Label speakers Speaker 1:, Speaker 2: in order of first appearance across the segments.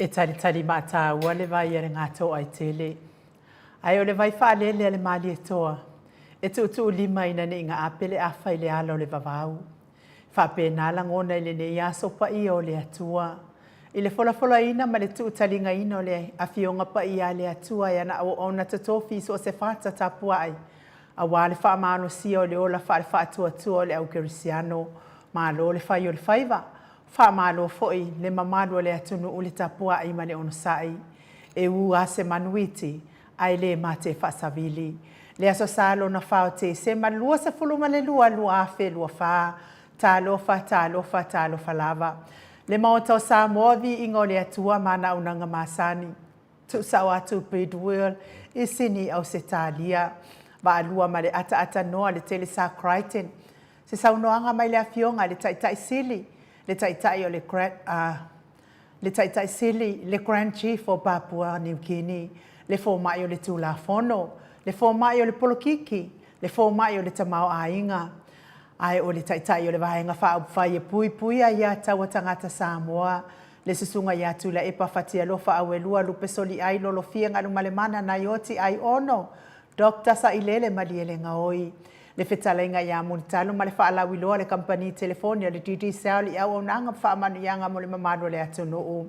Speaker 1: E talitali maataua le vai a le Gatoaitele, ae o le vai faalele a le Malietoa, e tuutuulima ina ne i gaape le afa i le ala o le vavau. Faapena lagona i lenei aso paia o le Atua, i le folafolaina ma le tuutaligaina o le Afioga Paia a le Atua e ana auauna totofi i so o se fata tapuai, aua le faamalosia o le ola faale-faatuatua o le au kerisiano. Malo le fai o le faiva, faamalo foi le mamalu o le atunuu le tapuai ma le onosai. E ū lava se manuiti, ae le mate faasavili. Le Aso Sa lona 4 o Tesema 22 2024, Talofa, talofa, talofa lava. Le Maota o Samoa, viiga o le Atua ma ana auaunaga masani. Tuusao atu Bidwill i Sini, Ausetalia. Vaalua ma le ataatanoa le tele sa Crichton. Se saunoaga mai le Afioga i le Taitai Sili, le Taitai o le le Taitai Sili, le Grand Chief o Papua Niu Kini, le Fomai o le Tulafono, le Fomai o le Polokiki, le Fomai o le Tamaoaiga, ae o le Taitai o le Vaega Faaupufai e Puipuia Ia Taua Tagata Samoa, le Susuga ia Tuilaepa Fatialofa Auelua Lupe Soliai Lolofia Galumalemana Naioti Aiono Doctor Sailele Malielegaoi, le fetalaiga ia Mulitalo ma le faalauiloa a le kamupani telefoni a le Digicel i auaunaga ma faamanuiaga mo le mamalu o le atunuu.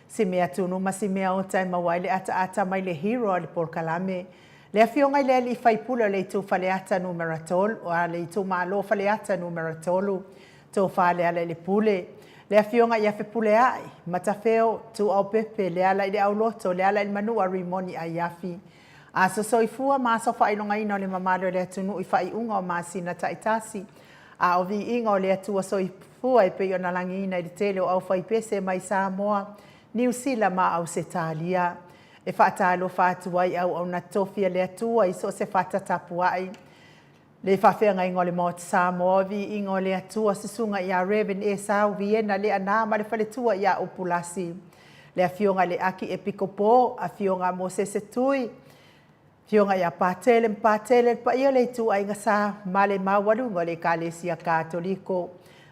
Speaker 1: Si mea tunu ma si mea ota e maua ai le ataata mai le hero a le polokalame. Le afioga i le alii faipule o le itu Faleata numera 3, a le itumalo Faleata numera 3, Tofa Lealailepule, le afioga ia Fepuleai, Matafeo, Tuuaupepe, Lealaileauloto, Lealailemanua Rimoni Aiafi. Aso soifua ma aso faailogaina o le mamalu o le atunuu i faaiuga o masina taitasi, a o viiga o le Atua soifua e pei ona lagiina i le tele o aufaipese mai Samoa, Niu Sila ma Ausetalia. E faatalofa atu ai auauna tofi a le Atua i so o se fata tapuai. Le faafeagaiga o le Maota Samoa, o viiga o le Atua, susuga ia Rev. Esau Viena Leaana ma le faletua ia Upulasi. Le Afioga i le Aki Epikopo, Afioga Mosese Tui, Afioga ia Patele ma Patele, le paia o le ituaiga sa ma le maualuga o le Ekalesia Katoliko.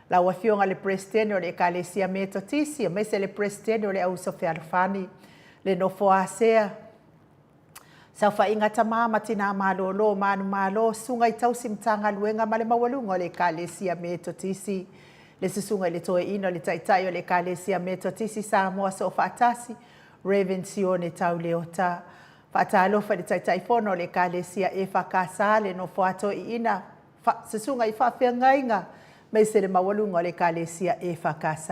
Speaker 1: Lau Afioga i le Peresetene o le Ekalesia Metotisi, aemaise le Peresetene o le Auuso Fealofani, le Nofo a Sea, Saofaiga tama ma tinā malōlō, manumalo, susuga i tausi Matagaluega ma le maualuga o le Ekalesia Metotisi. Le susuga i le Toeaina o le Taitai o le Ekalesia Metotisi Samoa Soofaatasi, Rev. Sione Tauleota. Faatalofa i le Taitaifono o le Ekalesia EFKS, le Nofoa Toeaina, Susuga i faafeagaiga aemaise le maualuga o le Ekalesia EFKS.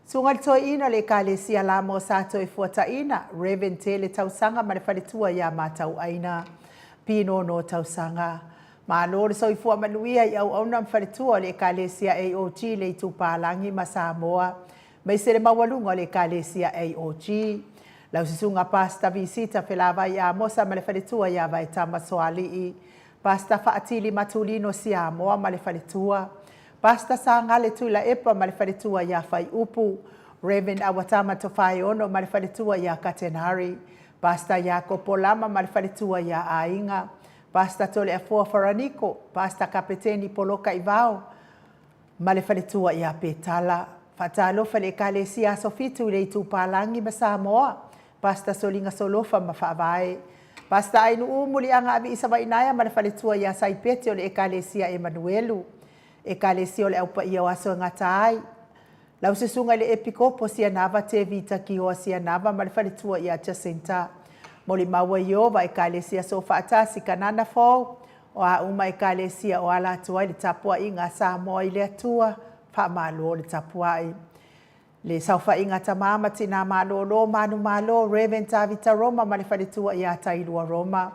Speaker 1: Susuga i le Toeaina o le Ekalesia Lamo Sa Toefuataina, Rev. Tele Tausaga ma le faletua ia Matauaina Pinono Tausaga. Malo le soifua manuia i auauna ma faletua o le Ekalesia AOG le Itupalagi ma Samoa aemaise le maualuga o le Ekalesia AOG. Lau Susuga Pastor Visita Felavai Amosa ma le faletua ia Vaetama Soalii. Pastor Faatili Matulino Siamoa ma le faletua, Pastor Sagale Tuilaepa ma le faletua ia Faiupu, Rev. Awatama Tofaeono ma le faletua ia Katenari, Pastor Iakopo Lama ma le faletua ia Aiga, Pastor Toleafoa Faraniko, Pastor Kapeteni Poloka Ivao ma le faletua ia Petala. Faatalofa i le Ekalesia Aso Fitu i le Itupalagi ma Samoa, Pastor Soliga Solofa ma Faavae. Pastor Ainuu Muliaga Aviisa Vainaea ma le faletua ia Saipeti o le Ekalesia Emanuelu. Ekalesia o le Au Paia o Aso e Gata Ai. Lau Susuga i le Epikopo Sianava Tevita Kioa Sianava ma le faletua ia Jacinta. Molimau ai Ieova Ekalesia Soofaatasi Kanana Fou. O a uma Ekalesia o ala atu ai le tapuaiga a Samoa i le Atua, faamalo le tapuai. Le saofaiga tama ma tinā malōlō manumalo, Rev. Tavita Roma ma le faletua iā Tailua Roma,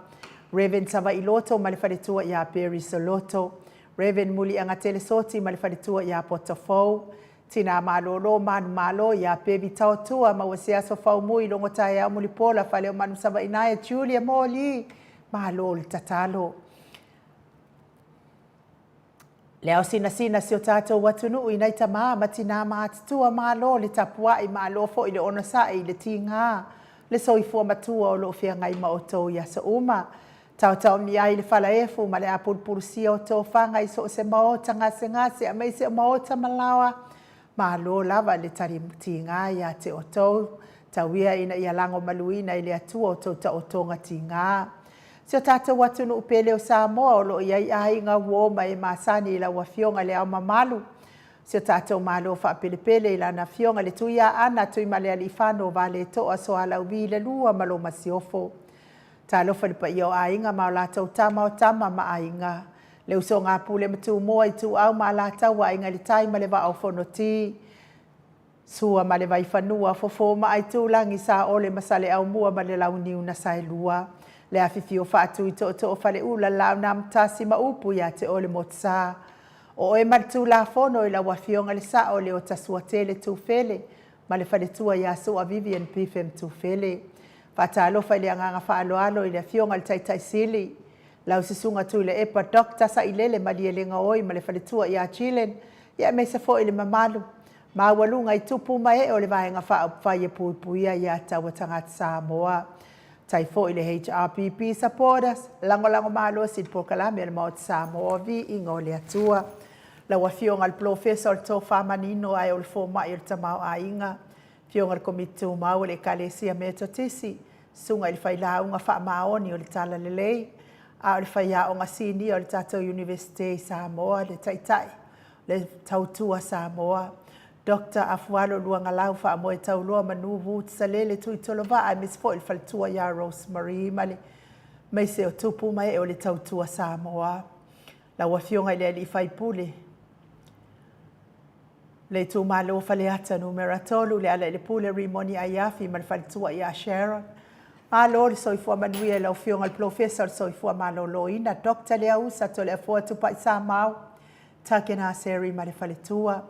Speaker 1: Rev. Savaii Loto ma le faletua iā Perry Soloto, Rev. Muliagatele Soti ma le faletua iā Poto Fou, Tinā malōlō manumalo iā Pevi Taotua ma ua se aso faumui logo taeao mulipola Faleomanu Savaii nae Julia Moli, malo le tatalo. Le ao sinasina si o tātou atunuu i nai tamā ma tinā mātutua malo le tapuai malo foi le onosai i le tīgā le soifua matua o loo feagai ma outou i aso uma. Taotaomia ai le falaefu ma le apulupulusia o tofaga i so o se maota gasegase aemaise o maota malaoa. Malo lava le tali tīgā iā te outou. Tau ia ina ia lagomaluina e le Atua outou taotoga tiga. Si o tatou atunuu pele o Samoa o lo o i ai aiga, uo ma e masani i lau Afioga i Le Ao Mamalu, si o tatou Malo faapelepele i Lana Afioga i le Tuiaana Tuimalealiifano Vaaletoa Sualauvi II ma lo Masiofo. Talofa i le paia o Aiga ma o latou Tama, o Tama ma Aiga, le usoga a Pule ma Tumua, Ituau ma Alataua, Aiga i le Tai ma le Vaa o Fonoti, Sua ma le Vaifanua, Fofo ma Aitulagi, Saole ma Saleaaumua ma le Launiu na Saelua, le afifio o Faatui Tootoo o Faleula, le Laau na Amotasi ma upu ia te oe le Motusa. O oe ma le Tulafono i lau Afioga i le Sao o Leota Suatele Tufele ma le faletua ia Sua Vivian Bifem Tufele. Faatalofa i le agaga faaaloalo i le Afioga i le Taitai Sili, lau Susuga Tuilaepa Dr. Sailele Malielegaoi ma le faletua ia Jillian, aemaise foi le mamalu maualuga i tupu ma ee o le Vaega Faaupufai e Puipuia Aia Tatau a Tagata Samoa. Tai foi le HRPP supporters, lagolago malosi i le polokalame a le Maota Samoa, viiga o le Atua. Lau Afioga i le Polofesa o le Tofa Manino ae o le Fomai o le Tamaoaiga, Afioga i le Komiti Tumau a le Ekalesia Metotisi, Susuga i le Failauga Faamaoni o le Talalelei, a o le Faiaoga Sinia o le tatou Iunivesite i Samoa, le Taitai le Tautua Samoa, Dr. Afualo Luagalau Faamoe Tauloa Manu Woods Salele Tuitolovaa, aemaise foi le faletua ia Rosemarie ma le maise o tupu ma ee o le Tautua Samoa. Lau Afioga i le Alii Faipule, le itumalo Faleata Numera 3, Lealailepule Rimoni Aiafi ma le faletua ia Sharon. Malo le soifua manuia i lau Afioga i le Polofesa o le Soifua Maloloina, Dr. Leausa Toleafoa Tupai Samau, Takena Seri ma le faletua.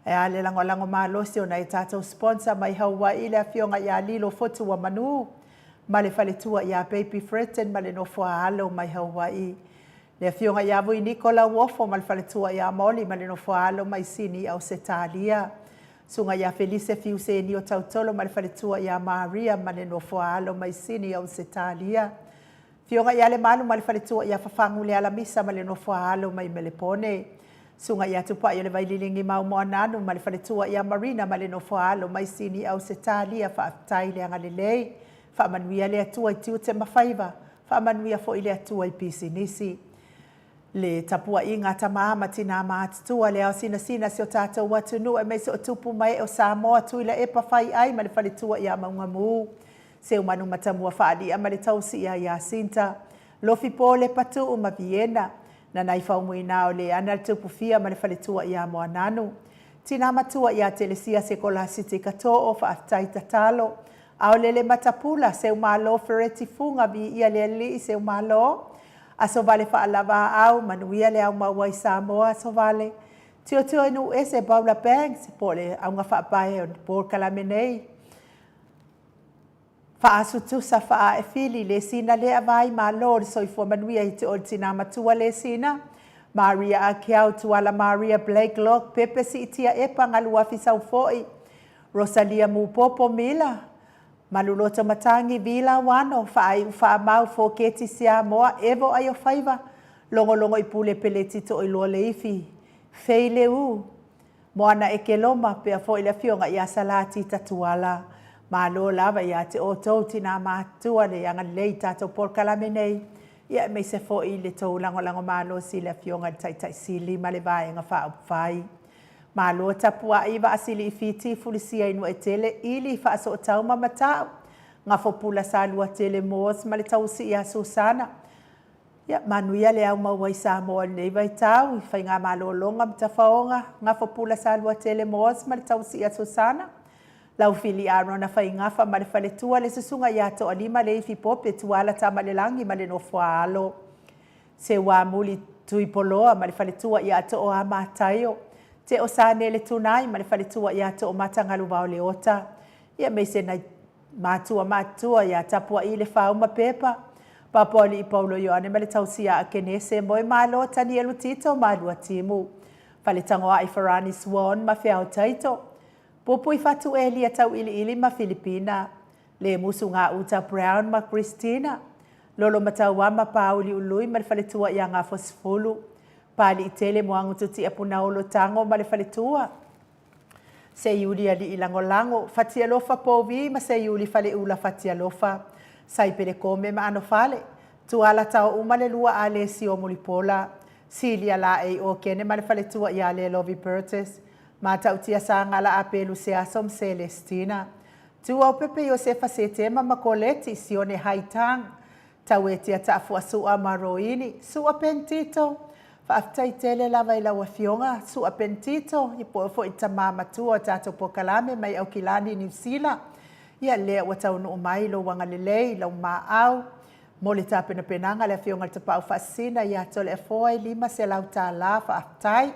Speaker 1: Ae a le lagolago malosi o nai a tatou sponsor mai Hawaii, le afioga ia Lilo Fotuamanu ma le faletua ia Baby Fretton ma le nofo a alo mai Hawaii. Le afioga ia Vui Niko Lauofo ma le faletua ia Molly ma le nofo a alo mai Sini, Ausetalia. Susuga ia Felise Fiuseni o Tautolo ma le faletua ia Maria ma le nofo a alo mai Sini, Ausetalia. Afioga ia Lemalu ma le faletua ia Fafagu le Alamisa ma le nofo a alo mai Melepone. Susuga ia Tupai o le Vaililigi Maumoananu ma le faletua ia Marina ma le nofo a alo mai Sini, Ausetalia. Faafetai le agalelei. Faamanuia le Atua i tiute ma faiva. Faamanuia foi le Atua i pisinisi. Le tapuaiga a tama ma tinā matutua, le ao sinasina si o tatou atunuu aemaise o tupu ma ee o Samoa, Tuilaepa Faiai ma le faletua ia Maugamu, Seumanu Matamua Faalia ma le tausi ia Iasinta, Lofi Lepa Tuu ma Viena, Nanai Faumuina o Leana le Tupufia ma le faletua ia Moananu, Tina Matua ia Telesia Sekolasiti Kato'o, faafetai tatalo, Aolele Matapula, Seumalo Fereti Fuga, viia le Alii Seumalo, Aso Vale Faalava Au, manuia le au maua i Samoa, Aso Vale, Tiotio i nuu ese Paula Banks, po o le auga faapae o le polokalame nei. Faasutusa faaefili le sina lea vai malo le soifua manuia i te o le tina matua le sina. Maria Akiau Tuala Maria Blake Locke Pepe Siitia Epa Galuafi Saufoi Rosalia Mupopo Mila Maluloto Matangi Vila Wano Faaiu Faamau Foketi Siamoa Evo Aio Faiva Logologo i Pule Peleti Toiloa Leifi Fei Leu Moana Ekeloma pea foi le afioga ia Salati Tatuala. Malo lava ia te outou tinā matutua le agalelei i tatou polokalame nei, ia aemaise foi le tou lagolago malosi i le afioga i le Taitai Sili ma le Vaega Faaupufai. Malo tapuai Vaasili i Fiti Fulisia i Nuaetele Ili Faasootau ma Matau Gafopula Saluatele Moores ma le tausi ia Susana. Ia manuia le au maua i Samoa i lenei vaitau i faigamalologa ma tafaoga, Gafopula Saluatele Moores ma le tausi ia Susana, Laufili Arona Faigafa ma le faletua, le susuga ia Toalima Leifi Pope Tuala Tamalelagi ma le nofo a alo, Seuamuli Tuipoloa ma le faletua ia Tooa Mataio, Teo Sanele Tunai ma le faletua ia Toomata Galuvao Leota, ia aemaise nai matua matutua ia Tapuai le Fauma Pepa, Papoalii Paulo Ioane ma le tausi ia Akenese, Moe Malo Tanielu Tito Malua Timu, Faletagoai Farani Swan ma Feao Taito, Pupui Fatu Elia Tauiliili ma Filipina, Le Musu Gauta Brown ma Christina, Lolo Matauama Pauli Ului ma le faletua ia Gafosifulu, Paliitele Moagututia Punaolo Tago ma le faletua. Seiuli Alii Lagolago, Fatialofa Povi ma Seiuli Faleula Fatialofa, Saipele Kome ma Anofale, Tuala Taouma le Lua Alesio Mulipola, Silia Laei Okene ma le Faletua ia Lelovi Bertus, Matautia Sagala Apelu Seaso ma Selestina, Tuaupepe Iosefa Setema ma Koleti Sione Haitang, Tauetia Taafua Su'a ma Roini, Su'a Pentito, Faafetai tele lava i lau Afioga Su'a Pentito, ia po o foi tama matua o tatou polokalame mai Aukilani, Niu Sila. Ia lea ua taunuu mai lou agalelei, lau maau, mo le tapenapenaga a le Afioga i le Tapaau Faasisina ia Toleafoa e $500. Faafetai.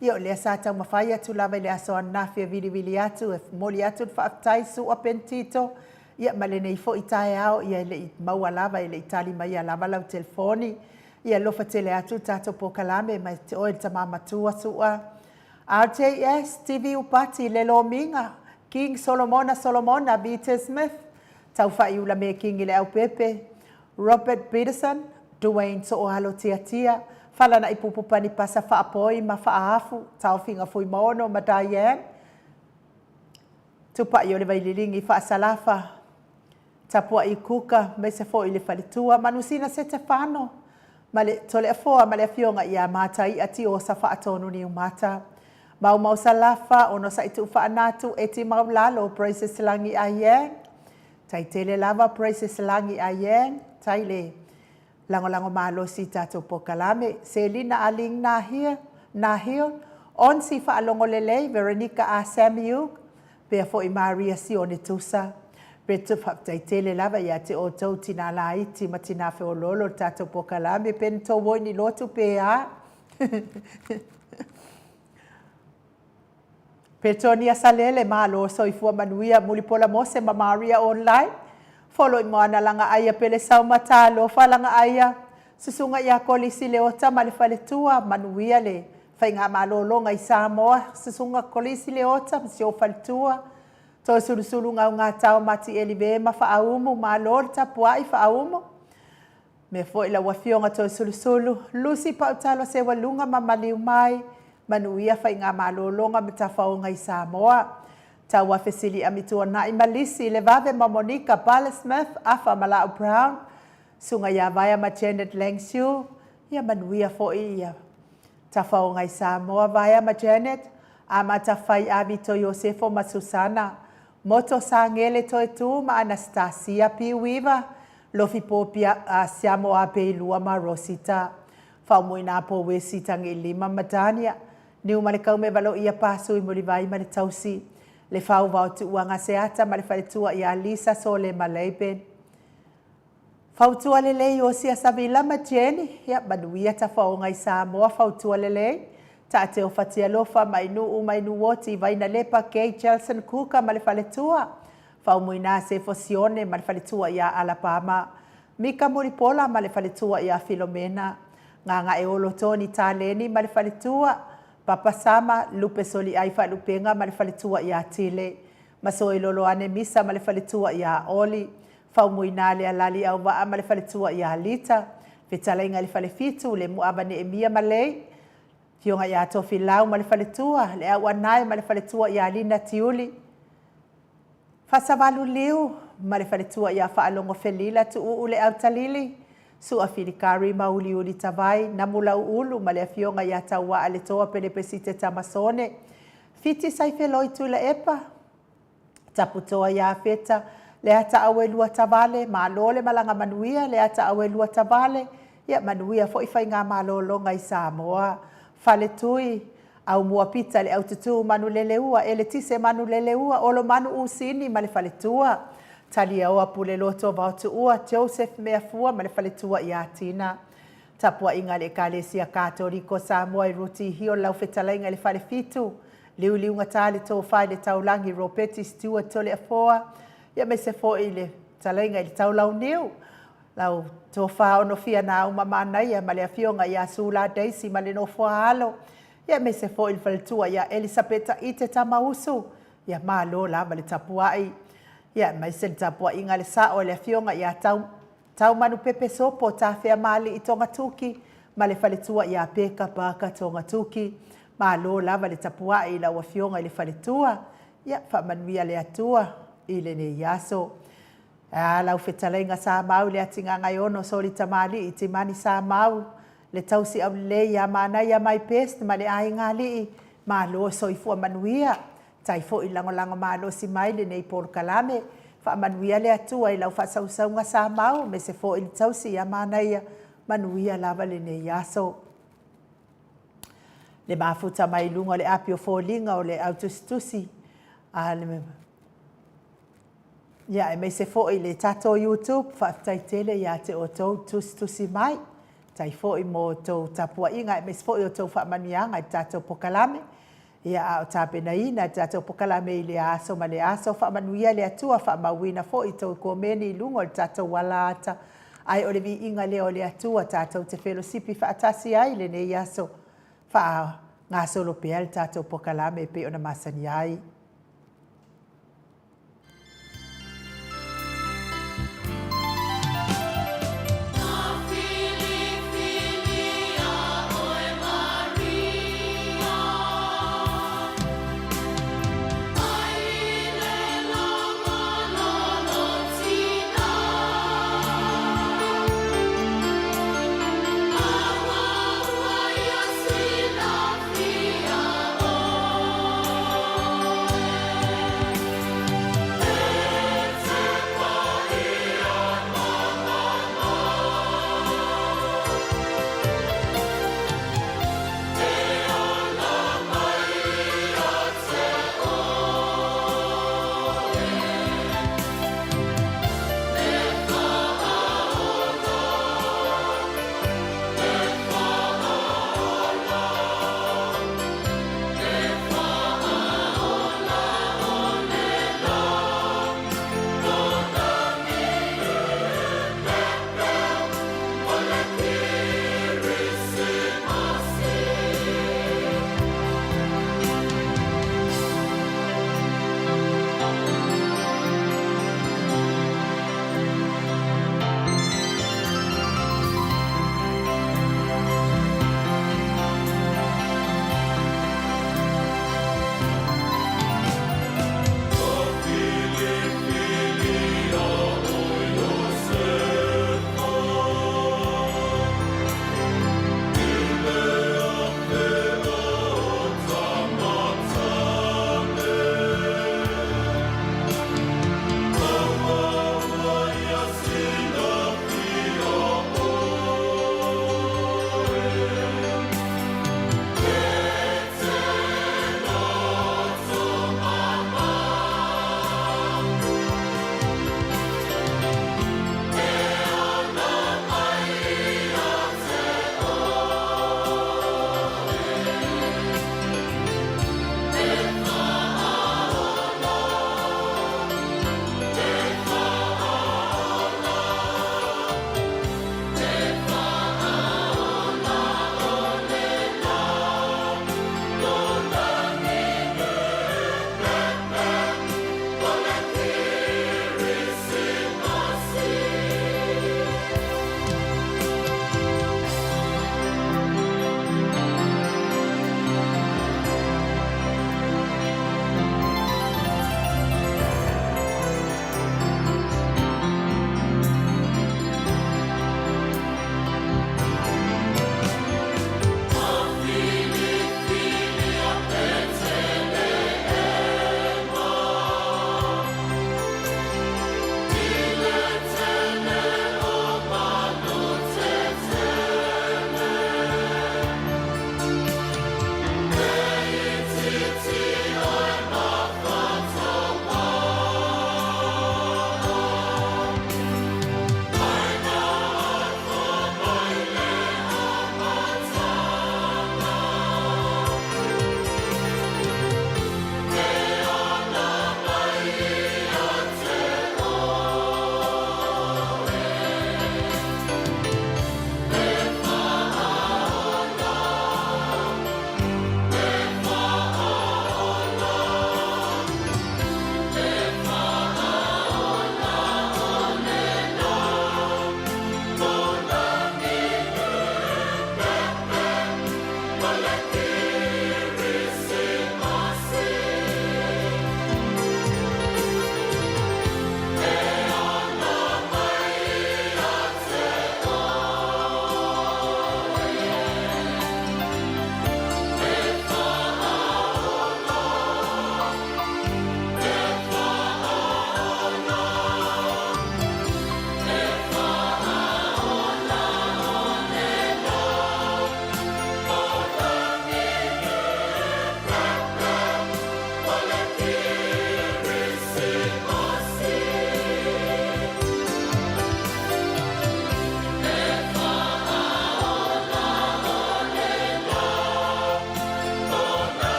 Speaker 1: Ia o lea sa taumafai atu lava i le aso ananafi e vilivili atu e momoli atu le faafetai Su'a Pentito, ia ma lenei foi taeao, ia e le i maua lava, e le i tali maia lava lau telefoni. Ia alofa tele atu le tatou polokalame mai te oe le tama matua Su'a. RJS, TV Upati, Le Lomiga, King Solomona Solomona, Peter Smith, Taufaiula Mekingi Le Aupepe, Robert Peterson, Duane Sooalo Tiatia, Falana'i Pupu Pani Pasa Faapoi ma Faaafu, Taofiga Fuimaono ma Diane, Tupai o le Vaililigi Faasalafa, Tapua'i Kuka, aemaise foi le faletua, Manusina Setefano, ma le Toleafoa ma le Afioga ia Matai'a Tiosa Faatonu Niumata, Maumau Salafa, Onosai Tuufaanatu, Eti Maulalo, Praises Lagi Aiang, Tai tele lava Praises Lagi Aiang, tai le lagolago malosi i tatou polokalame, Selina Aling Nahia, Nahil, Onsi Faalogo Lelei, Veronica A. Samiuk, pea foi Maria Sione Tusa. Petu faafetai tele lava ia te outou tinā laiti ma tinā feoloolo le tatou polokalame, pe na tou o i ni lotu pe a. Petonia Salele, malo soifua manuia, Mulipola Mose ma Maria Online, Foloimoana Lagaaia Pele Saumata, Alofa Lagaaia, Susuga ia Kolisi Leota ma le Faletua, manuia le faigamalologa i Samoa, Susuga Kolisi Leota ma si ou faletua, Toesulusulu Gaugatao Mati Elive ma Faaumu, malo le tapuai Faaumu. Mea foi lau Afioga Toesulusulu, Lucy Pautalo Seualuga ma maliu mai, manuia faigamalologa ma tafaoga i Samoa. Tauafe Siliami Tuanai ma Lisi, Levave ma Monica, Bala Smith, Afa ma Lau Brown, Susuga ia Vaea ma Janet Langsiu, ia manuia foi ia tafaoga i Samoa, Vaea ma Janet, Amata Fai Avito Iosefo ma Susana, Moto Sagele Toetu ma Anastasia Piuiva, Lofi Popia Siamo Apeilua ma Rosita, Faumuina Powesi Tagiilima ma Dania, Niumalekaume Valoia Pasui Mulivai ma le Tausi, Le Fauvao Tuuaga Seata ma le Faletua ia Lisa Sole ma Leiben. Fautua lelei Osia Savila ma Jenny, ia manuia tafaoga i Samoa fautua lelei, Taateo Fatialofa, Mainuu Mainuoti, Vainalepa, Kay Chelson Kuka ma le Faletua, Faumuina Sefo Sione ma le Faletua ia Alapama, Mika Mulipola ma le Faletua ia Filomena, Gagaeolo Tony Taleni ma le Faletua, Papa Sama, Lupe Soliai Faalupenga ma le Faletua ia Tile, Masoe Loloane Misa ma le Faletua ia Oli, Faumuina Lealali Auvaa ma le Faletua ia Lita, Fetalaiga i le Falefitu, Lemuava Neemia ma Lei, Afioga ia Tofilau ma le Faletua, Le Auanae ma le Faletua ia Lina Tiuli, Faasavalu Liu ma le Faletua ia Faalogo Felila Tuuu Le Autalili, Sua Filikari ma Uliuli Tavai, Namulauulu ma le Afioga ia Tauaa Le Toa Pelepesite Tamasone, Fiti Saifeloi Tuilaepa, Taputoa ia Feta, Le Ata Auelua Tavale, malo le malaga manuia, Le Ata Auelua Tavale, ia manuia foi faigamalologa i Samoa. Faletui, Aumua Pita le Aututu Manuleleua, Eletise Manuleleua, Olomanu Usini ma le Faletua, Taliaoa Puleloto Vaotuua, Joseph Meafua ma le Faletua ia Tina. Tapuaiga a le Ekalesia Katoliko Samoa i Ruti Hill lau fetalaiga i le Falefitu, Liuliugata le Tofa i le Taulagi Ropeti Stewart Toleafoa, ia aemaise foi le fetalaiga i le Taulauniu, lau Tofa Onofia Nauma Manaia ma le Afioga ia Sula Daisy ma le Nofoa Alo, ia aemaise foi le faletua ia Elisapeta Ite Tamausu, ia malo lava le tapuai. Ia aemaise le tapuaiga a le sao i le Afioga ia Tau Taumanupepe Sopo Tafeamalii Togatuki ma le faletua ia Peka Parker Togatuki. Malo lava le tapuai i lau Afioga i le faletua. Ia, faamanuia le Atua i lenei aso. A lau fetalaiga Samau i le Atigaga e Soli Tamalii Timani Samau, le tausi aulelei ia Manaia My Best ma le aiga alii, malo soifua manuia. Tai foi lagolago malosi mai lenei polokalame. Faamanuia le Atua i lau faasausauga Samau, me se foi le tausi ia Manaia, manuia lava lenei aso. Le mafuta mai luga o le api o foliga o le au tusitusi a le Ia, aemaise foi le tatou YouTube, faafetai tele ia te outou tusitusi mai. Tai foi mo outou tapuaiga, aemaise foi o outou faamanuiaga i le tatou polokalame. Ia, a o tapenaina le tatou polokalame i le aso ma le aso, faamanuia le Atua, faamauina foi tou komeni i luga o le tatou alaata. Ae o le viiga lea o le Atua tatou te felosipi faatasi ai lenei aso, faagasolo pea le tatou polokalame e pei ona masani ai.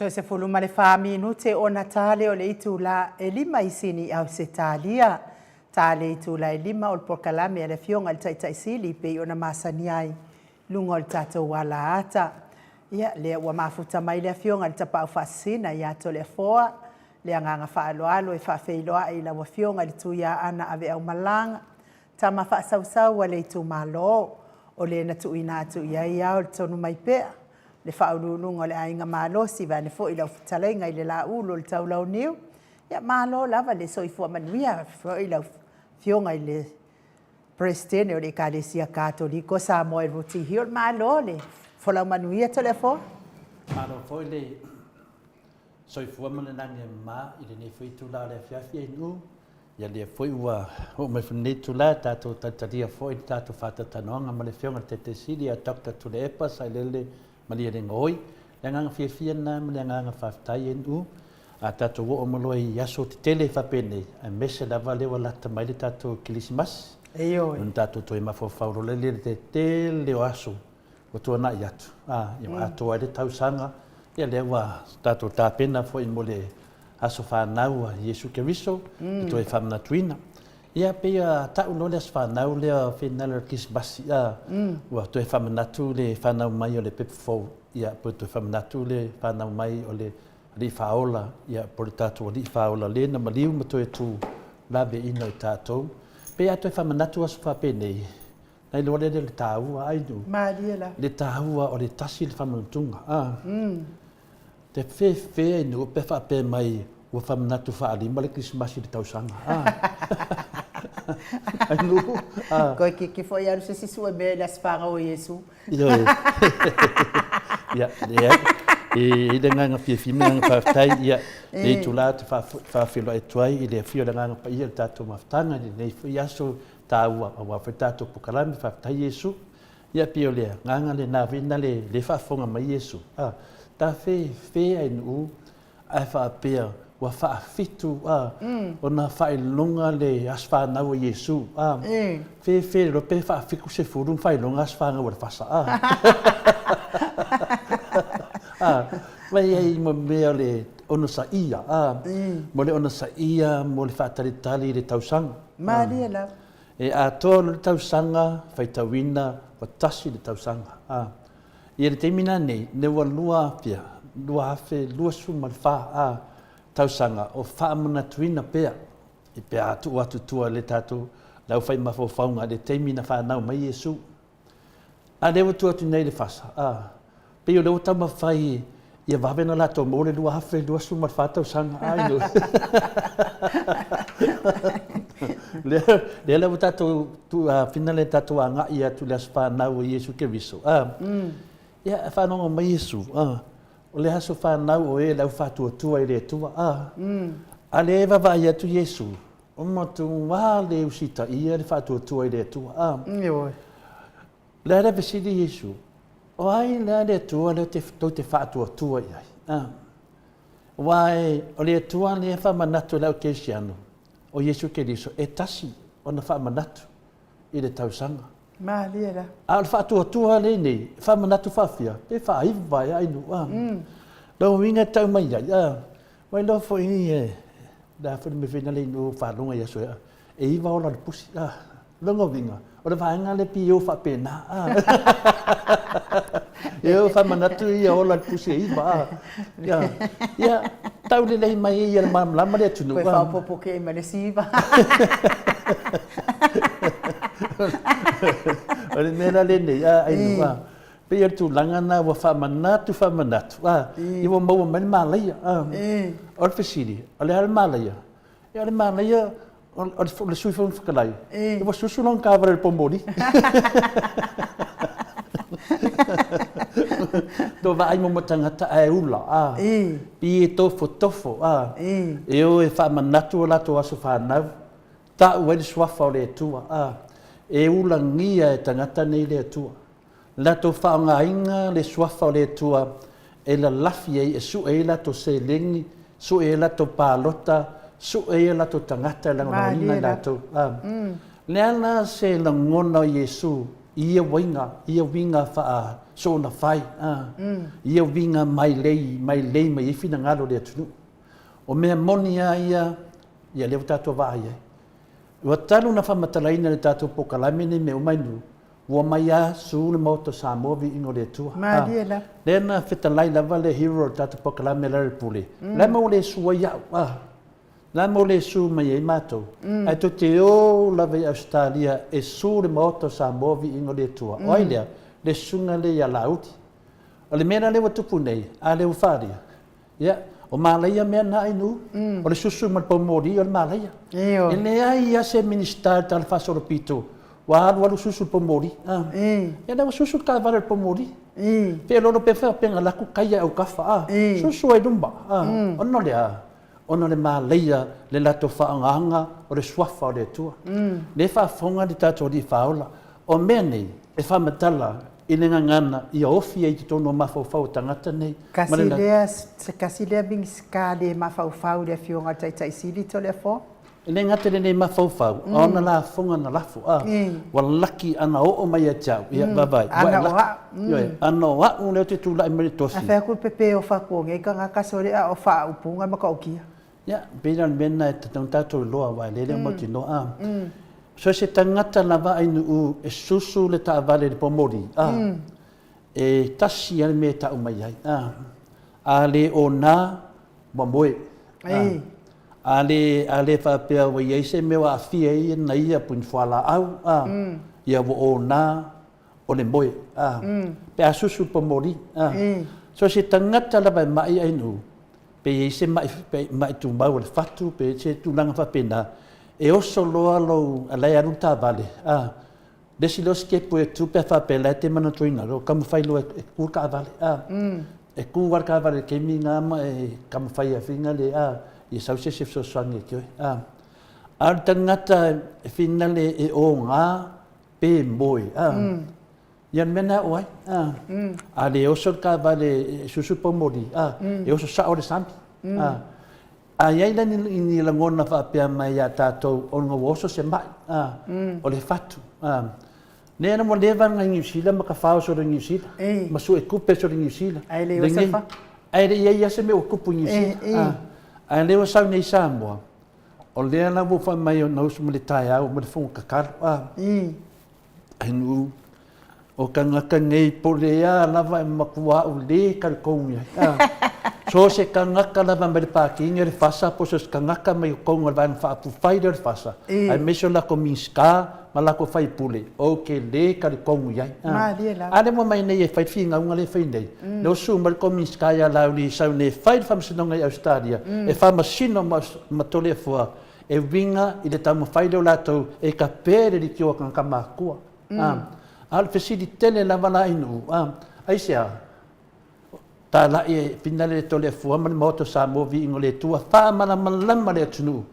Speaker 1: Toe 14 minute ona ta lea o le itula e 5 i Sini i Ausetalia. Ta le itula e 5 o le polokalame a le Afioga i le Taitai Sili pei ona masani ai i luga o le tatou alaata. Ia, lea ua mafuta mai le Afioga i le Tapaau Faasisina ia Toleafoa, le agaga faaaloalo e faafeiloai i lau Afioga i le Tuiaana Aveaumalaga, tama faasausau a le itumalo, o le na tuuina atu i ai ao le tonu mai pea, le faauluuluga o le Aiga Malosi, vaeane foi lau fetalaiga i le Laulu o le Taulauniu. Ia, malo lava le soifua manuia foi lau Afioga i le Peresetene o le Ekalesia Katoliko Samoa i Rooty Hill. Malo le folau manuia Toleafoa.
Speaker 2: Malo foi le soifua ma le lagi e mama i lenei foi itula o le afiafi e Nu'u. Ia lea foi ua oo mai foi lenei itula e tatou talitalia foi le tatou faatautanoaga ma le Afioga i le Taitai Sili ia Doctor Tuilaepa Sailele Malielegaoi. Le agaga fiafia lena ma le agaga faafetai e Nu'u. A tatou oo ma loa i aso tetele faapenei, aemaise lava lea ua lata mai le tatou Kerisimasi.
Speaker 1: Ioe.
Speaker 2: Ona tatou toe mafaufau loa lea i le tele o aso ua tuanai atu, a, ia ua atoa ai le tausaga, ia lea ua tatou tapena foi mo le aso fanau a Iesu Keriso, e toe faamanatuina. Ia pei a tau loa le aso fanau lea finale o le Kerisimasi, a, ua toe faamanatu le fanau mai o le pepa fou, ia pe toe faamanatu le fanau mai o le Alii Faaola, ia po o le tatou Alii Faaola le na maliu ma toe tu laveaiina o i tatou. Pei a toe faamanatu aso faapenei, na iloa lea le taua ai nu.
Speaker 1: Malie la.
Speaker 2: Le taua o le tasi le faamanatuga. Ah. Te fefe ai nu pe faapea mai ua faamanatu faalima le Kerisimasi i le tausaga. Ah. Ai nu.
Speaker 1: Ah. Koe kiki foi alu se isi sue mea i le aso fanau o Iesu.
Speaker 2: Ioe. Ia, leai. E i le agaga fiafia ma le agaga faafetai, ia, lenei itula ou te faafeiloai atu ai i le afio o le Agaga Paia i le tatou mafutaga i lenei foi aso taua aua foi le tatou polokalame. Faafetai Iesu. Ia, pei o le agaga lena foi na le le faafofoga mai Iesu. A, ta fefe ai nuu ae faapea ua faafitu a ona faailoga le aso fanau o Iesu a fefe loa pe faafitu sefulu ona faailoga aso fanau o le fasa a a mai ai mo mea o le onosaia a mo le onosaia mo le faatalitali i le tausaga.
Speaker 1: Malie lava.
Speaker 2: E atoa loa le tausaga faitauina ua tasi le tausaga a. Ia le taimi la nei, ne ua 2000, 2024 a, tausaga o faamanatuina pea i pe a tuu atu tua i le tatou le aufai mafaufauga i le taimi na fanau mai Iesu. A lea ua tuu atu nei i le fasa, a, pei o lea ua taumafai ia vave ona latou maua le 2024 tausaga. Ai no. Lea, lea la ua tatou tu, uh, fina le tatou agai atu le aso fanau o Iesu Keriso. Ah. Ia, faalogo mai Iesu. Ah. O le aso fanau o e le au faatuatua i le Atua. Ah. A lea e vaavaai atu Iesu, o matua le usitaia le faatuatua i le Atua. Ah.
Speaker 1: Ioe.
Speaker 2: Le a le fesili Iesu, O ai lea le Atua lea tou te faatuatua i ai? Ah. Aua e, o le Atua lea e faamanatu e le au kerisiano, o Iesu Keriso, e tasi ona faamanatu i le tausaga.
Speaker 1: Malie la.
Speaker 2: A o le faatuatua lenei, e faamanatu faafia, pe faaiva ea ai nuu. Ah. Lona uiga e tau mai ai, ah, ua iloa foi e, le a foi le mea foi na le inu faaloga i aso ea, e iva ola le pusi. Ah. Lona uiga, o le vaega lea pei e o faapena. E o faamanatu ia ola le pusi e iva. Ia, ia tau lelei mai ai ia le malamalama le atunuu.
Speaker 1: Toe faaopoopo ke ma le isi iva.
Speaker 2: O le mea la lenei, a, ai nuu, a, pei o le tulaga lena ua faamanatu, faamanatu, a, ia ua maua mai le malaia. A, o le fesili, o le a le malaia? Ia o le manaia o le Sui Fofoga Fetalai, ua susu lona taavale i le pomoli. Tou vaai mo tagata ae ula, a. Pi e tofotofo, a. E o e faamanatu o latou aso fanau, tau ai le suafa o le Atua, a. E ulagia e tagata nei le Atua. Latou faaaogaina le Suafa o le Atua e lalafi ai, e sue ai latou seleni, sue ai latou palota, sue ai o latou tagata e lagolagoina i latou. Le a la se lagona o Iesu? i ia uaiga, ia uiga faa-soonafai, ia uiga mailei, mailei mai ai finagalo o le atunuu. O mea moni lava ia, ia lea ua tatou vaai ai. Ua talu ona faamatalaina i le tatou polokalame nei mea uma i nuu, ua omai lava su le Maota o Samoa viiga o le Atua.
Speaker 1: Malie lava.
Speaker 2: Lea na fetalai lava le hero o le tatou polokalame le Lepule, la e maua le su ai au, la e maua le su mai ai matou, ae tou te o lava i Ausetalia e su le Maota o Samoa viiga o le Atua. O ai lea? Le susuga lea ia Laauli. O le mea la lea ua tupu nei, a lea ua faaalia, Ia, o malaia mea na Ainuu, o le susu ma le poumoli o le malaia. E leai lava se Minisita i le Tala Faasolopito ua alualu susu i le poumoli. Ia lea ua susu le taavale i le poumoli. Feoloolo pea faapea na alu atu taia e autafa, a, susu ai i luma. Ona o le a? Ona o le malaia le latou faaaogaina o le Suafa o le Atua. Lea e faafofoga le tatou Alii Faaola. O mea nei, e faamatala i le gagana ia ofi ai i totonu o mafaufau o tagata nei.
Speaker 1: Kasi lea, kasi lea Minisita le mafaufau i le Afioga i le Taitai Sili Toleafoa.
Speaker 2: E le gata i lenei mafaufau, a ona lafoga na lafo, a, ua laki ana oo mai ia te au, ia, vaavaai, ua e
Speaker 1: Ana o
Speaker 2: laki.
Speaker 1: Au.
Speaker 2: Ioe, ana o a'u lea ou te tulai mai i le tofi.
Speaker 1: A fai atu le pepe o fatu o nei tagata sole a o faaupuga matautia.
Speaker 2: Ia, pei la o le mea lena e tatau ona tatou iloa, aua e lele mautinoa, a. So se tagata lava ainuu e susu le taavale i le pomoli, a, e tasi lava le mea e tau mai ai, a. A le ona, ua moe, a. A le, a le faapea ua i ai se mea ua aafia ai na ia puni fualaau, a, ia ua ona, o le moe, a. Pe a susu i le pomoli, a. So se tagata lava e mai ainuu, pe i ai se mai, mai tumau o le fatu, pe i ai se tulaga faapena, e oso loa lou, a la e alu le taavale, a, le isi loa sitepu e tu pe a faapea la e te manatuaina loa, taumafai loa e ku le taavale, a, e ku lava le taavale i le taimi lena ma e taumafai ai foi le, a, ia sau se isi e fesoasoani ia te oe, a. A o le tagata e finagalo e oga pe moe, a, Ia le mea lena e oo ai, a. A le oso le taavale e susu le poumoli, a, e oso sao le sami, a. A i ai la ni lagona faapea mai ia tatou ona ua oso se mai, a, o le fatu, a. Lea na ua leva ona i Niu Sila ma tafao solo i Niu Sila, ma suetupe solo i Niu Sila.
Speaker 1: Ae le oso le fatu.
Speaker 2: Ae le i ai lava se mea ua tupu i Niu Sila, a. A o lea ua sau nei i Samoa, o lea la ua fai mai na usu mai le taeao ma le fono tatalo, a. Ainuu, o tagata nei po o le a lava e matua au le talitonu i ai. Ah, so se tagata lava mai le Pāti o le FASA po o se tagata mai totonu o le Vaega Faaupufai lea o le FASA, aemaise o latou Minisita ma latou faipule, ou te le talitonu i ai. Ah,
Speaker 1: Malie lava.
Speaker 2: A lea ua mai nei e fai le finauga lea e fai nei, lea ua susu mai le tou Minisita ia Laauli e sau nei e fai le faamasinoga i Ausetalia, e faamasino ma Toleafoa E uiga i le taumafai lea o latou e kape le liki o tagata matutua. A, a o le fesili tele lava la i nuu, a, aisea? Talai e finale le Toleafua ma le Maota o Samoa viiga o le Atua, faamalamalama le atunuu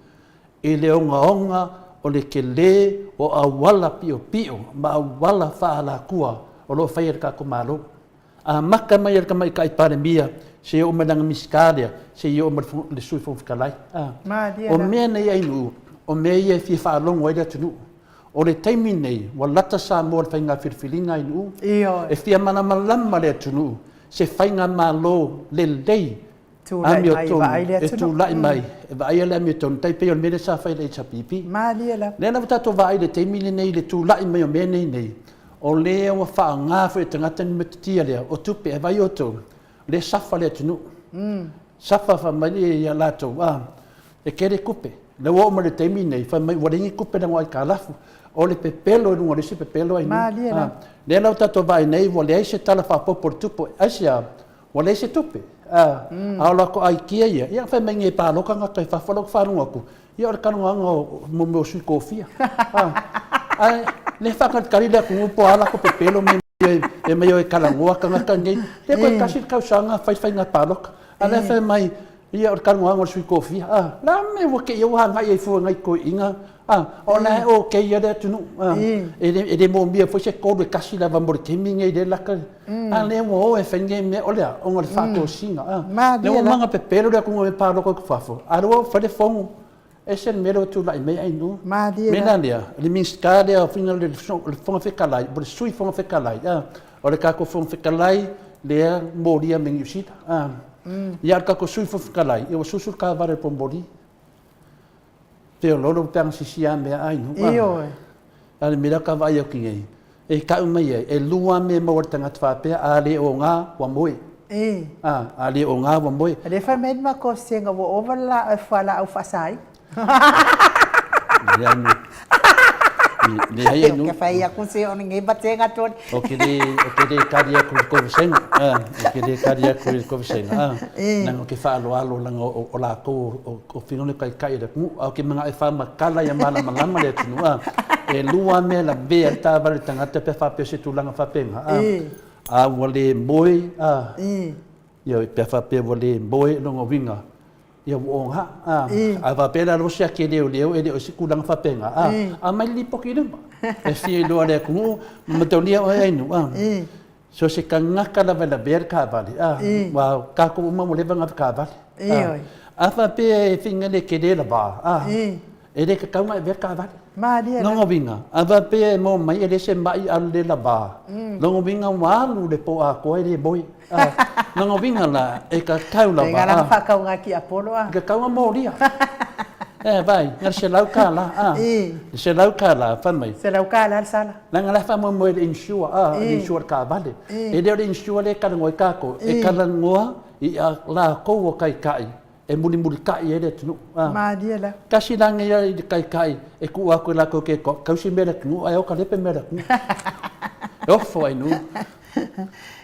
Speaker 2: i le ogaoga o le tele o auala piopio ma auala faaalatua o lo o faia e le tatou Malo. Amata mai e le Tamaitai Palemia seia oo mai i lana Minisita lea, seia oo mai i le Sui Fofoga Fetalai. O mea nei ainuu, o mea ia e fia faalogo ai le atunuu. O le taimi lenei, ua lata Samoa i le faiga filifiliga ainuu, e fia malamalama le atunuu, se faigamalo lelei amiotonu e tulai mai e vaaia le amiotonu, tai pei o le mea lea sa fai e le HRPP.
Speaker 1: Malie lava.
Speaker 2: Lea la ua tatou vaai i le taimi lenei i le tulai mai o mea nei nei, o lea ua faaaoga foi e tagata le metotia lea o tupe e vaai outou, lea e safa le atunuu. Safa fai mai ia latou, a, e tele tupe. Lea ua oo mai i le taimi lenei, fai mai ua leai ni tupe leaga o aitalafu. O le pepelo i luga o le isi pepelo ai.
Speaker 1: Malie lava.
Speaker 2: Lea la ua tatou vaai nei ua leai se tala faaopoopo o le tupe. Aisea? Ua leai se tupe. A, a o latou aikia ia, ia fai mai nei e palota tagata i fafo, lau faalogo atu, ia o le talanoaga o mo mea o sui tofia. A, ae le faatalitali le atunuu po o a latou pepelo me e mai o e talanoa tagata nei. Lea toe tasi le tausaga fai faiga palota. A lea fai mai, ia o le talanoaga o le sui tofia. A, la mea ua te ia ua agai ai fua nai toeaiina. A, o la e okay lava le atunuu. A, e le, e le moomia foi se tolu e tasi lava mo le taimi lenei lea laka. A lea ua o e fai nei mea, o le a? Ona o le faatosina. A, lea ua maga pepelo le atunuu e palota atu fafo, a lea ua fai le fono. Ese le mea lea ua tulai mai Ainuu.
Speaker 1: Malie
Speaker 2: Mea
Speaker 1: la.
Speaker 2: la lea, le Minisita lea o fina le Fofoga Fetalai, po o le Sui Fofoga Fetalai, a, o le tatou Fofoga Fetalai lea molia mai Niu Sila, a. Ia a o le tatou Sui Fofoga Fetalai, ia ua susu le taavale i le pomoli. Feoloolo pe ana sisia mea Ainuu, a.
Speaker 1: Ioe.
Speaker 2: A o le mea lea ou te vaai atu nei, e tau mai ai, e lua mea e maua e le tagata faapea, a le oga, ua moe. A, a le oga, ua moe.
Speaker 1: O lea e fai mai le matou asiasiga ua ova le fualaau faasaina.
Speaker 2: Leai nu. Leai ai nu.
Speaker 1: Ke fai aku se o lenei vasega toli.
Speaker 2: O ke le, o ke le kali aku i le kou vasega. O ke le kali aku i le kou vasega. Leaga ou te faaaloalo leaga o latou o fino le taitai o le atunuu. Ae ou te manao e faamatala ia malamalama le atunuu. E lua lava mea e lavea ai le taavale i le tagata pe a faapea o se tulaga faapena. A ua le moe, ioe, pe a faapea ua le moe, lona uiga, ia ua oga. A faapea la loa se ake leoleo e le o se tulaga faapena, aumai le lipoti i luma. E fia iloa e le atunuu ma mataulia oe Ainuu. So o se tagata lava e lavea le taavale, aua o tatou uma ua leva ona avetaavale. A faapea e feiga le tele le va, e le tatau ona e avea le taavale. Lona uiga, a faapea e maua mai e le se mai a le lava, lona uiga ua alu le po atoa e le moe. Lona uiga la, e tatau lava.
Speaker 1: Faiga la faatauga tiapolo a.
Speaker 2: E tatau ona molia. E vai, na o le $100, a. Le $100, fai mai.
Speaker 1: $100 le sala.
Speaker 2: Leaga la e faamoemoe i le insure, a, le insure o le taavale. E le o le insure lea e talanoa ai tatou, e talanoa i a latou o taitai e mulimulitai ai le atunuu.
Speaker 1: Malie la.
Speaker 2: Tasi la lenei i le taitai e tuu atu e latou te tausi mea o le atunuu ae o talepe mea o le atunuu. E ofo ai nuu.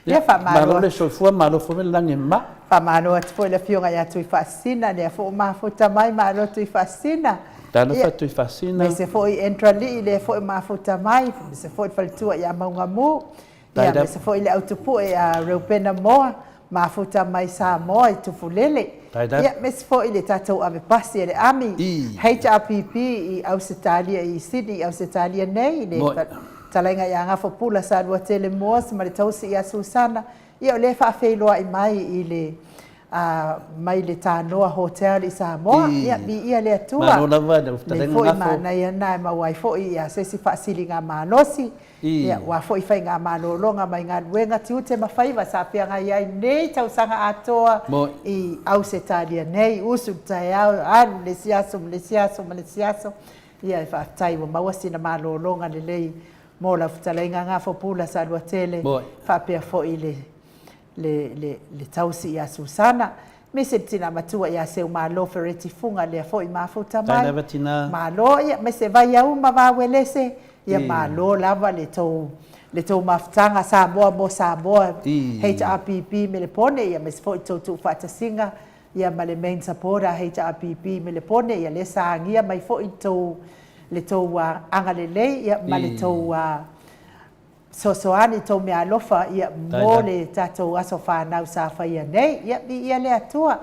Speaker 1: Ia faamalo.
Speaker 2: Malo le soifua, malo foi le lagi e mama.
Speaker 1: Faamalo atu foi i le Afioga ia Tuifaasisina, lea foi ua mafuta mai, malo Tuifaasisina.
Speaker 2: Talofa Tuifaasisina.
Speaker 1: Aemaise foi Entralii, lea foi ua mafuta mai, aemaise foi le faletua ia Maugamu, ia aemaise foi le au tupue ia Reupena Moa, mafuta mai Samoa i Tufulele. Ia aemaise foi le tatou ave pasi a le Ami, HRPP i Ausetalia i Sydney i Ausetalia nei, le Fetalaiga ia Gafapula Saluatele Moores ma le tausi ia Susana, ia o lea e faafeiloai mai i le mai le Tanoa Hotel i Samoa. Ia viia le Atua.
Speaker 2: Malo lava i lau
Speaker 1: Lelei
Speaker 2: fetalaiga
Speaker 1: foi
Speaker 2: Gafo.
Speaker 1: manaia lena e maua ai foi ia se isi faasiligamalosi, ia aua foi faigamalologa mai galuega, tiute ma faiva sa feagai ai nei tausaga atoa i Ausetalia nei, usu i le taeao, alu i le isi aso ma le isi aso ma le isi aso. Ia e faafetai ua maua sina malologa lelei mo lau fetalaiga Gafopula Saluatele faapea foi le le le le tausi ia Susana aemaise le tina matua ia Seumalo Fereti Fuga lea foi mafuta mai malo ia aemaise Vaiauma ma Vauelese ia malo lava le tou le tou mafutaga Samoa mo Samoa HRPP Melepone ia aemaise foi tou tuufaatasiga ia ma le main supporter HRPP Melepone ia lea sa agia mai foi le tou le tou agalelei ia ma le tou fesoasoani i tou meaalofa ia mo le tatou aso fanau sa faia nei. Ia viia le Atua.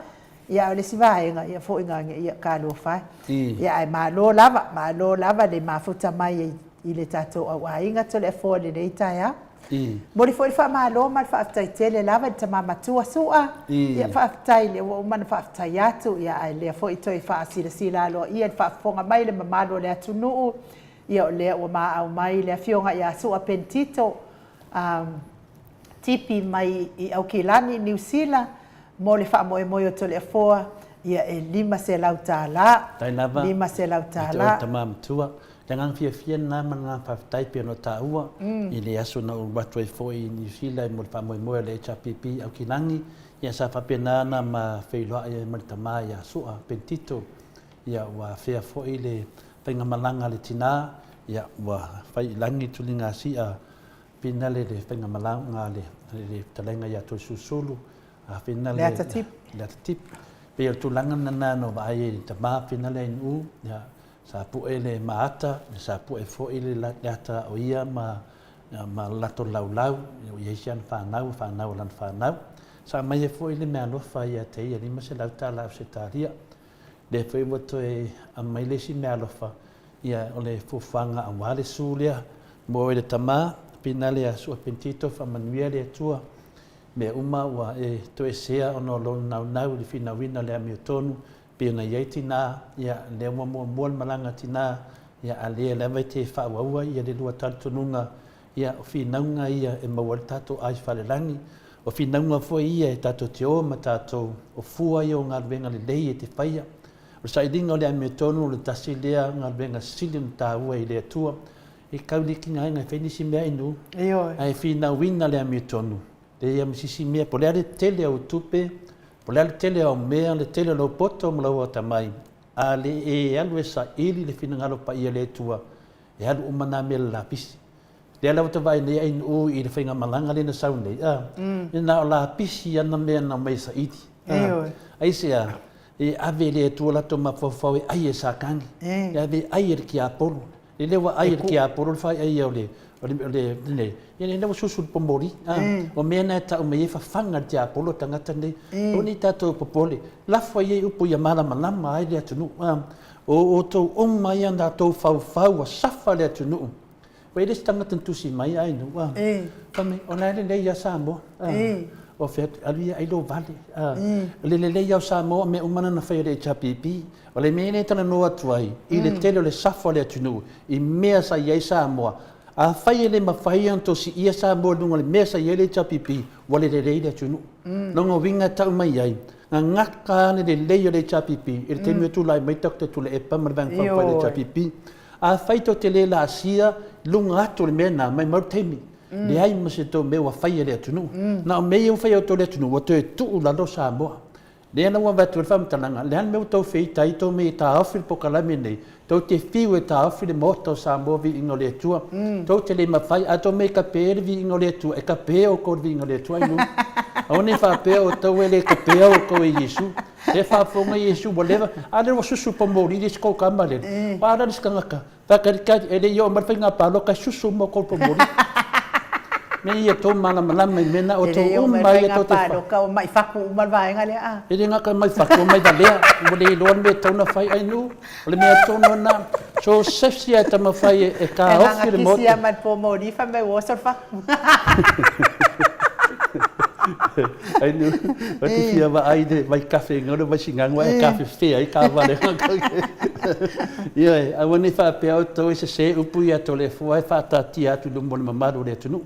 Speaker 1: Ia a o le isi vaega ia foi ina ia talofa e. Ia ae malo lava, malo lava le mafuta mai i le tatou auaiga Toleafoa i lenei taeao. Momoli foi le faamalo ma le faafetai tele lava i le tama matua Su'a. Ia faafetai lea ua uma ona faafetai atu, ia ae lea foi toe faasilasila aloaia i le faafofoga mai le mamalu o le atunuu. Ia o lea ua maau mai le afioga ia Su'a Pentito Tipi mai i Aukilani, Niu Sila, mo le faamoemoe o Toleafoa, ia e $500.
Speaker 2: Tai lava,
Speaker 1: $500.
Speaker 2: E te oe tama matua. Le agaga fiafia lena ma le agaga faafetai pei ona taua i le aso na ou alu atu ai foi i Niu Sila mo le faamoemoe o le HRPP i Aukilani, ia sa faapena ona ma feiloai ai ma le tama ia Su'a Pentito. Ia ua afea foi le faigamalaga a le tina, ia ua fai i lagi le tuligasia finale le faigamalaga a le fetalaiga ia Toesulusulu, a finale
Speaker 1: Le Atatipi.
Speaker 2: Le Atatipi. Pei o le tulaga lena na ou vaai ai i le tama finale Ainuu, ia sa pue le maata, sa pue foi le ata o ia ma ma le latou laulau, ua i ai si ana fanau, fanau a lana fanau. Sa aumai ai foi le meaalofa ia te ia, $500 Ausetalia. Lea foi ua toe aumai le isi meaalofa, ia o le fuafuaga aua le su lea mo oe le tama, Pinale ia Sua Pentito, faamanuia le Atua, mea uma ua e toesea ona o lou naunau i le finauina o le amiotonu. Pei ona i ai tinā, ia, lea ua muamua le malaga a tinā, ia, a lea lava e te faaauaua ia le lua talitonuga, ia, o finauga ia e maua ai le tatou ai falelagi, o finauga foi ia e tatou te o ma tatou, o fua ia o galuega lelei e te faia. O le sailiga o le amiotonu o le tasi lea galuega sili ona taua i le Atua, e tau le tigaina e fai nisi mea inu, ae finauina le amiotonu, leai ma se isi mea, po o le a le tele o au tupe, po o le a le tele o au mea, le tele o lau poto ma lau atamai, a le e alu e saili le finagalo paia o le Atua, e alu uma nā mea i le lapisi. Lea la ua ta vaai nei Ainuu i le faigamalaga lea na sau nei, a, na o lapisi ana mea na omai e saili. A, aisea? E ave e le Atua latou mafaufau e ai e Satani, e ave e ai e le tiapolo. Lele ua ai e le tiapolo le faiaia o le o le o le nei, ia lele ua susu le pomoli. A, o mea na e tau mai ai fafaga le tiapolo tagata nei. Aua ne i tatou popole, lafo ai ai upu ia malamalama ai le atunuu. A, o outou uma ia na outou faufau ua safa le atunuu. Ua i ai le isi tagata na tusi mai ai nuu, a, fai mai, o la e lelei lava Samoa. A, ou fai atu, alu ia ai lou vale. A, o le lelei lava o Samoa, o mea uma na na fai e le HRPP. O le mea lea e talanoa atu ai, i le tele o le safo a le atunuu, i mea sa i ai Samoa. Afai e le mafai ona toe siia Samoa i luga o le mea sa i ai le HRPP, ua le lelei le atunuu. Lona uiga e tau mai ai, gagata lava le lelei o le HRPP i le taimi o tulai mai Doctor Tuilaepa ma le Vaega Faaupufai a le HRPP. Afai tou te le laasia i luga atu o le mea lena, maimau le taimi, leai ma se tou mea ua faia i le atunuu. Na o mea ia ua faia e outou i le atunuu, ua toe tuu i lalo Samoa. Lea la ua avatu ai le faamatalaga, le a le mea ua tou feita ai tou mea e taofi le polokalame lenei, tou te fiu e taofi le Maota o Samoa viiga o le Atua. Tou te le mafai, a tou mea e kape le viiga o le Atua, e kape outou i le viiga o le Atua i luga. Aua ne i faapea outou e le kapea outou e Iesu. Lea e faafofoga Iesu ua leva, a lea ua susu pomoli le isi kou tama lele. O a la le isi tagata, faatalitali, e le i oo mai le faiga palota e susu uma outou pomoli. Mea ia tou malamalama i mea na, o tou uma ia tou te fa.
Speaker 1: Palota, o mai fatu uma le vaega lea a.
Speaker 2: E le gata mai fatu, o mai valea. Ua le iloa le mea e tatau ona fai ai nuu. O le mea tonu lena. So se isi lava e taumafai e taofi le
Speaker 1: Maota. E gagakisi lava ma le pomoli fai mai ua oso le fatu.
Speaker 2: Ai nu, ou te fia vaai i le vaikafe i le Vaisigano ae tafefea ai taavale. Ioe, aua ne i faapea outou e sese upu ia Toleafoa e faataatia atu i luma o le mamalu o le atunuu.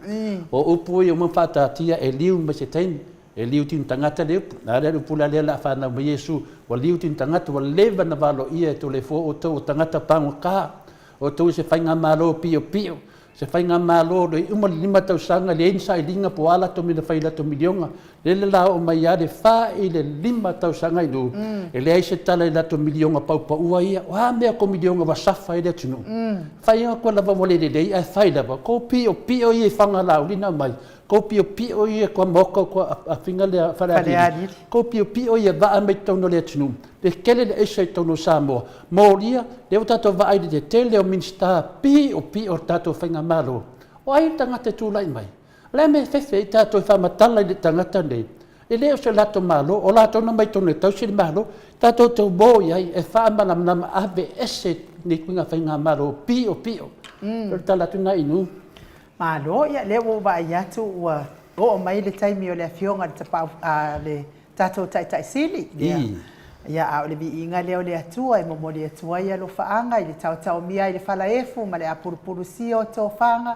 Speaker 2: O upu ia uma faataatia e liu mai se taimi. E liu tino tagata le upu. A lea le upu la lea o le a fanau mai Iesu, ua liu tino tagata, ua leva ona valoia e Toleafoa outou o tagata pagota, outou i se faigamalo piopio, se faigamalo o lo o uma le 5 tausaga e leai ni sailiga po o a latou mea na fai i latou miliona. Lele la oo mai lava le 4 i le 5 tausaga i luga, e leai se tala i latou miliona paupaua ia. O a mea kou miliona ua safa ai le atunuu? Fai atu lava ua le lelei ae fai lava, kou piopio ia i Fagalauli na aumai, Kou piopio ia kua maoka kua afiga lea Falealili, kou piopio ia vaa mai totonu o le atunuu, le tele le aisa i totonu o Samoa, molia, lea ua tatou vaai i le tele o Minisita piopio o le tatou faigamalo. O ai le tagata e tulai mai? O le a le mea e fefe ai tatou e faamatala i le tagata nei? E le o se latou Malo, o latou na omai totonu e tausi le Malo, tatou te o i ai e faamalamalama aveese nei ituaiga faigamalo piopio. O le tala atu lena Inu.
Speaker 1: Malo, ia lea ua ou vaai atu ua oo mai le taimi o le Afioga i le Tapaau, a, le tatou Taitai Sili. Ia, ia, a o le viiga lea o le Atua e momoli atu ai alofaaga i le taotaomia ai le falaefu ma le apulupulusia o tofaga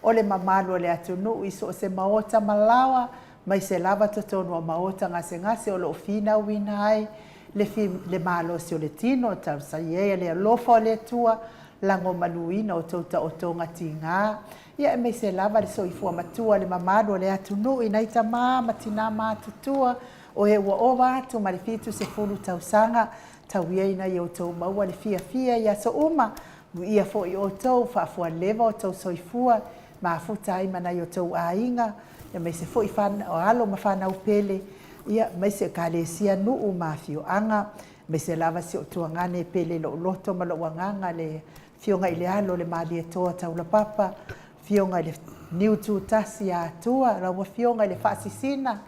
Speaker 1: o le mamalu o le atunuu i so o se maota ma laoa maise lava totonu o maota gasegase o lo o finauina ai le fi, le malosi o le tino, talosaia le alofa o le Atua lagomaluina o tou taotoga tiga, ia aemaise lava le soifua matua le mamalu o le atunuu i nai tama ma tina matutua o e ua ova atu ma le 70 tausaga, tau ia ina ia outou maua le fiafia i aso uma, muia foi outou, faafualeva outou soifua, mafuta ai ma nai outou aiga, aemaise foi alo ma fanau pele, ia aemaise Ekalesia, nuu ma afioaga. Aemaise lava si ou tuagane e pele i lou loto ma lou agaga le Afioga i le Alo o le Malietoa Taulapapa, Afioga i le Niututasi a Atua, lau Afioga i le Faasisina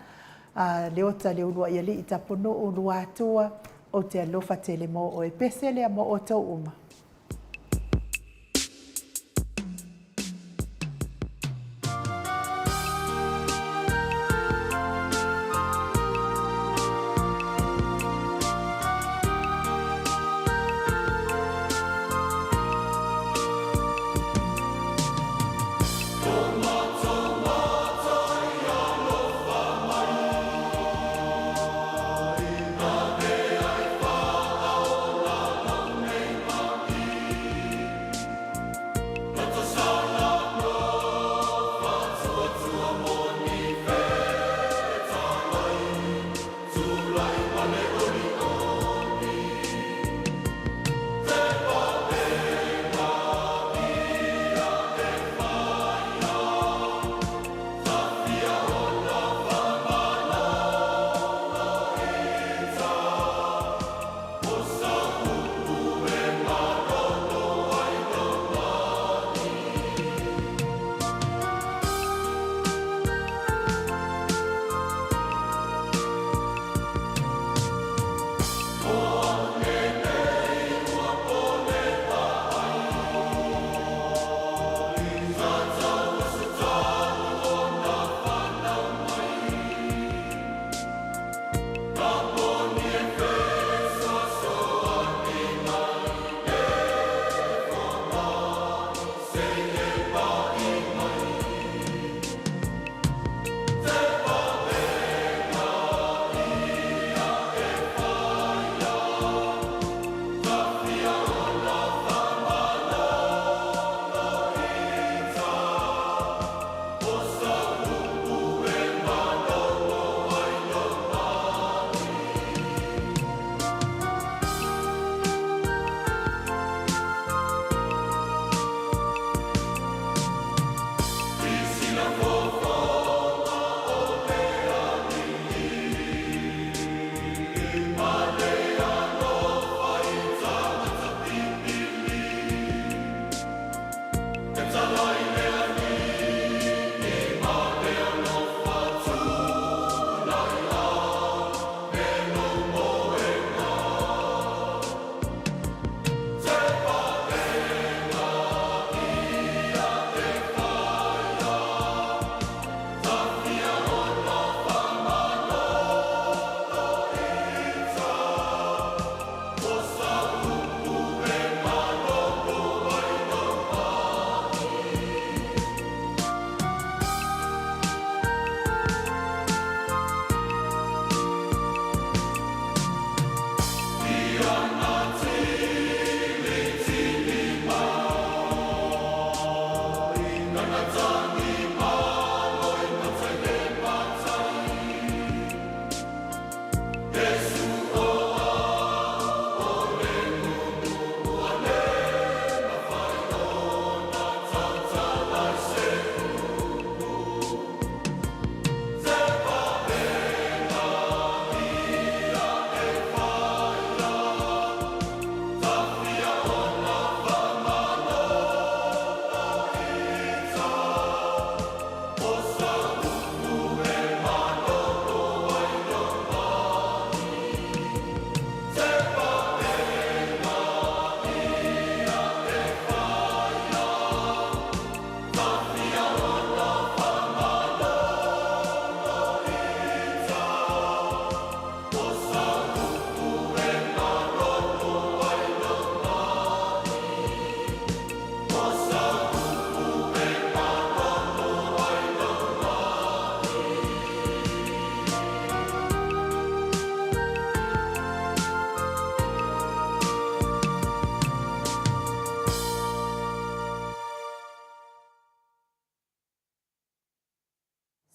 Speaker 1: a Leota Leuluai Alii Tapunuu Luatua, ou te alofa tele mo oe. Pese lea mo outou uma.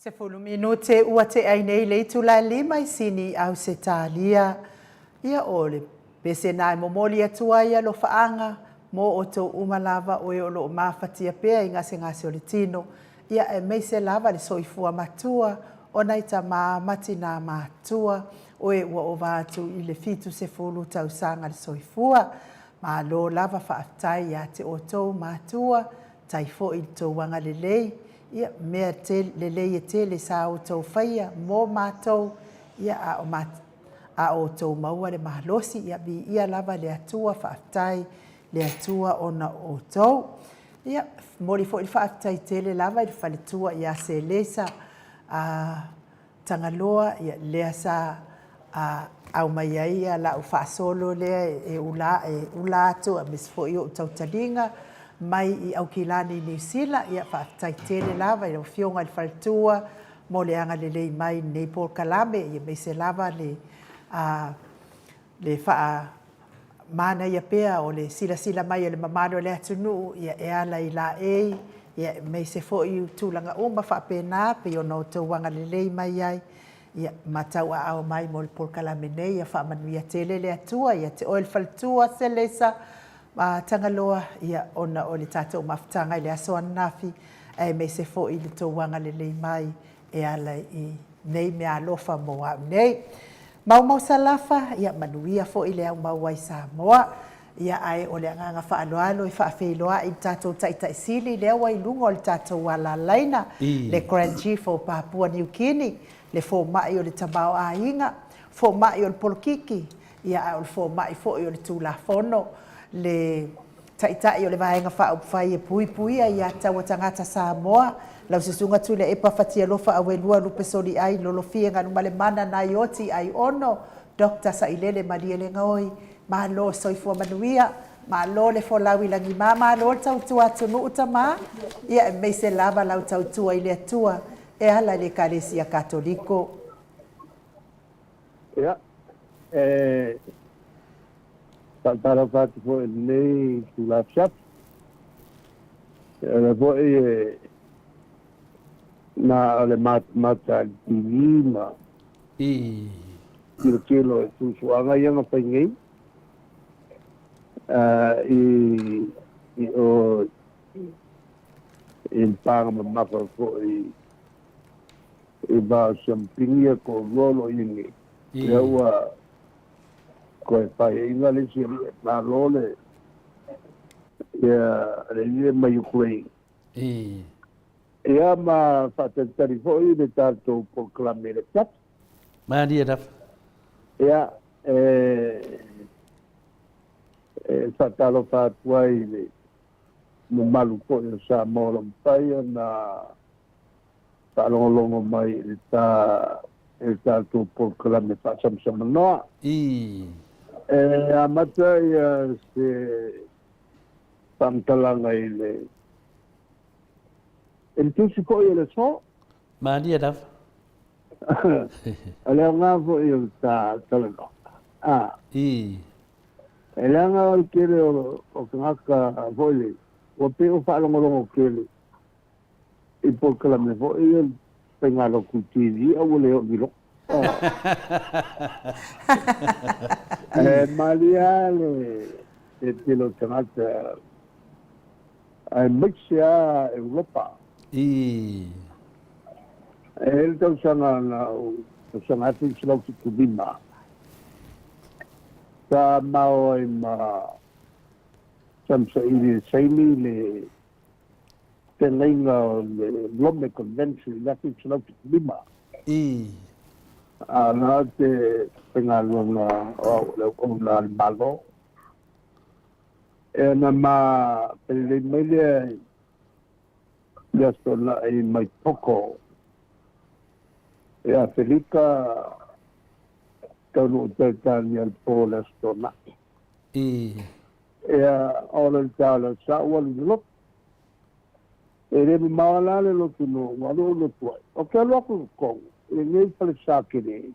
Speaker 1: 10 minute ua tea ai nei le itula e 5 i Sini i Ausetalia. Ia o le pese na e momoli atu ai alofaaga mo outou uma lava o e o lo o mafatia pea i gasegase o le tino, ia aemaise lava le soifua matua o nai tama ma tinā matutua o e ua ova atu i le 70 tausaga le soifua. Malo lava faafetai ia te outou matua, tai foi i le tou agalelei, ia mea tele, lelei e tele sa outou faia mo matou, ia a o a o outou maua le malosi, ia viia lava le Atua, faafetai le Atua ona o outou. Ia, momoli foi le faafetai tele lava i le faletua ia Selesa a Tagaloa, ia lea sa a aumai ai ia lau faasolo lea e ula, e ula atu aemaise foi ou tautaliga mai i Aukilani i Niu Sila. Ia faafetai tele lava i lau Afioga i le faletua mo le agalelei mai i lenei polokalame, ia aemaise lava le a le faamanaia pea o le silasila mai o le mamalu o le atunuu ia e ala i laei, ia aemaise foi tulaga uma faapena pei ona outou agalelei mai ai, ia ma tauaao mai mo le polokalame nei. Ia faamanuia tele le Atua ia te oe le faletua Selesa ma Tagaloa, ia ona o le tatou mafutaga i le aso ananafi, aemaise foi le tou agalelei mai e ala i nei meaalofa mo au nei. Maumau Salafa, ia manuia foi le aumau ai Samoa. Ia ae o le agaga faaaloalo e faafeiloai i le tatou Taitai Sili lea ua i luga o le tatou alalaina, le Grand Chief o Papua Niu Kini, le fomai o le tamaoaiga, fomai o le polokiki, ia ae o le fomai foi o le Tulafono, le Taitai o le Vaega Faaupufai e Puipuia ia Taua Tagata Samoa, lau Susuga Tuilaepa Fatialofa Auelua Lupe Soliai Lolofie Galumalemana Naioti Aiono Doctor Sailele Malielegaoi, malo soifua manuia, malo le folau i lagima, malo le tautua atunuu tama, ia aemaise lava lau tautua i le Atua e ala i le Ekalesia Katoliko.
Speaker 3: Ia, e faatalofa atu foi i lenei itula afiafi. O lea foi e na o le matamata i le TV ma tilotilo i susuaga ia na fai nei i o i le paga mamafa foi i va o Siamupini ia toalua o lo o i ai nei. Lea ua toe faiaina le isi alii e malo le ia le alii mai Ukraine. Ia ma faatalitali foi le tatou polokalame i le afiafi.
Speaker 2: Malie lava.
Speaker 3: Ia e e faatalofa atu ai i le mamalu foi o Samoa o lo o mafai ona faalogologo mai i le ta i le tatou polokalame faasamasamanoa.
Speaker 2: Ii.
Speaker 3: E amata ia se faamatalaga i le i le tusi foi o le aso.
Speaker 2: Malie lava.
Speaker 3: O le aoga foi o le ta talanoa. A.
Speaker 2: Ii.
Speaker 3: E leaga o le tele o o tagata foi le ua pei o faalogologo tele i polokalame foi ia faigalotu i TV a ua le oo i loko. E malie lava le tele o tagata aemaise lava Europa. E i ai le tausaga na ou, tausaga 1975, sa mao ai ma Samsaili Saini le feagaiga o le Lome Convention i le 1975. A o lena te faigaluega o au o le auauna a le Malo. E ona ma felelei mai lea i le aso na'i mai Poko i Afelika, taunuu Peretania i le po o le aso na'i. Ia, o le tala sa ua alu i le lotu. E le mamao la le lotu no ua alu ou lotu ai. Ou te alu atu i totonu, i lenei fale sa tele,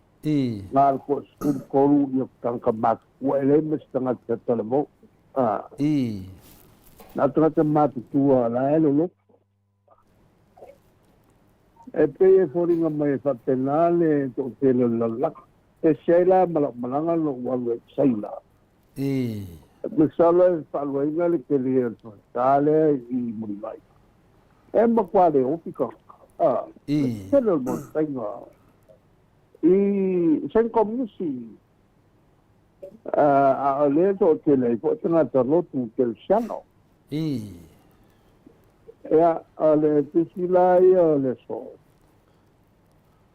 Speaker 3: na o le toa 13 ia tagata matutua, e leai ma se tagata talavou. A, na o tagata matutua la e lolotu. E pei e foliga mai e faapena le toatele o le lalolagi. E ese ai la ma lau malaga na ou alu ai i Saina. Masalo e faaluaina le tele o le tagata lea i Mulivai. E matua le ofi tagata. A, le tele o le moetaiga i Saina Komunisi. A o lea e toatele ai foi tagata lotu kerisiano. Ia, o le tusi la ia o le aso,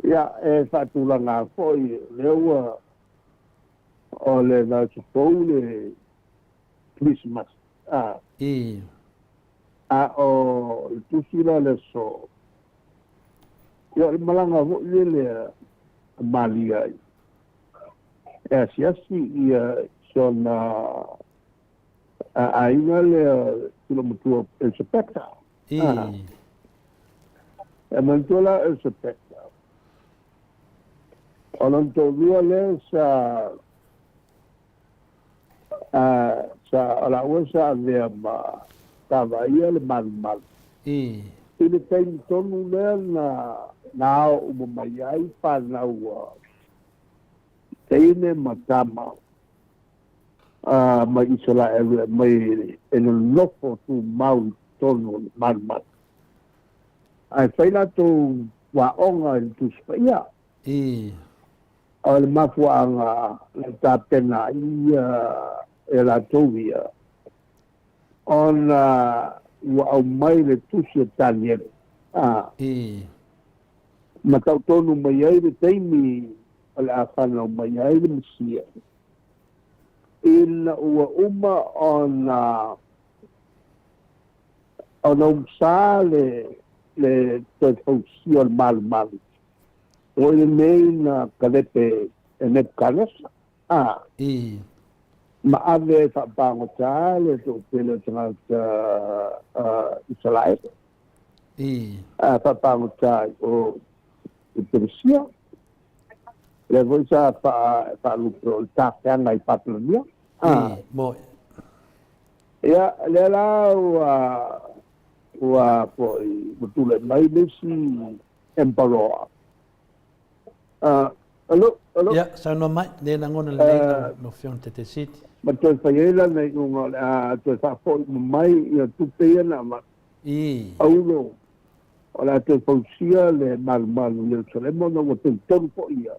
Speaker 3: ia, e faatulaga foi, o lea ua o le vaiaso fou le Kerisimasi, a. A o le tusi la o le aso, ia o le malaga foi lea a Malia e asiasi ia si ona aiga lea si lou matua Elisapeta. E manatua la Elisapeta, o lona toalua lea sa sa o laua sa avea ma sa vaaia le malumalu. I le taimi tonu lea na na ao uma mai ai fanau a teine ma tama mai Isaraelu e aumai e nonofo tumau i totonu o le malumalu, ae fai latou aoga i le Tusi Paia. O le mafuaaga na tapena ai ia e latou ia, ona ua aumai le tusi a Taniele, ma tau tonu mai ai le taimi o le a fanau mai ai le Mesia, ina ua uma ona ona umusa le le toe fausia o le malumalu, o i lenei na kalepe e Nebukanesa, a ma ave ai faapagota le toatele o tagata Isaraele, faapagota o i Peresia. Lea foi sa faalupe o le tafeaga i Papalania.
Speaker 2: Moe.
Speaker 3: Ia, lea la ua ua foi ua tulai mai le isi emperoa. Alo, alo.
Speaker 2: Ia, saunoa mai, le lagona lelei lau Afioga i le Taitaiseiti.
Speaker 3: Ma toe fai ai lana iuga o le a toe faafoi uma mai ia tupe ia na avatu. Paulo, o le a toe fausia le malumalu i Ierusalema ona ua tolutolu foi ia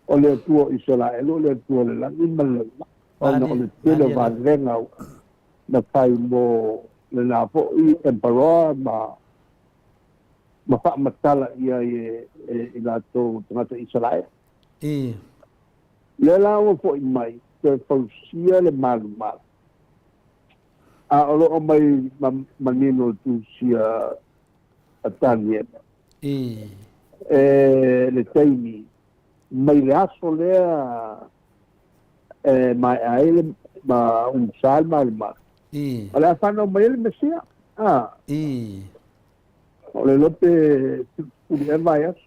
Speaker 3: o le Atua o Isaraelu, o le Atua o le lagi ma le lalolagi, ona o le tele o valega na fai mo lena foi emperoa ma ma faamatala i ai e i latou tagata Isaraelu. Lea la ua foi mai toe fausia le malumalu, a o lo o mai manino le tusia a Taniela. E le taimi mai le aso lea e maea ai le ma umusa le malumalu. O le a fanau mai ai le Mesia. O le lope puli e vai aso.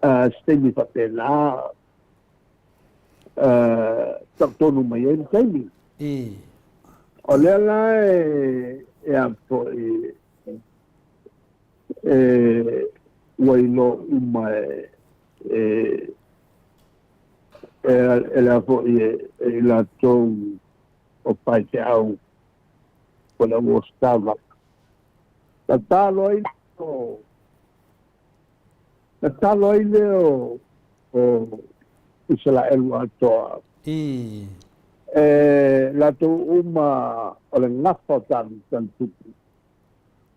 Speaker 3: Se taimi faapena tau tonu mai ai le taimi. O lea la e e a foi e ua iloa uma e e e le a foi e i latou o faifeau po o le au ositaulaga. Na talo ai o na talo ai lea o o Isaraelu atoa. E latou uma o le gafa o tanu tupu,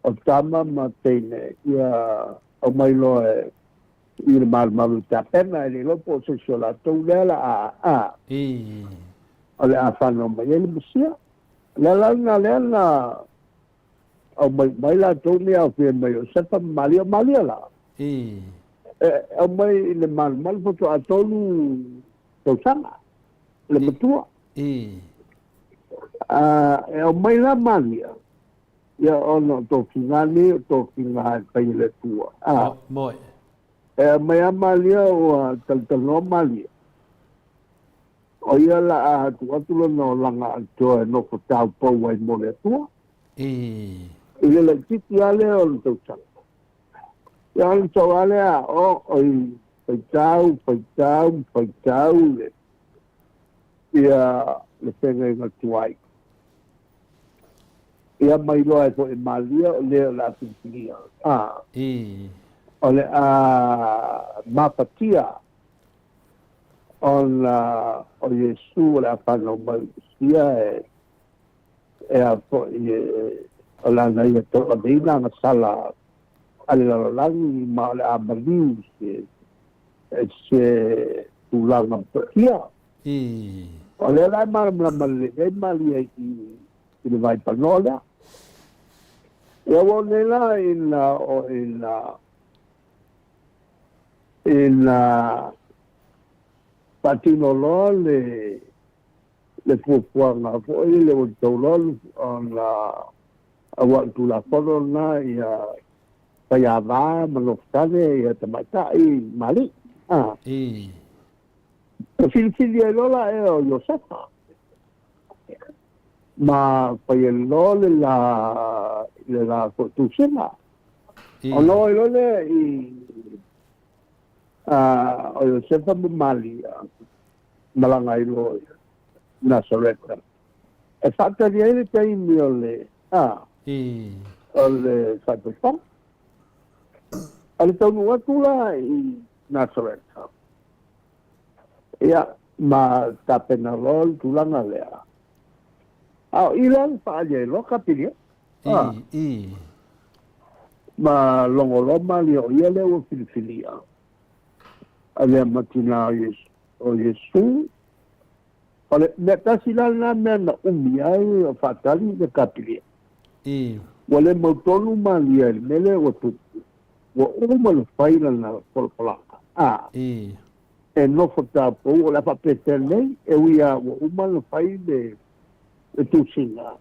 Speaker 3: o tama ma teine, ia aumai loa e i le malumalu i tapena, e le iloa po o se isi o latou lea la a a o le a fanau mai ai le Mesia. Le la na lea na aumai mai latou nei aofia mai o Sefa ma Malia, o Malia la. E aumai i le malumalu faatoa 3 tausaga le matua. E aumai la Malia, ia ona o tofiga nei o tofiga e fai e le Atua.
Speaker 2: Moe.
Speaker 3: E aumai a Malia ua talatalanoa Malia. O ia la a atu atu lona olaga atoa e nofo taupou ai mo le Atua. I le laitiiti lava lea o le tausaga. Ia o le toa lea o oi faitau, faitau, faitau le ia le feagaiga tuai. Ia mailoa ai foi e Malia o lea o le a filifilia. A. O le a mafatia ona o Iesu o le a fanau mai sia e e a foi e o lana ia tauaveina agasala a le lalolagi ma o le a maliu se se tulaga paia. O lea la e malamalama lelei ai Malia i le vaipanoa lea. Ia ua o nei la ina o ina ina faatino loa le le fuafuaga foi le ua tatau loa ona aua o le Tulafono lena ia faiava ma nofotane ia tamaitai ma alii. A. Na filifili ai loa la ea o Iosefa ma fai ai loa le la le la foi tusiga. Ona oo ai loa lea i a o Iosefa ma Malia malaga ai loa i Nasareta e faatali ai le taimi o le a o le faaipoipoga. O le taunuu atu la i Nasareta, ia ma tapena loa le tulaga lea. A o i la na faaali ai loa Kapilia. Ma logo loa Malia o ia lea ua filifilia avea ma tinā o Iesu. O le mea tasi la lena mea na umi ai o faatali le Kapilia. Ua le mautonu Malia i le mea lea ua tupu. Ua uma ona fai lana folafolaga. A. E nofo taupou o le a faapefea nei, e ui lava ua uma ona fai le le tusiga,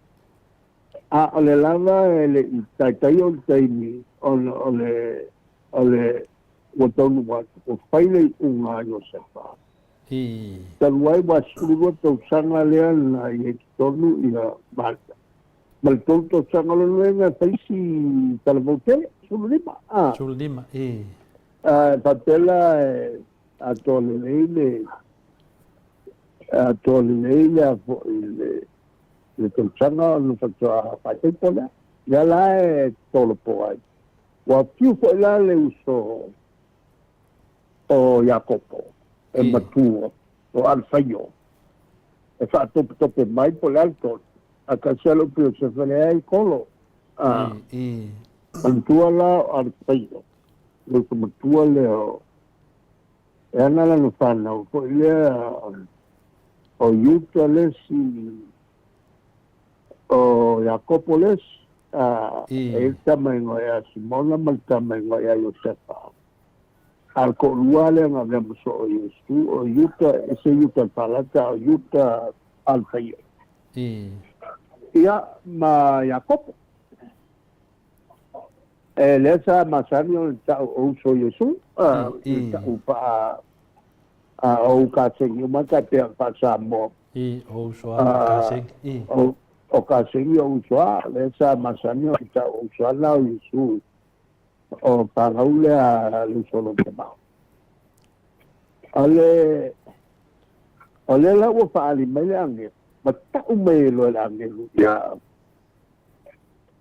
Speaker 3: a o le lava e le i taitaia o le taimi ona o le o le ua taunuu atu, ua fai le iuga a Iosefa. Talu ai ua 12 tausaga lea na i ai i totonu ia Malia, ma le 3 tausaga lona uiga e fai si talavou tele, 15, a.
Speaker 2: 15, i.
Speaker 3: A e faapea la e atoa lelei le atoa lelei le a foi le le tausaga ona faatoa faaipoipo lea. Lea la e tolopo ai. Ua fiu foi la le uso o Iakopo e matua o Alifaio e faatopetope mai po o le a le tonu. A tasi lava le upu Iosefa, leai kolo. A manatua la o Alifaio, le uso matua lea o e ana lana fanau foi lea o Iuta le isi, o Iakopo le isi, a e i ai le tama igoa ia Simona ma le tama igoa ia Iosefa. A o le toalua lea na avea ma soo o Iesu, o Iuta, e ese Iuta le palata, a o Iuta Alifaio. Ia, ma Iakopo. E lea sa masani ona ta'u o uso Iesu, le ta'u pa'a a o kasegi uma tai pea faa-Samoa.
Speaker 2: I, o uso a ma kasegi. I.
Speaker 3: O kasegi o uso a, lea sa masani ona ta'u o uso a la o Iesu o fanau lea a le uso o lona tamā. O le o lea la ua faaali mai le agelu, ma ta'u mai ai loa e le agelu ia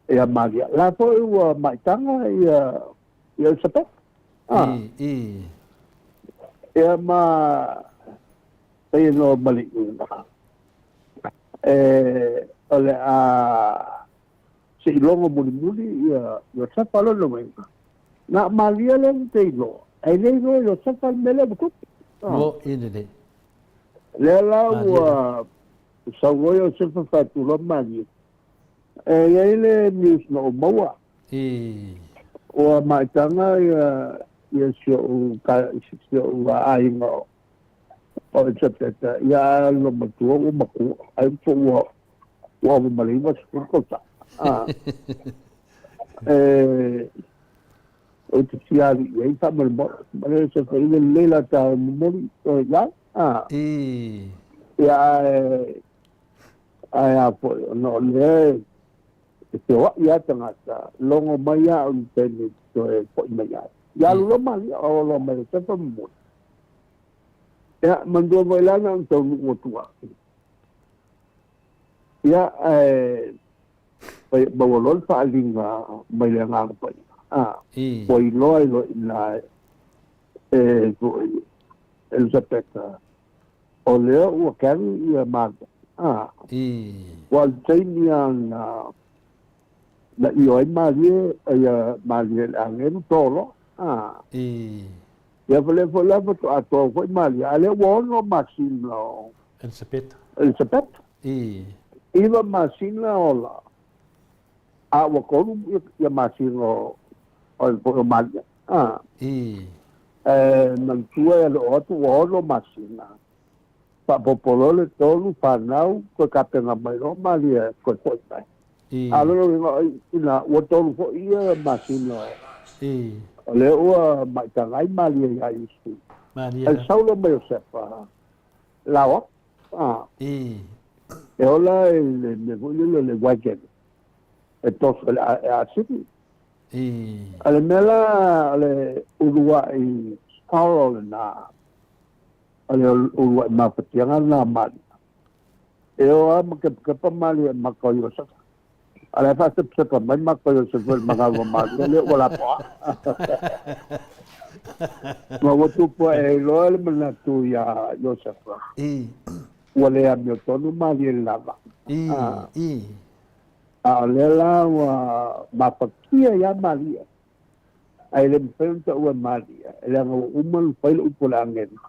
Speaker 3: ia Maria. La foi ua maitaga ia ia Elisapeta.
Speaker 2: Ah. I, i.
Speaker 3: Ia ma faia no maliuga. E o le a se i logo mulimuli ia Iosefa lona uiga. Na Maria lea na te iloa, ae le iloa e Iosefa le mea lea ua tupu.
Speaker 2: Mo i lelei.
Speaker 3: Lea la ua sau ai Iosefa faatu loa Maria. E i ai le news na ou maua. Ua maitaga ia ia si o'u ka si o'u aiga o o Elisapeta ia lona matua ua matua ai po ua ua ova ma le 90 tausaga. A e ou te fia alu i ai faamolemole. Ma le Iosefa i le lelei la ta momoli oe i ai. A ia ae Ae a foi, ona o lea e feoai lava tagata, logo mai lava au i le taimi e toe foi mai ai. Ia alu loa Malia, o loa mai Iosefa ma momoli. Ia, manatua foi la na ona taunuu atu lava. Ia, ae maua loa le faaaliga mai le Agaga Paia, a, ua iloa ai loa i ina e foi Elisapeta, o lea ua carry ia Maria, a, ua o le taimi lava na na io ai Maria, ia Maria i le agelu to loa, a. Ia fa lea foi la faatoa to foi Maria, a lea ua 6 masina o
Speaker 2: Elisapeta.
Speaker 3: Elisapeta. 9 masina ola, a ua 3 ia masina o o o Maria. A. Ae manatua e aloo atu ua 6 masina. Faaopoopo loa le 3 fanau toe tapena mai loa Maria toe foi mai. A o lona uiga ina ua 3 foi ia masina o lea ua maitaga ai Maria ia Iesu. Ae sau loa ma Iosefa lao atu. E ola i le mea foi lele o le wagon e toso e le asini. A le mea la o le uluai sorrow lena, o le uluai mafatiaga lena a Maria. E o lava ma kepakepa Maria i maka o Iosefa. A o la e faasepasepa mai maka o Iosefa i le magalu a Maria, lea ua lapoa. Ma ua tupu ae ai loa le manatu iā Iosefa, ua le amiotonu Maria i le lava. A o lea la ua mafatia ia Maria, ae le mafai ona taua e Maria, leaga ua uma ona fai le upu a le agelu,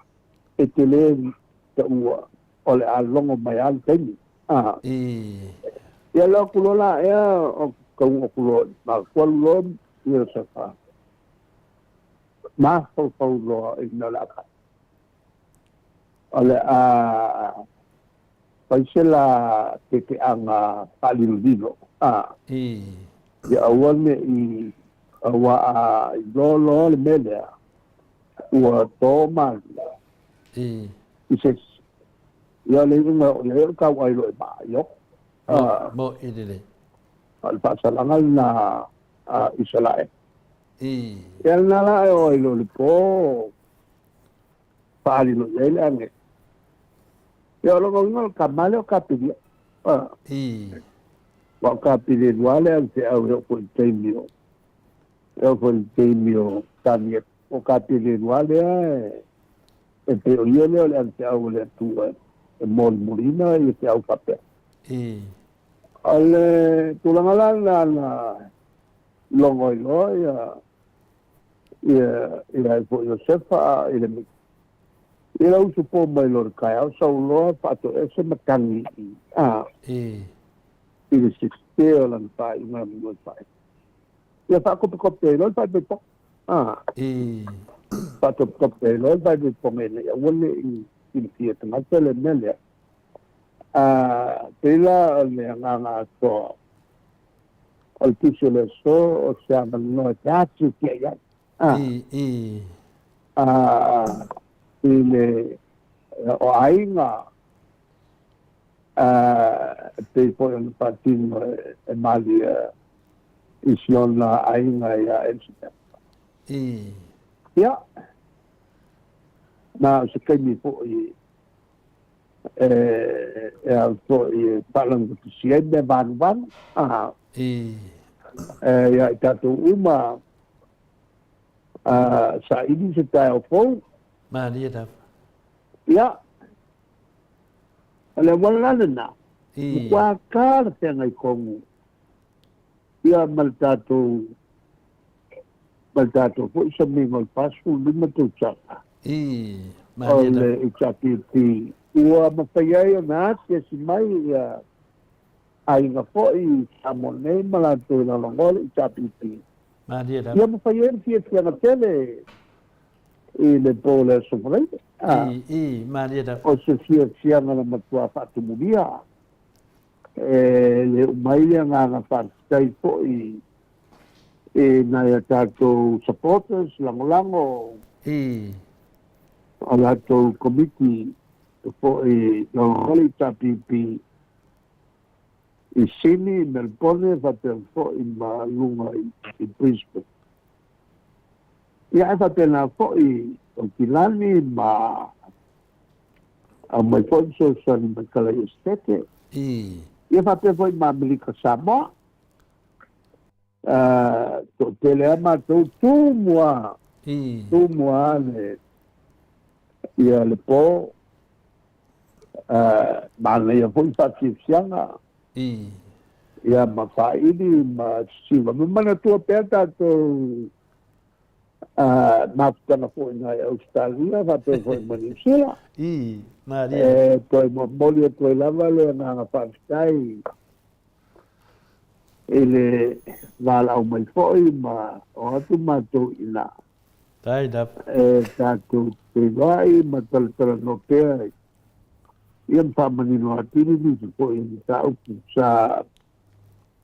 Speaker 3: e te le taua o le a logo mai lava le taimi. Ia alu atu loa la ea o taunuu atu loa i Matua alu loa Iosefa, mafaufau loa i le mea o le a fai. O le a fai se la teteaga faalilolilo, ia aua ne i aua a iloa loa le mea lea, ua to Maria i se isi. Ia o le iuga e oo i ai o le tauai loa i maa i o.
Speaker 2: Mo i lelei.
Speaker 3: O le faasalaga lena a Isaraelu. Ia lena la e oo ai loa i le po, faalilo i ai le agelu. Ia o lona uiga o le tama lea o Kapilia. Aua o Kapilia lua le au feau e oo foi i le taimi o e oo foi i le taimi o Tanielu. O Kapilia lua lea e pei o ia lea o le avefeau a le Atua e molimoliina ia feau faapea. O le tulaga la lena na logo ai loa ia ia ia foi Iosefa i le miti. Ia la usu po mai loa i le taeao sau loa faatoese matagi i le sese o lana faaiuga ma le faaiuga. Ia faakopikope ai loa le faaipoipoga. Faakopikope ai loa le faaipoipoga ina ia aua ne i silafia e tagata le mea lea. Pei la o le agaga atoa o le tusi o le aso o se avanoa e te atiatia i ai. I le o aiga e pei foi ona faatino e Maria i si ona aiga iā Elisapeta. Ia, na o se taimi foi e au foi e faalaugatasi ai mea valuvalu ia i tatou uma saili se taeao fou.
Speaker 2: Malie lava.
Speaker 3: Ia, o le auala la lena, matua talafeagai tonu ia ma le tatou ma le tatou foi samiga o le 45 tausaga o le HRPP ua mafai ai ona asiasi mai ia aiga foi i Samoa nei ma latou e lagolagoa le HRPP. Ia mafai ai le fiafiaga tele i le po o le Aso Faraile. O se fiafiaga na matua faatumulia e le uma ai le agaga faafetai foi i nai a tatou supporters lagolago o latou komiti foi lagolago le HRPP i Sini, Melbourne faapea foi ma luga i Brisbane. Ia ae faapena foi o Kilani ma aumai foi fesoasoani mai Kalaia Setete. Ia faapea foi ma Amerika Samoa. Toatele lava matou tumu lava, tumu lava le ia le po, manaia foi faafiafiaga ia ma faili ma sisiva. Ma manatua pea tatou mafutaga foi nai Ausetalia faapea foi ma Niu Sila.
Speaker 2: Malie.
Speaker 3: E toe momoli atu ai lava le agaga faafetai i le valaau mai foi ma o atu matou i ina
Speaker 2: Faafetai lava.
Speaker 3: e tatou feiloai ma talatalanoa pea ia ma faamanino atili nisi foi o mataupu sa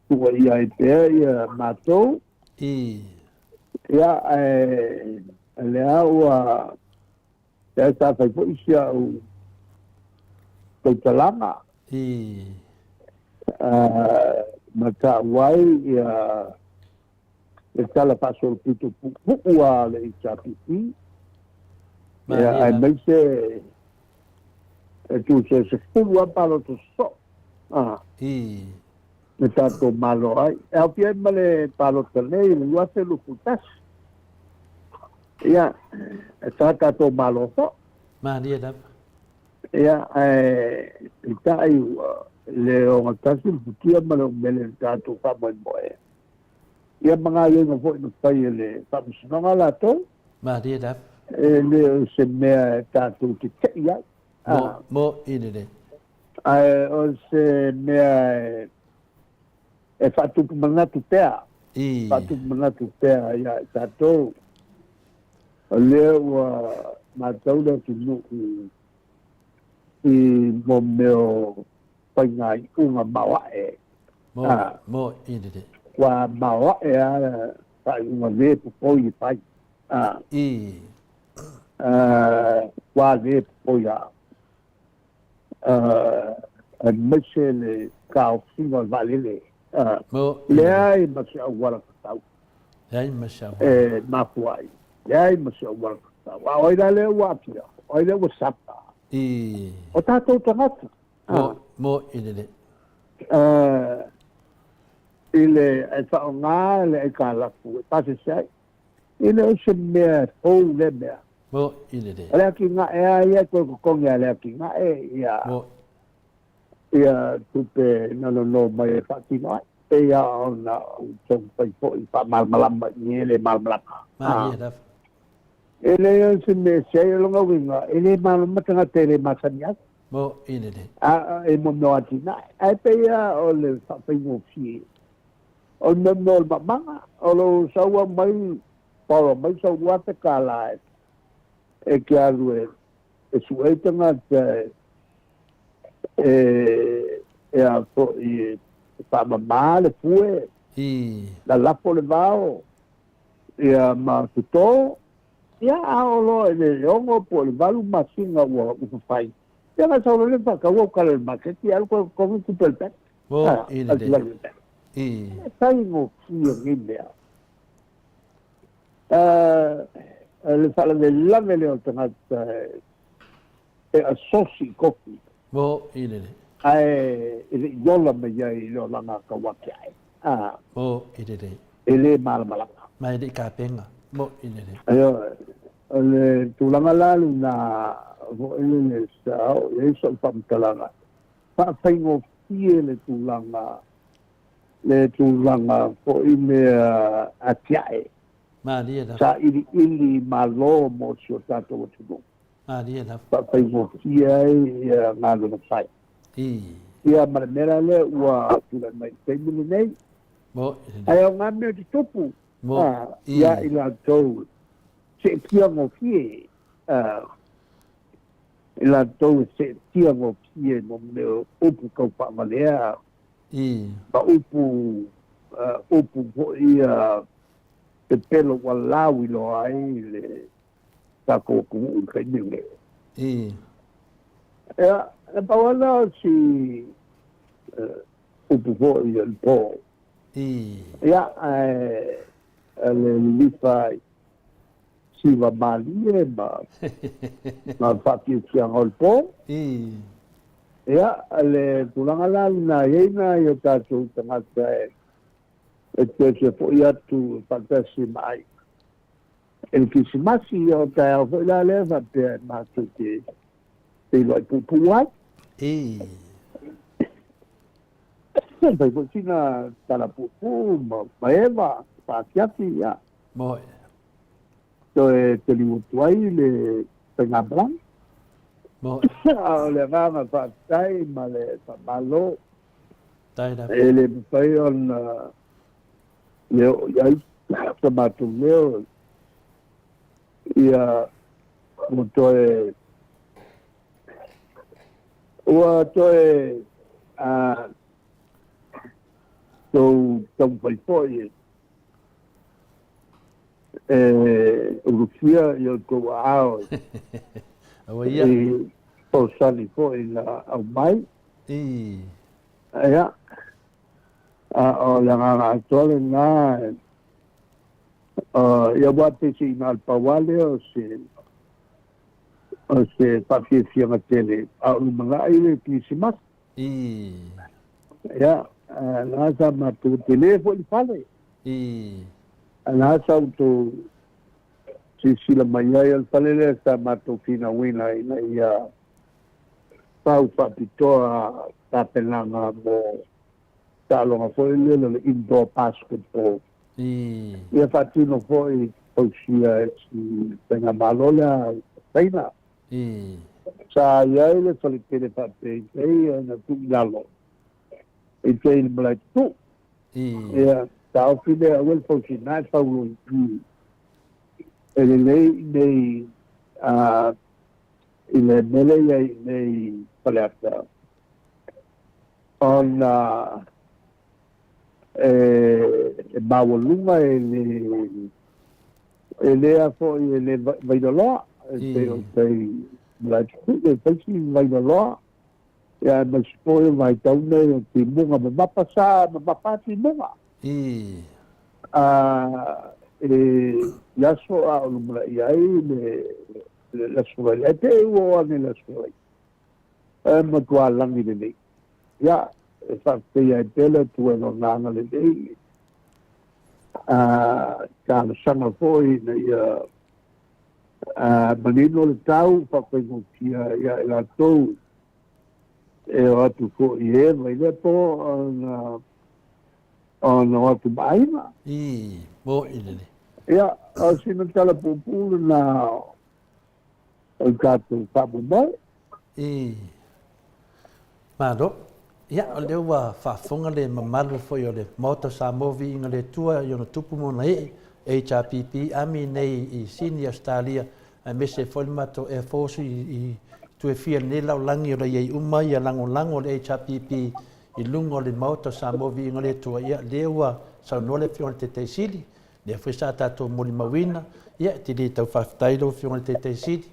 Speaker 3: tuuaia ai pea ia matou. Ia, ae lea ua lea sa fai foi si au tautalaga ma taua ai ia le tala faasolopito puupuu a le HRPP, ia
Speaker 2: Malie lava.
Speaker 3: aemaise e tusa e 10 lava palota sosoo na tatou malo ai. E aofia ai ma le palota nei i le 2021. Ia, e sa tatou malo foi.
Speaker 2: Malie lava.
Speaker 3: Ia, ae peitai ua le ogatasi le futia ma le umele i le tatou faamoemoe. Ia ma gaioiga foi na fai e le Faamasinoga latou.
Speaker 2: Malie lava.
Speaker 3: E le o se mea e tatou te tei ai.
Speaker 2: Mo, mo i lelei.
Speaker 3: Ae o se mea e faatupu manatu pea, faatupu manatu pea ia i tatou. O lea ua matau le atunuu i mo mea o faigaiuga maoae.
Speaker 2: Mo, mo i lelei.
Speaker 3: Ua maoae lava faaiuga le popoi e fai. Ua le popoi lava. Aemaise le taofiga o le vaalele. Leai ma se auala tatau.
Speaker 2: Leai ma se auala.
Speaker 3: E mafua ai. Leai ma se auala tatau. A o ai la lea ua aafia? O ai lea ua sapa? O tatou tagata.
Speaker 2: Mo, mo i lelei.
Speaker 3: I le e faaaoga le aitalafu e pasese ai. E le o se mea fou lea mea.
Speaker 2: Mo i lelei.
Speaker 3: O le atinae lava ia e toe totogi lava e le atinae ia
Speaker 2: Mo.
Speaker 3: ia tupe na nono mai e faatino ai. Pei lava ona ou taumafai foi e faamalamalama i e le malamalama.
Speaker 2: Malie lava.
Speaker 3: E leai o se mea e ai, o lona uiga, e le malamalama tagata e le masani ai.
Speaker 2: Mo i lelei.
Speaker 3: A e mo mea o atinae. Ae pei lava o le faafaigofie o le mea o le mamaga, o lou sau aumai, paola mai sau $2,000 e te alu e sue ai tagata e a foi e faamama le pue, lalafo le vao, ia ma toto, ia a oo loa i le 6 po o le 8 masina ua fafai, ia na sau loa lea faatau au kala i le maketi, alu koe totogi tupe a le bank.
Speaker 2: Mo i lelei.
Speaker 3: E faigofie nei mea. Le faalavelave lea o le tagata e asosi i kofi.
Speaker 2: Mo i lelei.
Speaker 3: Ae e le i ola mai ai i le olaga tauatiae.
Speaker 2: Mo i lelei.
Speaker 3: E le malamalama.
Speaker 2: Ma e le i kapenga. Mo i lelei.
Speaker 3: Ioe. O le tulaga la lena foi lele sa oo i ai sou faamatalaga, faafaigofie le tulaga le tulaga foi lea atiae.
Speaker 2: Malie lava.
Speaker 3: Sailiili malo mo si o tatou atunuu.
Speaker 2: Malie lava.
Speaker 3: Faafaigofie ai ia galuega fai. Ia ma le mea la lea ua tulai mai i le taimi lenei.
Speaker 2: Mo i lenei.
Speaker 3: Ae aoga mea tutupu
Speaker 2: Mo i.
Speaker 3: ia i latou seetia gofie i latou e seetia gofie mo mea o upu tau faavalea ma upu upu foi ia pepelo ua lauiloa ai le tatou atunuu i le taimi lenei. Ia, na pau lava lea o si upu foi o le po. Ia, ae le lilifa Siva malie ma ma faafiafiaga o le po. Ia, le tulaga la lena e i ai nai o tatou tagata e toe fia fo'i atu faatasi ma aiga i le Kerisimasi. Ia, o taeao foi la lea faapea e matou te feiloai puupuu ai. Fai foi sina tala puupuu ma Eva faafiafi, ia.
Speaker 2: Moe.
Speaker 3: Toe taliu atu ai le faigamalaga.
Speaker 2: Moe.
Speaker 3: A o le agaga faafetai ma le faamalo
Speaker 2: Tai lava.
Speaker 3: E le mafai ona le oo i ai sa matou leo, ia ua toe tou taumafai foi e ulufia i outou aao
Speaker 2: Aua ia.
Speaker 3: I fesoasoani foi na aumai. Ia, a o le agaga atoa lena, ia aua peiseai na o le pau lava lea o se faafiafiaga tele a o lumanai le Kerisimasi. Ia, na sa matou tele foi le fale. Na sa outou silasila mai ai o le fale lea sa matou finauina ina ia fau faapitoa tapenaga mo taaloga foi lele o le indoor basketball. Ia faatino foi fausia e si faigamalo lea Saina. Sa i ai le faletele faapea na tuu i lalo i tai i le malae tutu. Ia, taofi lea aua le fausina e fau i e lelei nei i le mele ia i nei Faleata ona e maualuga e le a foi e le vailaloa e pei o tai malae tutu e faisi vailaloa. Ia, aemaise foi o vaitau nei o timuga mamafa, sa mamafa a timuga e i aso a o lumanai ai le aso Faraile ae pe ua o ane le aso Faraile e matua lagi lelei. Ia, e faafetaia ai pea le Atua i lona agalelei, talosaga foi ina ia manino le tau faafaigofie ia i latou e o atu foi i Eva i lea po ona o atu ma aiga.
Speaker 2: Moe lele.
Speaker 3: Ia, o sina tala puupuu lena o le tatou faamoemoe.
Speaker 2: Malo. Ia, o lea ua faafofoga le mamalu foi o le Maota o Samoa, viiga le Atua i ona tupu ma ona ee, HRPP Army nei i Sini, Ausetalia, aemaise foi le matou Air Force i itu e fia i lenei lalolagi o lo o i ai uma ia lagolago o le HRPP i luga o le Maota o Samoa, viiga le Atua. Ia, lea ua saunoa le Afioga i le Taitaifono, lea foi sa tatou molimauina. Ia, e te le tau faafetai lau Afioga i le Taitaisili,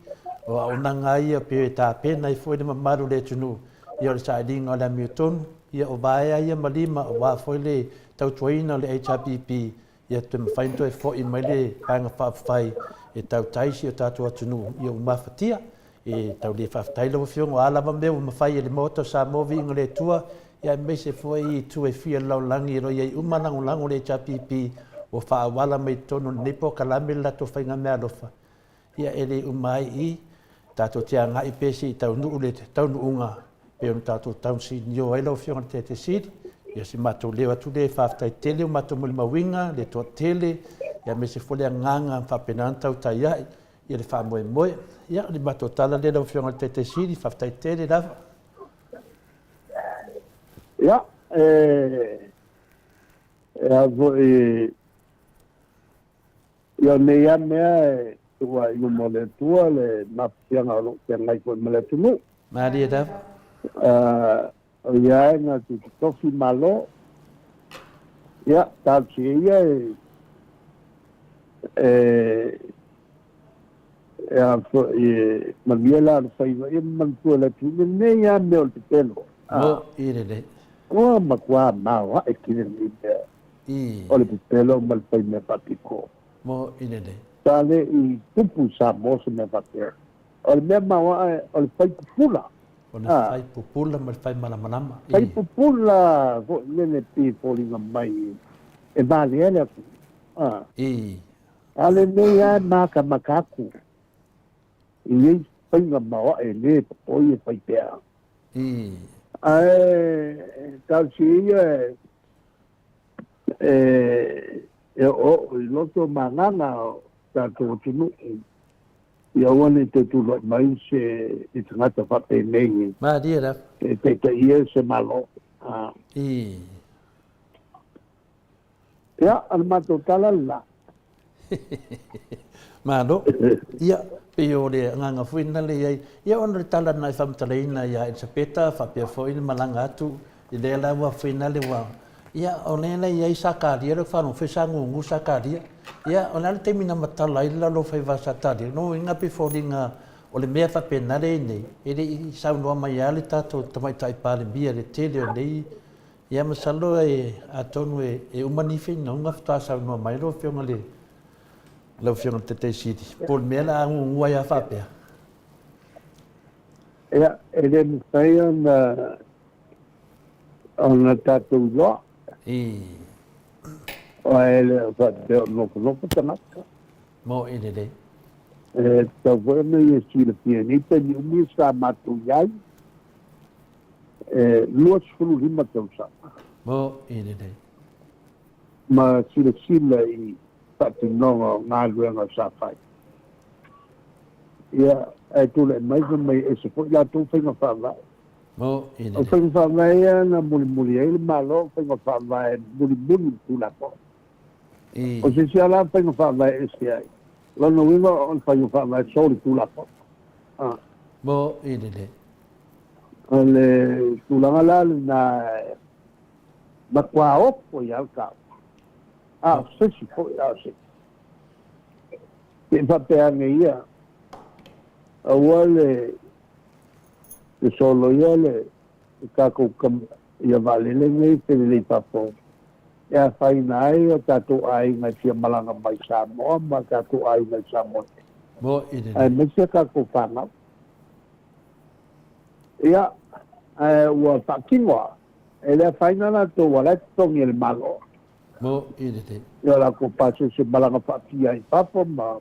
Speaker 2: o auaunaga ia pe tapena ai foi le mamalu o le atunuu, ia o le sailiga o le amiotonu, ia o vaea ia ma lima aua foi le tautuaina o le HRPP, ia toe mafai ona toe fo'i mai le Vaega Faaupufai e tautai si o tatou atunuu ia ua mafatia. E tau le faafetai lau Afioga, o a lava mea ua mafai e le Maota o Samoa, viiga le Atua, ia aemaise foi itu e fia o le lalolagi o lo o i ai uma lagolago le HRPP ua faaauala mai totonu o lenei polokalame le latou faiga meaalofa, ia e le uma ai i tatou te agai pea se i taunuu le taunuuga pei ona tatou tausinio ai lau Afioga i le Taitaisili. Ia, si matou leo atu lea, faafetai tele o matou molimauina le toatele, ia aemaise foi le agaga faapena ona tautai ai ia le faamoemoe. Ia, o le matou tala lea lau Afioga i le Taitaisili, faafetai tele lava.
Speaker 3: Ia, e a foi ia o nei a mea e tuu i luma o le Atua le mafatiaga o loo feagai foi ma le atunuu.
Speaker 2: Malie lava.
Speaker 3: O ia e na tofi malo. Ia, talosia ia e a foi e manuia la le faiva ia manatua le atunuu lenei a mea o le pepelo.
Speaker 2: Mo i lelei.
Speaker 3: Ua matua maoae kile lenei mea o le pepelo ma le fai mea faapiko.
Speaker 2: Mo i lelei.
Speaker 3: Sa le i tupu i Samoa se mea faapea. O le mea maoae o le fai pupula.
Speaker 2: O le fai pupula ma le fai malamalama.
Speaker 3: Fai pupula foi lele pei e foliga mai e valea le atunuu. A o lenei lava e matamata atu i nei faiga maoae le popoi e fai pea. Ae talosia ia e oooo i loto ma agaga o tatou atunuu, ia aua ne i toe tulai mai se tagata faapenei
Speaker 2: Malie lava.
Speaker 3: e taitaia se Malo. Ia, o le matou tala lena.
Speaker 2: Malo. Ia, pei o le agaga foi lena le i ai. Ia, ona o le tala na e faamatalaina ia Elisapeta faapea foi le malaga atu i lea la ua finale ua ia o lea la i ai Sakaria le faalogo foi sa gugu Sakaria. Ia, o le a le taimi na matala ai le lalo o faiva Sakaria? Lona uiga pei foliga o le mea faapena lea i nei, e le i saunoa mai lava le tatou Tamaitai Palemia i le tele o nei. Ia masalo e atonu e uma ni finauga faatoa saunoa mai lau Afioga i le lau Afioga i le Taitai Sili, po o le mea o le a gugu ai lava faapea.
Speaker 3: Ia, e le mafai ona tatou iloa. Aua e le o faapea o nofonofo tagata.
Speaker 2: Mo i lelei.
Speaker 3: E tatau foi ona ia silafia i nei taimi umi sa matou i ai, e 25 tausaga.
Speaker 2: Mo i lelei.
Speaker 3: Ma silasila i faatinoga o galuega sa fai. Ia, ae tulai mai fai mai e ese foi latou faiga faavae.
Speaker 2: Mo i
Speaker 3: O
Speaker 2: lelei.
Speaker 3: faiga faavae ia na mulimuli ai le Malo, o faiga faavae mulimuli i le Tulafono. O se isi lava la faiga faavae ese ai. Lona uiga o le faiga faavae solitulafono.
Speaker 2: Mo i lelei.
Speaker 3: O le tulaga la lena e matua ofo ai lava le taua. A o se isi foi, a o se isi. Se i faapea ane ia, aua le soloia le tatou ia vaalele nei felelei fafo e afaina ai o tatou aiga e fia malaga mai Samoa ma tatou aiga i Samoa nei,
Speaker 2: Mo i lelei.
Speaker 3: aemaise a tatou fanau. Ia, ae ua faatino lava, e le afaina latou ua la e totogi e le Malo.
Speaker 2: Mo i lelei.
Speaker 3: Ia o latou pasese malaga faafia i fafo ma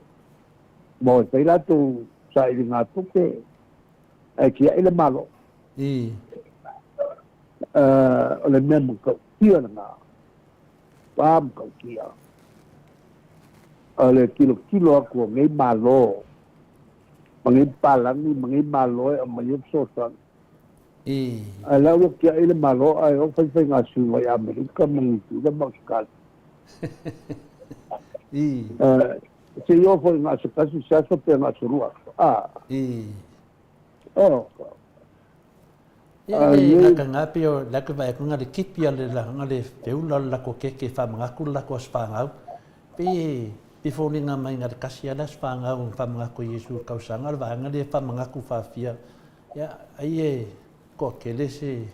Speaker 3: o e fai latou sailiga tupe, ae tiai le Malo. O le mea matautia lena, pa matautia, o le tilotilo atu o nei Malo ma nei papalagi ma nei Malo e aumai ai fesoasoani. Ae la ua tiai le Malo ae o fai faigasima i Amerika ma Niu Sila ma Ausetalia. Se i oo foi i aso tasi se aso pe aso lua aso. Oh.
Speaker 2: Ia le laka pei o le ake vaai atu na le kipi a le na le feula o le lako keke e faamanatu le lako aso fanau. Pei e foliga mai na le tasi lava le aso fanau na faamanatu e Iesu i le tausaga o le vaega lea e faamanatu faafia. Ia ai e toatele se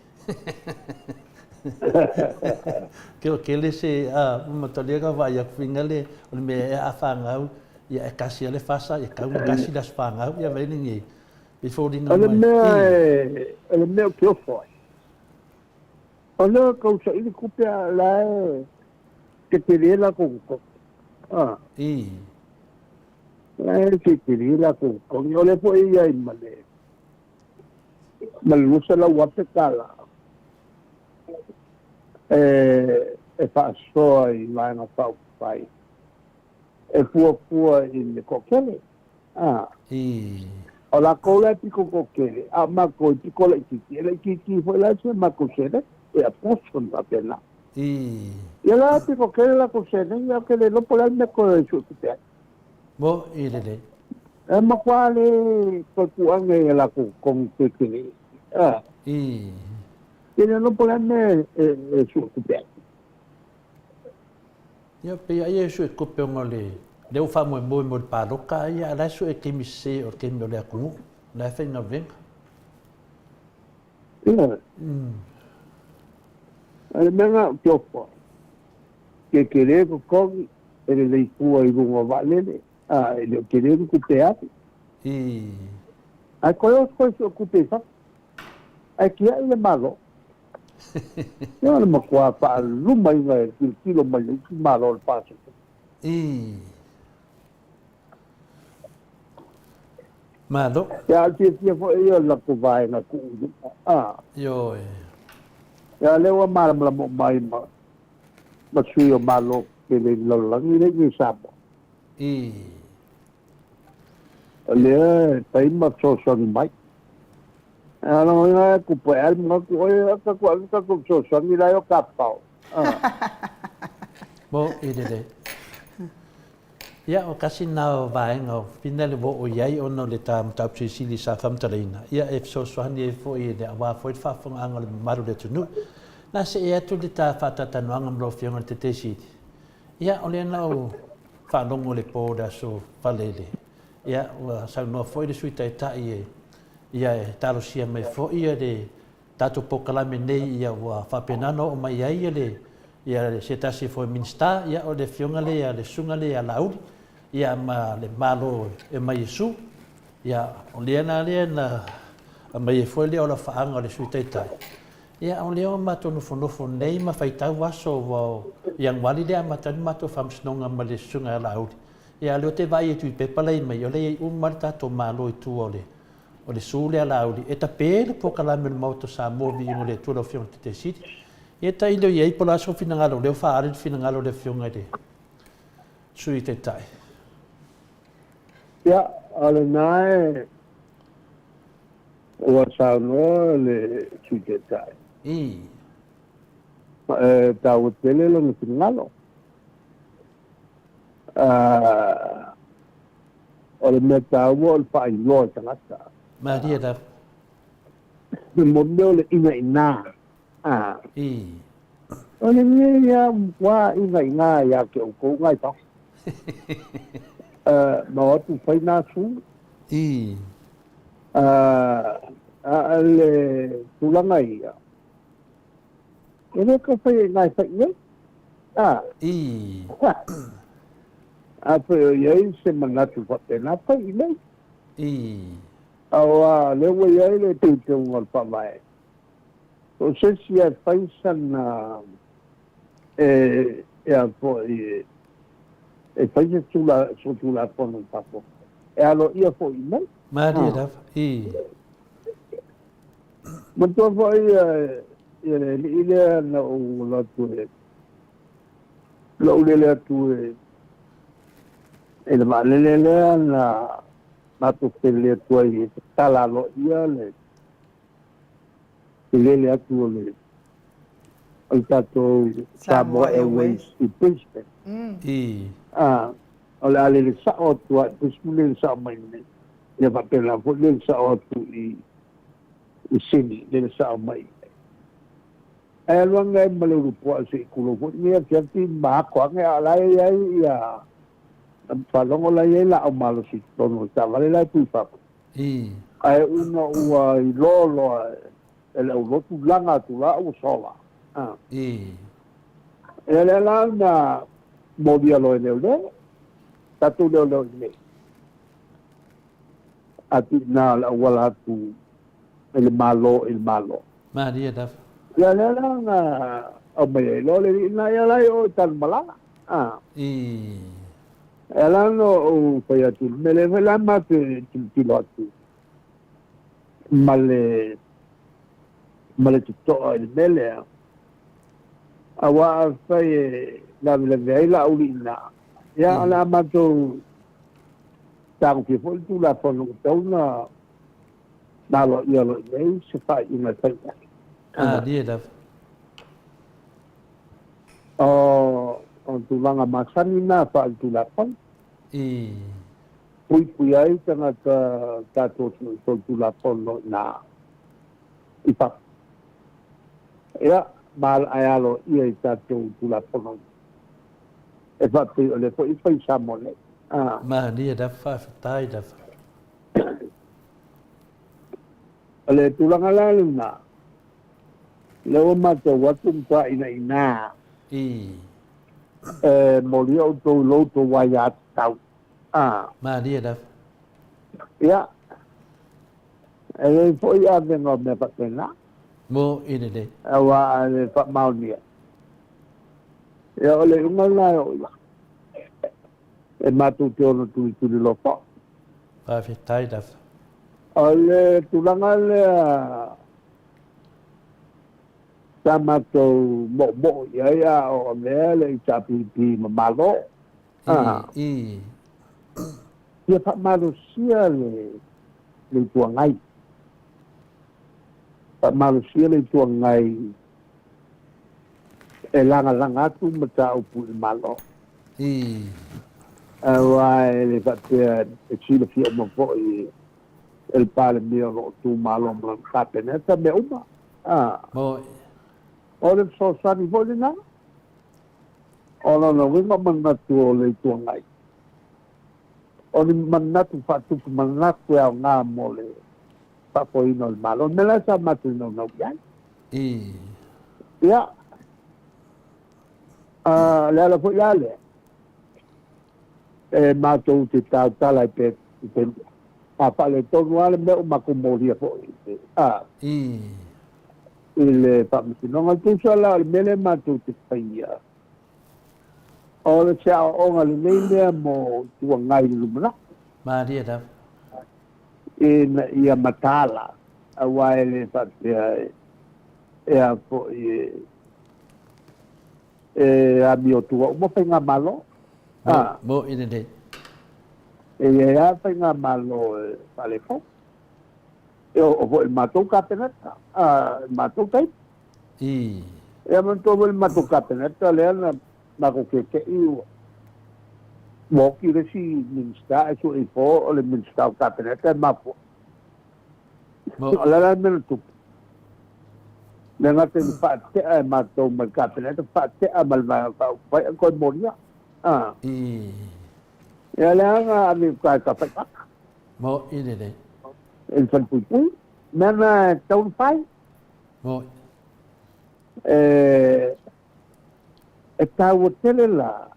Speaker 2: toatele se matalia na vaai atu foi le o le mea ea a fanau ia e tasi lava le fasa ia tau na tasi le aso fanau ia vaai lenei. E foliga
Speaker 3: O le
Speaker 2: mai.
Speaker 3: mea e, o le mea ou te ofo ai, o lea e tau saili tupe a o la e tetele latou totogi. O la e tetele latou totogi. O lea foi e i ai ma le ma le $200,000 e faasoa i Vaega Faaupufai e fuafua i le toatele. O latou la e pito toatele, a o matou e pito laitiiti, e laitiiti foi la se matou seleni, e apportion faapena. Ia la e pito tele latou seleni, ae ou te le iloa po o le a le mea toe suetupe ai.
Speaker 2: Mo i lelei.
Speaker 3: E matua le toe tuu ane i a latou totogi tetele. Te le iloa po o le a le mea e suetupe ai.
Speaker 2: Ia, pei ai e suetupe ona o le lea ua faamoemoe mo le palota ia, a o la e sue i taimi sese o le taimi o le atunuu, o la e faigaluega.
Speaker 3: Ia. O le mea lena ou te ofo ai, tetele totogi, e lelei fua i luga o vaalele. A, e le o tele ni tupe alu. Ae toe o toe sue tupe i fafo. Ae tiai le Malo. Ia o le matua faalumaina e tilotilo mai le isi Malo o le Pasefika.
Speaker 2: Malo.
Speaker 3: Ia, a o le fiafia foi ia o le latou vaega tuu i luga. A.
Speaker 2: Ioe.
Speaker 3: Ia, lea ua malamalama uma ai ma, ma sui o Malo tetele i le lalolagi lea i Samoa. O lea e fai ma fesoasoani mai. A lagona e kupu e le manatu, oi, tatou ave tatou fesoasoani la e o kapao.
Speaker 2: Mo i lele. Ia, o kasi na o vaega o fina le ua oo i ai ona o le ta mataupu silisili sa faamatalaina, ia e fesoasoani ai foi i le aua foi le faafofogaaga o le mamalu o le atunuu. Na see atu le ta faatalatalanoaga ma lau Afioga i le Taitaiesili, ia o lea na ou faalogo i le po o le aso Faraile, ia ua saunoa foi le Sui Taitai e ia e talosia mai foi le tatou polokalame nei ia ua faapena ona oo mai ai le ia se tasi foi Minisita, ia o le Afioga lea ia le Susuga lea ia Laauli, ia ma le Malo e mai Iesu. Ia o lea la lea na aumai ai foi lea o le faaga o le Sui Taitai. Ia o lea ua matou nofonofo nei ma faitau aso ua o Ianuari lea amata ai le matou faamasinoga ma le Susuga ia Laauli. Ia o lea ou te vaai atu i pepa la e i ai, o lea e i ai uma le tatou Malo i tua o le su lea Laauli e tape le polokalame o le Maota o Samoa viiga o le Atua lau Afioga i le Taitaiesili. Ia tailo i ai po o le a sou finagalo, o lea ua faaali le finagalo o le Afioga i le Sui Taitai.
Speaker 3: Ia, o lena e ua saunoa le Sui Taitai. E taua tele lona finagalo. O le mea taua o le faailoa i tagata.
Speaker 2: Malie lava.
Speaker 3: Mo mea o le inaina. O le mea ia ua inaina ia te outou nai fafo. Ma o atu fai nā su. A le tulaga ia, e le tau fai e nai fai nei. A foi o i ai se manatu faapena, fai i nei. Aua lea ua i ai le teuteuga o le Faavae. O se isi e fai sana e a foi e fai se tulafono i fafo, e aloaia foi i nei.
Speaker 2: Malie lava.
Speaker 3: Manatua foi ia le alii lea na ou alu atu e lou lele atu e le vaalele lea na matou felele atu ai e tatala aloaia le lele atu o le tatou Samoa Airways i Brisbane. O le a lele sao atu i Brisbane, lele sao mai nei. Ia faapena foi lele sao atu i Sydney, lele sao mai. Ae alu ane ai ma le ulupoa se i tulou foi lenei afiafi ma ako ane a o la e i ai ia faalogo la i ai laau malosi i totonu o le taavale la e tu i fafo. Ae una ua iloa loa e le aulotu laga atu la ua sola. Ia lea la na molia loa e leoleo, tatou leoleo i nei. Atu i ina o le auala atu i le Malo i le Malo.
Speaker 2: Malie lava.
Speaker 3: Ia lea la na aumai ai loa le alii lena, ia la e oo i Tanumalala. E ala ona ou fai atu i le mea lea foi la matou te tilotilo atu ma le ma le totoa i le mea lea, aua afai e lavelave ai Laauli i ina, ia o le a matou tagofia foi le Tulafono ua tatau ona aloaia loa i ai se faaiuga e fai i ai.
Speaker 2: Malie lava.
Speaker 3: O tulaga masani na faaletulafono. Puipui ai tagata tatou atunuu i solitulafono ina i fafo. Ia, ma ae aloaia i tatou Tulafono e faapei o lea foi e fai i Samoa nei.
Speaker 2: Malie lava, faafetai lava.
Speaker 3: O le tulaga la lena, lea ua matau atu matua inaina. E molia outou i lo outou aiatatau. A.
Speaker 2: Malie lava.
Speaker 3: Ia, e lelei foi avega o mea faapena.
Speaker 2: Mo i lelei.
Speaker 3: Aua a le faamaonia, ia o le iuga lena e oo i ai. E matou te ono tulituliloa foi.
Speaker 2: Faafetai lava.
Speaker 3: O le tulaga lea sa matou moomoo i ai a o avea le HRPP ma Malo.
Speaker 2: I.
Speaker 3: Ia faamalosia le Itu Agai. Faamalosia le Itu Agai e lagalaga atu mataupu i le Malo. Aua e le faapea e silafia uma foi e le Palemia o lo o tu malo ma lana Kapeneta mea uma. O le fesoasoani foi lena. O lona uiga o manatu o le Itu Agai, o ni manatu faatupu manatu e aoga mo le faafoeina o le Malo. O le mea la sa matou naunau i ai. Ia, o le ala foi la lea, e matou te tautala ai pea i te a faaletonu lava le mea ua matou molia foi i le Faamasinoga. Tusa la o le mea lea matou te faia, o le se aoaoga lelei lea mo Itu Agai i le lumanai.
Speaker 2: Malie lava.
Speaker 3: Ina ia mataala, aua e le faapea e a foi e amiotua uma faigamalo.
Speaker 2: Mo i lelei.
Speaker 3: E i ai lava faigamalo e faaletonu. E oo foi i le matou Kapeneta, i le matou taimi. Ia manatua foi le matou Kapeneta lea na matou keke'i ua oti le isi Minisita ae sue ifo o le Minisita o le Kapeneta e mafua. O le a la le mea na tupu? Le gata i le faatea e matou mai le Kapeneta, faatea ma le Vaega Faaupufai ae toe molia. Ia lea na ave i uta e tafaipata.
Speaker 2: Mo i lelei.
Speaker 3: I le falepuipui. Mea na e tatau ona fai.
Speaker 2: Mo.
Speaker 3: E taua tele la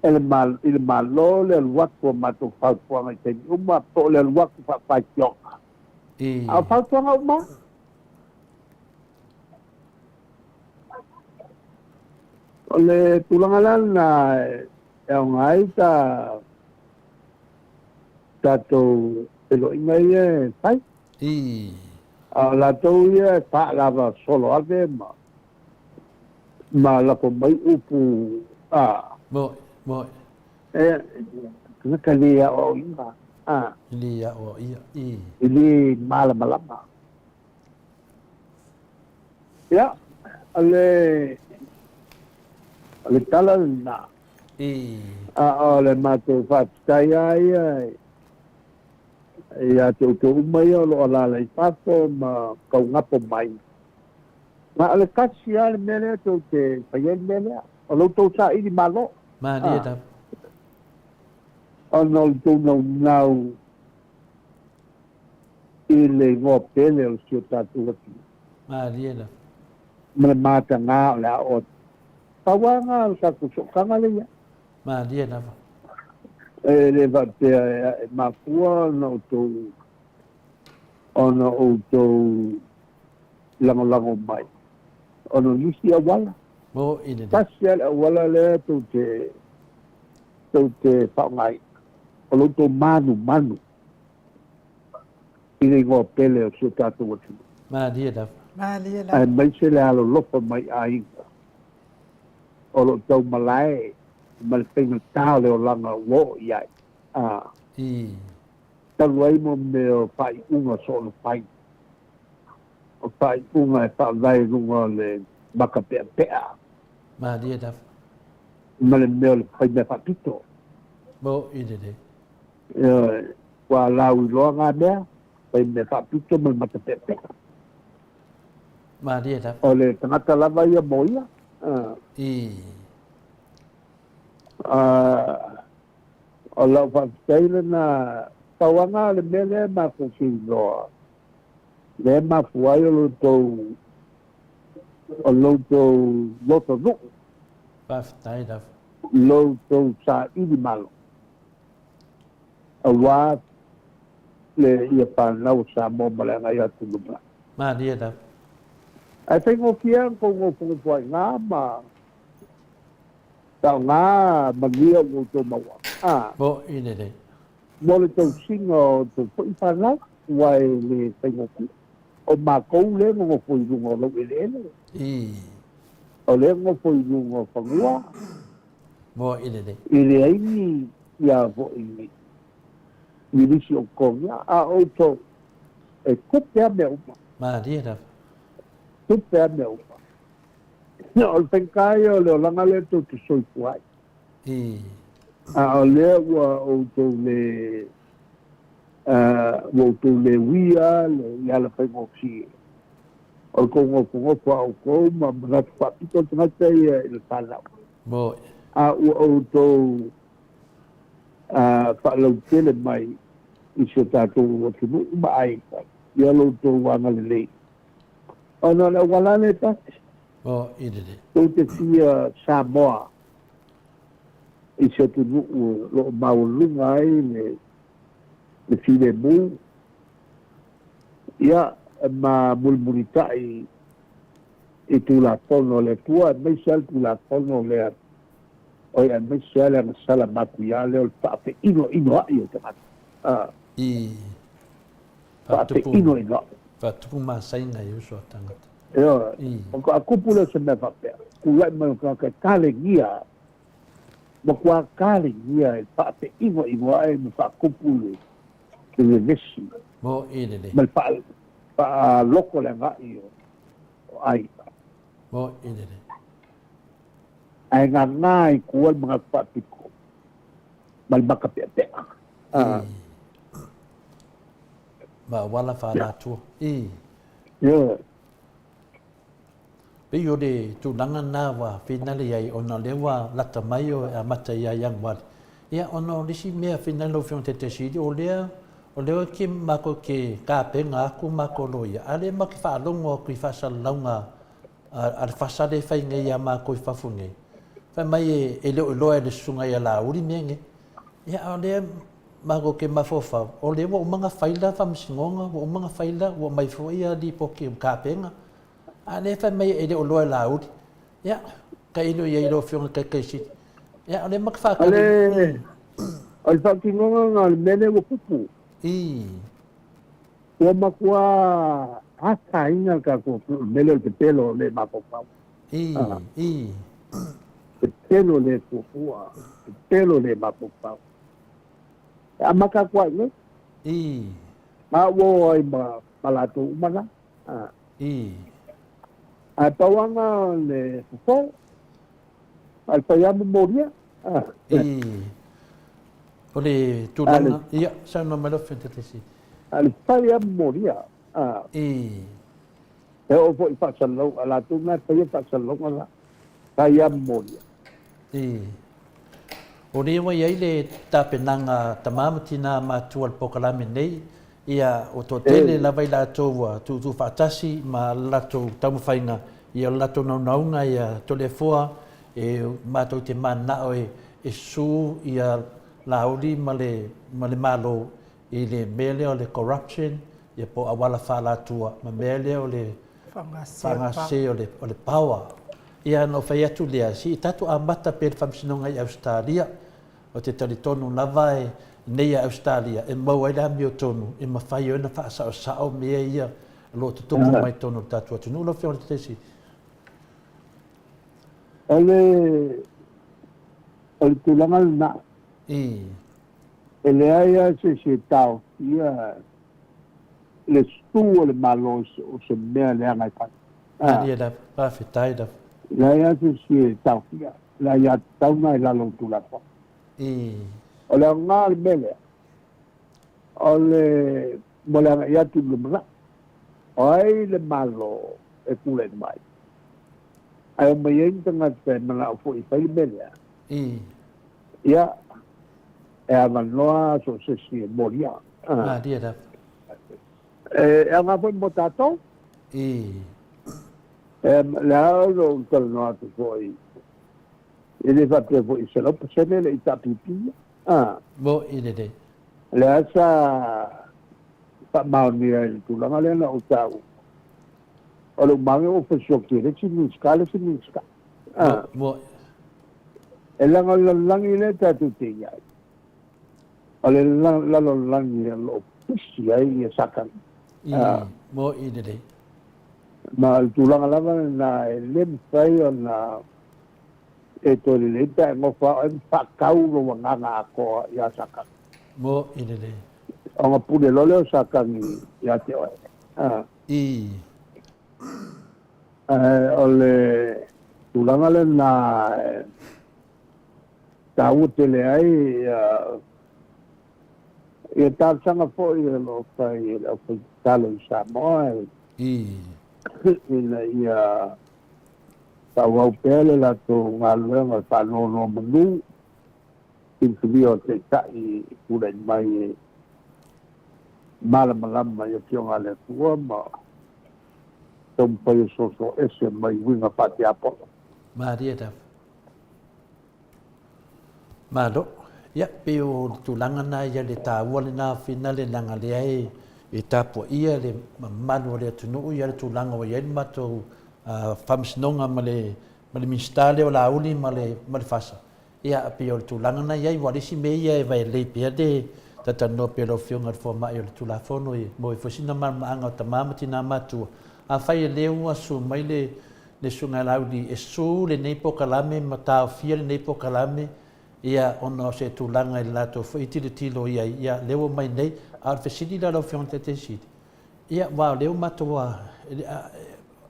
Speaker 3: e le i le Malo le alu atu o matou fautuaga i taimi uma, po o le alu atu faafaitioga. A o fautuaga uma, o le tulaga la lena e aoga ai ta tatou feiloaiga ia e fai. A o latou ia e faalava solo ave ma lafo mai upu a.
Speaker 2: Moe, moe.
Speaker 3: E tagata le aoaoina.
Speaker 2: A. Le aoaoia, i.
Speaker 3: E le malamalama. Ia, o le, o le tala lena. A o le matou faafetai lava ia ia te outou uma ia o lo o alaala i fafo ma taugapo mai. Ma o le tasi lava le mea lea tou te fai ai le mea lea, o lo outou saili malo.
Speaker 2: Malie lava.
Speaker 3: Ona o le tou naunau i le igoa pele o si o tatou atunuu.
Speaker 2: Malie lava.
Speaker 3: Ma le mataga o le a oo atu. Pau lava lena o le tatou sootaga lea i ai.
Speaker 2: Malie lava.
Speaker 3: E le faapea e mafua ona outou ona outou lagolago mai ona o nisi auala.
Speaker 2: Mo i lelei.
Speaker 3: Tasi lava le auala lea tou te tou te faaaogaina, o lo outou manumanu i le igoa pele o si o tatou atunuu.
Speaker 2: Malie lava.
Speaker 1: Malie lava.
Speaker 3: Aemaise le alolofa mai aiga o lo o taumalae ma le faigata o le olaga ua oo i ai. A. Talu ai mo mea o faaiuga soonofai, o faaiuga e faavae i luga o le maka peapea.
Speaker 2: Malie lava.
Speaker 3: Ma le mea o le fai mea faapito.
Speaker 2: Mo i lelei.
Speaker 3: Ioe, ua lauiloa na mea, fai mea faapito ma le mata peapea.
Speaker 2: Malie lava.
Speaker 3: O le tagata lava ia mo ia. O lau faafetai lena, pau lava na o le mea lea e matou te iloa, lea e mafua ai o lo outou, o lo outou lotonuu.
Speaker 2: Faafetai lava.
Speaker 3: Lo outou saili malo. Aua le ia fanau o Samoa ma le agai atu i lumanai.
Speaker 2: Malie lava.
Speaker 3: Ae faigofie lava ona tou nofonofo ai i ina ma faaaoga manuia ua outou maua. A.
Speaker 2: Mo'i lelei.
Speaker 3: Mo le tausiga o outou foi fanau, aua e le faigofie. O matou lea e nonofo i luga o laueleele.
Speaker 2: I.
Speaker 3: O lea e nonofo i luga o fanua.
Speaker 2: Mo'i lelei.
Speaker 3: E leai ni ia foi ni lisi o totogia, a outou e tupe lava mea uma.
Speaker 2: Malie lava.
Speaker 3: Tupe lava mea uma. O le faigata ia o le olaga lea tou te soifua ai.
Speaker 2: I.
Speaker 3: A o lea ua outou le ua outou le uia le i ala faigofie o le tou nofonofo a outou ma manatu faapito le tagata ia i le fanau.
Speaker 2: Mo'i.
Speaker 3: A ua outou faalautele mai i si o tatou atunuu ma aiga ia lo outou agalelei. Ona o le auala lea e tasi.
Speaker 2: Mo'i lelei.
Speaker 3: Tou te fia Samoa i se atunuu o lo o maualuga ai le filemu, ia, ma mulimulitai i Tulafono a le Atua, aemaise lava le Tulafono lea, oi, aemaise lava le agasala matuia lea o le faafeinoinoa'i o tagata. A.
Speaker 2: I
Speaker 3: Faafeinoinoa'i.
Speaker 2: Faatupu masaiga i uso a tagata.
Speaker 3: Ioe.
Speaker 2: I.
Speaker 3: Faatoa tupu lea o se mea faapea, tulai mai o le tagata e talegia, matua talegia e faafeinoinoa'i ma faatupu le vevesi.
Speaker 2: Mo'i lelei.
Speaker 3: Ma le faaloko le agai o aiga.
Speaker 2: Mo'i lelei.
Speaker 3: Ae gagā i tua le manatu faapito ma le maka peapea.
Speaker 2: I. Ma auala faalatua. I.
Speaker 3: Ioe.
Speaker 2: Pei o le tulaga lena ua finale i ai ona o lea ua lata mai o e amata ia Ianuari. Ia ona o le isi mea finale lau Afioga i le Taitaiseili, o lea o lea ke matou te tapena atu matou loia, a o lea matou te faalogo atu i faasalalauga a le fasa lea e fai nei ia matou i fafo nei, fai mai e le o iloa e le susuga ia Laauli mea nei. Ia a o lea matou te mafaufau, o lea ua uma ona fai la faamasinoga, ua uma ona fai la, ua aumai foi lipoti o tapena, a o lea fai mai e le o iloa e Laauli. Ia, tailo i ai lau Afioga i le Taitaisili. Ia, o lea matou te faatali.
Speaker 3: O le faatinoga lena o le mea lea ua tupu.
Speaker 2: I.
Speaker 3: Ua matua afaina le tatou atunuu i le mea lea o le pepelo le mafaufau.
Speaker 2: I, i.
Speaker 3: Pepelo le fuafua, pepelo le mafaufau. E amata atu ai nei.
Speaker 2: I.
Speaker 3: Ma ua o ai ma latou uma la.
Speaker 2: I.
Speaker 3: Ae pau lava lena o le fofo, a le fai lava momolia.
Speaker 2: I. O le tulaga, ia, saunoa mai lau Afioga i le Taitaiseili.
Speaker 3: A le fai lava momolia.
Speaker 2: I.
Speaker 3: E oo foi i faasalalauga, a latou na e faia faasalalauga la, fai lava momolia.
Speaker 2: I. O lea ua i ai le tapenaga a tama ma tina matutua o le polokalame nei, ia, ua toatele lava i latou ua tuutuu faatasi ma le latou taumafaiga, ia, o le latou naunauga ia Toleafoa e matou te mananao e susu ia Laauli ma le ma le Malo i le mea lea o le corruption ia po o auala faalatua ma mea lea o le faagasese o le o le power. Ia ona ou fai atu lea, se i tatou amata pea i le Faamasinoga i Ausetalia. Ou te talitonu lava e nei a Ausetalia e maua ai le amiotonu e mafai ai ona faasaosao mea ia o lo o tutupu mai totonu o le tatou atunuu. Lau Afioga i le Taitaiseili.
Speaker 3: O le o le tulaga lena.
Speaker 2: I.
Speaker 3: E leai lava se isi e taofia le su o le Malo o se mea leaga e fai.
Speaker 2: Malie lava, faafetai lava.
Speaker 3: E leai lava se isi e taofia le aiatatau lena i lalo o le Tulafono.
Speaker 2: I.
Speaker 3: O le aoga o le mea lea, o le mo le agai atu i le lumanai. O ai le Malo e tulai mai, ae omai ai ni tagata e manao foi e fai le mea lea.
Speaker 2: I.
Speaker 3: Ia, e avanoa so o se isi e molia.
Speaker 2: Malie lava.
Speaker 3: E aoga foi mo tatou.
Speaker 2: I.
Speaker 3: E le a ona ou talanoa atu foi, e le faapea foi 100% le i taapipia.
Speaker 2: Mo'i lelei.
Speaker 3: Lea sa faamaonia i le tulaga lea na ou taua, o le umaga ua fesioki e le isi Minisita le isi Minisita. E leaga o le lalolagi lea tatou te i ai, o le lalolagi o lo o pisi ai ia Satani.
Speaker 2: Mo'i lelei.
Speaker 3: Ma o le tulaga lava lena e le mafai ona e toe lelei pe a e nofo lava oe ma faatau lou agaga atoa ia Satani.
Speaker 2: Mo'i lelei.
Speaker 3: Ona pule loa lea o Satani ia te oe. Ae o le tulaga lena e taua tele ai ia talosaga foi o lo o fai e le aufaitatalo i Samoa ina ia faaauau pea le latou galuega e faanonomanu filifilia o Taitai e tulai mai e malamalama i Afioga a le Atua ma taumafai e soso ese mai uiga faatiapono.
Speaker 2: Malie lava. Malo. Ia, pei o le tulaga na ia le taua lena finale leaga lea e e tapuaia le mamalu o le atunuu ia le tulaga ua i ai le matou faamasinoga ma le ma le Minisita lea o Laauli ma le ma le FASA. Ia, e pei o le tulaga na i ai, aua o le isi mea ia e vaelei pea le talatalanoa pea o lau Afioga i le Fomai o le Tulafono e maua ai foi sina malamalamaaga o tama ma tina matua. Afai e le ua su mai le le Susuga ia Laauli e su lenei polokalame ma taofia lenei polokalame, ia, ona o se tulaga i le latou foi tilotilo i ai, ia, lea ua omai nei. A o le fesili la lau Afioga i le Taitaifono, Ia, aua o lea ua matou,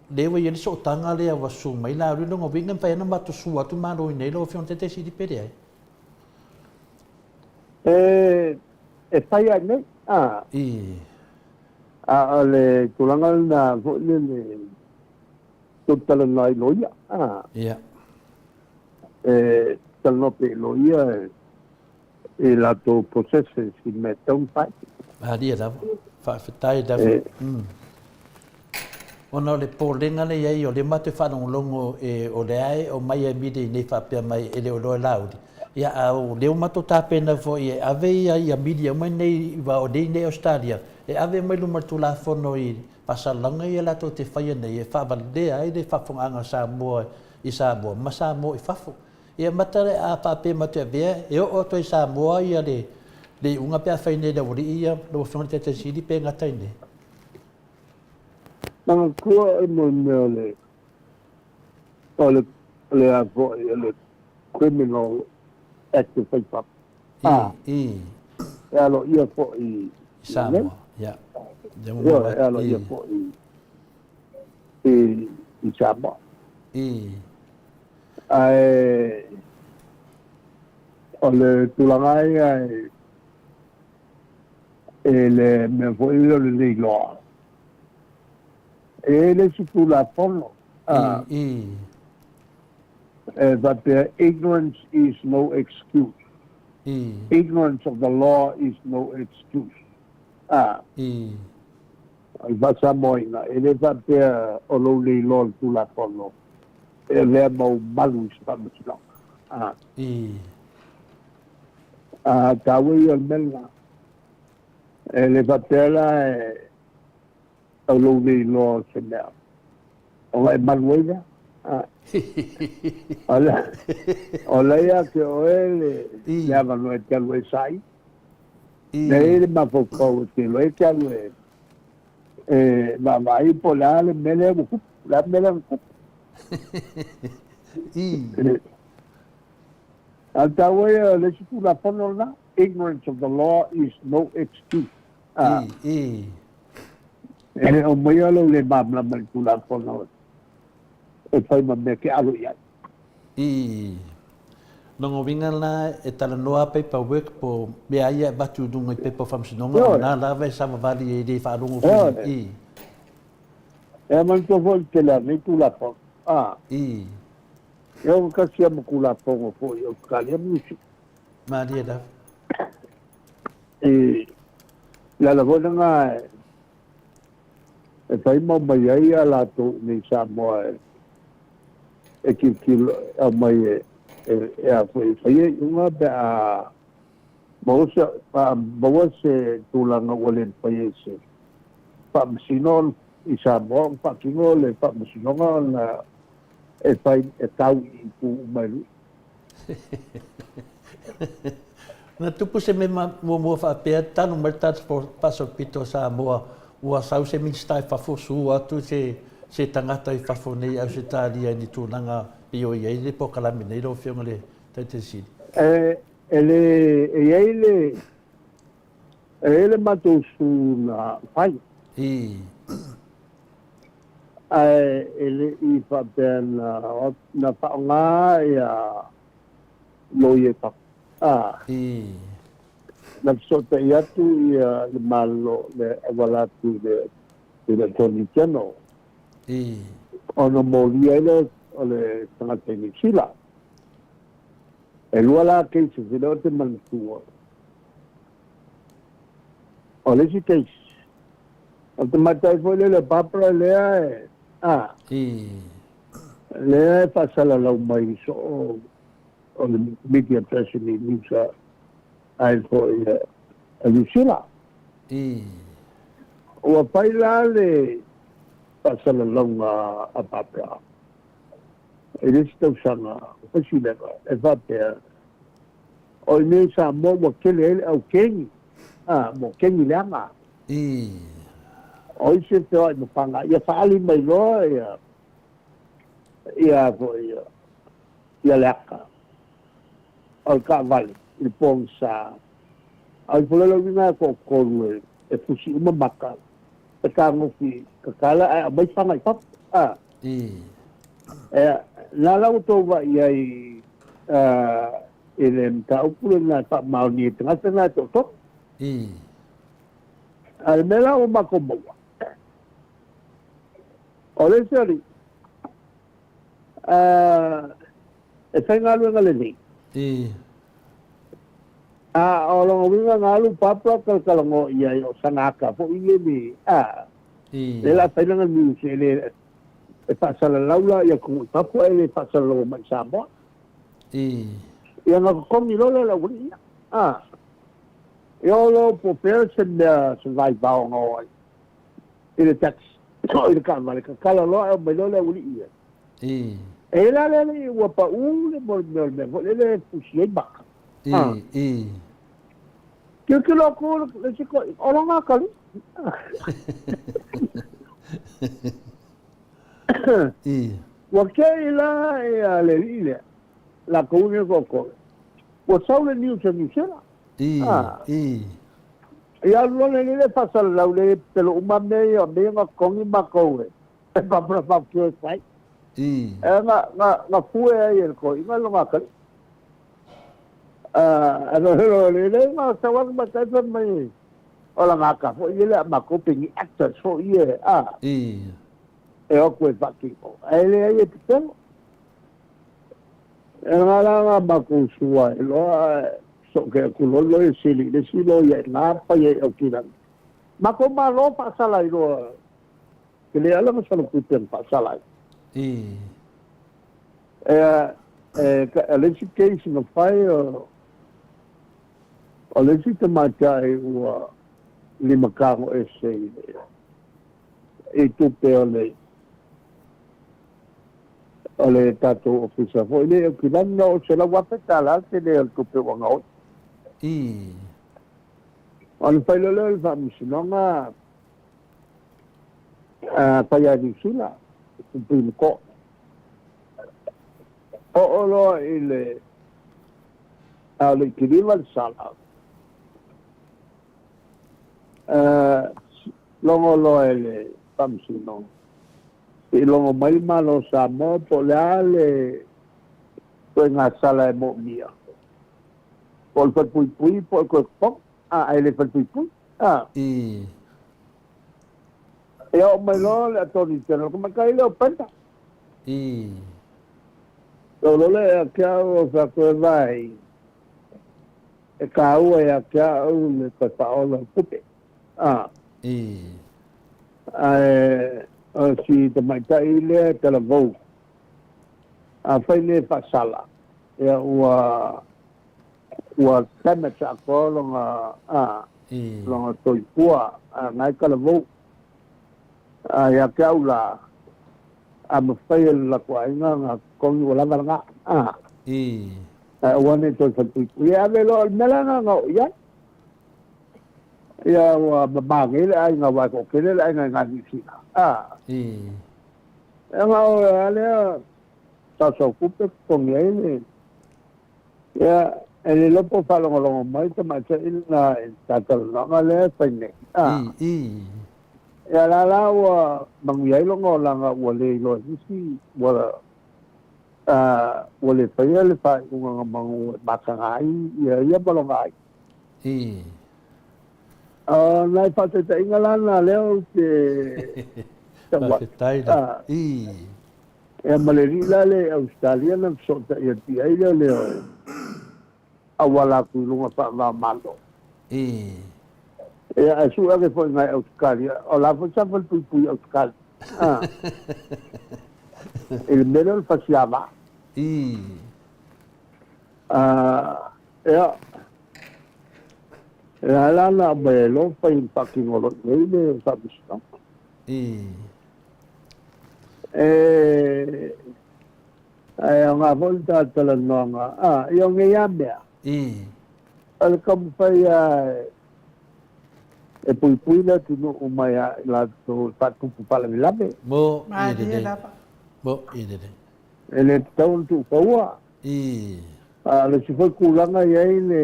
Speaker 2: lea ua i ai le sootaga lea ua susu mai la, o lona uiga e mafai lava ona matou susu atu Malo i inei lau Afioga i le Taitai Sili pe leai?
Speaker 3: E fai lava i inei, a. A o le tulaga lena foi lele, tou te talanoa i loia, a. E talanoa pea i loia i latou processes i mea e tatau ona fai.
Speaker 2: Malie lava. Faafetai lava. Ona o le popolega lea i ai, o lea matou te faalogologo o lea e omai e media i inei faapea mai e le o iloa e Laauli. Ia, a o lea ua matou tapena foi e ave ia media uma nei aua o lea e i inei i Ausetalia, e ave mai luma o le Tulafono i faasalalauga ia latou te faia nei e faavalea ai le faafofogaaga a Samoa i Samoa ma Samoa i fafo. Ia mata a faapea matou te avea, e oo atu ai i Samoa ia le iuga pe a fai nei e le aualii ia, lau Afioga i le Taitai Sili pe gata i inei?
Speaker 3: Manatua e mo mea o le o le o le a foi o le Criminal Act e fai fafo.
Speaker 2: A. I.
Speaker 3: E aloaia foi i
Speaker 2: Samoa. Ia.
Speaker 3: E aloaia foi i Samoa.
Speaker 2: I.
Speaker 3: Ae o le tulaga ia e le mea foi lea o le leiloa, e i ai le isi Tulafono e faapea, ignorance is no excuse. Ignorance of the law is no excuse. O le faa-Samoaina, e le faapea o lou leiloa le Tulafono e avea ma ou malu i se faamasinoga. A taua ia o le mea lena. E le faapea la e o lou leiloa o se mea ona e malu ai lea. O la ia te oe le avanoa e te alu ai saili. Lea e i ai le mafaufau e te iloa ai e te alu e vaavaai po o le a le mea lea ua tupu, o le a le mea lea na tupu. A o le taua ia o le isi Tulafono lena, ignorance of the law is no excuse. E le aumaia lou le malamalama i le Tulafono e fai ma mea e te alo i ai.
Speaker 2: I lona uiga la, e talanoa paperwork po o mea ia e avatu i luga i pepa o faamasinoga, o lena lava e savavali e le faalogo foi i.
Speaker 3: E manatua foi le tele o nei Tulafono. E ogatasi lava ma Tulafono foi o Ausetalia ma Niu Sila.
Speaker 2: Malie lava.
Speaker 3: I le ala foi lena e fai ma aumai ai a latou i nei Samoa e tilotilo aumai e a foi e fai iuga pe a Maua se tulaga ua le mafai ai se faamasino i Samoa ona faatino le faamasinoga ona e fai e tau i itu uma e lua.
Speaker 2: Na tupu se mea muamua faapea talu mai le tatou faasolopito o Samoa ua sau se Minisita i fafo sua atu se se tagata i fafo nei i Ausetalia i ni tulaga pei o i ai le polokalame nei lau Afioga i le Taitai Sili?
Speaker 3: E, e le, e i ai le, e i ai le matou su na fai. Ae e le i faapea na, na faaaoga ia loia i fafo. A. Na fesootai atu ia le Malo le auala atu i le i le Attorney General. Ona molia ai lea o le tagata i Niu Sila. E lua la cases lea ou te manatua. O le isi case, o le tamaitai foi lele o Barbara lea e, a, lea e faasalalau mai soo o le media press i Niu ai foi e Niu Sila. Ua fai la le faasalalauga a Barbara i le isi tausaga o Fasilega e faapea, o i nei Samoa ua tele ai le au kegi, a, mo kegi leaga. O isi e feoai ma faga, ia faaali mai loa ia, ia foi ia, ia le aka o le taavale i le pogisa. A i le uiga e toatolu e fusi uma maka, e tagofi kakala ae aumai faga i fafo. A. E, na la ua tou vaai ai i le mataupu lena e faamaoni e tagata na e toatolu. A le mea la ua matou maua, o le isi alii, e faigaluega lelei. A o lona uiga na alu papa talatalanoa i ai o sana aka foi le le a le la fai lana news e le e faasalalau la ia atunuu i fafo ae le faasalalau mai i Samoa. Ia na totogi loa lea o le aualii ia. A ia o lo po pea se mea se vaivao na o ai i le taxi i le taavale tatala loa ae omai loa le aualii ia. E la le alii ua pau le mo le mea o le mea foi lele e fusi ai maka. Tilotilo atu le isi toeaina, o lona atalii. Ua tei la ia le alii lea, latou nei toatolu, ua sau le news a Niu Sila. Ia alu loa le alii lea e faasalalau le pelo uma mea ia, o mea ia na totogi matou e Barbara Faucio e fai. E na fue ai e le toeaina lona atalii. Ano le le ma sau atu ma tai fai mai o lana aka foi ia le a matou pe ni actors foi ia a e o atu e faatino ae leai e pepelo. E nga la nga matou sua e loa so ke atu loa loa e sili i le isi loia e gapa ia i Aukilani. Matou malo faasala ai loa ke le ala na sala tupe na faasala ai. E, e le isi case na fai o le isi tamaitai ua limatago ese i le i tupe o le o le tatou ofisa foi le Aukilani na oo $100,000 le tele o le tupe ua gaoi. Ona fai loa lea o le faamasinoga fai a Niu Sila, Supreme Court. Oo loa i le a o le kiliva le sala. Logo loa e le faamasinoga. I logo mai le Malo o Samoa po o le a le ituaiga sala e moomia. Po o le falepuipui po o le toe totogi. A, ae le falepuipui. A. Ia oo mai loa le Attorney General, tamaitai lea o Penda. Lou loa lea ia te au o fai atu e vaai, e taua ia te au le toe faaola o tupe. A. Ae o si tamaitai lea e talavou, afai le faasala, ia ua Ua damage atoa lona a lona soifua a na e talavou. A ia te au la, a mafai e le latou aiga ona totogi ua lava lena. A. Ae aua ne i toe falepuipui. E ave loa o le mea la lena na oo i ai. Ia ua mama nei le aiga aua e toatele le aiga i na Niu Sila. A. Ia na o lea lea saosaotupe totogi ai le Ia, e le iloa po o faalogologo mai tamaitai lena i le ta talanoaga lea e fai nei. A. Ia, la la ua manuia ai lona olaga ua le iloa e nisi, ua, a, ua le faia le faaiuga na manu e mataga ai ia ia ma lona aiga. O nai faataitaiga la na lea ou te tau atu.
Speaker 2: Faafetai lava.
Speaker 3: Ia ma le alii la lea i Ausetalia na fesootai atu i ai lea o le auala atu i luga faava-o-Malo. Ia ae sue ane foi i Ausetalia, o la foi sa falepuipui i Ausetalia. I le mea lea o le fasiava. Ia, e ala ona aumai ai loa fai faatino loa i inei le faamasinoga. E ae aoga foi le ta talanoaga, a, ia o nei lava mea, o le taumafai lava e puipui le atunuu mai ia i latou e faatupu faalavelave.
Speaker 2: Mo i lelei. Mo i lelei.
Speaker 3: E le tatau ona tuufaua. A o le isi foi tulaga e i ai le,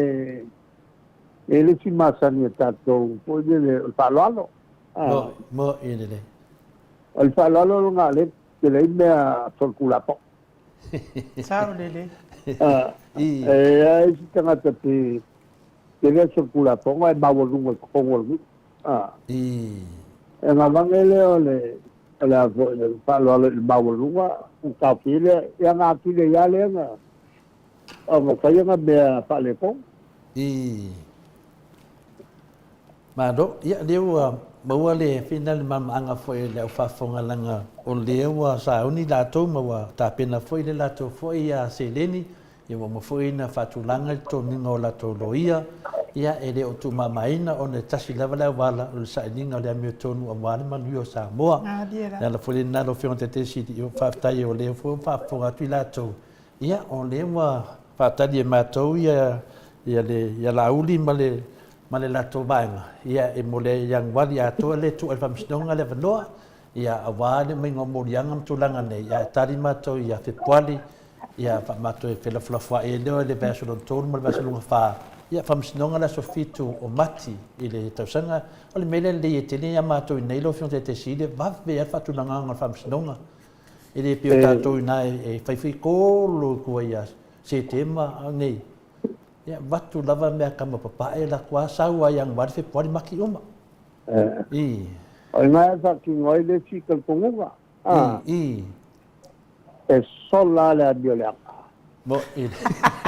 Speaker 3: e i ai le isi masani a tatou foi lele o le faaaloalo.
Speaker 2: Mo, mo i lelei.
Speaker 3: O le faaaloalo lena lea e tele ai mea solitulafono.
Speaker 1: Sao lelei.
Speaker 3: E i ai isi tagata pe tele a solitulafono ae maualuga i totonu o le nuu. E gavage lea o le o le a foi le faaaloalo i le maualuga, ua taofi ai lea, ia na atili ai lava lea na ona fai ana mea faaletonu.
Speaker 2: Malo, ia lea ua maua le fina le malamalamaaga foi o le au faafofoga leaga o lea ua sauni latou ma ua tapena foi le latou foi seleni, ia ua uma foi ona faatulaga le totoniga o latou loia, ia e le o tuumamaina ona e tasi lava le auala o le sailiga o le amiotonu aua le manuia o Samoa. O le ala foi lena lau Afioga i le Taitaifono Sili, faafetai o lea foi ua faafofoga atu i latou. Ia, o lea ua faatali e matou ia ia le ia Laauli ma le ma le latou vaega, ia e mo le Ianuari atoa lea e tuu ai le Faamasinoga le avanoa, ia aua le aumaiga o moliaga ma tulaga nei, ia e tali matou ia Fepuari, ia matou e felafolafoai ai lea i le vaiaso lona tolu ma le vaiaso lona fa, ia Faamasinoga le aso 7 o Mati i le tausaga. O le mea lea e lelei ai tele ia matou i inei lau Afioga i le Taitaifono, e vave lava le faatulagaga o le Faamasinoga. E le pei o tatou i ina e fai fai tolo i tua ia Setema nei. Ia avatu lava mea kama papae latou a sau a Ianuari, Fepuari, Mati uma.
Speaker 3: I. O ina e faatino ai le isi talitonuga.
Speaker 2: I.
Speaker 3: E sola le amioleaga.
Speaker 2: Mo i.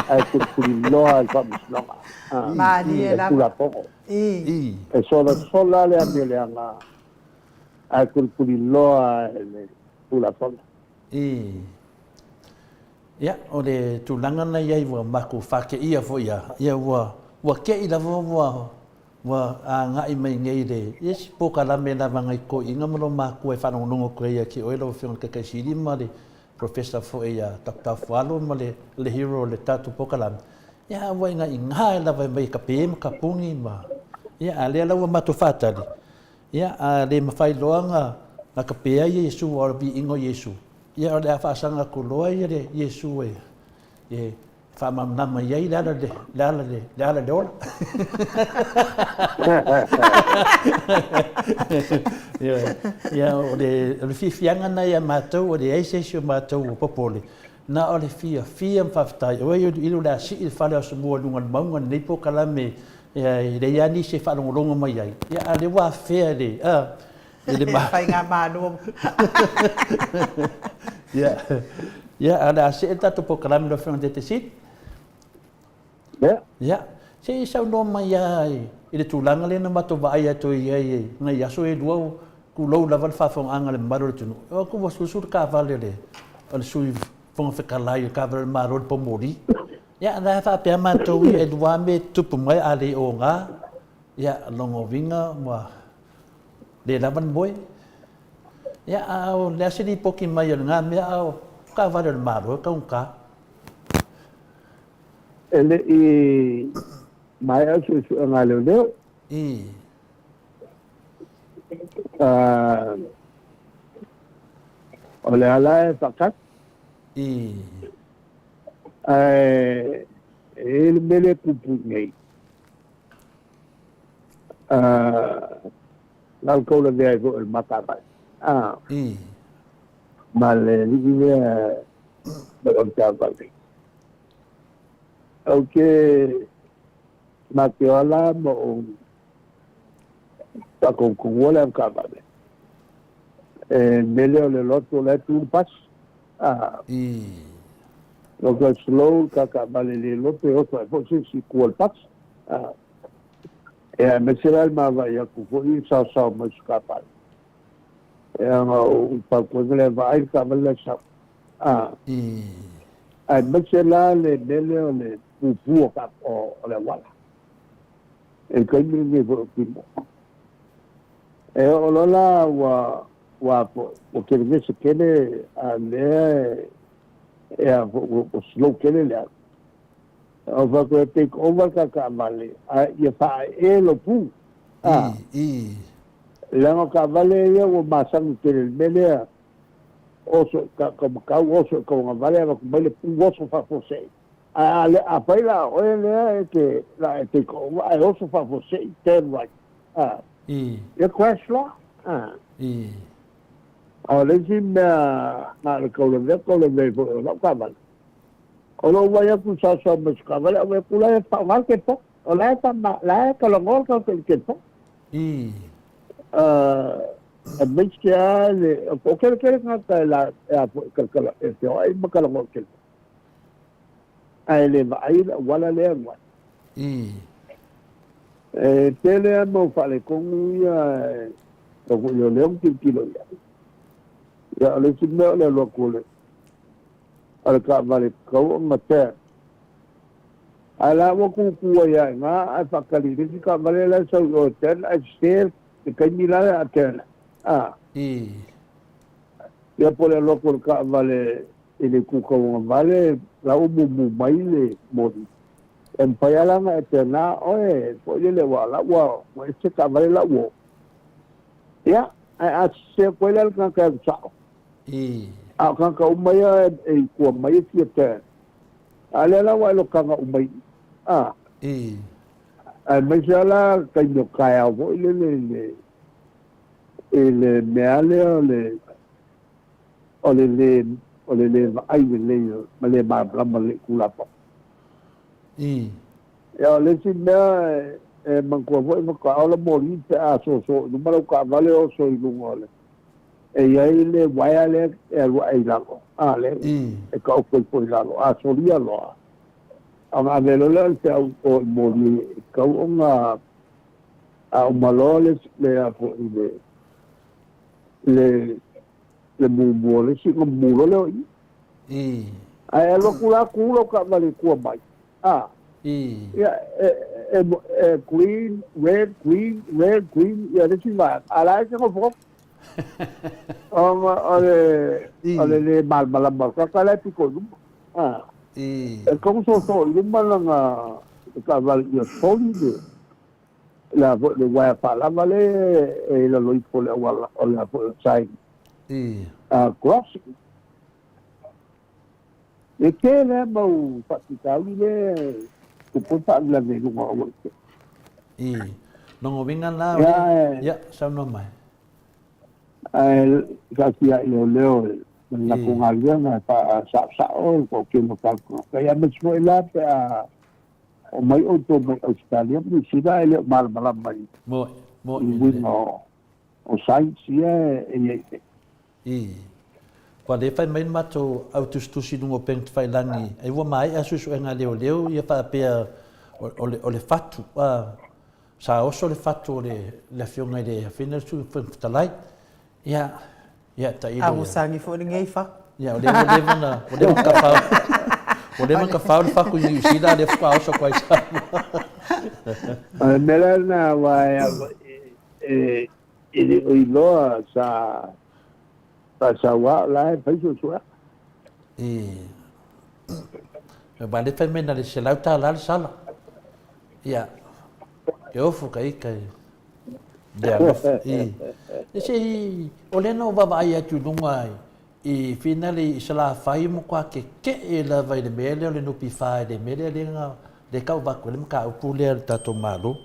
Speaker 3: Ae tulituliloa le faamasinoga.
Speaker 1: Malie lava.
Speaker 3: E Tulafono.
Speaker 1: I.
Speaker 3: E solasola le amioleaga ae tulituliloa e le Tulafono.
Speaker 2: I. Ia, o le tulaga na i ai ua matou fateia foi lava, ia ua, ua tei lava ua, ua agai mai nei le isi polokalame lava a nai toeaiina ma lou matua e faalogologo atu ai ia te oe lau Afioga i le Taitaisili ma le Professor foi ia Doctor Afualo ma le, le hero o le tatou polokalame. Ia, a ua inaina lava e mai e kape ma kapuni ma, ia, a lea la ua matou faatali, Ia, a le mafai loa ona na kapea Iesu aua o le viiga o Iesu, ia o le a faasaga atu loa ia le Iesu e e faamalamalama i ai le ala le le ala le le ala le ola. Ia, ia o le o le fiafiaga na ia matou, ua leai se isi o matou ua popole, na o le fiafia ma faafetai. Oi, i lo le a sii le fale o Asomua i luga o le mauga lenei polokalame Ia, e leai lava nisi e faalogologo mai ai, ia, a o lea ua afea e le, a, e le ma...
Speaker 1: Faigamalo.
Speaker 2: Ia, ia, a o le a see le tatou polokalame lau Afioga i le Taitaifono.
Speaker 3: Ia.
Speaker 2: Ia, se i saunoa mai lava i le tulaga lea na matou vaai atu i ai i nai aso e lua, tulou lava le faafofogaaga a le mamalu o le atunuu, o atu ua susu le taavale a le Sui Fofoga Fetalai, le taavale a le Malo i le poumoli. Ia, la e faapea matou ia, e lua mea e tutupu mai a le oga, ia, lona uiga ua le lava le moe. Ia, a o le a se lipoti mai o lena mea, a o taavale a le Malo e taugata.
Speaker 3: E le i maea le suesuega a leoleo. O le ala e faatali. Ae e i ai le mea lea e tupu i inei, na o le taulavea ai foi o le matavai, ma le alii lea mai o le taavale. Ou te matea la ma ou faatonutonua le avetaavale, e mele o le loto la e tu le pasi. Loto e slow le ta taavale le loto e oso ai foi se isi i tua o le pasi. Ia aemaise la le ma vaai atu foi i saosao mai o se taavale. Ia ona ou fautuaina lea, vaai le taavale la e sau. Aemaise la le mea lea o le pupu o le auala. I le taimi lenei foi o Timo. E oo loa la ua ua ua kelevese tele a o lea e a foi ua slow tele le alu. O fai atu e take over le ta taavale a ia faaee lou pu. Leaga o taavale ia ua masani tele i le mea lea oso ka taumatau oso i tauagavale avatu mai le pu oso faafuasei. Ae afai la o oe lea e te la e take over ae oso faafuasei turn right. Ia crash loa. A o le isi mea na o le taulavea taulavea foi o lau taavale, o lou vaai atu i saosaoa mai o se taavale, ae vaai atu la e faaaoga le telefoni. O la e faama, la e talanoa le tagata i le telefoni. Aemaise lava le, o toatele tagata e la, e a foi, e talatala, e feoai ma talanoa i le telefoni. Ae le vaai le auala lea e alu ai. E tele lava mau faaletonu ia e tau foi o lea ou tilotilo i ai. Ia, o le isi mea o le alu atu o le o le taavale tatau ona turn. Ae la ua tutu ai lava i ina ae faatali i le isi taavale la e sau i o e turn ae sese le taimi la e a turn ai. Ia po o le alu atu o le taavale i le itu tauagavale la ua mumu mai le moli. E mafai lava la ona e turn oe foi lele aua o la ua ese taavale la ua oo. Ia, ae a sese atu ai la le tagata e alu sao, a o tagata uma ia e i tua mai e fia turn. A lea la ua e lotaga uma i i. Aemaise lava la taimi o taeao foi lele i le i le mea lea o le o le lē o le lē vaai lelei ma le malamalama lelei i Tulafono. Ia o le isi mea e manatua foi faatoa ola moli pe a soso i luma lau taavale oso i luga o le e i ai le uaea lea e alu ae i lalo, a lea e taoto ifo i lalo, a solia loa, ona ave loa lea o le feau o i moli e tatau ona a uma loa le le a foi le le le mumu o le isi ona mumu loa lea o i. Ae alu atu la tu lau taavale i tua mai, a ia e e e green, red, green, red, green ia le isi vaega, a o la e te nofonofo. Ona o le o le lē malamalama o le tagata la e pito i luma. E tatau ona soso i luma lana taavale ia soli le le a foi le uaea faalava lea e i lalo ifo o le auala o le a foi o le sign crossing. E tele lava mau faafitauli lea e tupu ai faalavelave i luga o aualatetele.
Speaker 2: I lona uiga la o le, ia, saunoa mai.
Speaker 3: Ae taatia i leoleo ma le latou galuega e faasaosao le toatele o tatou tagata. Ia aemaise foi la pe a omai outou mai Ausetalia ma Niu Sila ae le o malamalama i uiga o signs ia e i ai nei.
Speaker 2: I. Ua le fai mai le matou au tusitusi i luga o upega tafailagi, ai ua maea suesuega a leoleo ia faapea o le, o le fatu, a, sa oso le fatu o le, le afioga i le Afioga i le Sui Fofoga Fetalai. Ia, ia, tailo
Speaker 1: ia. Agosagi foi lenei fatu.
Speaker 2: Ia, o lea ua leva ona, ua leva ona tafao. Ua leva ona tafao le fatu i Niu Sila a lea faatoa oso atu ai i Samoa.
Speaker 3: O le mea la lena aua e e le o iloa sa faasau lava o la e fai suesuega.
Speaker 2: I. Aua lea fai mai na o le $100 le sala. Ia, e ofo ka ita i le alofa. I. E se i, o lea na ou vaavaai atu i luga i finale i Salafai ua matua tetee lava i le mea lea o le NPF i le mea lea lea na lea e tau avatu ai le mataupu lea a le tatou Malo.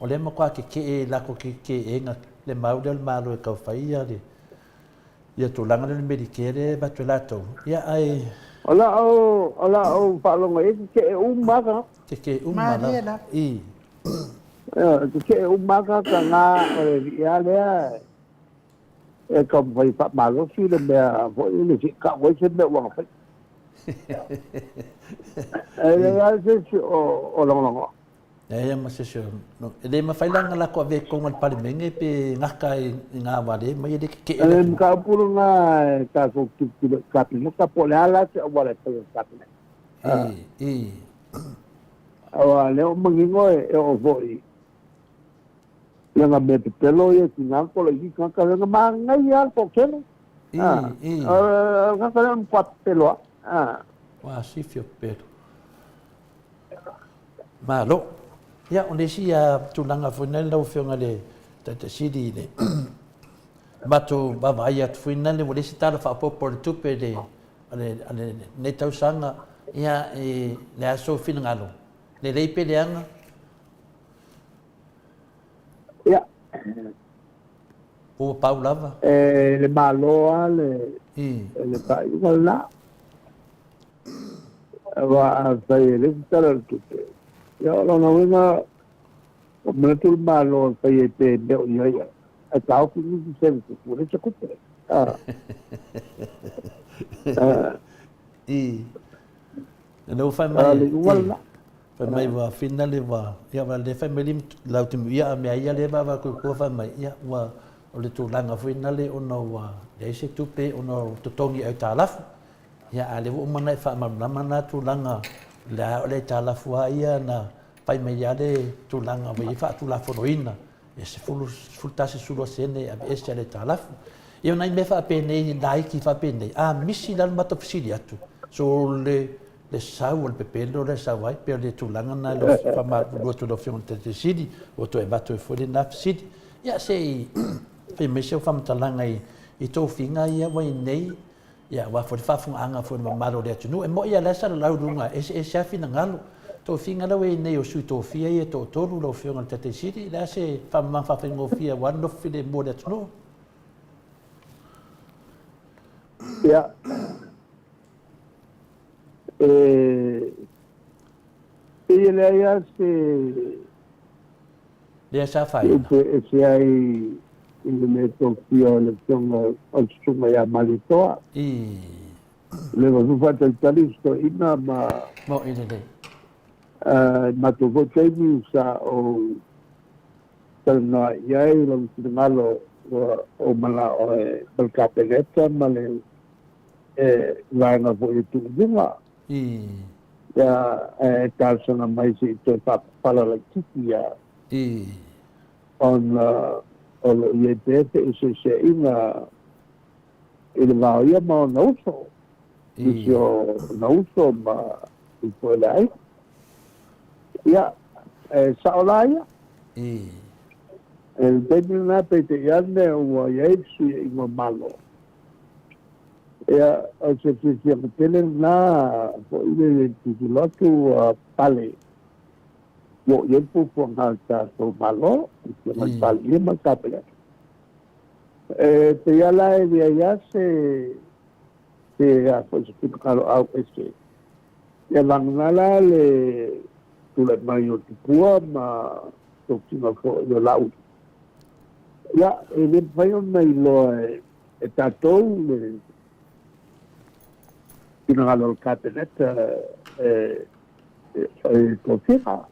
Speaker 2: O lea e matua tetee i latou teteega le mau lea o le Malo e tau fai ia le ia tulaga lea o le Medicare lea e avatu e latou. Ia ae
Speaker 3: O lau o lau faalogo i ai, tetee uma lava tagata.
Speaker 2: Tetee uma lava. I.
Speaker 3: Ioe, tetee uma lava tagata na o le alii lava lea e taumafai e faamalosi le mea foi lele se i tau ai se mea ua na faia. E leai lava se isi o lagolagoa.
Speaker 2: Leai lava ma se isi o... E le mafai la ona latou avea i totonu o le Palemene pe gata i na wale mai e le keke'e
Speaker 3: le atunuu. O le mataupu lena e tatou tilotilo i le Kapeneta po o le a la se auala e fai e le Kapeneta.
Speaker 2: I, i.
Speaker 3: Aua o lea ua manino e oo foi i ana mea pepelo ia tina ma poloaiiti tagata lea na manaia lava le toatele.
Speaker 2: I, i.
Speaker 3: O le tagata lea o le matua pepelo lava.
Speaker 2: Ua sifi o pepelo. Malo. Ia, o le isi tulaga foi lea lau Afioga i le Taitai Sili i le matou vaavaai atu foi lea ua leai se Tala Faaopoopo o le Tupe i lenei tausaga, ia, i le a sou finagalo, lelei pe leaga?
Speaker 3: Ia.
Speaker 2: Ua pau lava.
Speaker 3: E le Malo lava le, le faaiuga lena. Aua afai e leai se Tala o le Tupe, ia o lona uiga ua manatu le Malo e fai ai pea i mea o i ai ae taofi nisi services ua leai se tupe.
Speaker 2: I. Lea ua fai mai, fai mai ua finale ua, ia ua le fai mai le lau te ia mea ia le vava ku ku fai mai ia ua o le tulaga foi nale ona ua leai se tupe ona o totogi aitalafu. Ia a lea ua uma ona e faamalamalama na tulaga le a o le aitalafu lava ia na fai mai lava le tulaga ua i ai faatulafonoina e 10, 11, 12 sene e aveese le aitalafu. Ia o nai mea faapenei laiti faapenei, a misi la le matou fesili atu, so le le sau o le pepelo lea e sau ai, pei o le tulaga lena e faamalulu atu i lau Afioga i le Taitai Sili, ua toe avatu ai foi lena fesili. Ia se i fai mai sau faamatalaga i tofiga ia ua i nei, Ia, aua foi le faafofogaaga foi a le mamalu o le atunuu. E moni lava o la e salalau i luga, e eseese lava finagalo. Tofiga la ua i ai nei o sui tofia ia e toatolu lau Afioga i le Taitai Sili, o le a se faamama faafaigofie aua le nofo filemu o le atunuu?
Speaker 3: Ia, e pei e leai lava se
Speaker 2: Lea sa afaina.
Speaker 3: Upu e ese ai i le mea tofia o le Afioga o le Susuga ia Malietoa.
Speaker 2: I.
Speaker 3: Le va faatalitali si toeaina ma.
Speaker 2: Mo'i lelei.
Speaker 3: I matou foi taimi sa ou talanoa i ai lou finagalo ua ou manao e ma le Kapeneta ma le vaega foi e tuu i luga.
Speaker 2: I.
Speaker 3: Ia, ae talosaga mai se i toe faapapala laitiiti ia.
Speaker 2: I.
Speaker 3: Ona o lo o i ai pea feeseeseaiga i le va o ia ma ona uso.
Speaker 2: I.
Speaker 3: Nisi o ona uso ma nisi foi o le aiga. Ia, e sao la ia.
Speaker 2: I.
Speaker 3: I le taimi lena peitai ane ua i ai le fesuiaiga o Malo. Ia, o se fiafiaga tele lena foi le tilotilo atu ua pale ua oo i ai le fuafuaga a le tatou Malo, le Afioga i le Palemia ma le Kapeneta. E pei lava la e leai lava se se a foi se finagalo auese. Ia vagana la le tulai mai o Tupua ma tofiga foi o Laauli. Ia, e le mafai ona iloa e e tatou le finagalo o le Kapeneta e tofiga.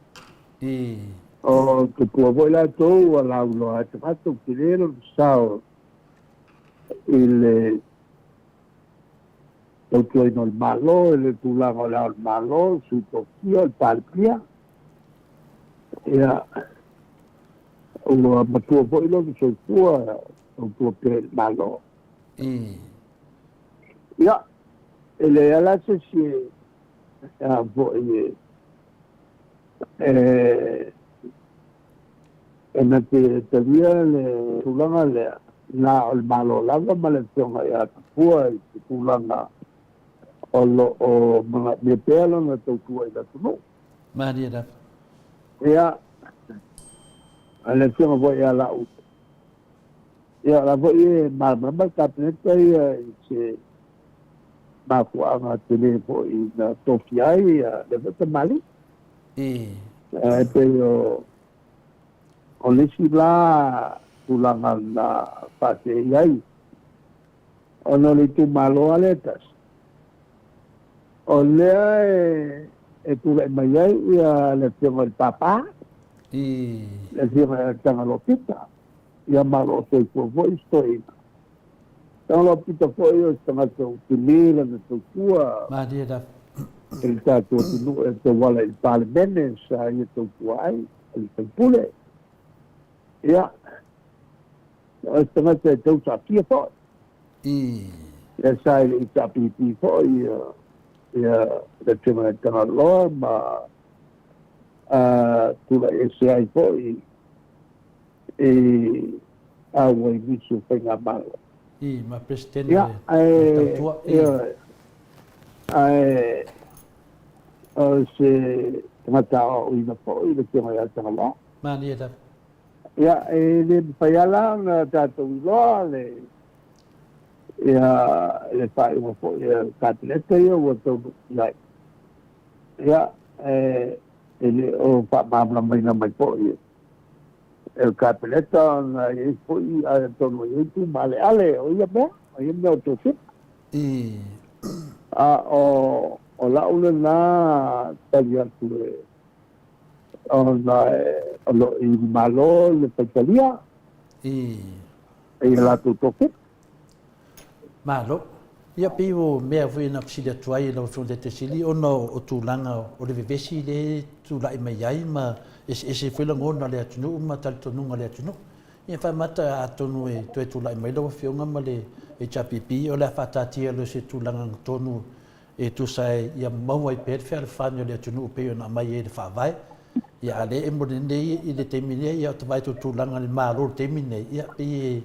Speaker 3: O tupua foi latou ua lauiloa atu matou tele lona sao i le tautuaina o le Malo i le tulaga o le Ao o le Malo, Sui Tofia, le Palemia. Ia, ua matua foi lona soifua tautua pea i le Malo. Ia, e leai lava la se isi e a foi e e na te talia le tulaga lea, na o le Malo lava ma le Afioga ia Tupua i se tulaga o lo o manaomia pea lona tautua i le atunuu.
Speaker 2: Malie lava.
Speaker 3: Ia, a le Afioga foi ia Laauli, ia o la foi e malamalama le Kapeneta ia i se mafuaaga tele foi na tofia ai lea foi tamalii. Ae pei o O le isi la tulaga na faasee ai, ona o le itumalo lava lea e tasi, o lea e tulai mai ai le Afioga i le Papa, le Afioga ia Tagaloa Pita, ia ma o lo o soifua foi si toeaina. Tagaloa Pita foi o se tagata ua tele lana tautua i le tatou atunuu e tauala i le Palemene sa ia tautua ai. O le faipule, ia, o se tagata e tau saafia foi. Ia sa i le HRPP foi ia, ia le Afioga ia Tagaloa ma tulai ese ai foi i auai nisi o faigamalo.
Speaker 2: I, ma Peresetene o le Tautua.
Speaker 3: Ia, ae o se tagata aoaoina foi le Afioga ia Tagaloa.
Speaker 2: Malie lava.
Speaker 3: Ia, e le mafai lava la ona tatou iloa le, ia, le faaiuga foi a le Kapeneta ia ua taunuu i ai. Ia, e, e le o faamalamalamaina mai foi e le Kapeneta ona e i ai foi, atonu e i ai tumaaleale o ia mea, o ia mea o tofiga. A o, o lau lena tali atu e, ona o lo o i le Malo le faitalia i a latou tofiga.
Speaker 2: Malo. Ia pei o mea foi na fesili atu ai i lau Afioga i le Taitaifono ona o tulaga o le vevesi lea e tulai mai ai ma eseese foi lagona o le atunuu ma talitonuga o le atunuu. Ia faamata atonu e toe tulai mai lau Afioga ma le HRPP o le a faataatia loa se tulaga tonu e tusa ai ia maua ai pea le fealofani o le atunuu pei ona aumai ai i le Faavae. Ia a o lea e momoli nei i le taimi nei, ia ou te vaai atu i le tulaga o le Malo i le taimi nei, ia pei e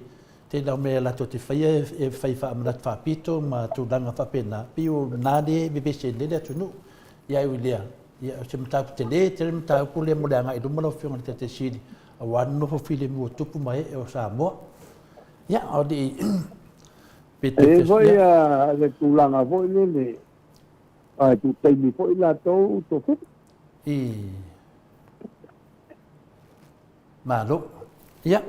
Speaker 2: tele lava o mea latou te faia e fai faamanatu faapito ma tulaga faapena, pei o lena lea e vevesi ai nei le atunuu. Ia ae ui i lea, ia o se mataupu tele tele le mataupu lea mo le agai i luma lau Afioga i le Taitaifono Sili, aua le nofo filemu o tupu ma ee o Samoa. Ia, o le pe
Speaker 3: E i ai foi le tulaga foi lele, ae tuu taimi foi latou tofiga.
Speaker 2: I Malo. Ia,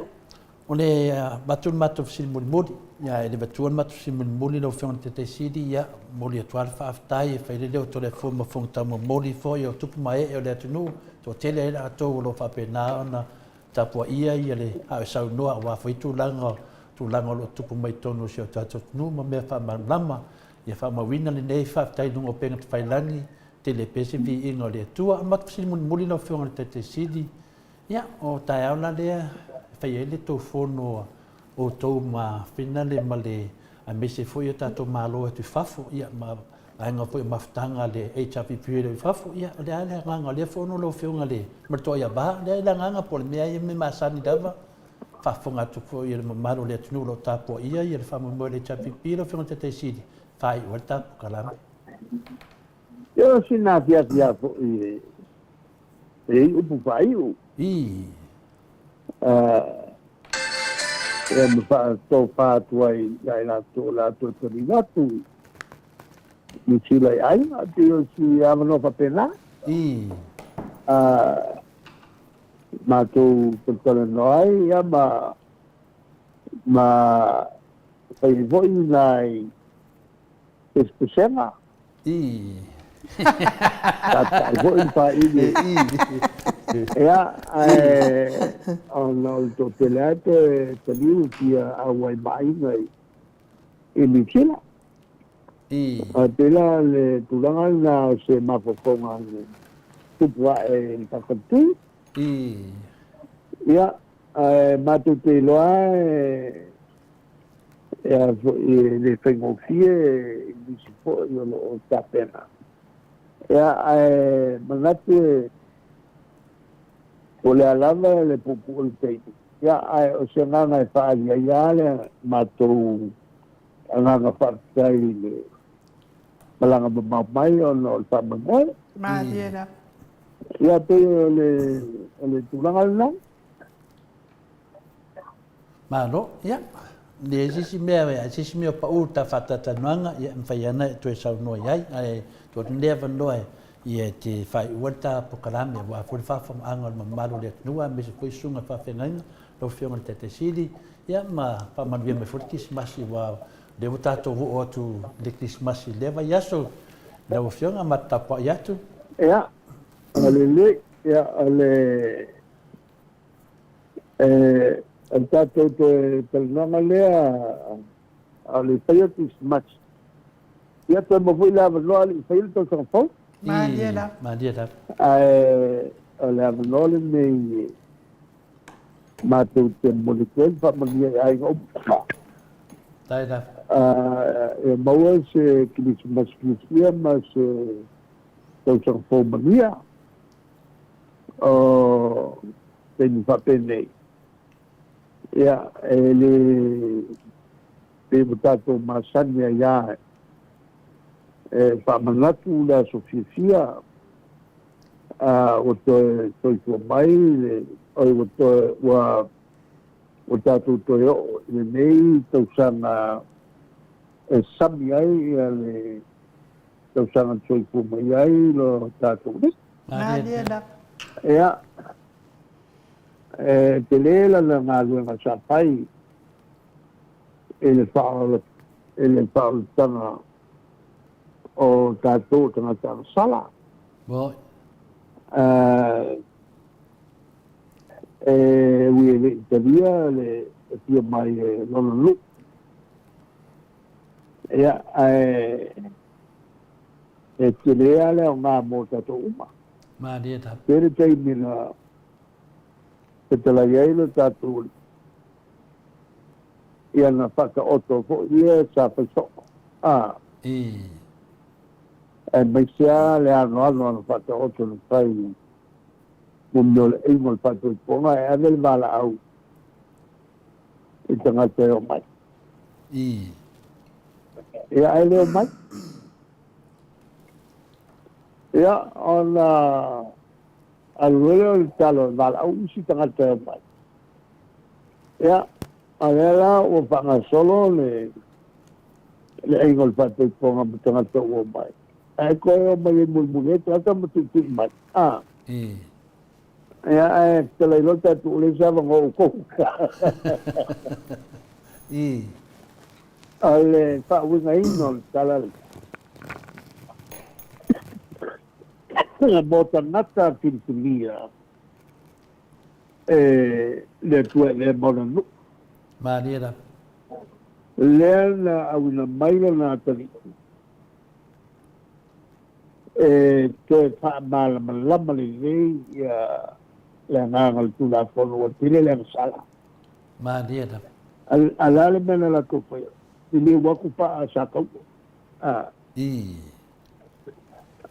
Speaker 2: o le avatu le matou fesili mulimuli, ia e le avatua le matou fesili mulimuli lau Afioga i le Taitai Sili, ia, momoli atu lava le faafetai e fai le leo o Toleafoa ma Fofoga Taumamoli foi o tupu ma ee o le atunuu, toatele ai latou o lo o faapena ona tapuaia ia le a o e saunoa aua foi tulaga tulaga o lo o tupu mai totonu o si o tatou atunuu ma mea faamalamalama. Ia faamauina lenei faafetai i luga o upega tafailagi, tele pea se viiga o le Atua. O le matou fesili mulimuli lau Afioga i le Taitai Sili, Ia, o taeao la lea e fai ai le tou fono a outou ma Finale ma le aemaise foi o tatou Malo atu i fafo, ia ma vaega foi o mafutaga a le HRPP o lo o i fafo. Ia, o le a le agaga o lea fono lau Afioga i le ma le Toaiava? O le a le agaga po o le mea ia mea masani lava, faafofoga atu foi i le mamalu o le atunuu o lo o tapuaia le faamoemoe o le HRPP lau Afioga i le Taitai Sili, faaiu ai le tatou polokalame.
Speaker 3: Ia, o sina afiafi lava foi e i ai upu faaiu.
Speaker 2: Ii.
Speaker 3: Ia ma faatofa atu ai ia i latou o le a toe taliu atu i Niu Sila i aiga, pei o si avanoa faapena.
Speaker 2: Ii.
Speaker 3: Matou talatalanoa ai ia ma ma fai ai foi nai pesepesega.
Speaker 2: Ii.
Speaker 3: Tata'i foi le faili. Ia, ae ona o le toatele lava toe taliu fia auai ma aiga i Niu Sila. Ae pei la le tulaga lena o se mafaufauga na tupu ae i le faafaltu. Ia, ae matou te iloa e a foi e le faigofie i nisi foi o lo o tapena. Ia, ae manatu e po o le a lava le puupuu o le taimi, ia, ae o se agaga e faaali ai lava le matou agaga faafetai i le malaga mamao mai ona o le faamoemoe.
Speaker 1: Malie lava.
Speaker 3: Ia, pei o le, o le tulaga lena.
Speaker 2: Malo, ia. Leai se isi mea, a se isi mea o pau ta faatatalanoaga, ia, e mafai lava ona e toe saunoa i ai, ae tuu atu lenei avanoa e, ia, e te faaiua le ta polokalame aua foi le faafofogaaga o le mamalu o le atunuu aemaise foi susuga i faafeagaiga, lau Afioga i le Taitai Sili, ia, ma faamanuia mai foi le Kerisimasi aua o lea ua tatou oo atu i le Kerisimasi i lea vaiaso. Lau Afioga, ma te tapuai atu.
Speaker 3: Ia, o lelei, ia, o le O le tatou toe talanoaga lea a o le i faia Kerisimasi. Ia toe maua foi le avanoa a o le i faia le tausaga fou.
Speaker 1: Malie lava.
Speaker 2: Malie lava.
Speaker 3: Ae o le avanoa lenei matou te momoli atu ai le faamanuia i aiga uma.
Speaker 2: Faafetai lava.
Speaker 3: Ia maua se Kerisimasi fiafia ma se tausaga fou manuia. O taimi faapenei, ia, e le pei ua tatou masani ai lava e faamanatu le aso fiafia ua toe soifua mai le, oi ua toe, ua, ua tatou toe oo i lenei tausaga e sami ai le tausaga na soifua mai ai lo tatou alii.
Speaker 1: Malie lava.
Speaker 3: Ia, e tele lana galuega sa fai i le faaola, i le faaolataga o tatou o tagata agasala. E ui e le i talia le afio mai e lona nuu. Ia, ae e tele lava le aoga mo tatou uma.
Speaker 2: Malie lava.
Speaker 3: Tele taimi na fetalai ai lo tatou Alii, ia na faataoto foi ia sa fai soo. A. Aemaise lava le anoano na faataoto na fai mo mea o le aiga o le faatuatuaga e ave le valaau i tagata e oo mai. Ia, ae le omai. Ia, ona alu loa lea o le tala o le valaau i isi tagata e omai. Ia, a o lea la ua faagasolo le le aiga o le faatoetoga ma tagata ua omai. Ae toe omai ai mulimuli ai tagata ma tuitui mai. A. Ia, ae fetalai loa tatou o lea sa avanoa outou. O le faauigaina o le tala lea, mo tagata filifilia e le Atua e avea ma ona nuu.
Speaker 2: Malie lava.
Speaker 3: Lea na auina mai lona atalii e toe faamalamalama lelei ia le agaga o le Tulafono ua tele le agasala.
Speaker 2: Malie lava.
Speaker 3: A le a le mea na latou faia? Liliu atu paa sa taua. A.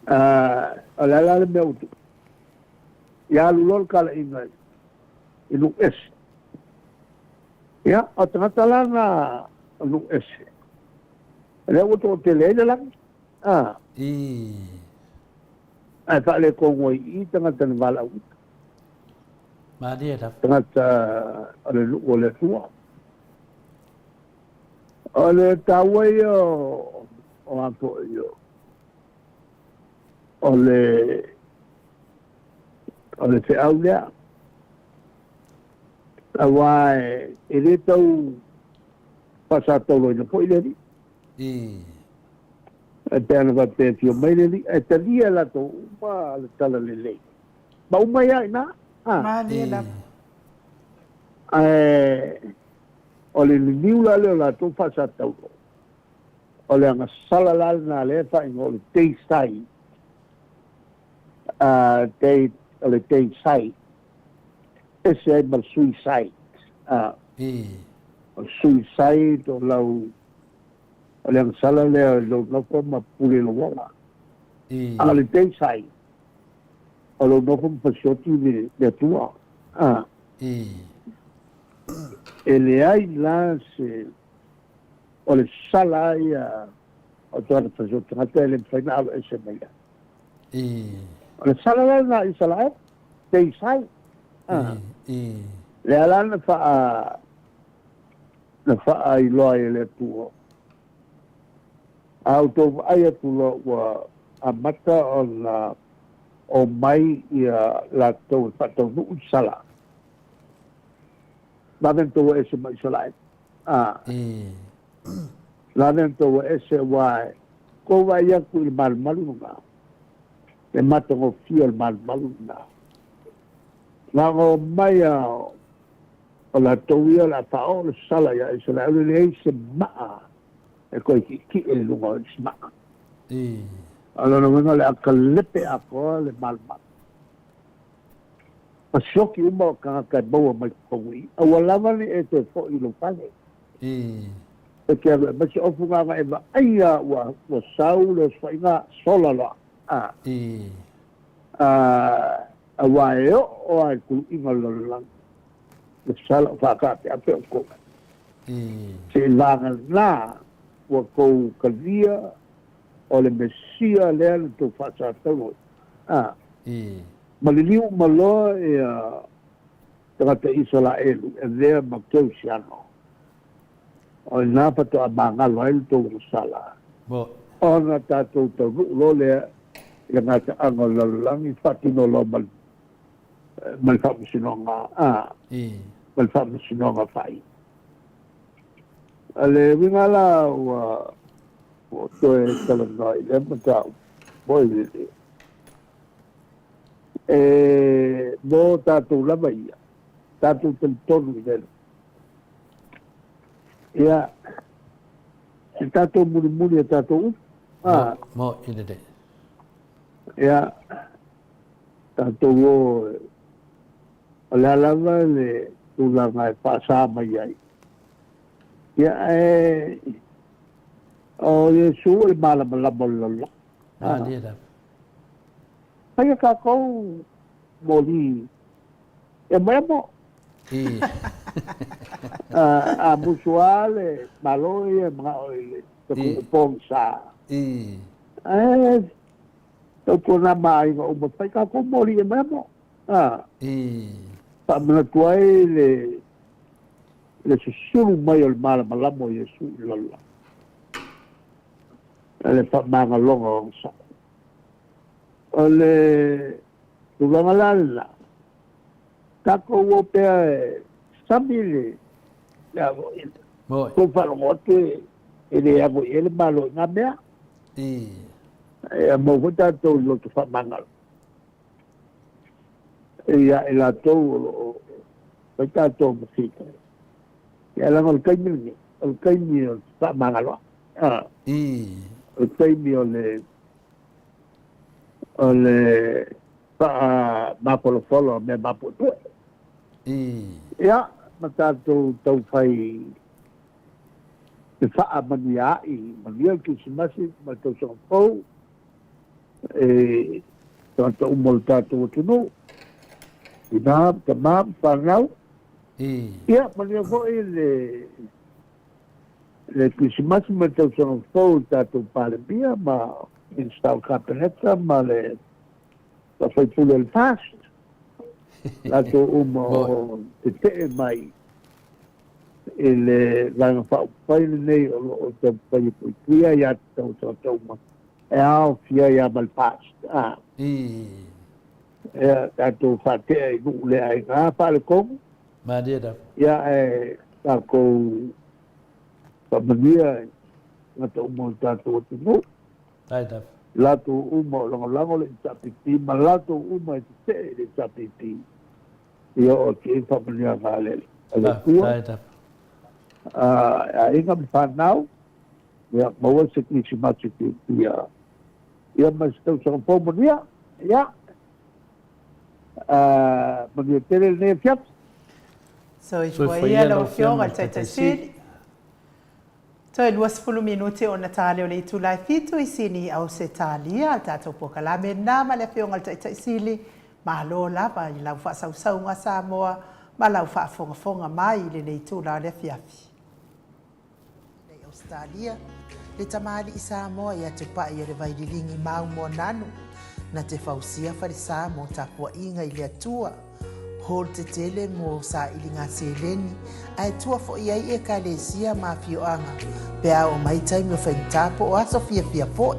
Speaker 3: A, o le a la le mea ua tupu? Ia alu loa le talaiga i nuu ese. Ia, o tagata la na o nuu ese, lea ua toatele ai le lagi. A. Ae faaletonu ai i i tagata na valaauina.
Speaker 2: Malie lava.
Speaker 3: Tagata o le nuu o le Atua. O le taua ia o, o a foi o, o le, o le feau lea. Aua e le tau faasataulaina foi le Alii. E pei ona faapea e afio mai le Alii, ae talia e latou uma le tala lelei. Ma uma ai lava i ina.
Speaker 1: Malie lava.
Speaker 3: Ae o le liliu la lea o latou faasataulo. O le agasala la lena lea e faaigoa o le deicide, a dei, o le deicide, ese ai ma le suicide. A, o le suicide o lau, o le agasala lea i lou nofo ma pule i lou ola. A o le deicide, o lou nofo ma fasioti le, le Atua. A, e leai la se O le sala a ia o tagata fasioti tagata e le mafai ona aloese mai ai. O le sala la lena a Isaraelu, teisai. Lea la na faa na faailoa ai e le Atua. A outou vaai atu loa ua amata ona omai ia latou e faataunuu le sala, vave ona outou ese ma Isaraelu. A. Vave ona outou ese aua e kou vaai atu i le malumalu lena, le matagofie o le malumalu lena. Na ona omai lava o latou ia o le a faaoo le sala ia Isaraelu, e leai se maa e toe tietie i luga o isi maa. O lona uiga o le a kalepe atoa le malumalu. Ma sioki uma o tagata e maua mai totonu i i, aua lava ne i e toe foi i lou fale. E te alu e aumai se ofu na e vaai lava ua, ua sau le osofaiga, sola loa. A, a, aua e oo lava i le tuluiga o le lalolagi le sala o faataapeape outou. Seiavagana ua outou talia o le Mesia lea na outou faasatauro ai. A, maliliu uma loa ia tagata Isaraelu e avea ma Kerisiano. O i ina faatoa magalo ai le tou agasala. Ona tatou taunuu loa lea i le gataaga o le lalolagi, faatino loa ma le, ma le faamasinoga, a, ma le faamasinoga fai. O le uiga la ua ua toe talanoa i lea mataupu foi lele, e mo tatou lava ia, tatou talitonu i lea. Ia, se tatou mulimuli a tatou upu. Ah.
Speaker 2: Mo i lelei.
Speaker 3: Ia, tatou o, o le a lava le tulaga e faasa mai ai. Ia, ae o Iesu o le malamalama o le lalolagi.
Speaker 2: Malie lava.
Speaker 3: Fai a tatou moli e amoeamo. A musu lava le Malo ia e manao i le tatou pogisa. Ae tautuana ma aiga uma, fai tatou moli e amoeamo. Faamanatu ai le le susulu mai o le malamalama o Iesu i le lalolagi, le faamagaloga o ona sao. O le tulaga la lena, tatou o pea e sami le le ago i tou faalogo atu e le ago i ai le Malo i na mea. E maua foi tatou i loto faamagalo. Ia i latou o lo o fai tatou ma fita. Ia leaga o le taimi lenei, o le taimi o le faamagaloa. O le taimi o le o le faamafolafolo o mea mapuepue. Ia, ma tatou taufai te faamanuia ai, manuia le Kerisimasi ma le tausaga fou e tagata uma o le tatou atunuu, tina, tama ma fanau. Ia, manuia foi le le Kerisimasi ma le tausaga fou i le tatou Palemia ma Minisita o le Kapeneta ma le faipule o le FAST, latou uma o tetee mai i le Vaega Faaupufai lenei o lo o taumafai e puipuia ia tatau a tagata uma e aofia ai lava ma le FAST. Ia, tatou faatea i nuu le aiga faaletonu.
Speaker 2: Malie lava.
Speaker 3: Ia, ae tatou faamanuia i tagata uma o le tatou atunuu.
Speaker 2: Ai lava.
Speaker 3: Latou uma o lagolago le HRPP ma latou uma e tetee i le HRPP. Ia oo atu i ai faamanuiaga a le Atua.
Speaker 2: Faafetai lava.
Speaker 3: Aiga ma fanau. Ia, maua se Kirisimasi fiafia. Ia ma se tausaga fou manuia. Ia, manuia tele lenei afiafi.
Speaker 1: Soifua ia lau Afioga i le Taitai Sili. Toe 20 minute ona ta lea o le itula e 7 i Sini, Ausetalia, le tatou polokalame lena ma le Afioga i le Taitai Sili. Malo lava i lau faasausauga Samoa ma lau faafogafoga mai i lenei itula o le afiafi. I Ausetalia, le tamalii Samoa ia Tupai o le Vaililigi Mau Moananu, na te fausia falesa mo tapuaiga i le Atua, hall tetele mo sailiga seleni, ae tua foi ai ekalesia ma afioaga pe a oo mai taimi o faigata po o aso fiafia foi.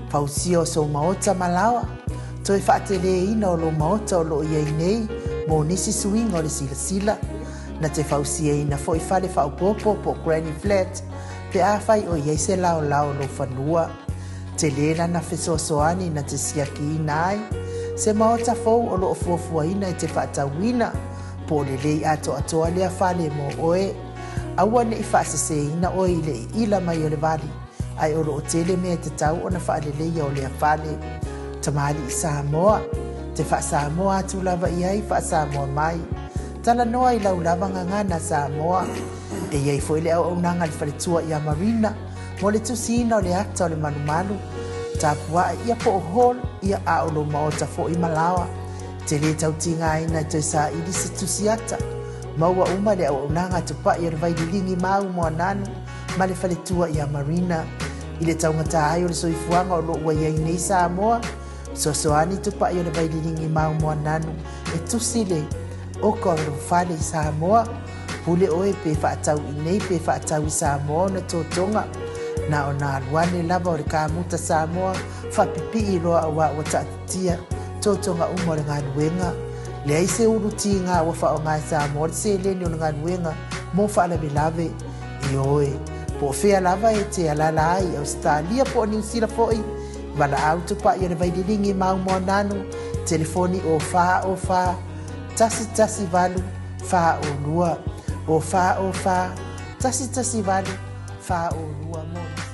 Speaker 1: Fausia o sou maota ma laoa, toe faateleina o lou maota o loo i ai nei mo nisi suiga o le silasila, na te fausiaina foi fale faaopoopo po o granny flat pe afai o i ai se laolao o lou fanua. Tele lana fesoasoani na te siakiina ai se maota fou o loo fuafuaina e te faatauina, po o lelei atoatoa lea fale mo oe. Aua ne i faaseseina oe i le iila mai o le vali, ae o loo tele mea e tatau ona faaleleia o lea fale. Tamalii Samoa, te faasamoa atu lava i ai faasamoa mai. Talanoa i lau lava gagana Samoa. E i ai foi le auaunaga a le faletua ia Marina mo le tusiina o le ata o le malumalu, tapuai ia po o hall ia a o lou maota foi ma laoa. Te lē tautigaina e toe saili se tusi ata. Maua uma le auaunaga a Tupai o le Vaililigi Mau Moananu ma le faletua ia Marina. I le taugata ai o le soifuaga o loo ua i ai nei Samoa, fesoasoani Tupai o le Vaililigi Mau Moananu e tusi le oka o lou fale i Samoa. Pule oe pe faatau i nei pe faatau i Samoa ona totoga. Na ona alu ane lava o le kamuta Samoa faapipii loa auā ua taatitia totoga uma o le galuega. Leai se ulu tiga ua faaaoga e Samoa le seleni o le galuega mo faalavelave. Ioe, po o fea lava e te alaala ai i Ausetalia po o Niusila foi, valaau Tupai o le Vaililigi Mau Moananu, telefoni o 4 o 4 1 1 8 4 o 2, o 4 o 4 1 1 8 4 o 2 mo nisi.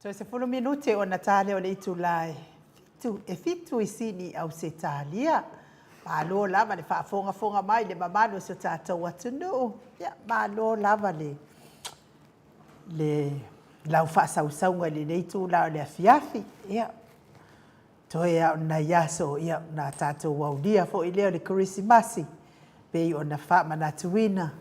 Speaker 1: Toe 10 minute ona ta lea o le itula e fitu, e fitu i Sini i Ausetalia. Malo lava le faafogafoga mai i le mamalu o si o tatou atunuu. Ia, malo lava le, le lau faasausauga i lenei itula o le afiafi. Ia, Toe a o ni nai aso, ia, ona tatou aulia foi lea o le Kerisimasi, pei ona faamanatuina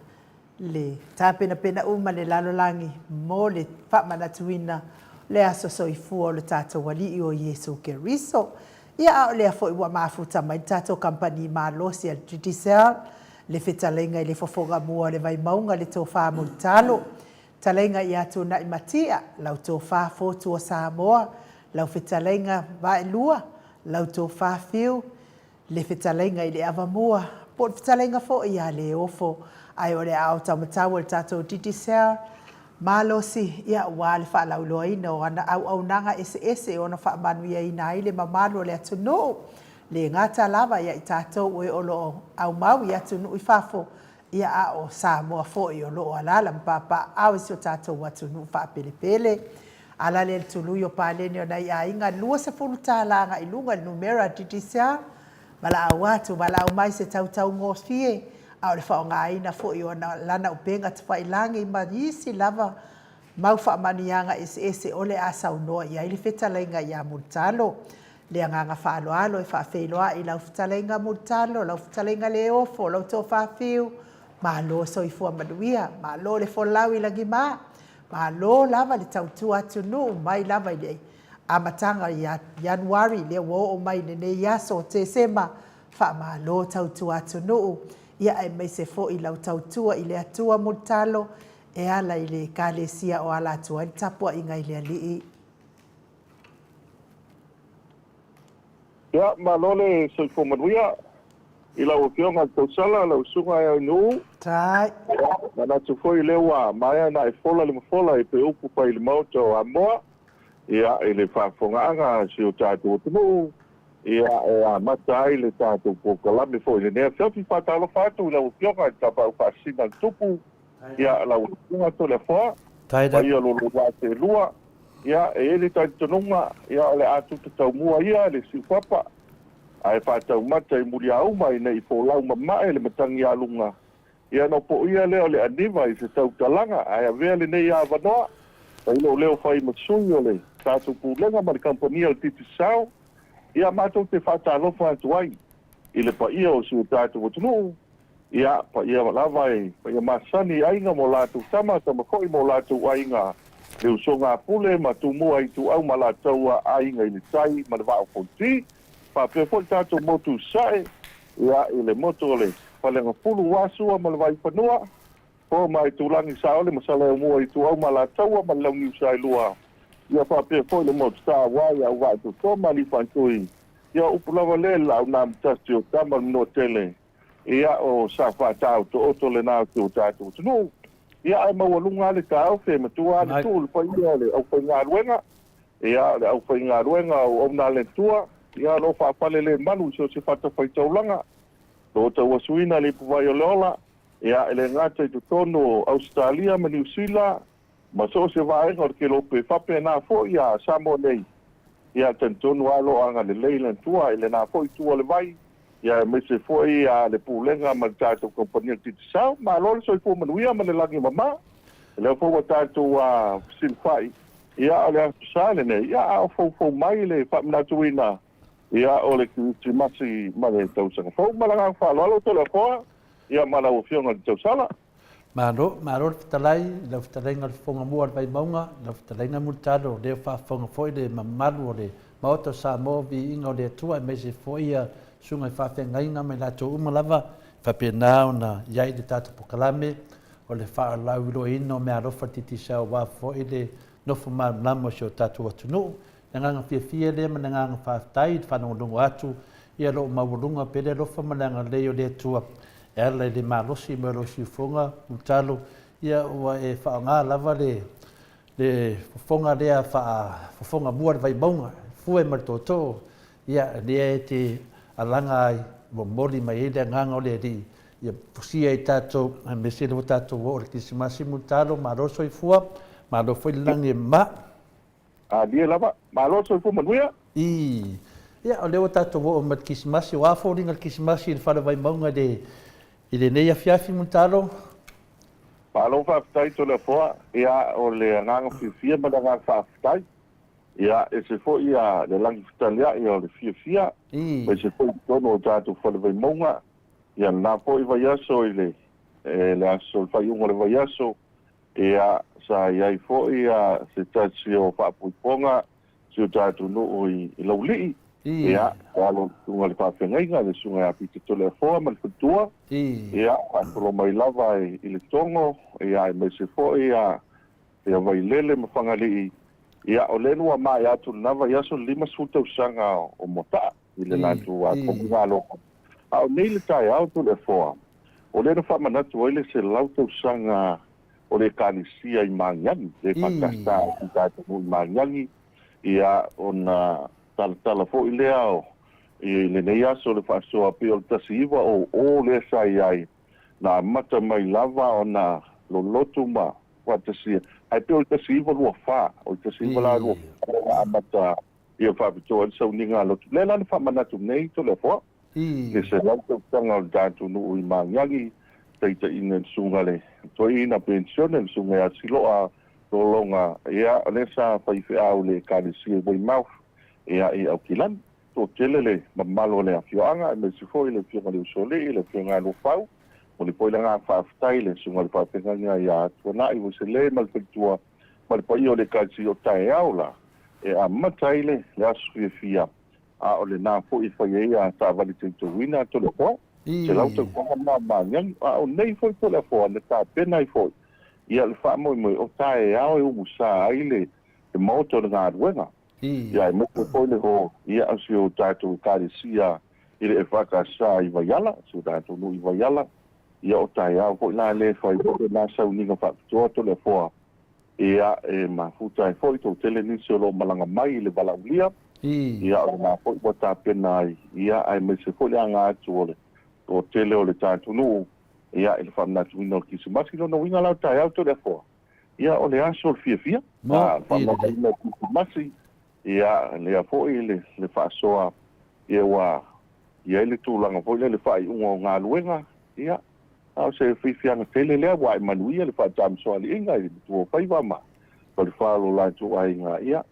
Speaker 1: le tapenapena uma le lalolagi mo le faamanatuina le aso soifua o le tatou Alii o Iesu Keriso. Ia, a o lea foi ua mafuta mai le tatou kamupani malosi a le Digicel, le fetalaiga i le fofoga mua o le Vaimauga, le Tofa Mulitalo, Fetalaiga ia Tuanai Matia, lau Tofa Fotu o Samoa, lau Fetalaiga Vaelua, lau Tofa Fiu, le Fetalaiga i le Avamua, po o le Fetalaiga foi ia Leofo, ae o le aao taumatau o le tatou Digicel malosi, ia, aua le faalauiloaina o ana auaunaga eseese e ono faamanuiaina ai le mamalu o le atunuu, le gata lava ia i tatou o e o lo o aumau i atunuu i fafo, Ia a o Samoa foi o lo o alaala ma papaaao i si o tatou atunuu faapelepele. Ala lea i le tului o paleni o nai aiga 20 tala agai i luga i le numera Digicel, valaau atu, valaau mai se tautaugofie, a o le faaaogaina foi o ana lana upega tafailagi ma isi lava mau faamanuiaga eseese o le a saunoa i ai le fetalaiga ia Mulitalo. Le agaga faaaloalo e faafeiloai i lau fetalaiga Mulitalo, lau fetalaiga Leofo, lau Tofa Fiu, malo soifua manuia, malo le folau i lagima, malo lava le tautua atunuu mai lava i le amataga ia Ianuari lea ua oo mai i lenei aso o Tesema, faamalo tautua atunuu, ia aemaise foi lau tautua i le Atua Mulitalo e ala i le Ekalesia o ala atu ai le tapuaiga i le Alii.
Speaker 3: Ia, malo le soifua manuia i lau Afioga i le Tausala, lau Susuga e Ainuu.
Speaker 1: Tai.
Speaker 3: Manatu foi lea ua maea ona e fola le mafola e pei upu fai i le Maota o Amoa, ia, i le faafofogaaga a si o tatou atunuu, ia, e amata ai le tatou polokalame foi i lenei afiafi. Faatalofa atu i lau Afioga i le Tapaau Faasisina a le Tupu, Ia, lau Afioga Toleafoa, paia lo lou vaa seelua, ia, e i ai le talitonuga, ia, o le a tuta taumua ia le siupapa, ae faataumata i muliauma ina i folau mamae le matagialuga, ia, ona poia lea o le aniva i se tautalaga, ae avea lenei avanoa, fai lou leo fai ma sui o le tatou Pulega ma le Kamupani a le Digicel, ia, matou te faatalofa atu ai i le paia o si o tatou atunuu, Ia, paia lava e, paia masani i aiga ma o latou tama, tama foi ma o latou aiga, le usoga a Pule ma Tumua Ituau ma latou aiga i le tai ma le vaa o Fonoti. Faapea foi le tatou motu i Sasae, ia, i le motu o le Faleagafulu ua Sua ma le Vaifanua, Fo ma Aitulagi Saole ma Saleaaumua Ituau ma Alataua ma le Launiu Saelua, ia faapea foi le motu Taawai ia Uvaatoto ma Aliifaantui, ia o upu lava lea i le Laaunaamatasi o Tama le Manuatele. Ia, o sa faataotooto lena o si o tatou atunuu. Ia, ae maualuga lava le taofi, e matua lava le tuu i le paia o le aufaigaluega, ia, o le aufaigaluega o auauna a le Atua, ia, o lo o faafalelemalu i so o se fatafaitaulaga, o lo o tauasuina le ipuvai o le ola, ia, e le gata i totonu o Ausetalia ma Niu Sila, ma so o se vaega o le kelope, e faapena foi a Samoa nei, ia talitonu lava o lo o agalelei le Atua i lena foi itu o le vai, ia aemaise foi a le Pulega ma le tatou kamupani o le Digicel. Malo le soifua manuia ma le lagi mama. O lea foi ua tatou fesilafai, ia o le Aso Sa lenei, ia a o foufou mai le faamanatuina ia o le Kerisimasi ma le Tausaga Fou. Ma le agaga faaaloalo, Toleafoa, ia ma lau Afioga i le Tausala.
Speaker 2: Malo, malo le fetalai i lau fetalaiga o le Fofoga Mua o le Vaimauga, i lau fetalaiga Mulitalo, o lea ua faafofoga foi le mamalu o le Maota o Samoa, viiga o le Atua aemaise foi ia susuga i faafeagaiga ma i latou uma lava e faapena ona i ai le tatou polokalame o le faalauiloaina o meaalofa a le Digicel aua foi le nofo malamalama o si o tatou atunuu. Le agaga fiafia lea ma le agaga faafetai i le faalogologo atu ia lo o maualuga pea le alofa ma le agalelei o le Atua e ala i le malosi ma lou siufofoga Mulitalo ia ua e faaaoga lava le le fofoga lea faa fofoga mua le Vaimauga fue ma le tootoo ia lea e te alaga ai momoli mai ai le agaga o le Alii ia fusia i tatou aemaise le ua tatou oo i le Kerisimasi Mulitalo malo le soifua malo foi le lagi e mama.
Speaker 4: Malie lava. Malo le soifua manuia.
Speaker 2: Ii. Ia, o lea ua tatou oo mai i le Kisimasi, o a foliga o le Kisimasi i le Fale Vaimauga i le, i lenei afiafi, Mulitalo?
Speaker 4: Malo faafetai Toleafoa. Ia, o le agaga fiafia ma le agaga faafetai. Ia, ese foi ia le lagi fetaliai o le fiafia, aemaise foi i totonu o tatou Fale Vaimauga. Ia, lena foi vaiaso i le, le aso, le faaiuga o le vaiaso, Ia, sa i ai foi se tasi o faapuipoga si o tatou nuu i Laulii, ia, ua alo i le susuga i le faafeagaiga, le susuga ia Pita Toleafoa ma le faletua, ia, faasolo mai lava i Letogo, ia, aemaise foi ia Vailele ma Fagalii, ia, o lea ua maea atu i lena vaiaso le 50 tausaga o Moataa i le latou atoa. A o nei le taeao Toleafoa, O lea na faamanatu ai le 100 tausaga o le Ekalesia i Magiagi, le EFKS i tatou nuu i Magiagi, ia ona talatala foi lea o i lenei aso le faasoa pei o le 1900 lea sa i ai, na amata mai lava ona lolotu ma faatasia, ae pei o le 1924, o le 1924 lea na amata ia faapitoa ai le sauniga a lotu. Lea la na faamanatu nei Toleafoa. Le 100 tausaga o le tatou nuu i Magiagi, taitaiina e le Susuga i le Toeaina Penisione, le Susuga ia Siloa Lolonga, ia, o lea sa faifeau i le Ekalesia i Weymouth, ia, i Aukilani. Toatele le mamalu o le afioaga, aemaise foi le Afioga i le Usoalii, le Afioga ia Luafau. Momoli foi le agaga faafetai i le Susuga i le Faafeagaiga ia Tuanai Uesele ma le faletua ma le paia o le Ekalesia o taeao la e amata ai le aso fiafia. A o lena foi e fai ai a taavale teuteuina a Toleafoa, 100 tausaga ma Magiagi. A o nei foi Toleafoa na tapena ai foi ia le faamoemoe o taeao e umusa ai le maota o le galuega. Ia aemaise foi le ho ia o si o tatou Ekalesia i le EFKS i Vaiala, si o tatou nuu i Vaiala. Ia o taeao foi la lea e fai ai lena sauniga faapitoa Toleafoa. Ia, e mafuta ai foi toatele nisi o lo o malaga mai i le valaaulia. Ia, o lena foi ua tapena ai, ia, aemaise foi le aga atu o le toatele o le tatou nuu, ia, i le faamanatuina o le Kirisimasi. Lona uiga la o taeao Toleafoa, ia, o le aso o le fiafia, a, le faamanatuina o le Kirisimasi, ia, lea foi le faasoa, ia, ua i ai le tulaga foi lea i le faaiuga o galuega, ia, a o se fiafiaga tele lea ua ae manuia le faatamasoaliiga i le matuaofaiva ma falefa o lo latou aiga, ia,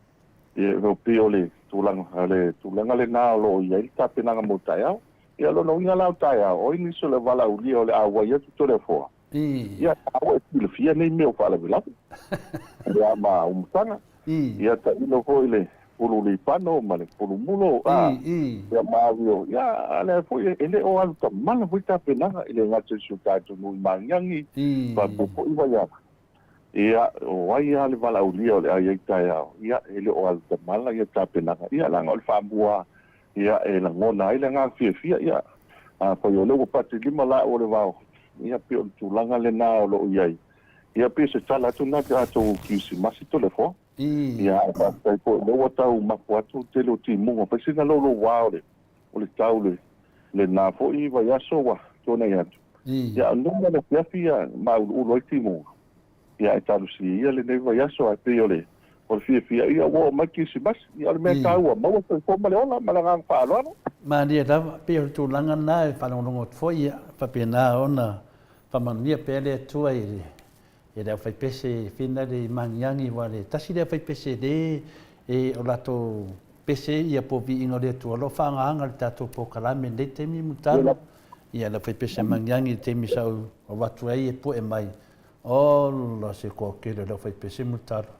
Speaker 4: e pei o le tulaga, le tulaga lena o lo o i ai le tapenaga mo taeao. Ia, lona uiga la o taeao, o ai nisi o le valaaulia o le a auai atu Toleafoa, ia, a ua e silafia nei mea o faalavelave, ia ma umusaga, ia tailo foi le pulu lipano ma le pulu mulo, a, ia ma avio, ia, a lea foi e le o alu tamana foi tapenaga i le gata i si o tatou nuu i Magiagi, faapea foi Vaiala. Ia, o ai lava le valaaulia o le a i ai taeao, ia, e le o alu tamala ia tapenaga, ia, leaga o le faamua ia, e lagona ai le agaga fiafia, ia, afai o lea ua pati lima laau o le vao, ia, pei o le tulaga lena o lo o i ai. Ia, pei o se tala atu lena pe a outou Kirisimasi Toleafoa. Ia, ae faafetai foi o lea ua tau mapu atu le tele o timuga, fai sina louloua o le tau le lena foi vaiaso ua tuanai atu. Ia, a o lenei le afiafi ia mauluulu ai timuga. Ia ae talosia ia lenei vaiaso ae pei o le o le fiafia ia ua oo mai Kirisimasi. Ia o le mea taua, maua le soifua ma le ola ma le agaga faaaloalo.
Speaker 2: Malie lava, pei o le tulaga lena e faalogologo atu foi, ia faapena ona faamanuia pea le Atua i le i le aufaipese fina le magiagi aua le tasi lea faipese le e o latou pese ia po viiga o le Atua o lo o faagaaga le tatou polokalame i lenei taimi Mulitalo. Ia le aufaipese magiagi i le taimi sa ou avatu ai e pue mai. Ola se toatele o le aufaipese Mulitalo.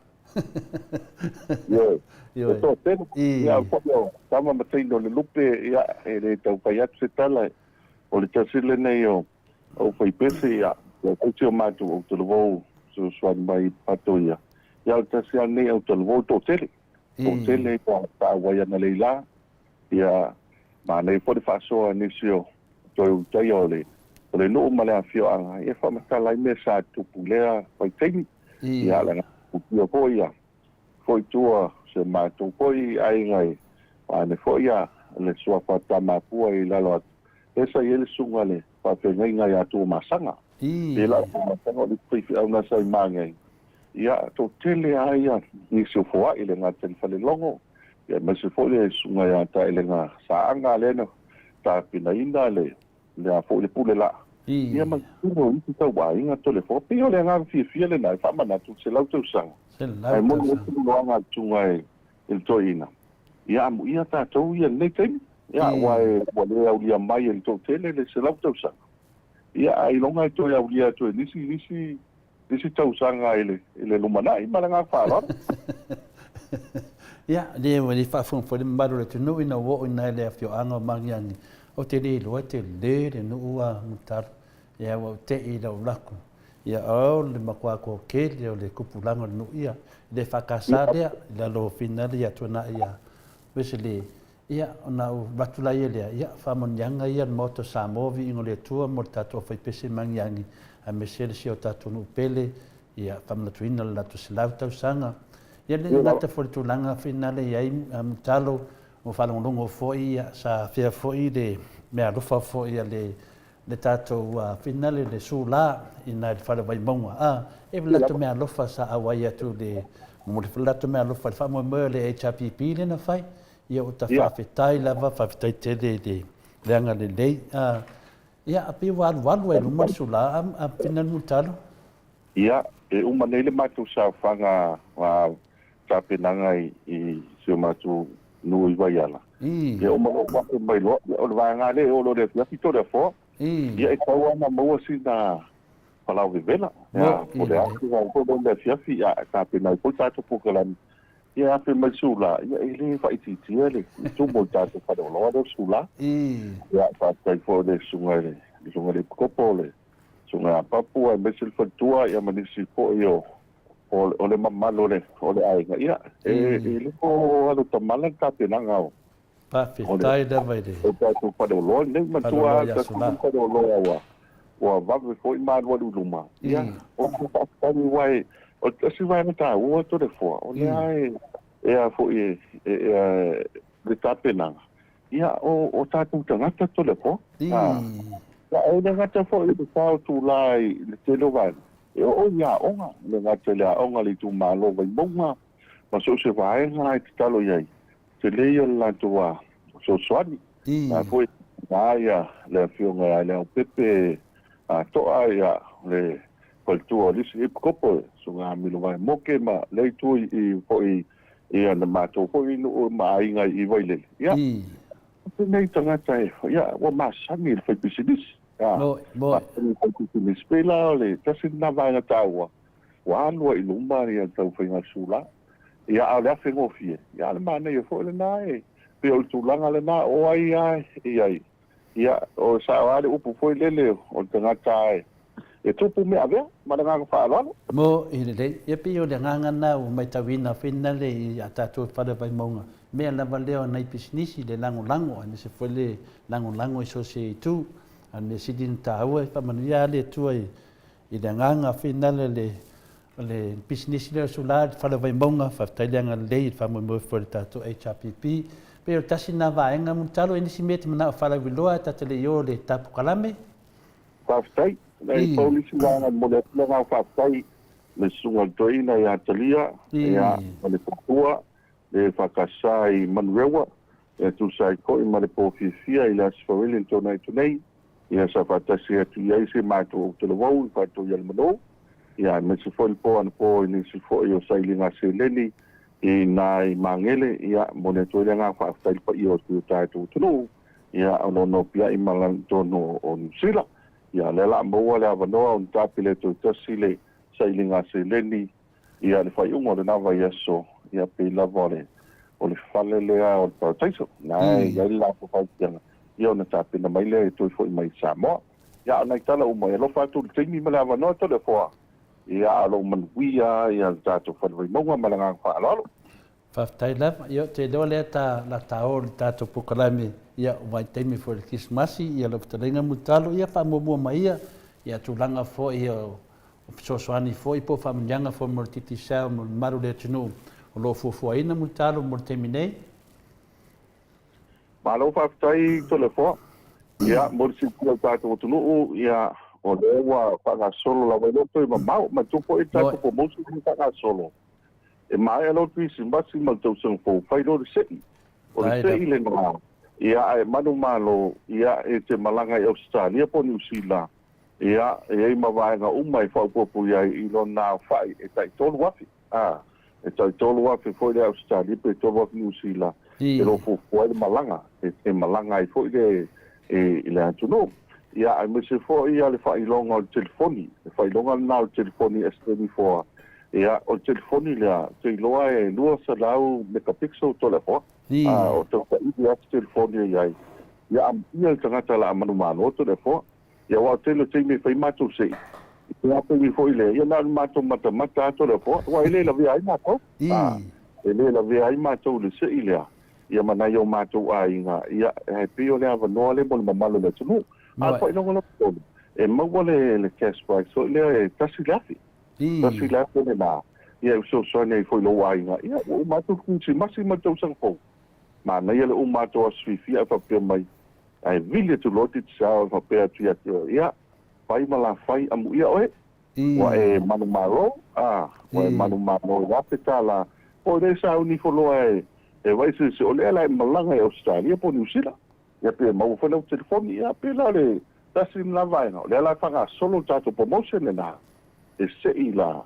Speaker 4: Ioe. Ioe. E toatele. Ia, foi o tama ma teine o le lupe, ia, e le tau fai atu se tala, o le tasi lenei o aufaipese, ia, ia foi si o matou autalavou fesoasoani mai i pato ia. Ia, o le tasi lava lenei autalavou toatele. Toatele ia taauai ana leila. Ia, manaia foi le faasoa a nisi o toe ulutaia o le o le nuu ma le afioaga, ia faamatala ai mea sa tupu i lea vaitaimi. Ia, leaga pupia foi ia foi tua se matou foi aiga i ane foi ia le suafa Tamapua i lalo atu, lea sa i ai le susuga i le faafeagaiga ia Tuamasaga. Pei la o Tuamasaga o le faifeau na sa i Magiagi. Ia, toatele lava ia nisi o foai i le gata i le falelogo, ia aemaise foi le susuga ia Taelega Saaga lea na tapenaina le le a foi le pule laa, ia ma le tele o isi tauaiga Toleafoa. E pei o le agaga fiafia lena e faamanatu i le 100 tausaga, ae moni ai se loloaga a le susuga i le toeaina, ia amuia tatou ia i lenei taimi, ia aua ua le aulia mai e le toatele le 100 tausaga, ia ailoga e toe aulia atu e nisi nisi isi tausaga i le lumanai ma le agaga faaaloalo.
Speaker 2: Ia, le ua le faafofoga foi le mamalu o le atunuu ina ua oo ina i le afioaga o Magiagi, ou te le iloa e tele le nuu a Mulitalo. Ia, ua ou te i lau lako. Ia, o le matua toatele o le tupulaga o le nuu ia, i le EFKS lea, i lalo o Finale ia Tuanai ia Wesley. Ia, ona ou avatu laia lea, ia, faamanuiaga ia a le Maota o Samoa, viiga o le Atua mo le tatou aufaipese magiagi, aemaise le si o tatou nuu pele, ia, faamanatuina le latou 100 tausaga. Ia, le gata foi i le tulaga finale i ai Mulitalo, ua faalogologo foi, ia, sa afea foi le meaalofa foi a le le tatou finale le sula i na i le fale o Vaimauga a e le latou meaalofa sa auai atu le momoli foi le latou meaalofa i le faamoemoe o le HRPP lea na fai. Ia ua ta faafetai lava, faafetai tele i le le agalelei. A, ia, a pei ua alualu ai i luma le sula a, a Finale Mulitalo?
Speaker 4: Ia, e uma nei le matou saofaga a tapenaga i, i si o matou nuu i Vaiala. Ia uma loa ua afe mai loa, ia o le vaega lea e oo loa i le afiafi Toleafoa. Ia e tatau lava ona maua sina palau vevela. Ia, po o le a se vaega foi lea i le afiafi, ia tapena ai foi le tatou polokalame. Ia afe mai Sula, ia e le faaitiitia le tumu o le tatou faleoloa lea o Sula. Ia faafetai foi i le susuga i le susuga i le Epikopo, le susuga ia Papu aemaise le faletua ia ma nisi foi o o le mamalu o le o le aiga. Ia e le o alu tamala le tapenaga o
Speaker 2: Faafetai lava i le
Speaker 4: o tatou faleoloa lenei. Manatua lava tatou faleoloa ua ua vave foi ma alualu i luma. Ia, o le faafetai aua e, o le tasi vaega taua Toleafoa, o lea e, e a foi e, e, e, le tapenaga, ia, o, o tatou tagata Toleafoa. Ia, e le gata foi i le sao tulā i le tele o vaega, e oo i aoga, e le gata i le aoga a le itumalo o Vaimauga, ma so o se vaega e tatalo i ai, tele ia o le latou fesoasoani. A foi na ia le afioga ia Leaupepe To'a ia le faletua o le isi epikopo susuga Milo Vaemoke ma le itu i foi ia na matou foi nuu ma aiga i Vailele. Ia lenei tagata e ia ua masani i le faipisinisi. Masani i le faipisinisi. Pei la o le tasi lena vaega taua ua alu ai i luma ia le taumafaiga sula. Ia, a o le afe gofie, ia, a o le manaia foi lena e pei o le tulaga lena o ai lava e i ai. Ia, o sao lava le upu foi lele o le tagata e, e tupu mea avea, ma le agaga faaaloalo.
Speaker 2: Mo i lelei. Ia pei o le agaga lena ua maitauina finale i a tatou i fale Vaimauga, mea lava lea o nai pisinisi, le lagolago aemaise foi le lagolago i so o se itu. A o le mea sili ona taua, e faamanuia lava le Atua i le agaga finale le O le pisinisi lea o Sula i le Fale o Vaimauga, faafetai le agalelei i le faamoemoe foi o le tatou HRPP. Pei o le tasi lena vaega, Mulitalo, e nisi mea e te manao e faalauiloa ae ta te le i o i le tapukalame?
Speaker 4: Faafetai. E pau le isi vaega e momoli atu le agaga faafetai i le Susuga i le Toeaina ia Talia, ia, ma le Faletua, le EFKS i Manurewa, e tusa ai foi ma le po fiafia i le Aso Faraile na tuanai atu nei, ia sa faatasi atu i ai si matou Outelewou i Faatoialemanu, ia aemaise foi le po anapo i nisi foi o sailiga seleni i nai Magele, ia momoli atu ai le agaga faafetai i le paia o si o tatou atunuu, ia o lo o nopiai ma totonu o Niu Sila. Ia o lea o le a maua le avanoa ona tapele atu ai tasi le sailiga seleni Ia, le faaiuga o lena vaiaso, ia, pei lava o le, o le fale lea o le Parataiso, na e i ai le latou faitioga, ia ona tapena mai lea e toe foi mai i Samoa. Ia, a o nai tala uma, e alofa atu i le taimi ma le avanoa Toleafoa, ia, a o lo o manuia ia le tatou Fale Vaimauga ma le agaga faaaloalo.
Speaker 2: Faafetai lava. Ia, ou te iloa lea ta, la ta o i le tatou polokalame, ia, o vaitaimi foi o le Kerisimasi, ia, lau fetalaiga Mulitalo, ia, faamuamua mai ia, ia, tulaga foi o, o fesoasoani foi po o faamanuiaga foi mo le Digicel mo le mamalu o le atunuu o lo o fuafuaina Mulitalo mo le taimi nei.
Speaker 4: Malo faafetai Toleafoa. Ia, mo le silafia e le tatou atunuu, ia, O lea ua faagasolo lava, e le o toe mamao. Manatua foi tatou promotion e faagasolo. E maea loa le Kerisimasi ma le tausaga fou, fai loa le sei. O le sei lena, ia, ae manumalo, ia, e te malaga i Ausetalia po o Niu Sila, ia, e i ai ma vaega uma e faaopoopo i ai i lona aofai e tai $3,000. A, e tai $3,000 foi le Ausetalia pe $3,000 Niu Sila e lo o fuafua ai le malaga, e malaga ai foi le i le atunuu. Ia, aemaise foi le faailoga o le telefoni, le faailoga lena o le telefoni S24. Ia, o le telefoni lea, ou te iloa e 200 megapixel Toleafoa. A, o tautaili lava se telefoni e i ai. Ia, amuia le tagata o le a manumalo Toleafoa. Ia, aua o le tele o taimi e fai matou sei, i lena taimi foi lea, ia na o le matou matamata lava Toleafoa, aua e le lavea ai matou. A, e le lavea ai matou i le sei lea, ia ma nai o matou aiga, ia, e pei o le avanoa lea mo le mamalu o le atunuu. A o le faailoga lona tolu, e maua le cash prize foi lea e $1,000. $1,000 lena, ia e fesoasoani ai foi i lou aiga, ia ua uma atu le Kerisimasi ma le tausaga fou. Manaia le uma atu o aso fiafia ae faapea mai, ae vili atu loa Digicel e faapea atu ia te oe, ia, fai ma la fai amuia oe, ua e manumalo, a, ua e manumalo i le $1,000, po o le sauni ifo loa e vaai se isi, o lea la e malaga i Ausetalia po o Niu Sila, ia pe maua foi lau telefoni, ia pe la o le tasi lena vaega, o lea la e faagasolo le tatou promotion lena, e sei la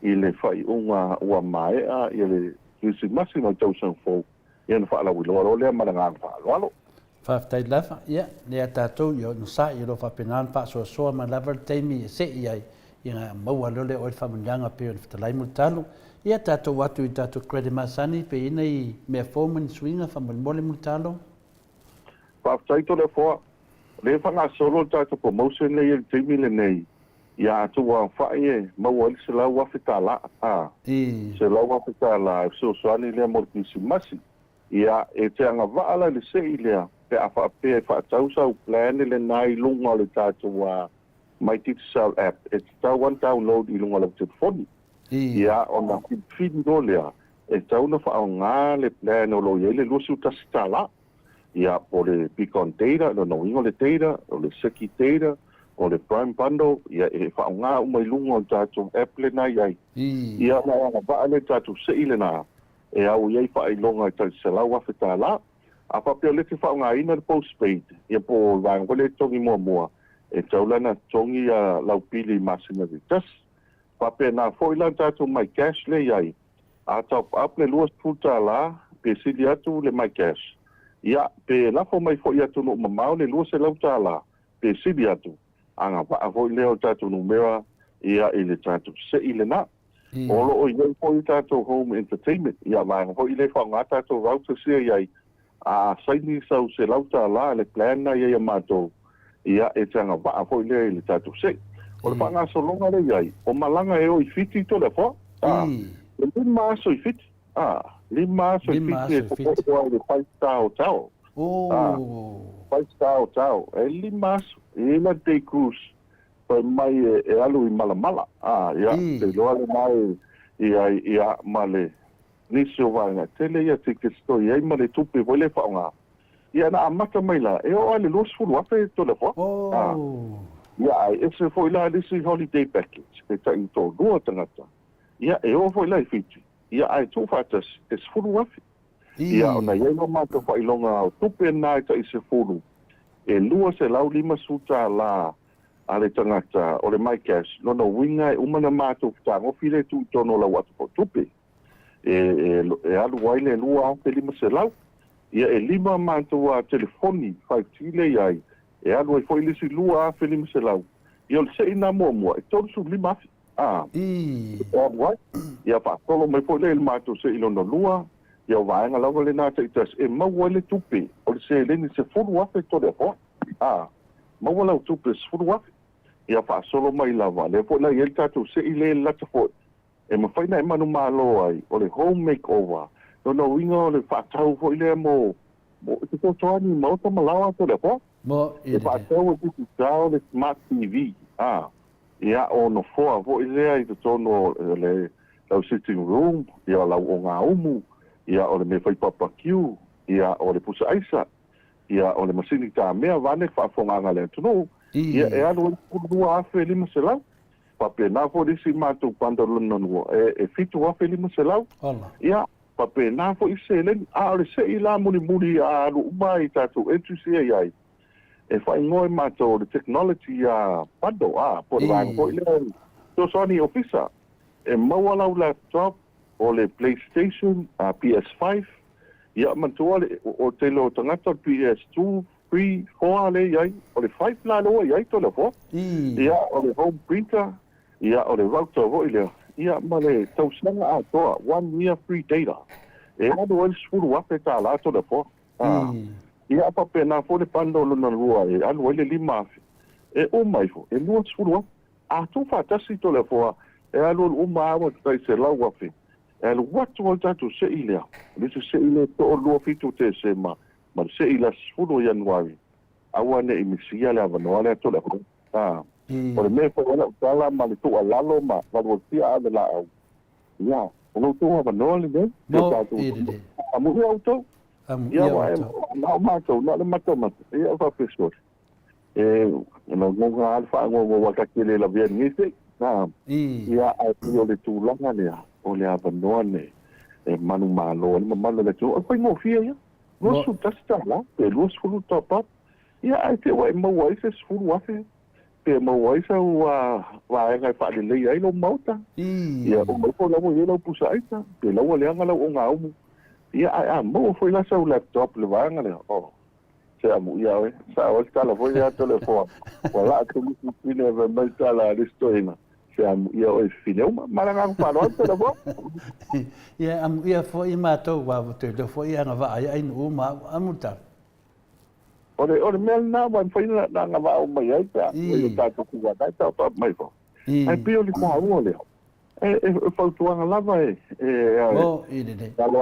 Speaker 4: i le faaiuga ua maea ia le Kerisimasi ma le tausaga fou, ia ona faalauiloa loa lea ma le agaga faaaloalo.
Speaker 2: Faafetai lava, ia, lea tatou ia onosai o lo o faapena ona faasoasoa mai lava le taimi e sei ai, ia maua loa lea oe le faamanuiaga pei ona fetalai Mulitalo. Ia tatou atu i tatou credit masani pe i ai nai mea fou ma ni suiga faamolemole Mulitalo.
Speaker 4: Faafetai Toleafoa, o lea e faagasolo le tatou promotion lea i le taimi lenei, ia atu ua aofai e maua ai le $100,000, a, $100,000 e fesoasoani lea mo le Kerisimasi. Ia, e te agavaa la i le sei lea pe a faapea e faatau sau plan lena i luga o le tatou My Digicel app, e tatau lava ona download i luga o lau telefoni. Ia, ona filifili loa lea, e tatau ona faaaoga le plan o lo o i ai le $21. Ia, po o le Beacon Data, lona uiga o le data, o le Seki Data, o le Prime Bundle, ia e faaaoga uma i luga o le tatou app lena e i ai. Ia, ona e agavaa lea i le tatou sei lena, e au i ai faailoga e tai $100,000. A faapea o lea e te faaaogaina le postpaid, ia po o le vaega foi lea e totogi muamua, e tatau la ona totogi lau pili i masina taitasi. Faapena foi la le tatou MyCash lea e i ai, a top up le $20 pe sili atu le MyCash, ia pe lafo mai foi i atunuu mamao le $200 pe sili atu, agavaa foi lea o le tatou numera ia i le tatou sei lena. O lo o i ai foi tatou home entertainment, ia vaega foi lea e faaaoga tatou routers ia i ai, a saini sau $100 le plan na i ai a matou, ia e te agavaa foi lea i le tatou sei. O le faagasologa lea i ai, o malaga e o i Fiti Toleafoa, a, e 5 aso i Fiti, a, 5 aso i Fiti e popopo ai i le five star hotel, a, five star hotel, e 5 aso, e i ai la le day cruise fai mai e alu i Malamala, a, ia, te iloa lena e i ai, ia, ma le nisi o vaega tele ia tickets toe i ai ma le tupe foi lea e faaaoga. Ia, na amata mai la, e oo lava i le $20,000 Toleafoa. A, ia, ae ese foi la le isi holiday package e tai toalua tagata, ia, e oo foi la i Fiti, ia, ae tuufaatasi e $10,000. Ia, ona i ai loa matou faailoga o tupe na e tai 10, e $250 a le tagata o le MyCash, lona uiga e uma ona matou fetagofi lea e tuu i totonu o lau ato tupe e alu ai le $2,500. Ia e 5 matou telefoni 5G lea i ai, e alu ai foi le isi $2,500. Ia o le sei lena muamua e $35,000. A, e alu ai. Ia faasolo mai foi lea i le matou sei lona lua, ia o vaega lava lena taitasi e maua ai le tupe o le seleni $10,000 Toleafoa. A, maua lau tupe $10,000, ia faasolo mai lava. Lea foi la e i ai le tatou sei lea e lata foi, e mafai ona e manumalo ai, o le home makeover. Lona uiga o le faatau foi lea mo fesoasoani i maota ma laoa Toleafoa. E faatau e Digicel le Smart TV. A, ia o nofoa foi lea i totonu o le lau sitting room, ia o lau ogaumu, ia o le mea fai barbecue, ia o le pusa aisa, ia o le masini tamea vaeane le faafofogaaga a le atunuu. Ia, e alu ai le 12,500. Faapena foi le isi matou bundle lona lua, e 7,500. Ia, faapena foi isi seleni. A o le sei la mulimuli a alu uma i tatou entries ia i ai, e faaigoa e matou o le technology bundle, a, po o le vaega foi lea e fesoasoani i ofisa. E maua lau laptop, o le PlayStation, PS5, ia manatua le, o le tele o tagata o le PS2, 3, 4 lea e i ai, o le 5 la lea ua i ai Toleafoa. Ia, o le home printer, ia, o le router foi lea, ia, ma le tausaga atoa, one year free data. E alu ai le $10,000 Toleafoa. Ia, faapena foi le bundle lona lua e alu ai le 5,000. E uma ifo, e 20,000. A tuufaatasi Toleafoa, e alualu uma lava tai 100,000. E alu atu lava le tatou sei lea, o le isi sei lea e toa 27 o Tesema ma le sei i le aso 10 o Ianuari, aua ne i misia le avanoa lea Toleafoa. A, o le mea e fai ai lau tala ma le tuualalo ma valuvalusia ave laau, ia, o lo outou avanoa lenei, si o tatou atunuu. Amuia outou. Ia, aua e na o matou, na o le matamata, ia faapea sole. E lagona lava le faanoanoa aua ta te le lavea i lenei sei. Ia, ae pei o le tulaga lea, o le avanoa lenei e manumalo ai le mamalu o le atunuu. O le faigofie ia, $21 pe 20 top up. Ia, ae te i ua e maua ai se $10,000 pe maua ai sau vaega e faaleleia ai lou maota. Ia, uma ifo la ua i ai lau pusa aisa, pe la ua leaga lau ogaumu. Ia, ae a maua foi la sau laptop i le vaega lea, oh, Se amuia oe. Sao ai le tala foi lea a Toleafoa, ua laa atu nisi fine fai mai tala a le isi toeaina, se amuia oe i fifine uma. Ma le agaga faaaloalo Toleafoa.
Speaker 2: Ia, amuia foi matou, aua ua toe iloa foi e agavaa ai ainuu ma au. Amu le tala.
Speaker 4: O le, o le mea lena ua mafai ona agavaa uma i ai pe a fai o tatou tuvaga e taotaoto mai fafo. Ae pei o le taua lea, E fautuaga lava e alo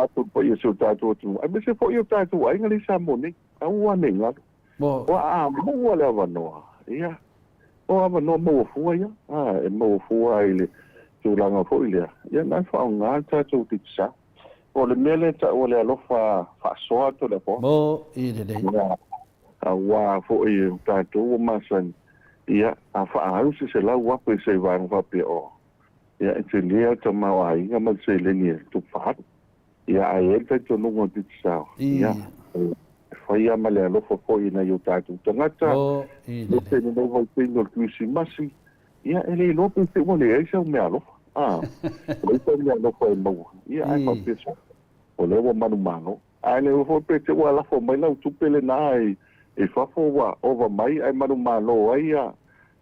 Speaker 4: atu i le paia o si o tatou atunuu, aemaise foi o tatou aiga lea i Samoa nei, aua ne i galo. Ua maua le avanoa, ia, o avanoa maua fua ia, e maua fua i le tulaga foi lea, ia na e faaaoga le tatou Digicel. O le mea lea e tau o le alofa faasoa Toleafoa. Aua foi o tatou ua masani, ia, a faaau se $100,000 i se vaega faapea, o, ia, e tele lava le tamaoaiga ma le seleni e tupu faaalu. Ia, ae i ai le talitonuga o Digicel, ia, e fai lava ma le alofa foi i nai o tatou tagata, aemaise lenei vaitaimi o le Kerisimasi, ia, e le iloa pe te i ua leai sau meaalofa, a, leai sau meaalofa e maua, ia, ae faapea se, o lea ua manumalo. Ae le iloa foi pe te i ua lafo mai lau tupe lena i fafo ua ova mai ae manumalo ai ia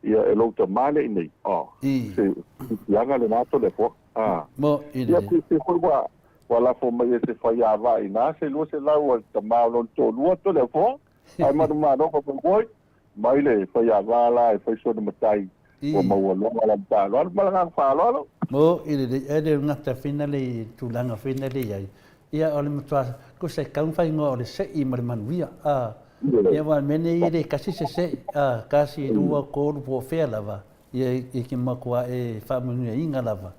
Speaker 4: e lou tama lea i inei. Oh, se fiafiaga lena Toleafoa. Ah. Ia pe te foi ua lafo mai e se faiava i ina se 200 a le tama o lona toalua Toleafoa ae manumalo ka fai oi mai le faiava la e fai sona matai ua maualuga lana faaaloalo. Ma le agaga faaaloalo.
Speaker 2: Mo i lelei ae le gata fina le i tulaga fina le i ai. Ia o le matua tusa e tau ona faigoa o le se'i ma le manuia a. Ia aua o le mea nei e le tasi se se'i a, tasi, lua, tolu po o fea lava, ia e te matua e faamanuiaina lava.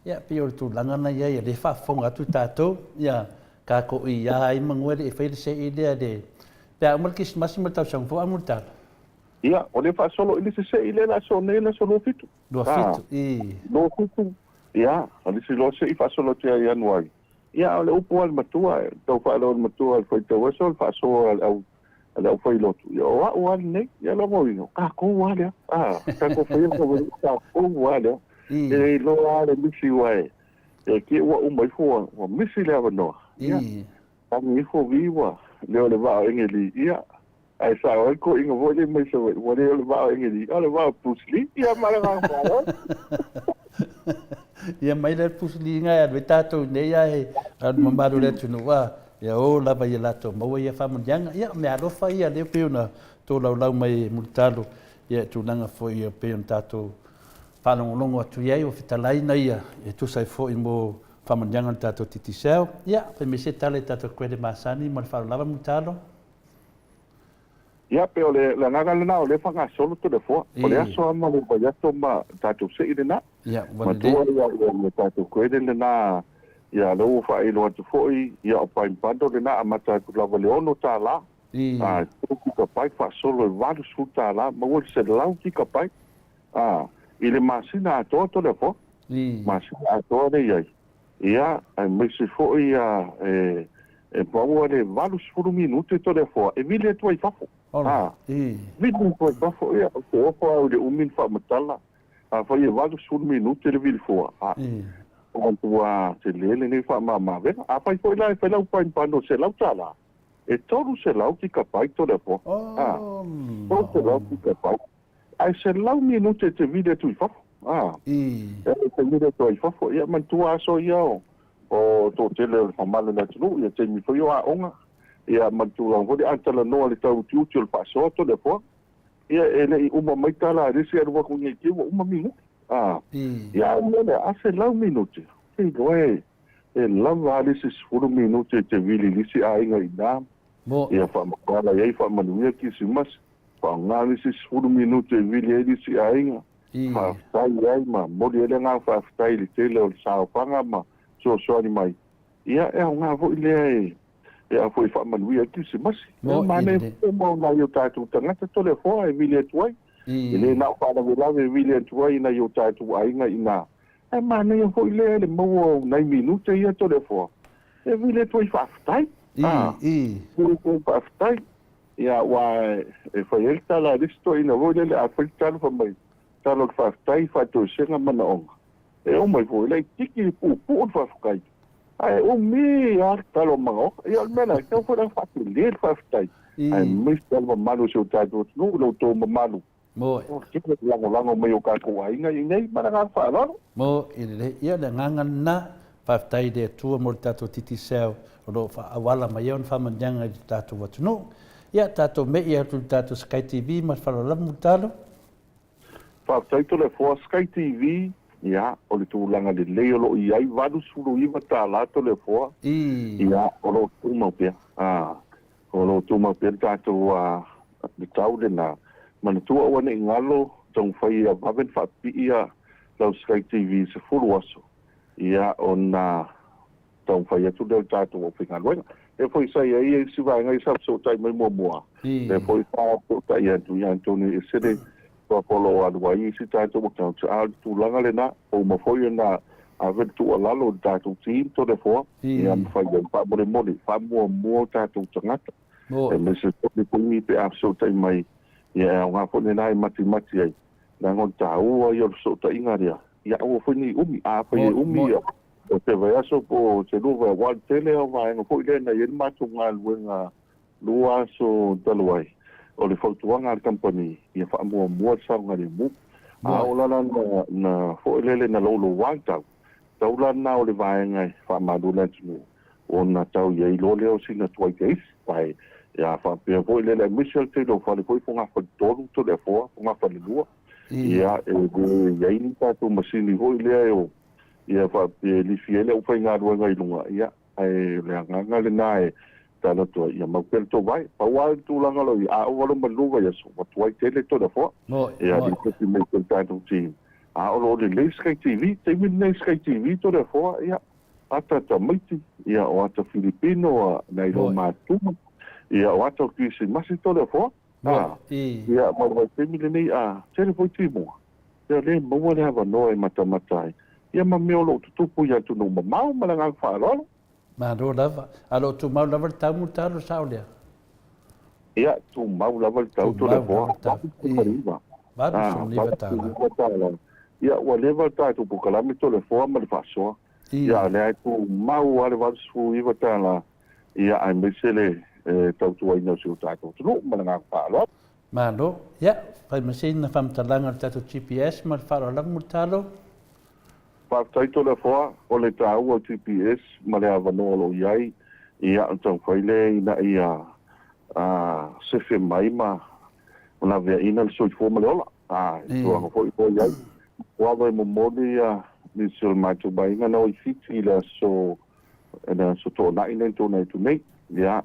Speaker 2: Ia pei o le tulaga na i ai o lea e faafofoga atu tatou, ia tatou iā ai manu e le i faia le se'i lea le pe a uma le Kerisimasi ma le tausaga fou amulitala.
Speaker 4: Ia, o lea e faasolo i le isi se'i lea le aso nei le aso 27.
Speaker 2: 27, i.
Speaker 4: 27, ia, o le isi loa se'i faasolo atu ia Ianuari. Ia, a o le upu a le matua, e tau faailoa e le matua i le faitau aso le faasoa a le au, a le aufailotu. Ia, o au lava lenei. Ia, logoina, o tatou lava lea. A, tatou faia le tauvalu, o tatou lava lea. E le iloa lava le misi aua e, e te i ua uma ifo ua, ua misi le avanoa. Ia, tagi ifo vi ua le o le vaa o Engelī. Ia, ae sao ai le toeaina foi lea mai Savaii, ua le o le vaa o Engelī, a o le vaa o Bruce Lee. Ia, ma le agaga faaaloalo.
Speaker 2: Ia mai lea Bruce Lee ina e alu ai tatou nei ae le mamalu o le atunuu a ia o lava ia latou maua ia faamanuiaga. Ia o meaalofa ia lea pei ona tolaulau mai e Mulitalo ia tulaga foi ia pei ona tatou faalogologo atu i ai o fetalaiga ia e tusa ai foi mo faamanuiaga o le tatou Digicel. Ia fai mai se tala i tatou credit masani ma le faaaloalo lava Mulitalo.
Speaker 4: Ia, pei o le agaga lena o lea e faagasolo Toleafoa. O le aso lava ma le vaiaso ma tatou sei lena. Matua ia le tatou credit lena, ia lea ua faailoa atu foi, ia o Prime Bundle lena amata atu lava i le $6. A, 3 gigabyte faasolo e $80, maua le 100 gigabyte, a, i le masina atoa Toleafoa. Masina atoa lea i ai. Ia, aemaise foi ia e, e maua le 80 minute Toleafoa e vili atu ai i fafo. A, vili atu ai i fafo, ia, ou te ofo au i le umi ona faamatala. Afai e 80 minute le vili fua, a, ua matua tele lenei faamama-avega. Afai foi la e fai lau prime bundle $100, e 300 gigabyte Toleafoa. A, 300 gigabyte. Ae 100 minute e te vili atu i fafo. A, e te vili atu ai i fafo. Ia, manatua aso ia o, o toatele o le mamalu o le atunuu, ia taimi foi o aoga, ia ma le tulaga foi lea, a talanoa i le tau utiuti o le faasoa Toleafoa, ia e le i uma mai tala a le isi alu atu nei ua uma minute. A, ia a o le mea lea, a 100 minute, ou te iloa e, e lava lava le isi 10 minute e te vili i le isi aiga i ina, ia faamatala i ai faamanuia Kerisimasi. Faaaoga le isi 10 minute e vili ai le isi aiga, faafetai ai ma momoli ai le agaga faafetai i le tele o le saofaga ma fesoasoani mai. Ia, e aoga foi lea e e a foi e faamanuia ai le Kerisimasi. E manaia foi mo nai o tatou tagata Toleafoa e vili atu ai. E le na o faalavelave e vili atu ai i nai o tatou aiga i ina. Ae manaia foi lea le maua o nai minute ia Toleafoa e vili atu ai faafetai. Vili atu ai faafetai. Ia, aua e fai ai le tala a le isi toeaina foi lele, a fai le tala fai mai, tala o le faafetai, faatoesega, manaoga. E oo mai foi, laitiiti le puupuu le faafetai, ae umi lava le tala o manaoga. Ia, o le mea lena, e tatau foi la ona faatele le faafetai, aemaise lava le mamalu o si o tatou atunuu, lo outou mamalu.
Speaker 2: Moe.
Speaker 4: O le tele o le lagolago mai o tatou aiga i inei ma le agaga faaaloalo.
Speaker 2: Moe lelei. Ia, o le agaga lena, faafetai i le Atua mo le tatou Digicel o lo o faaauala mai ai ona faamanuiaga i le tatou atunuu. Ia, tatou me'i atu i le tatou Sky TV ma le faaaloalo lava Mulitalo.
Speaker 4: Faafetai Toleafoa, Sky TV, ia, o le tulaga lelei o lo o i ai, $89 Toleafoa, ia, o lo o tumau pea. O lo o tumau pea le tatou le tau lena. Manatua aua ne i galo taumafai ia vave ona faapipii lau Sky TV i 10 aso, ia ona taumafai atu lea o le tatou aufaigaluega. Lea foi sa i ai isi vaega ia sa fesootai mai muamua, lea foi sa fesootai atu ia atonu e ese le Suafa o lo o alu ai isi tatou accounts, a o le tulaga lena, ua uma foi ona ave le tuualalo i le tatou team Toleafoa, ia mafai ai faamolemole, faamuamua o tatou tagata, aemaise foi le taimi pe a fesootai mai, ia e aoga foi lena e matimati ai, leaga o le taua ia o le fesootaiga lea, ia aua foi ne i umi, afai e umi ia, o se vaiaso po o se lua vaiaso, aua o le tele lava o vaega foi lea na i ai le matou galuega 2 aso talu ai, o le fautuaga a le kamupani ia faamuamua le saogalemu. A oo la la na foi lele na louloua le tau, tau la lena o le vaega e faamalu le atunuu ona tau i ai loa lea o sina tuai te isi. Ae a faapea foi lele aemaise le tele o fale foi fogafale 3, Toleafoa, fogafale 2, ia e le i ai ni tatou masini foi lea e o ia faapea e lifi ai le aufaigaluega i luga, ia Ae o le agaga lena e tala atu ai, ia mau pea le tou vae. Pau lava le tulaga o lo o i ai, a ova loa ma le 2 vaiaso, ua tuai tele Toleafoa. Ia lipoti mai pea le tatou team. A o lo o lelei Sky TV, taimi lenei Sky TV Toleafoa, ia, ata tamaiti, ia o ata Filipino, a nai lomatua, ia o ata o Kirisimasi Toleafoa. A, ia, ma le vaitaimi lenei, a tele foi timuga. Ia lea e maua le avanoa e matamata ai, ia ma mea o lo o tutupu i atunuu mamao ma le agaga faaaloalo.
Speaker 2: Malo lava. A o lo o tumau lava le tau Mulitalo, sao lea?
Speaker 4: Ia, tumau lava le tau Toleafoa, $89. $89. Ia, ua leva le tatou polokalame Toleafoa ma le faasoa. Ia, a o lea e tumau lava le $89, ia, aemaise le tautuaina o si o tatou atunuu ma le agaga faaaloalo.
Speaker 2: Malo. Ia, fai ma sina faamatalaga o le tatou GPS ma le faaaloalo lava Mulitalo.
Speaker 4: Faafetai Toleafoa, o le taua o GPS ma le avanoa o lo o i ai, ia, o le taumafai lea ina ia sefe mai ma laveaiina le soifua ma le ola. A, i tulaga foi o i ai. Ua ava e momoli nisi o le matou aiga na o i Fiti i le aso le aso Toonai lea na tuanai atu nei. Ia,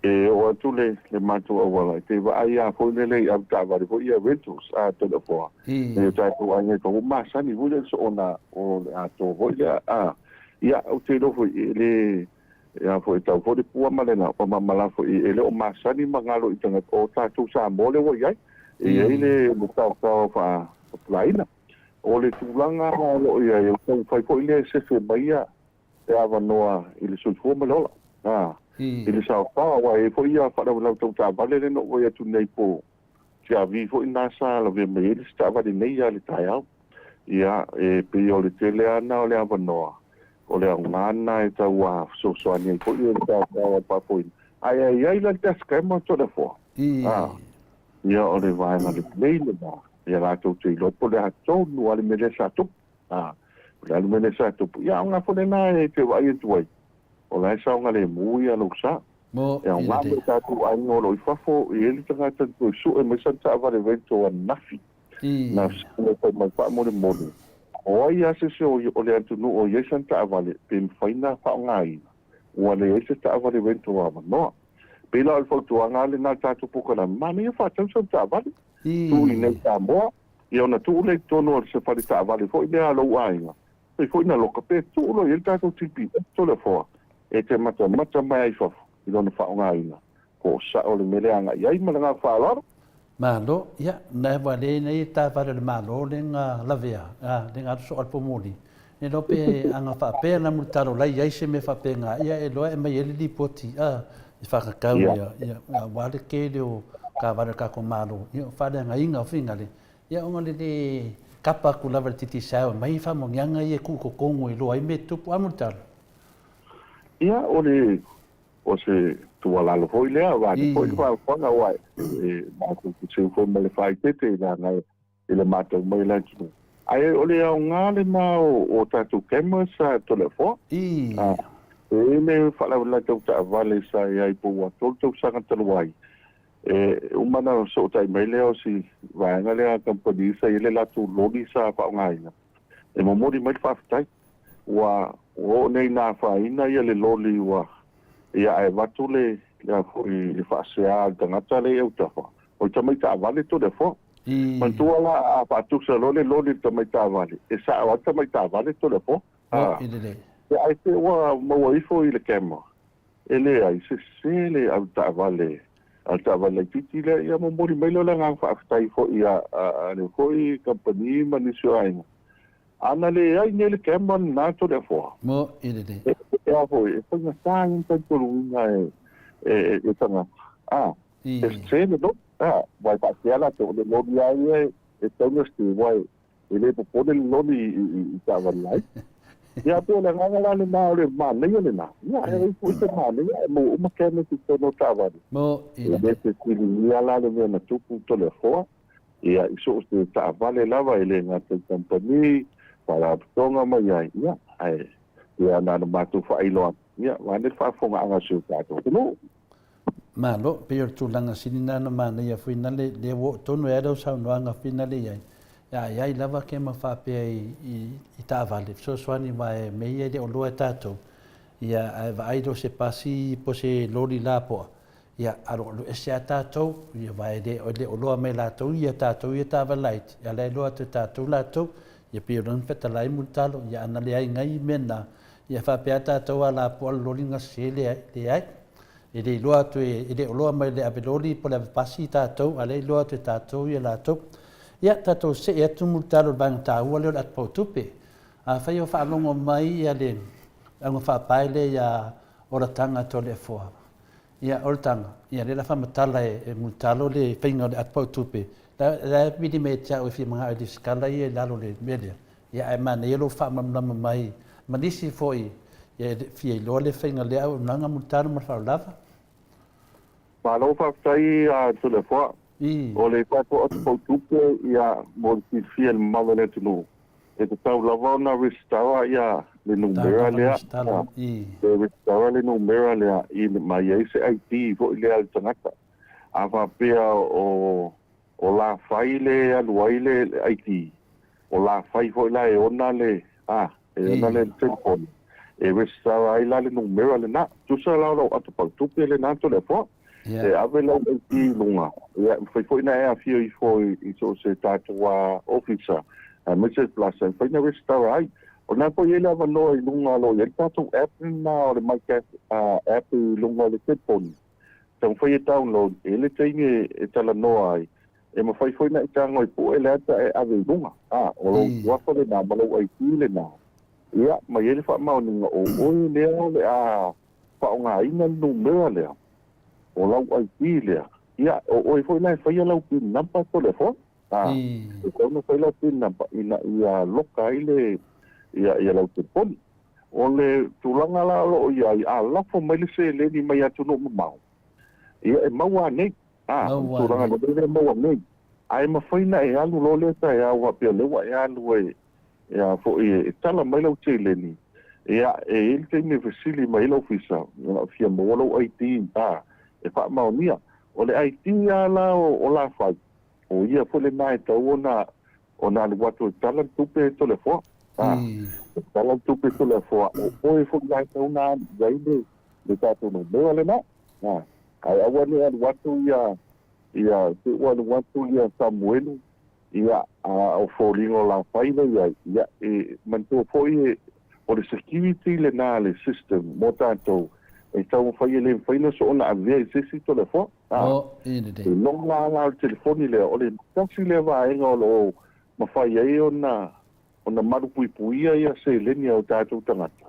Speaker 4: e oo atu le le matou auala, e te vaai lava foi lele i avetaavale foi ia rentals a Toleafoa, nai o tatou aiga i fafo, masani foi lea i le soona o le atoa foi lea. A, ia, ou te iloa foi, e le Ia foi tau foi le pua ma le ma foi e le o masani ma galo i tagata o tatou Samoa le ua i ai. E i ai le taotao faapupulaina. O le tulaga o lo o i ai, o taumafai foi lea e sefe mai ia e avanoa i le soifua ma le ola. I le saofaga, aua e i ai foi ia faalavelave tau taavale lea na ou vaai atu nei po o foi na sa lavea mai ai le isi taavale nei ia le taeao. Ia, e pei o le tele lava lena o le avanoa, o le aoga lena e tau fesoasoani ai foi le taotao a le faafoeina. Ae i ai la le dashcam o Toleafoa, ia o le vaega lelei lena, ia latou te iloa po o le a tonu lava le mea lea sa tupu. O le a le mea lea sa tupu, ia aoga foi lena e te vaai atu ai, o la e saogalemu ia lou sa.
Speaker 2: Mo
Speaker 4: E aoga mo tatou aiga o lo o i fafo, e i ai le tagata na toe sue mai sana taavale rental ananafi. Na fai mai faamolemole, o ai lava se isi o le atunuu o i ai sana taavale pe mafai ona faaaogaina, ua leai se taavale rental avanoa. Pei la o le fautuaga lava lena a le tatou polokalame, manaia faatau sau taavale, tuu i inei i Samoa, ia ona tuu lea i totonu o se fale taavale foi lea a lou aiga, pei foi na loka pe tuu loa i ai le tatou GPS Toleafoa e te matamata mai ai i fafo i lona faaaogaina, po o sao le mea lea e agai ai ma le agaga faaaloalo.
Speaker 2: Malo, ia, na ua le nei taavale a le Malo le na lavea, a, le na alu soo a le pomoli. Ne iloa pe ana faapea na mulitalo la i ai se mea faapena, ia e iloa e aumai ai le lipoti, a, e faatatau ia, ia, aua le tele o taavale a le tatou Malo, ia o faaleagaina o finagale, ia ona le le kapa atu lava i le Digicel e aumai faamanuiaga ia e tuu i totonu e iloa ai mea e tutupu, a mulitalo?
Speaker 4: Ia, o le O se tuualalo foi lea, vaeane foi le faafofoga, aua e matou te seu foi ma le faaeteete i leaga i le matau mai a le atunuu. Ae o le aoga lena o tatou cameras sa Toleafoa. E i ai le faalavelave tau taavale sa i ai po ua 3 tausaga talu ai, e uma ona fesootai mai lea o si vaega lea a kamupani sa i ai le latou loli sa faaaogaina, e momoli mai le faafetai. Ua oo nei ina afaina ia le loli ua ia ae avatu le le foi le faasea a le tagata lea i autafa, o le tamai taavale Toleafoa. Manatua la a faatusa loa le loli i le tamai taavale, e sao lava le tamai taavale Toleafoa. Ia ae te ua maua ifo i le camera, e leai, sese le au taavale a le taavale laitiiti lea, ia momoli mai lea o le agaga faafetai foi a le foi kamupani ma nisi o aiga. Ana leai nei le camera lena Toleafoa.
Speaker 2: Mo i lelei.
Speaker 4: E a foi, e faigata ai ona talitonuina e e tagata. A, e sese le loli. A, aua e faapea latou, o le loli lava ia e tatau ona sese, aua e le popole le loli i taavale laiti. Ia, pei o le agaga la lena, o le manaia lena. Ia, e ai foi se manaia ae maua uma cameras i totonu o taavale.
Speaker 2: Mo i
Speaker 4: E le
Speaker 2: lelei.
Speaker 4: fesiligia la le mea na tupu Toleafoa. Ia, i so o se taavale lava, e le gata i kamupani, faalapotopotoga ma i ai, ia, ae pei lava na ona matou faailoa atu, ia, vaeane le faafofogaaga a si o tatou atunuu.
Speaker 2: Malo, pei o le tulaga sili lena na manaia foi na le, lea ua oo tonu ai lau saunoaga foi na le i ai, a i ai lava ke ma faapea i, i, i taavale, fesoasoani aua e mea ia e le o loa e tatou, ia, ae vaai loa se pasi po o se loli lapoa, Ia, alualu ese a tatou, ia aua e le, e le o loa mai latou ia tatou ia taavale laiti, ia la e loa atu e tatou latou. Ia pei o lona fetalai Mulitalo, ia ana leai ngai mea na, ia faapea a tatou a lapoa le loli na sese leai, leai. E le iloa atu e, e le o loa mai le ave loli po le ave pasi tatou, a lea e iloa atu e tatou ia latou. Ia, tatou see atu Mulitalo i le vaega taua lea o le atu pautupe. Afai o faalogo mai ia le auga faapae lea ia Olataga Toleafoa, Ia, o le taga, ia lea la faamatala e Mulitalo le faiga o le apu pautupe, la la e vili mai ia te au e fia manao e lesitala ia i lalo o le mea lea, ia ae manaia lou faamalamalama mai ma nisi foi ia e fia iloa le faiga o lea auaunaga Mulitalo ma le faaaloalo lava.
Speaker 4: Malo faafetai a Toleafoa. O le tatou apu pautupe ia mo le silafia e le mamalu o le atunuu, e tatau lava ona resitala ia le numera lea, e resitala le numera lea i ma i ai se ID foi lea a le tagata. A faapea o o la fai le alu ai le ID, o la fai foi la e ona le a e ona le telefoni e resitala ai la le numera lena. Tusa la o lau ato pautupe lena Toleafoa. E ave lau ID i luga, ia, e mafai foi ona e afio ifo i so o se tatou ofisa, aemaise le Plaza, e mafai ona resitala ai. O lena foi e i ai le avanoa i luga o lo o i ai le tatou app lena o le MyCash app i luga o le telefoni, e taumafai e download, e i ai le taimi e talanoa ai, e mafai foi ona e tago e pue le ata e ave i luga. A, o lou suafa lena ma lou ID lena, ia, ma i ai le faamaoniga o oe lea o le a faaaogaina le numera lea, o lau ID lea, ia, o oe foi la e faia lau pin number telefoni. A, e tatau ona fai lau pin number ina ia loka ai le ia, ia lau telefoni. O le tulaga la o lo o i ai, a lafo mai le seleni mai atunuu mamao, ia e maua anei. A, o le tulaga lelei lea e maua nei. Ae mafai ona e alu loa lea taeao faapea o lea ua e alu e, e a foi, e tala mai lau seleni, ia, e i ai le taimi e fesili mai ai le ofisa, ia, fia maua lou ID, a, e faamaonia. O le ID lava la o Lafai, O ia foi lena e tatau ona ona alu atu e tala le tupe e Toleafoa. A, e tala le tupe e Toleafoa, o oe foi la e tatau ona alu i ai le le tatou numera lena. A, ae aua ne i alu atu ia ia te i ua alu atu ia Samuelu, ia, a o foliga o Lafai la i ai, ia, e manatua foi e o le security lena a le system mo tatou e taumafai e le mafai ona soona avea i se isi Toleafoa. A, e loga la o le telefoni lea, o le tasi lea vaega o lo o mafai ai ona ona malupuipuia ia seleni a o tatou tagata.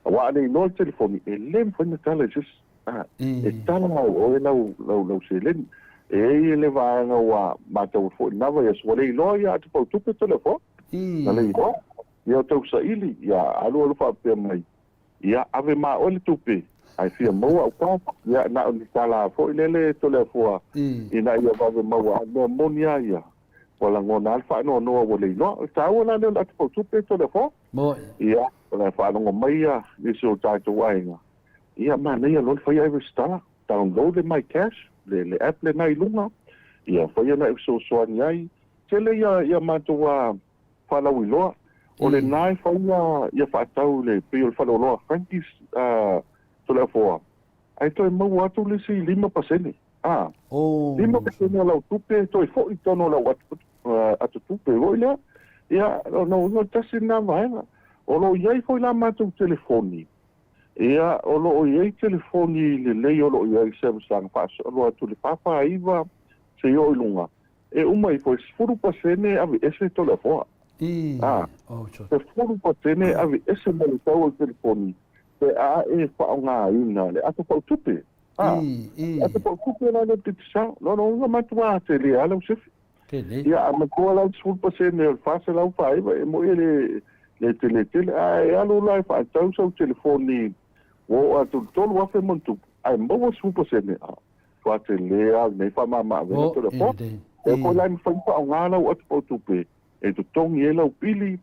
Speaker 4: Aua a le iloa le telefoni, e le mafai ona tala i se isi. A, e tala lava e oe lau, lau, lau seleni. E i ai le vaega ua matau atu foi i lena vaiaso, ua le iloa ia atupautupe telefoni. Na le iloa. Ia o tausaili, ia alu alu faapea mai, Ia, ave ma oe le tupe, ae fia maua au cash. Ia, na o ni tala foi lele Toleafoa ina ia vave maua, a o le mea moni lava ia, ua lagona lava le faanoanoa ua le iloa. O le taua la lea o le atopautupe Toleafoa. Ia, o le a faalogo mai ia nisi o tatou aiga, ia, manaia loa le faia e resitala, download le my cash, le app lena i luga, ia faia ona e fesoasoani ai. Tele ia matou faalauiloa. O lena e fai ia faatau le pei o le faleoloa Frankie's Toleafoa, ae toe maua atu le isi 5%. A, 5% o lau tupe e toe foi i totonu o lau atotupe foi lea. Ia, lona uiga o le tasi lena vaega. O lo o i ai foi la matou telefoni, ia, o lo o i ai telefoni lelei o lo o i ai Samsung faasolo atu i le 449 seia oo i luga. E uma ifo e 10% e aveese Toleafoa. A, 10% e aveese mai le tau o le telefoni pe a e faaaogaina le ato pautupe. A, le ato pautupe la lea e Digicel, lona uiga matua tele lava lau sefe. Ia, a matua la le 10% o le 449, e moni e le le tele tele, ae alu la e faatau sau telefoni ua oo atu i le 3,000 ma ona tupu, ae maua le 10%, a, Ua tele lava lenei faamama-avega telefoni. Lea foi la e mafai ona faaaoga lau atupautupe e totogi ai lau pili,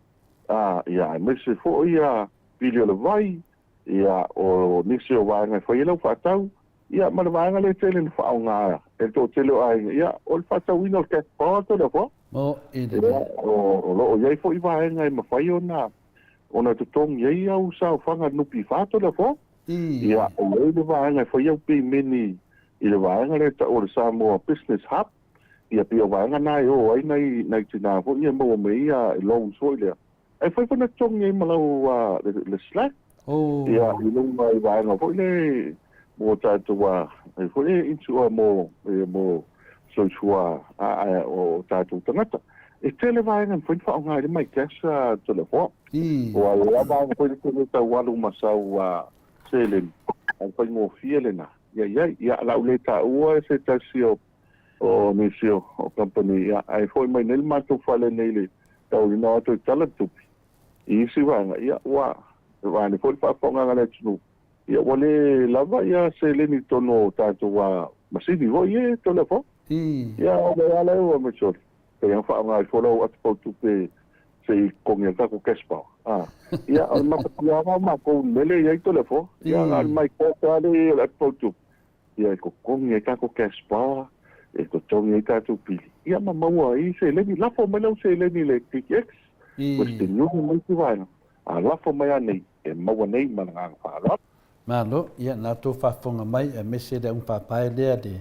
Speaker 4: ia, aemaise foi ia pili o le vai, ia, o nisi o vaega e fai ai lau faatau, ia, ma le vaega lea e tele ina faaaoga e le toatele o aiga, ia, o le faatauina o le cash bar telefoni. Ia, o lo o i ai foi vaega e mafai ona ona totogi ai au saofaga NPF telefoni. Ia, e i ai le vaega e fai au pemeni i le vaega lea e tau o le Samoa Business Hub, ia pei o vaega na e o ai nai, nai tina foi ia e maua mai ai ia loans foi lea. Ae fai foi na totogi ai ma lau le, le slack. Ia, i luga i vaega foi lea mo tatou ai foi lea insure mo, mo soifua o tatou tagata. E tele vaega e mafai ona faaaoga ai le MyCash Toleafoa. Ua lava foi le tele tau alu ma sau seleni, a o le faigofie lena. Ia i ai. Ia, o le a ou le taua se tasi o nisi o kamupani, ia, ae foi mai nei le matou fale nei i le tauina o atu e tala le tupe i isi vaega, ia, ua vaeane foi le faafofogaaga a le atunuu, ia, ua le lava ia seleni i totonu o tatou masini foi ia e Toleafoa. Ia, o le ala ua mai sole. Pei ona faaaoga ifo lau atopautupe se i totogi ai le tatou cash power. A, ia, o le mafatia lava o matou i le mea lea e i ai Toleafoa. Ia, na o le my cash lava lea e i ai o le atopautupe, ia e totogi ai tatou cash power, e totogi ai tatou pili, ia ma maua ai seleni. Lafo mai lau seleni i le KTX, Western Union ma isi vaega, a lafo mai lava nei, e maua nei ma le agaga faaaloalo.
Speaker 2: Malo, ia na outou faafofoga mai aemaise le augapapae lea le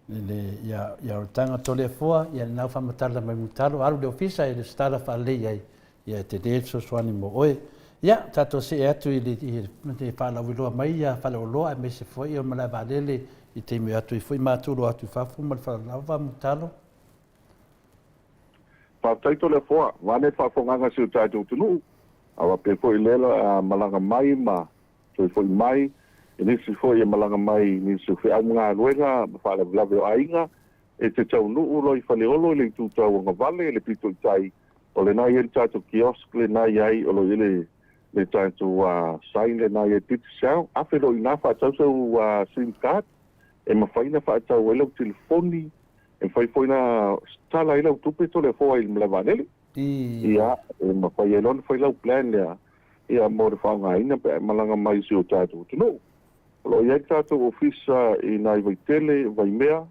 Speaker 2: le ia ia Oletaga Toleafoa, ia lena ua faamatala mai Mutalo, alu i le ofisa e lesitala faalelei ai. Ia, e tele le fesoasoani mo oe. Ia, tatou see atu i le, i le faalauiloa mai ia faleoloa aemaise foi o malae vaalele i taimi o atu ai foi matou loa atu i fafo ma le faalava Mulitalo.
Speaker 4: Faafetai Toleafoa, vaeane le faafofogaaga a si o tatou atunuu, a faapea foi lea a malaga mai ma toe foi mai i nisi foi e malaga mai i nisi o feau ma galuega ma faalavelave o aiga, e te taunuu loa i Faleolo i le itu tauagavale i le pito i tai, o lena e i ai le tatou kiosk lena e i ai, o lo o i ai le le tatou sign lena e i ai Digicel, afe loa i ina faatau sau sim card e mafai ona faatau ai lau telefoni, e mafai foi ona tala ai lau tupe Toleafoa i le malae vaalele. Ia, e mafai ai loa ona fai lau plan lea, ia mo le faaaogaina pe a e malaga mai i si o tatou atunuu. O lo o i ai le tatou ofisa i nai Vaitele, Vaimea,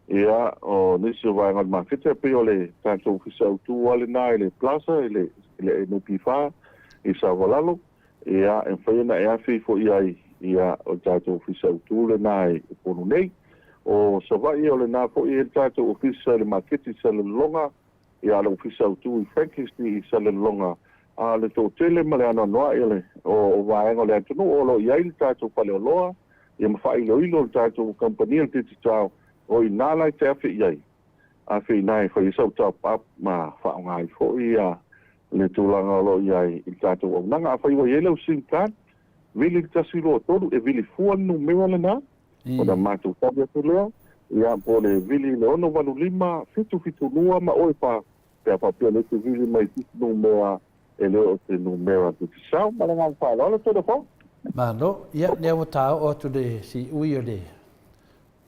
Speaker 4: ia, o nisi o vaega o le maketi, e pei o le tatou ofisa autu lava lena i le Plaza, i le, i le NPF i Savalalo, ia, e mafai ona e afe ifo i ai, ia, o le tatou ofisa autu lena i Upolu nei. O Savaii, o lena foi e i ai le tatou ofisa i le maketi i Salelologa, Ia, le Ofisa Autu i Frankie Street i Salelologa, a o le toatele ma le anoanoai o le o vaega o le atunuu o lo o i ai le tatou faleoloa, ia ma faailoilo le tatou kamupani o le Digicel, o i ina la e te afe i ai, afe i ina e fai ai sau top up ma faaaoga ai foi ia le tulaga o lo o i ai i le tatou auaunaga. Afai ua i ai lau sim card, vili le 123, e vili fua le numera lena, Ona matou tali atu lea, ia, po o le vili i le 685, 772 ma oe fa, pe a faapea o lea e te vili mai i se isi numera e le o se numera Digicel. Ma le agaga faaaloalo, Toleafoa.
Speaker 2: Malo. Ia, lea ua taoo atu le siui o le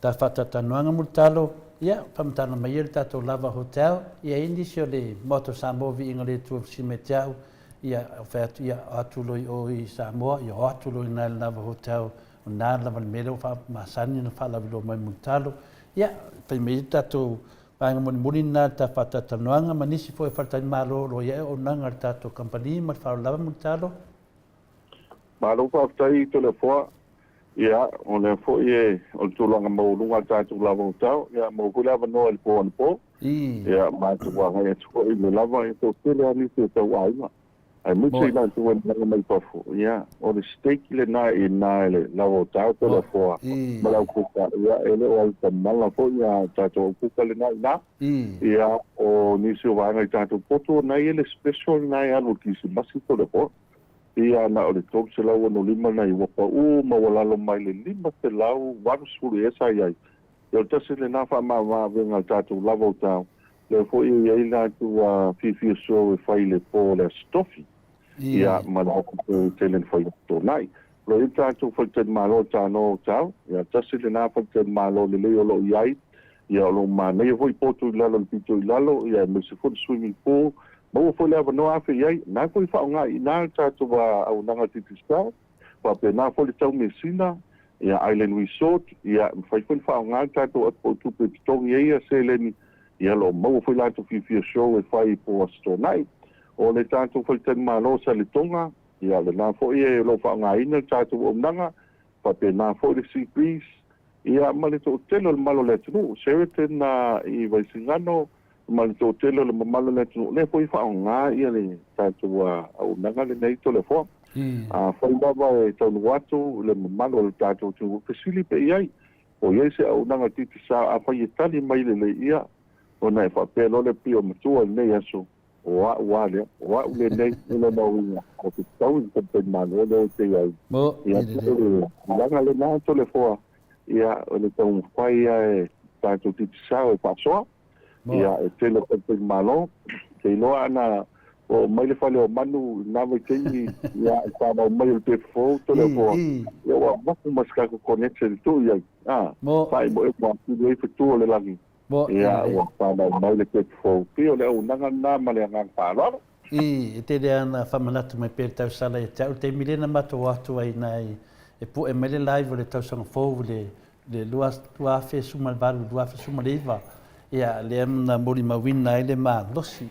Speaker 2: ta faatautanoaga Mulitalo, ia, faamatala mai ia le tatou Lava Hotel, ia i ai nisi o le Maota o Samoa Viiga le Atua Fesili Mai Te Au, ia, fai atu, ia, o atu loa i o i Samoa, ia o atu loa i ina i le Lava Hotel, O lena lava le mea lea ua faamasani ona faalauiloa mai Mulitalo. Ia, fai mai le tatou vaega mulimuli lena i le ta faatalatalanoaga ma nisi foi o faletalimalo o lo o i ai auaunaga a le tatou kamupani ma le faaaloalo lava Mulitalo.
Speaker 4: Malo faafetai Toleafoa. Ia, o lea foi e, o le tulaga maualuga a le tatou lava o tao, ia, maua foi le avanoa i le po anapo. Ia, matou agai atu foi i le lava, e toatele lava nisi o tau aiga. Aemaise i latou e malaga mai fafo, ia, o le steak lena i ina i le lava o tao po o le afoa ma le aukuka, ia, e le o aitamala foi ia tatou aukuka lena i ina. Ia, o nisi o vaega i tatou poto, o na e i ai le special lena e alu i le Kirisimasi po o le afoa. Ia, na o le $365 nai ua pau maualalo mai le $580 ea sa i ai. Ia o le tasi lena faamavaavega a le tatou lava o tao, lea foi e i ai latou fiafia show e fai i le po o le Aso Tofi, ia ma le aso foi tele na fai Aso Toonai. O lo o i ai le tatou faletalimalo o Tanoa Hotel, ia tasi lena faletalimalo lelei o lo o i ai, ia o lo o manaia foi potu i lalo i le pito i lalo, ia aemaise foi le swimming pool, maua foi le avanoa afe i ai, na foi faaaoga i ina le tatou auaunaga Digicel. Faapena foi le tau mesina, ia Island Resort, ia mafai foi ona faaaoga le tatou app o tupe e totogi ai ia seleni, ia lo o maua foi latou fiafia show e fai po o Aso Toonai. O le tatou faletalimalo o Saletoga, ia lena foi o lo o faaaogaina le tatou auaunaga, faapena foi le Sea Breeze, ia ma le toatele o le mamalu o le atunuu, Sheraton i Vaisigano, ma le toatele o le mamalu o le atunuu, lea foi e faaaoga ia le tatou auaunaga lenei Toleafoa. Afai lava e taunuu atu le mamalu o le tatou atunuu, fesili pe i ai, o i ai se auaunaga Digicel, afai e tali mai lelei ia, ona e faapea loa le pio matua i lenei aso, o a'u a lea, o a'u lenei, i lona uiga, o te tau i le faletalimalo lea ou te i ai. Ia, o le tulaga lena Toleafoa, ia, o le taumafai lava e tatou Digicel e faasoa. Ia, e tele o faletalimalo, te iloa ana oo mai le fale o manu i lena vaitaimi, ia, e fanau mai o le pepa fou, Toleafoa, ia ua avatu ma se tatou connection e tuu i ai, a, faaimoemo atili ai fetu o le lagi, ia, ua fanau mai le pepa fou. Pei o le auaunaga lena ma le agaga faaaloalo.
Speaker 2: E tele ana faamanatu mai pea le tausala ia te au, le taimi lea na matou o atu ai i ina e pue mai le live o le tausaga fou i le le 2018 2019, ia, lea na molimauina ai le malosi,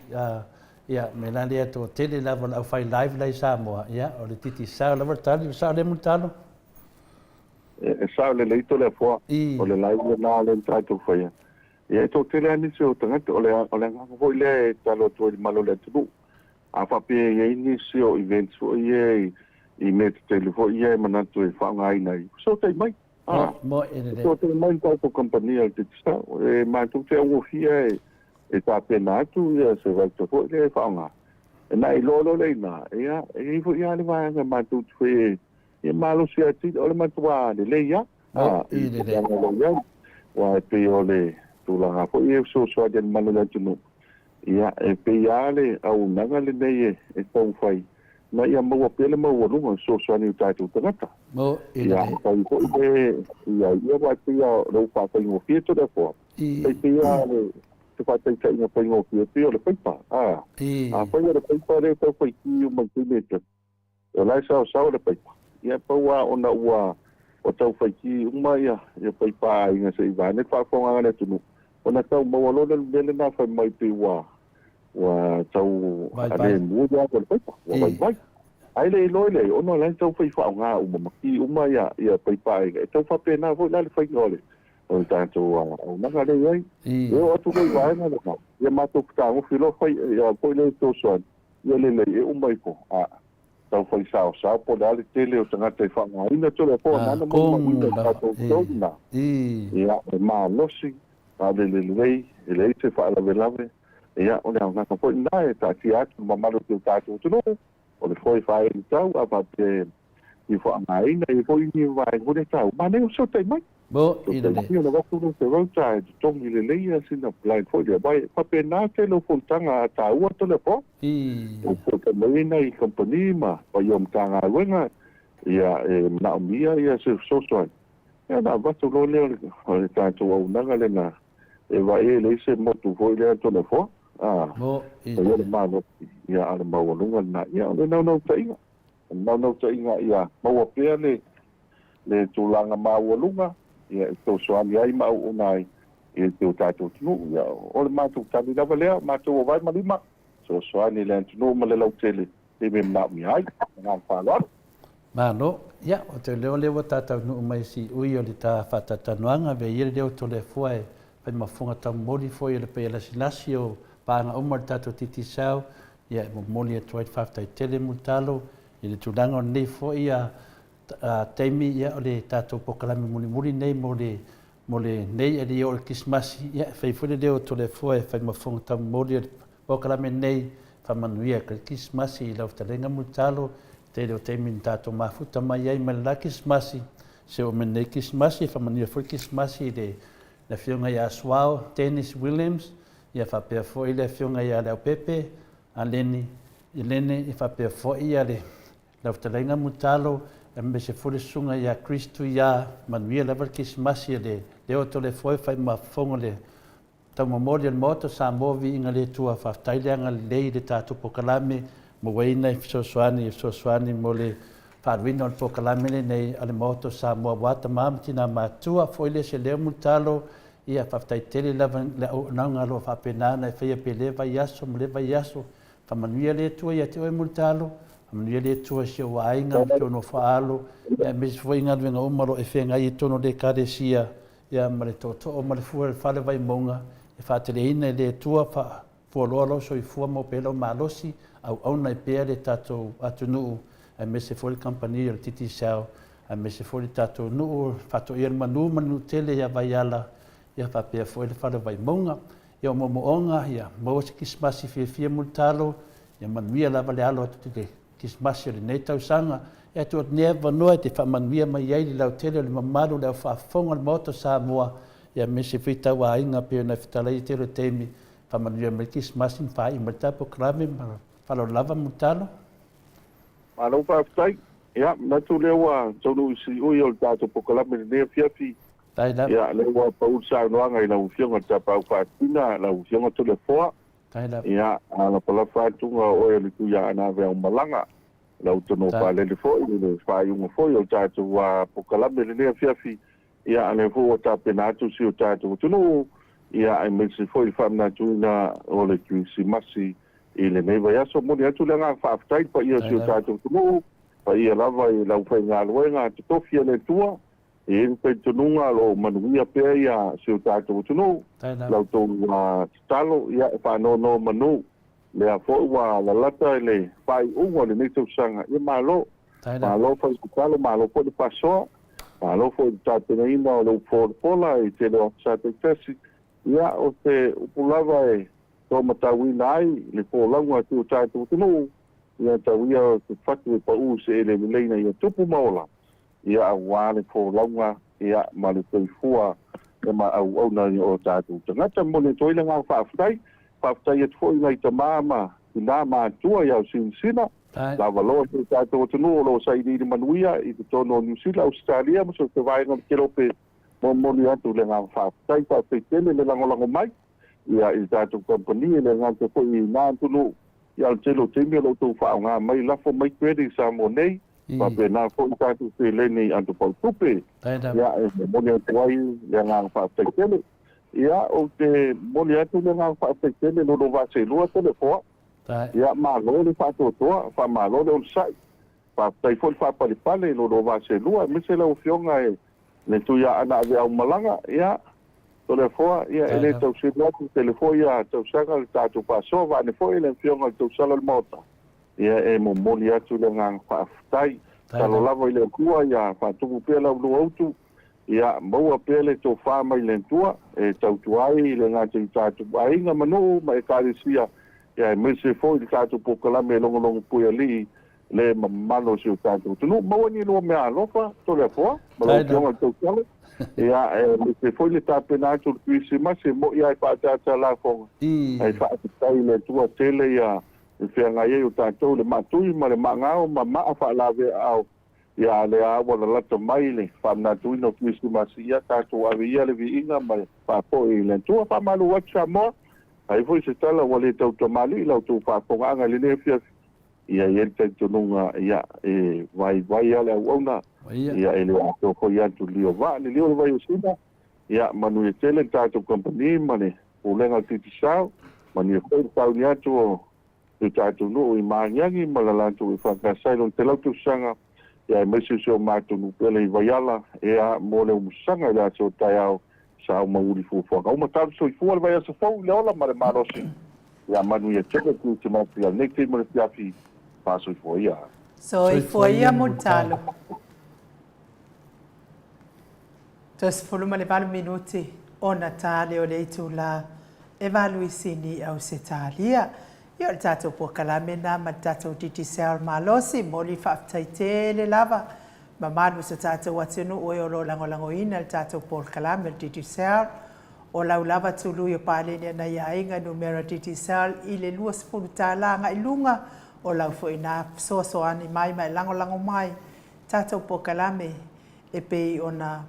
Speaker 2: ia, mea la lea toatele lava o le aufai live la i Samoa, ia, o le Digicel lava le tali, sao lea Mulitalo?
Speaker 4: E sao lelei Toleafoa, o le live lena lea na tatou faia. Ia, e toatele lava nisi o tagata, o le agaga foi lea e tatalo atu ai i le malo o le atunuu. A faapea e i ai nisi o events foi ia i mea tetele foi ia e manatu e faaaogaina ai, fesootai mai.
Speaker 2: A,
Speaker 4: fesootai mai le tatou kamupani a le Digicel, e matou te augofie e e tapena atu ia se voucher foi lea e faaaoga. Ona e iloa loa lea i ina, ia, e i ai foi lava le vaega matou te faia e malosi atili, o le matua lelei lava. A, i le tulaga o lo o i ai. Aua e pei o le tulaga foi ia e fesoasoani i le mamalu o le atunuu, ia, e pei lava le auaunaga lenei e taumafai ina ia maua pea le maualuga e fesoasoani i o tatou tagata. Ia, afai foi le i ai, ia aua e pei lava o lea ua faafaigofie Toleafoa, e pei lava o se faataitaiga faigofie, e pei o le paipa. A, afai o le paipa lea e tau faitī uma i le taimi e tasi, O la e saosao le paipa, ia pau lava ona ua tau faitī uma ia paipa a aiga se i vaeane le faafofogaaga a le atunuu, ona tau maua loa lea o le mea lena fai mai pei ua tau alemu le alu a le paipa, ua vaivai. Ae le iloa i ai, ona o la e tau fai faaaoga uma ma ki uma ia paipa a aiga, e tau faapena foi la le faiga o le tatou auaunaga lea e i ai. E oo atu loa i vaega lena, ia matou fetagofi loa fai foi lea e fesoasoani, Ia lelei, e uma ifo, a tau fai saosao po o le a le tele o tagata e faaaogaina Tulafono na molimauina i tatou tolu na. Ia, e malosi, palele lelei, e leai se faalavelave. Ia, o le aogaga foi lena e taatia atu i le mamalu o si o tatou atunuu, o le foe faaeli tau, a faapea e fia faaaogaina, e i ai foi ni vaega foi lea e taua, manaia o fesootai mai. Fesootai mai ona avatu lea o se voucher e totogi lelei a sina plan foi lea, aua e faapena tele o fonotaga a taua Toleafoa. E fesootai mai ai nai kamupani ma paia o Matagaluega, ia e manaomia ia se fesoasoani, ia ona avatu loa lea o le tatou auaunaga lena e vaai e leai se motu foi lea Toleafoa, a paia le malosi, ia a o le maualuga lena. Ia o le naunautaiga, o le naunautaiga ia maua pea le le tulaga maualuga e fesoasoani ai ma auauna ai i si o tatou atunuu. Ia, o le matou tali lava lea, o matou o vae ma lima, fesoasoani i le atunuu ma le lautele i mea e manaomia ai. Ma le agaga faaaloalo.
Speaker 2: Malo. Ia, ou te iloa o lea ua ta taunuu mai i siui o le ta faatalatalanoaga, avea ia le leo o Toleafoa e fai ma fofoga taumoli foi o le paia lasilasi o paaga uma o le tatou Digicel, ia e momoli atu ai le faafetai tele Mulitalo i le tulaga o lenei foi taimi, ia, o le tatou polokalame mulimuli nei mo le mo lenei e le i oo i le Kerisimasi, ia, e fai foi le leo o Toleafoa e fai ma fofoga taumoli o le polokalame nei, faamanuia e Kerisimasi i lau fetalaiga Mulitalo, tele o taimi na tatou mafuta mai ai mai le la Kerisimasi, se oo mai lenei Kerisimasi, e faamanuia foi le Kerisimasi i le le Afioga ia Suao Dennis Williams, ia faapea foi le Afioga ia Leaupepe Aleni Ilene, ia faapea foi ia le Lau fetalaiga Mulitalo, aemaise foi le susuga ia Chris Tuia, manuia lava le Kerisimasi e le leo Toleafoa e fai ma fofoga le taumomoli o le Maota o Samoa viiga le Atua faafetai le agalelei i le tatou polokalame mauaina i fesoasoani e fesoasoani mo le faaluina o le polokalame lenei a le Maota o Samoa aua tama ma tina matua foi le se leo Mulitalo ia faafetai tele lava le auaunaga o lo o faapena ona e faia pea i lea vaiaso ma lea vaiaso Faamanuia le Atua ia te oe Mulitalo, faamanuia le Atua i si ou aiga ma si ou nofo alo, aemaise foi i galuega uma o lo o e feagai i totonu o le Ekalesia, ia ma le tootoo ma le fua o le fale Vaimauga, e faateleina e le Atua, faafualoa lou soifua maua pea lou malosi, auauna ai pea le tatou atunuu, aemaise foi le kamupani o le Digicel, aemaise foi le tatou nuu, Faatoia le Manu ma le nuu tele ia Vaiala, ia faapea foi le fale Vaimauga. Ia o moomooga, ia maua se Kerisimasi fiafia mulitalo, ia manuia lava le alo atu i le Kerisimasi o lenei tausaga. Ia tuu atu nei avanoa e te faamanuia mai ai le lautele o le mamalu o le au faafofoga o le Maota o Samoa, ia aemaise foi tauaiga pei ona e fetalai i le tele o taimi, faamanuia mai le Kerisimasi ma faaiu mai le tatou polokalame ma faaaloalo lava mulitalo.
Speaker 4: Malo faafetai. Ia, manatu lea ua taunuu i siui o le tatou polokalame i lenei afiafi. Ia, lea ua pau le saunoaga i lau Afioga i le Tapaau Faasina, lau Afioga Toleafoa. Ia, a lafalafa atuga o oe o le Tuiaana Aveaumalaga, lau Tonofalele foi i le faaiuga foi o le tatou polokalame i lenei afiafi. Ia, a lea foi ua tapena atu si o tatou atunuu, ia, aemaise foi le faamanatuina o le Kerisimasi i lenei vaiaso. Momoli atu le agaga faafetai i le paia o si o tatou atunuu, paia lava i lau faigaluega totofi a le Atua, e i ai le talitonuga o lo o manuia pea ia si o tatou atunuu, la outou tatalo, ia e faanonomanu. Lea foi ua lalata i le faaiuga o lenei tausaga, ia malo. Malo fai tatalo, malo foi le faasoa, malo foi i le tapenaina o le upu folafola i tele o aso sa taitasi. Ia, o se upu lava e taumatauina ai le folauga a si o tatou atunuu, ia tau ia o se fatu e pau i se eleele lelei ina ia tupu ma ola, ia aua le folauga ia ma le soifua e ma auauna i o tatou tagata. Momoli atu ai le agaga faafetai. Faafetai atu foi i nai tama ma tina ma atua i Aosinasina, lava loa si o tatou atunuu o lo o sailiili manuia i totonu o Niu Sila, Ausetalia ma so o se vaega o le kelope. Momoli atu le agaga faafetai, faafetai tele le lagolago mai ia i le tatou kamupani, e le gata foi i na atunuu, ia a o le tele o taimi o lo o outou faaaoga mai lafo mai credit i Samoa nei, faapena foi tatou seleni i Atopau Tupe. Ia e momoli atu ai le agaga faafetai tele. Ia ou te momoli atu le agaga faafetai tele i lo lou vaa seelua Toleafoa. Ia malo le faatoatoa, faamalo le onosai. Faafetai foi le faapalepale i lo lou vaa seelua aemaise lau Afioga e le Tuiaana Aveaumalaga. Ia Toleafoa, ia e le tau selu atu, tele foi ia tausaga le tatou faasoa, vaeane foi le Afioga i le Tausala o le Maota, ia e momoli atu le agaga faafetai. Tatalo lava i le Atua ia faatupu pea la ulua utu, ia maua pea le tofa mai le Atua e tautua ai le gata i tatou aiga ma nuu ma Ekalesia, ia aemaise foi le tatou polokalame e logologo puialii le mamalu o si o tatou atunuu. Maua ni lua meaalofa, Toleafoa, ma lau Afioga i le Tausala, ia, aemaise foi le tapena atu o le Kerisimasi, e moni lava e faaataata lafoga, ae faafetai i le Atua tele ia e feagai ai o tatou, le maatui ma le maagao ma maa faalaveaao, ia a lea lava ua lalata mai le faamanatuina o Kerisimasi, ia tatou ave ia le viiga ma le faafoi i le Atua. Faamalu atu Samoa, ai foi se tala ua le tautamalii la outou faafofogaaga i lenei afiafi, Ia i ai le talitonuga, ia, e vaivai lava le auauna, ia, e le atoa foi atu le lio vaa, le lio o le vai o Sina, ia, manuia tele le tatou kamupani ma le Pulega o le Digicel, manuia foi le tauni atu o si o tatou nuu i Maagiagi ma le latou EFKS i lona 100 tausaga, ia, aemaise o si o matou nuu pele i Vaiala, ia, mo le umusaga i le aso o taeao, sa uma uli fuafuaga uma. Talo soifua le vaiaso fou i le ola ma le malosi. Ia manuia tele Kerisimasi a lenei taimi o le afiafi. Faasoifua ia.
Speaker 1: Soifua ia Mulitalo. Toe 18 minuti ona ta lea o le itula e valu i Sini, Ausetalia. Ia o le tatou polokalame lena ma le tatou Digicel malosi. Momoli faafetai tele lava mamalu o so tatou atunuu e o lo o lagolagoina le tatou polokalame o le Digicel. O lau lava tului o paleni a nai aiga numera Digicel i le $20 agai luga, o lau foi na fesoasoani mai ma e lagolago mai tatou polokalame e pei ona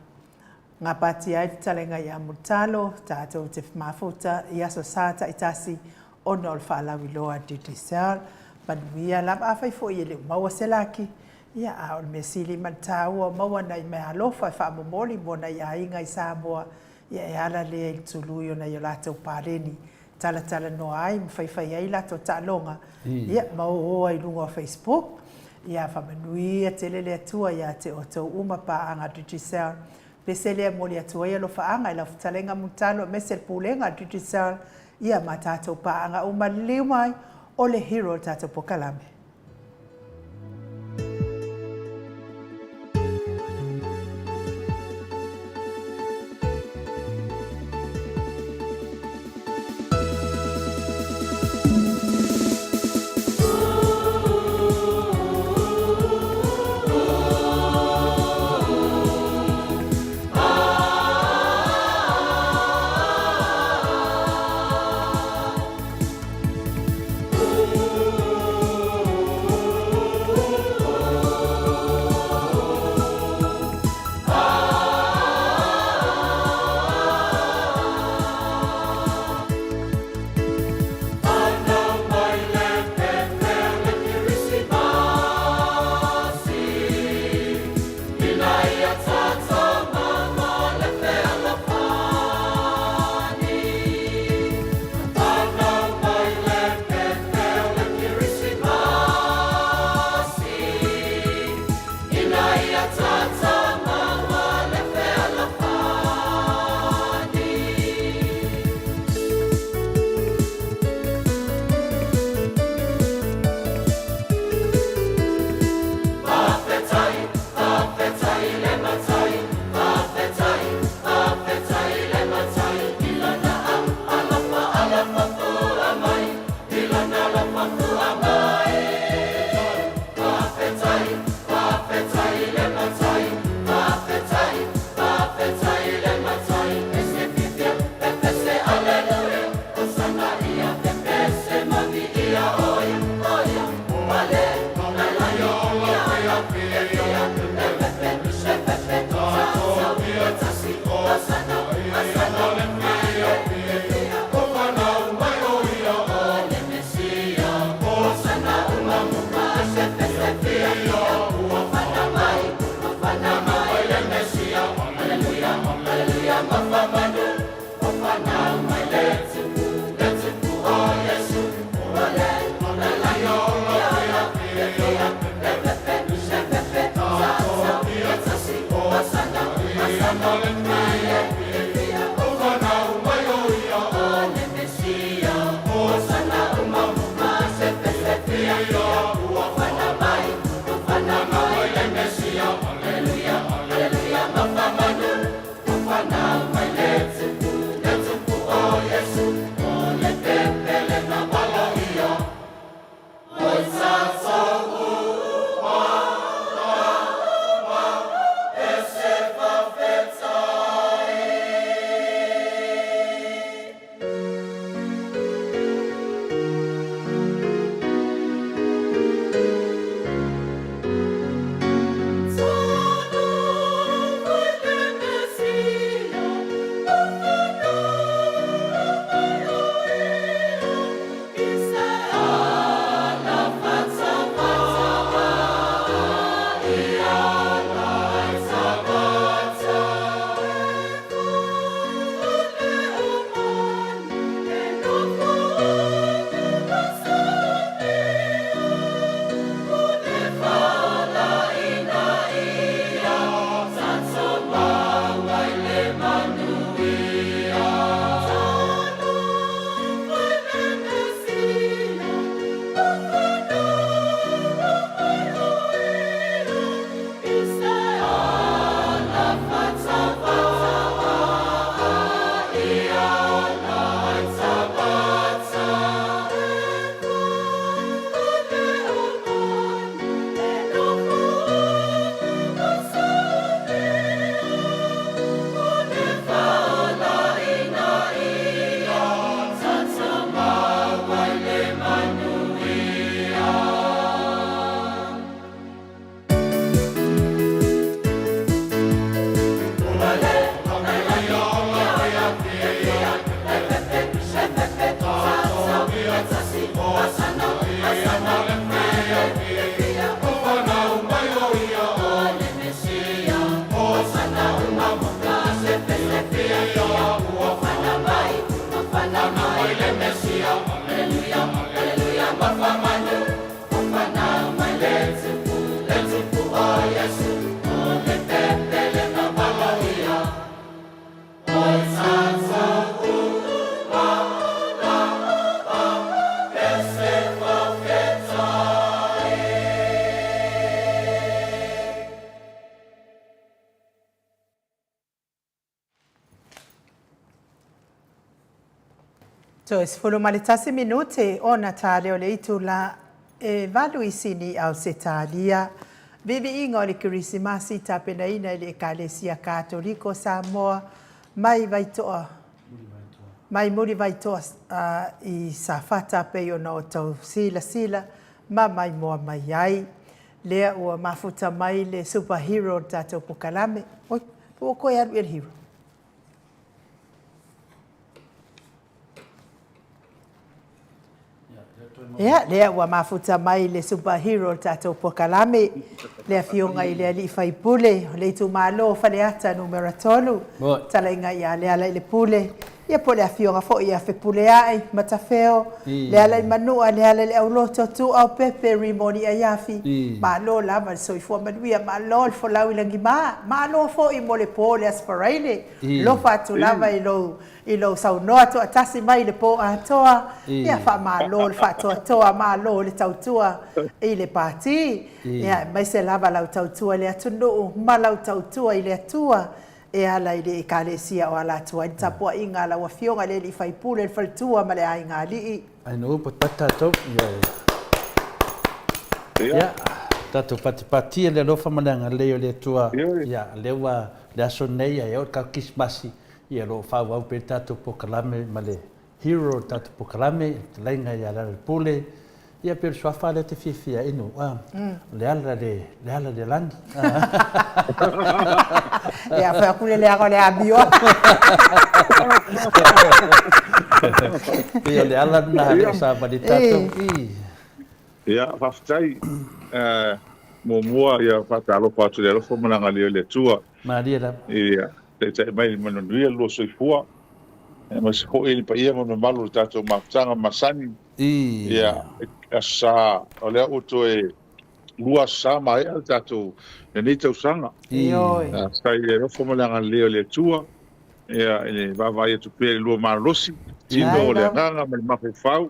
Speaker 1: gapatia ai fetalaiga ia Mulitalo, tatou te mafuta i aso sa taitasi ona o le faalauiloa a Digicel. Manuia lava, afai foi e le o maua se laki, ia a o le mea sili ma le taua o maua nai meaalofa e faamomoli mo nai aiga i Samoa, ia e ala lea i le tului o nai o latou paleni talatalanoa ai ma faifai ai latou taaloga, ia ma ō ai i luga o Facebook. Ia faamanuia tele le Atua ia te outou uma paaga Digicel. Pese lea e momoli atu ai alofaaga i lau fetalaiga Mulitalo aemaise le pulega a Digicel, ia ma tatou paaga uma. Liliu mai o le hero o le tatou polokalame. Toe 11 minute ona ta lea o le itula e 8 i Sini, Ausetalia. Viiviiga o le Kerisimasi tapenaina i le Ekalesia Katoliko o Samoa mai Vaitoa mai Mulivaitoa i Safata pei ona outou silasila ma maimoa mai ai. Lea ua mafuta mai le super hero o le tatou pokalame. Oi, po ua toe alu ea le hero? Ia, lea ua mafuta mai le super hero o le tatou pokalame, le Afioga i le Alii Faipule o le itumalo o Faleata Numera 3, talaiga ia Lealailepule, ia po o le Afioga foi ia Fepuleai Matafeo, Lealaimanua, Lealaileauloto, Tuuaupepe, Rimoni Aiafi. Malo lava le soifua manuia, malo le folau i lagima, malo foi mo le po o le Aso Faraile. Alofa atu lava i lou i lou saunoa toatasi mai i le po atoa, ia faamalo le faatoatoa, malo le tautua i le Pati, ia aemaise lava lau tautua i le atunuu ma lau tautua i le Atua e ala i le Ekalesia o ala atu ai le tapuaiga a lau Afioga i le Alii Faipule, le Faletua ma le Aiga Alii.
Speaker 2: Ai no upu patipati tatou. Ia, tatou patipati le alofa ma le agalelei o le Atua. Ia, lea ua le aso nei ia e oo i le tatou Kerisimasi, ia o lo o faaauau pea le tatou polokalame ma le hero o le tatou polokalame, le fetalaiga ia Lealailepule. Ia pei o le suafa lea e te fiafia ai Inu, a, o Leala le, Leala le lagi.
Speaker 1: Ia, fai atu le leaga o le amio.
Speaker 2: Pei o le ala lena lea sa vali tatou.
Speaker 4: Ia, faafetai. Muamua, ia faatalofa atu i le alofa ma le agalelei o le Atua.
Speaker 2: Malie lava.
Speaker 4: Ia, taitai mai i le manuia le lua soifua, aemaise foi le paia ma le mamalu o le tatou mafutaga masani. Ia, Aso Sa, o lea ua toe 2 aso sa maea le tatou lenei tausaga.
Speaker 1: Ioe.
Speaker 4: Faafetai i le alofa ma le agalelei o le Atua, ia, i le vaavaai atu pea i le lua malolosi, tino o le agaga ma le mafaufau,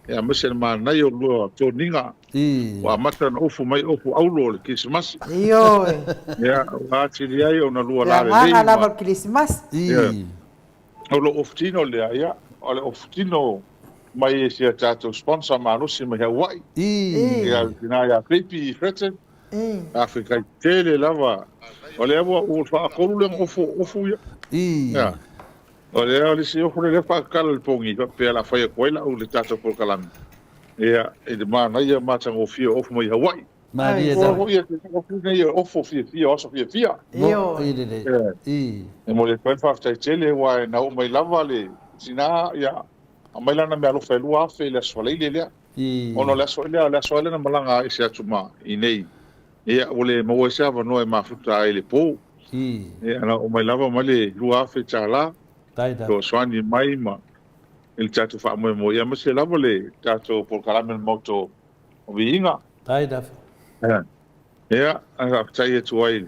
Speaker 4: ia, aemaise le manaia o le lua toniga. Ua amata ona ofu mai ofu auro o le Kerisimasi.
Speaker 1: Ioe.
Speaker 4: Ia, ua atili ai ona lua
Speaker 1: Le
Speaker 4: lalelei
Speaker 1: agaga
Speaker 4: ma
Speaker 1: lava o le Kerisimasi.
Speaker 4: Ia. O lou ofutino lea, ia, o le ofutino mai i si a tatou sponsor malosi mai Hawaii, ia le tina ia Peipi Fretton, faafetai tele lava. O lea ua ua faatolu lea ona ofu, ofu ia. Ia. O lea o le isi ofu lea faakala i le pogi, faapea o le a fai atu ai lau le tatou polokalame. Ia, i le manaia matagofie o ofu mai Hawaii.
Speaker 2: Malie lava.
Speaker 4: Ua ia te ofu nei o ofu fiafia, o aso fiafia.
Speaker 2: Mo i lelei. I.
Speaker 4: E momoli atu ai le faafetai tele aua e na oo mai lava le tina, ia, aumai lana meaalofa e 2000 i le Aso Faraile lea.
Speaker 2: I.
Speaker 4: Ona o le aso lea, o le aso lava lea na malaga ai ese atu ma i nei. Ia, ua le maua ai se avanoa e mafuta ai i le po.
Speaker 2: I.
Speaker 4: Ia, na oo mai lava mai le $2000
Speaker 2: Tai lava.
Speaker 4: fesoasoani mai ma i le tatou faamoemoe, ia aemaise lava le tatou polokalame o le Maota o Viiga.
Speaker 2: Tai lava.
Speaker 4: Ia, e faafetai atu ai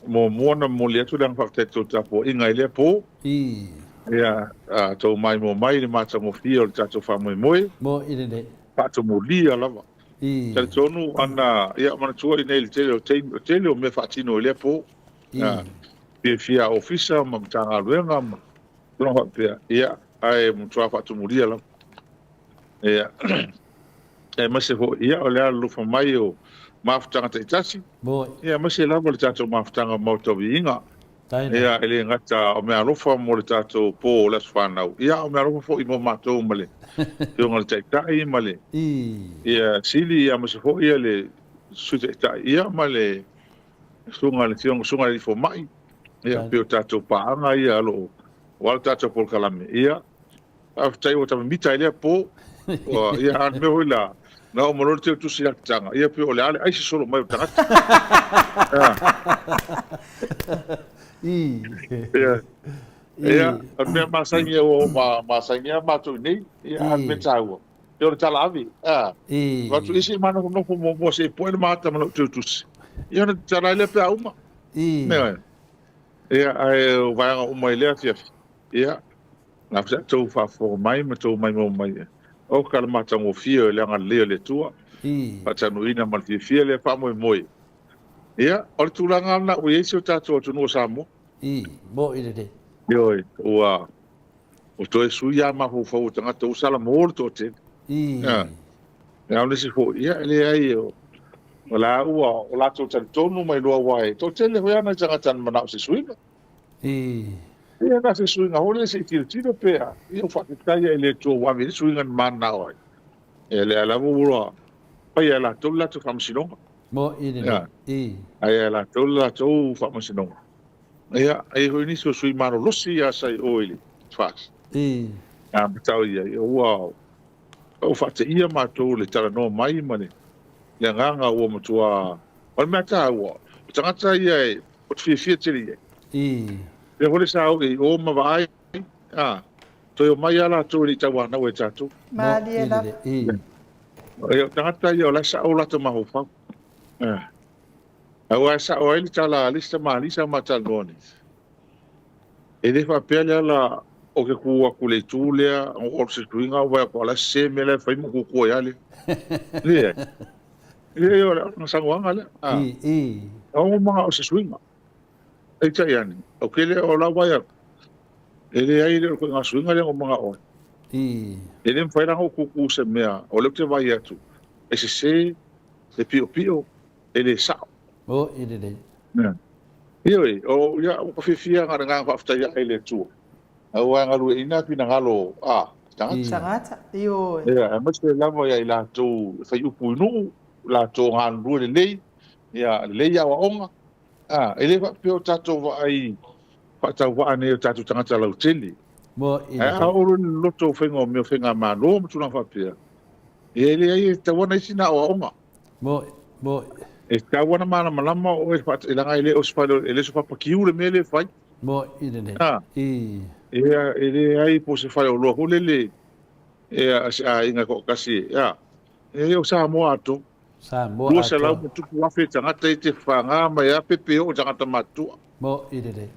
Speaker 4: muamua ona momoli atu le agaga faafetai i le tou tapuaiga i lea po.
Speaker 2: I.
Speaker 4: Ia, tou maimoa mai i le matagofie o le tatou faamoemoe.
Speaker 2: Mo i lenei.
Speaker 4: Faatomulia lava.
Speaker 2: I.
Speaker 4: Talitonu ana, ia, manatua i nei le tele o taimi, o tele o mea faatino i lea po.
Speaker 2: I.
Speaker 4: Fiafia ofisa ma Matagaluega ma tulaga faapea. Ia, ae matua faatumulia lava. Ia, aemaise foi, ia, o le alolofa mai o mafutaga taitasi.
Speaker 2: Moi.
Speaker 4: Ia, aemaise lava le tatou mafutaga Maota o Viiga.
Speaker 2: Taina.
Speaker 4: Ia, e le gata o meaalofa mo le tatou po o le aso fanau, ia, o meaalofa foi mo matou ma le Afioga i le Taitai ma le
Speaker 2: I.
Speaker 4: ia, Sili, ia, aemaise foi ia le Sui Taitai, ia, ma le Susuga i le Afioga, Susuga i le Alii Fomai, ia, pei o tatou paaga ia o lo o aua le tatou polokalame, ia, Faafetai ua tamamita ai lea po. Ua, ia, a o le mea foi la, na oo ma loa le teu tusi lakitaga, ia pei o le a le aisi solo mai o tagata.
Speaker 2: I.
Speaker 4: Ia, ia, o le mea masani ua oo ma, masani lava matou i nei, ia, a o le mea taua, ia o le tala ave, a.
Speaker 2: I.
Speaker 4: Avatu i se i manofonofo muamua se i poe le maata ma lau teu tusi, ia ona tatala ai lea pe a uma.
Speaker 2: I.
Speaker 4: Ioe. Ia, ae o vaega uma i lea afiafi, ia, Na sa tou faafofoga mai ma tou maimoa mai o ka le matagofie o le agalelei o le Atua, faataunuuina ma le fiafia lea faamoemoe. Ia, o le tulaga lena ua i ai si o tatou atunuu o Samoa.
Speaker 2: I, moʻi lelei.
Speaker 4: Ioe, ua
Speaker 5: Ua toe sui lava mafaufau o tagata ua salamo le toatele. Ia, a o le isi foi, ia, e leai, o la ua o latou talitonu ma iloa aua e toatele foi lava nai tagata na manao i se suiga. Ia, na se suiga foi lea se i tilotilo pe a, ia ua faafetai lava i le Atua ua ave i ai le suiga na mananao ai. Ia, lea lava ua faia e latou le latou faamasinoga. Ia, faia e latou le latou faamasinoga. Ia, e i ai foi nisi o sui malolosi ia sa i o i le FAST. A matau i ai, ua faateia matou i le talanoa mai ma le agaga ua matua. O le mea taua, o tagata ia ou te fiafia tele i ai. Lea foi le sa oo i o ma vaai, a, toe omai lava latou e le i tauanau e tatou.
Speaker 1: Malie lava.
Speaker 5: O tagata ia o la e sao o latou mafaufau. Aua e sao ai le tala a le isi tamalii sa ma talanoa nei. E le faapea le ala o ke kū atu i le itu lea o se suiga o vai atu o la e sese mea la e fai ma kukua ai lea. Leai. Leai o le saunoaga lea. O maga o se suiga. Peitai ane, o ke lea o lau vai atu, e leai le o le suiga lea o maga oe. E le mafai la ona ou kukū se mea o lea ou te vai atu e sese, e piopio, e le sao.
Speaker 2: O i lelei.
Speaker 5: Ioe, o ia ua ka fiafia na le agaga faafetai ae i le Atua. Aua e galueaiina finagalo a tagata.
Speaker 1: Tagata, ioe.
Speaker 5: Ia, aemaise lava ia i latou e fai upu i nuu, latou galulue lelei, ia lelei aoaoga. A, e le faapea o tatou vaai faatauvaa nei o tatou tagata lautele.
Speaker 2: Mo i
Speaker 5: Ae a
Speaker 2: lelei.
Speaker 5: oo loa i le loto o faiga o mea o faigamalo ma tulaga faapea, ia e leai e tatau lava ona i ai sina aoaoga.
Speaker 2: Mo, mo.
Speaker 5: E tatau lava ona malamalama oe leaga e le o se fale, e le o se papakiu le mea lea e fai.
Speaker 2: Mo i lelei.
Speaker 5: A, ia, e leai po o se faleoloa foi lele a se aiga e toatasi, a, e o Samoa atoa.
Speaker 2: Samoa
Speaker 5: 200
Speaker 2: atoa.
Speaker 5: ma tupu afe tagata i te whanga mai a pepe o tagata matua.
Speaker 2: Mo i lelei.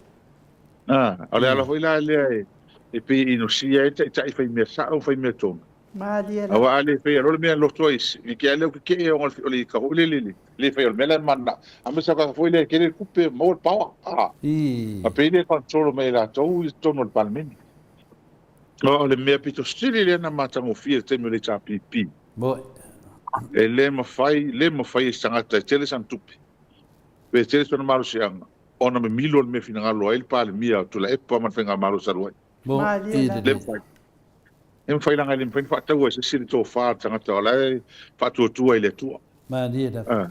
Speaker 5: A, o le ala foi la lea e pei e inosia ai taitai fai mea sao, fai mea tonu.
Speaker 1: Malie lava.
Speaker 5: Aua a le faia loa le mea loto ai isi, i ke a lea o keke'e ona o le ika foi lele, le faia o le mea la e mananao. A me sa kaka foi lea e tele le tupe maua le power. A, a pei le control mai e latou i totonu o le Palemene. O le mea pito sili lea na matagofie i le taimi o le HRPP.
Speaker 2: Mo.
Speaker 5: E le mafai, le mafai e se tagata e tele sana tupe, pe tele sona malosiaga, ona mimilo le mea finagalo ai le Palemia o Tuilaepa ma le faigamalo talu ai.
Speaker 2: Mo
Speaker 1: Malie
Speaker 2: i
Speaker 1: lava.
Speaker 5: Le
Speaker 2: lelei.
Speaker 5: mafai. E mafai leaga e le mafai ona faataua e se isi le tofa a le tagata o la e faatuatua i le Atua.
Speaker 2: Malie lava.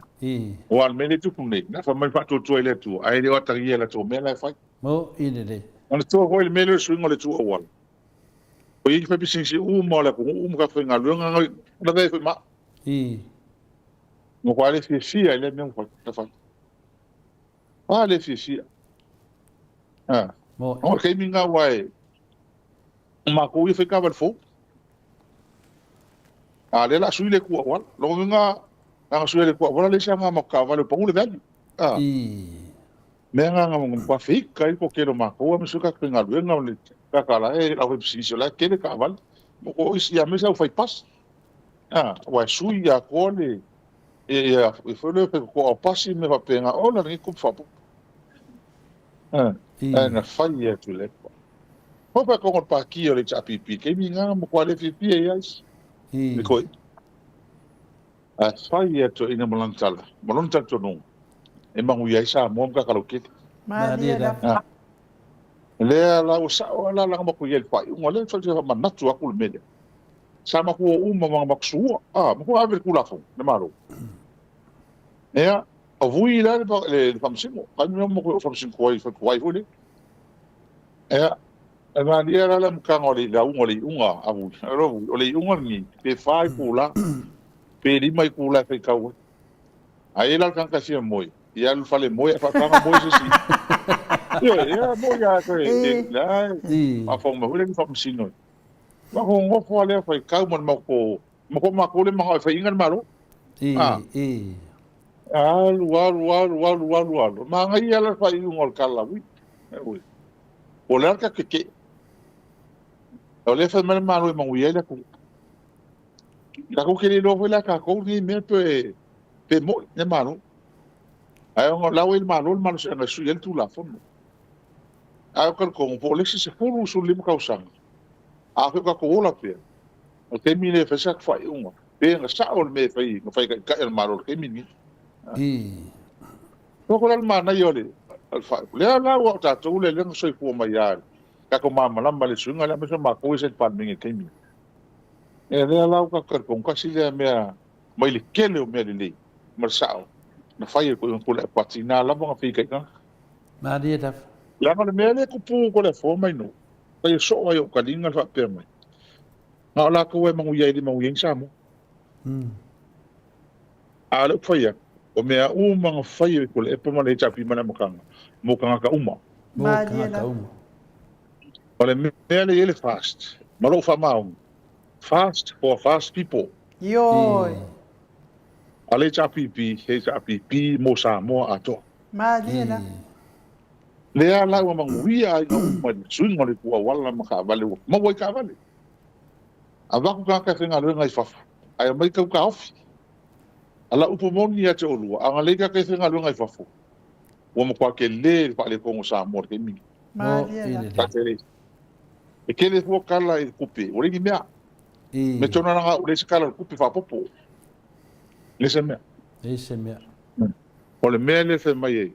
Speaker 5: Aua o le mea lea e tupu nei, na fai mai faatuatua i le Atua, ae le o atagia i latou mea la e fai.
Speaker 2: Mo i lelei.
Speaker 5: Manatua foi le mea lea o le suiga o le itu auala. O i fai pisinisi uma o le atunuu ma ka faigaluega na lavea ai foi ma au. Matua le fiafia i lea mea ua fai. Na fai. A le fiafia. A.
Speaker 2: Mo.
Speaker 5: O le taimi lena aua e matou ia fai taavale fou. A lea o le a sui le itu auala. Lona uiga ana sui le itu auala le isi aga matou taavale ua pau le value. A. Mea na na matua feika ai le toatele o matou aemaise foi tagata faigaluega o le tagata la e au faipisinisi o la e tele taavale. O isi aemaise au fai pasi. A, aua e sui atoa le ia foi lea fai totoa o pasi ma mea faapena ola lenei tupe faaopoopo. A, ae na fai atu le pa. Mo pa kongo pāti o le HRPP, taimi ngā matua le fiafia i ai isi. Le koe. A fai atu ina ma lana tala, ma lona talitonuga, e manuia ai Samoa ma tagata lautele.
Speaker 1: Malie lava.
Speaker 5: A, lea la ua sao lava la laga matou i ai i le faaiuga lea, fai faamanatu atu le mea lea. Sa matou o uma ma matou sua, a, matou ave le Tulafono, le Malo. Ia, o vui la le faamasino, taimi lea matou faamasino tuai, tuai foi lea. Ia, e malie la le amataga o le lauga o le iuga a vui. O le iuga lenei, pe 4 itula, pe 5 itula e faitau ai. Ae i ai la le tagata e fia moe, ia alu i le fale moe ae faataga moe se isi. Ioe, ia moe lava toe, la e faafofoga mai foi le alii faamasino. Matou nofo lava lea faitau ma le matou, matou matou le manao e faiaina le Malo. Alu, alu, alu, alu, alu, alu. Manaia la le faaiuga o le tala ui. Ui. O le a le tatou keke'e. O lea e fai mai le Malo e manuia ai le atunuu. Tatou te le iloa foi la e tatou lenei mea pe moi le Malo. Ae ona o la ua i le Malo le malosiaga e sui ai le Tulafono. Ae ou te talitonu po o le isi 10 15 tausaga, A fai o tatou ola pea, o le taimi lea e fai se atu faaiuga, pe na sao le mea e fai, na fai e Taitai o le Malo i le taimi lenei. Aua ko la le manaia o le faaiuga. Lea la ua o tatou lea lea na soifua mai lava i le tatou malamalama i le suiga lea, aemaise o matou ia sa i le Palemene i le taimi lea. Ia lea la ua tatou talitonu, tasi lea mea mai le tele o mea lelei ma le sao na fai e le toeaina Tuilaepa, tiga lava ona fitaituga.
Speaker 2: Malie lava.
Speaker 5: Leaga o le mea lea e tupu Toleafoa ma Ainoa, faia soo ai ou taliga le faapea mai, na o latou e manuia ai e le manuia ai ni Samoa. A o lea ou te fai atu, o mea uma na fai e Tuilaepa ma le HRPP mai le amataga, mo tagata uma.
Speaker 2: Mo tagata uma.
Speaker 5: O le mea lea e i ai le FAST, ma lou faamaoni, FAST for fast people.
Speaker 1: Ioe.
Speaker 5: A o le HRPP, HRPP mo Samoa atoa.
Speaker 1: Malie la.
Speaker 5: Lea la ua manuia aiga uma i le suiga o le itu auala ma taavale ua maua ai taavale. Avatu tagata e faigaluega i fafo ae omai tau taofi. A lau upu moni ia te oulua, a na leai tagata e faigaluega i fafo, ua matua tele le faaletonu o Samoa i le taimi lenei.
Speaker 1: Malie la.
Speaker 5: E tele fua tala i le tupe, ua leai ni mea. Mea tonu lava na ua leai se tala o le tupe faaopoopo. Leai se mea.
Speaker 2: Leai se mea.
Speaker 5: O le mea lea e fai mai ai,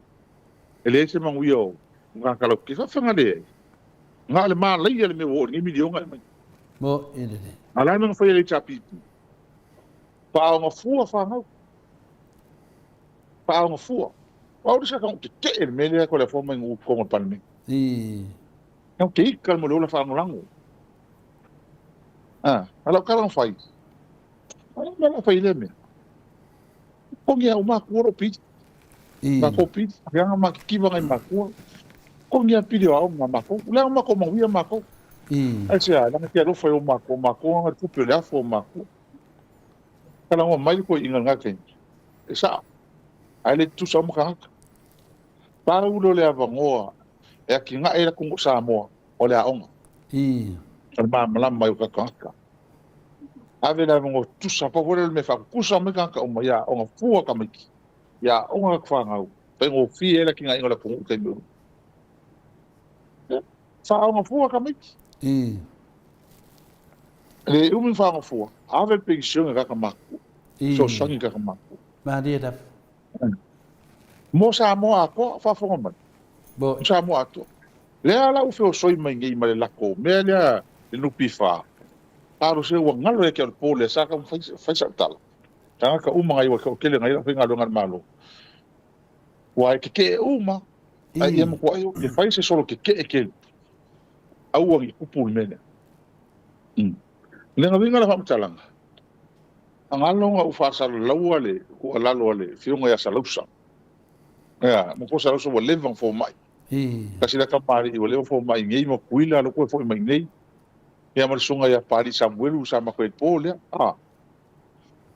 Speaker 5: e leai se manuia o tagata lautele. E faafefea leai? Na o le malaia le mea ua oo i lenei miliona e aumai.
Speaker 2: Mo i lelei.
Speaker 5: A o le a le mea na fai e le HRPP? Faaoga fua fanau. Faaoga fua. O au le isi tagata tetee i le mea lea Toleafoa mai i totonu o le Palemene. Ou te ika le mea o le ola faalagolago. A, a lau tala na fai, o le mea la fai i lea mea. Totogi au makua lou pili. Matou pili, leaga matitiva nai makua. Totogi lava pili o aoga a matou. Leaga matou manuia matou. Aisea, leaga te alofa i o matou, matou na tupe o le afu o matua. Talanoa mai le toeaina i lena taimi, e sao, ae le tutusa uma tagata. Pau lea o le avanoa e atinae ai le atunuu o Samoa, o le aoga. O le malamalama ai o tatou tagata. Ave le avanoa tutusa, pau foi lea o le mea e faatutusa mai tagata uma, ia aoga fua tamaiti, ia aoga latou fanau, faigofie ai le atinaeina o le atunuu i taimi uma. Ia, faaaoga fua tamaiti. E le umi ona faaaoga fua, ave le penisione i tagata matutua, fesoasoani i tagata matutua.
Speaker 2: Malie lava.
Speaker 5: Mo Samoa atoa, faafofoga mai. Mo Samoa atoa. Lea la ua feosoi mai nei ma le latou mea lea le NPF. Talo se ua galo ia te au le po lea sa tau fai sau tala. Tagata uma nai ua toatele nai lau faigaluega a le Malo. Ua e tetee uma ae ia matuai e fai se solo tetee tele. Aua ne i tupu le mea lea. Le uiga o le faamatalaga, Galo na ou faasalalaua le tuualalo a le Afioga ia Salausa. Ea, mo ko Salausa ua leva ona fomai. Tasi lea tamalii ua leva ona fomai i nei ma Tutuila lea ua toe foi mai nei. Ia ma le susuga ia Papalii Samuelu sa matou i le po lea. A.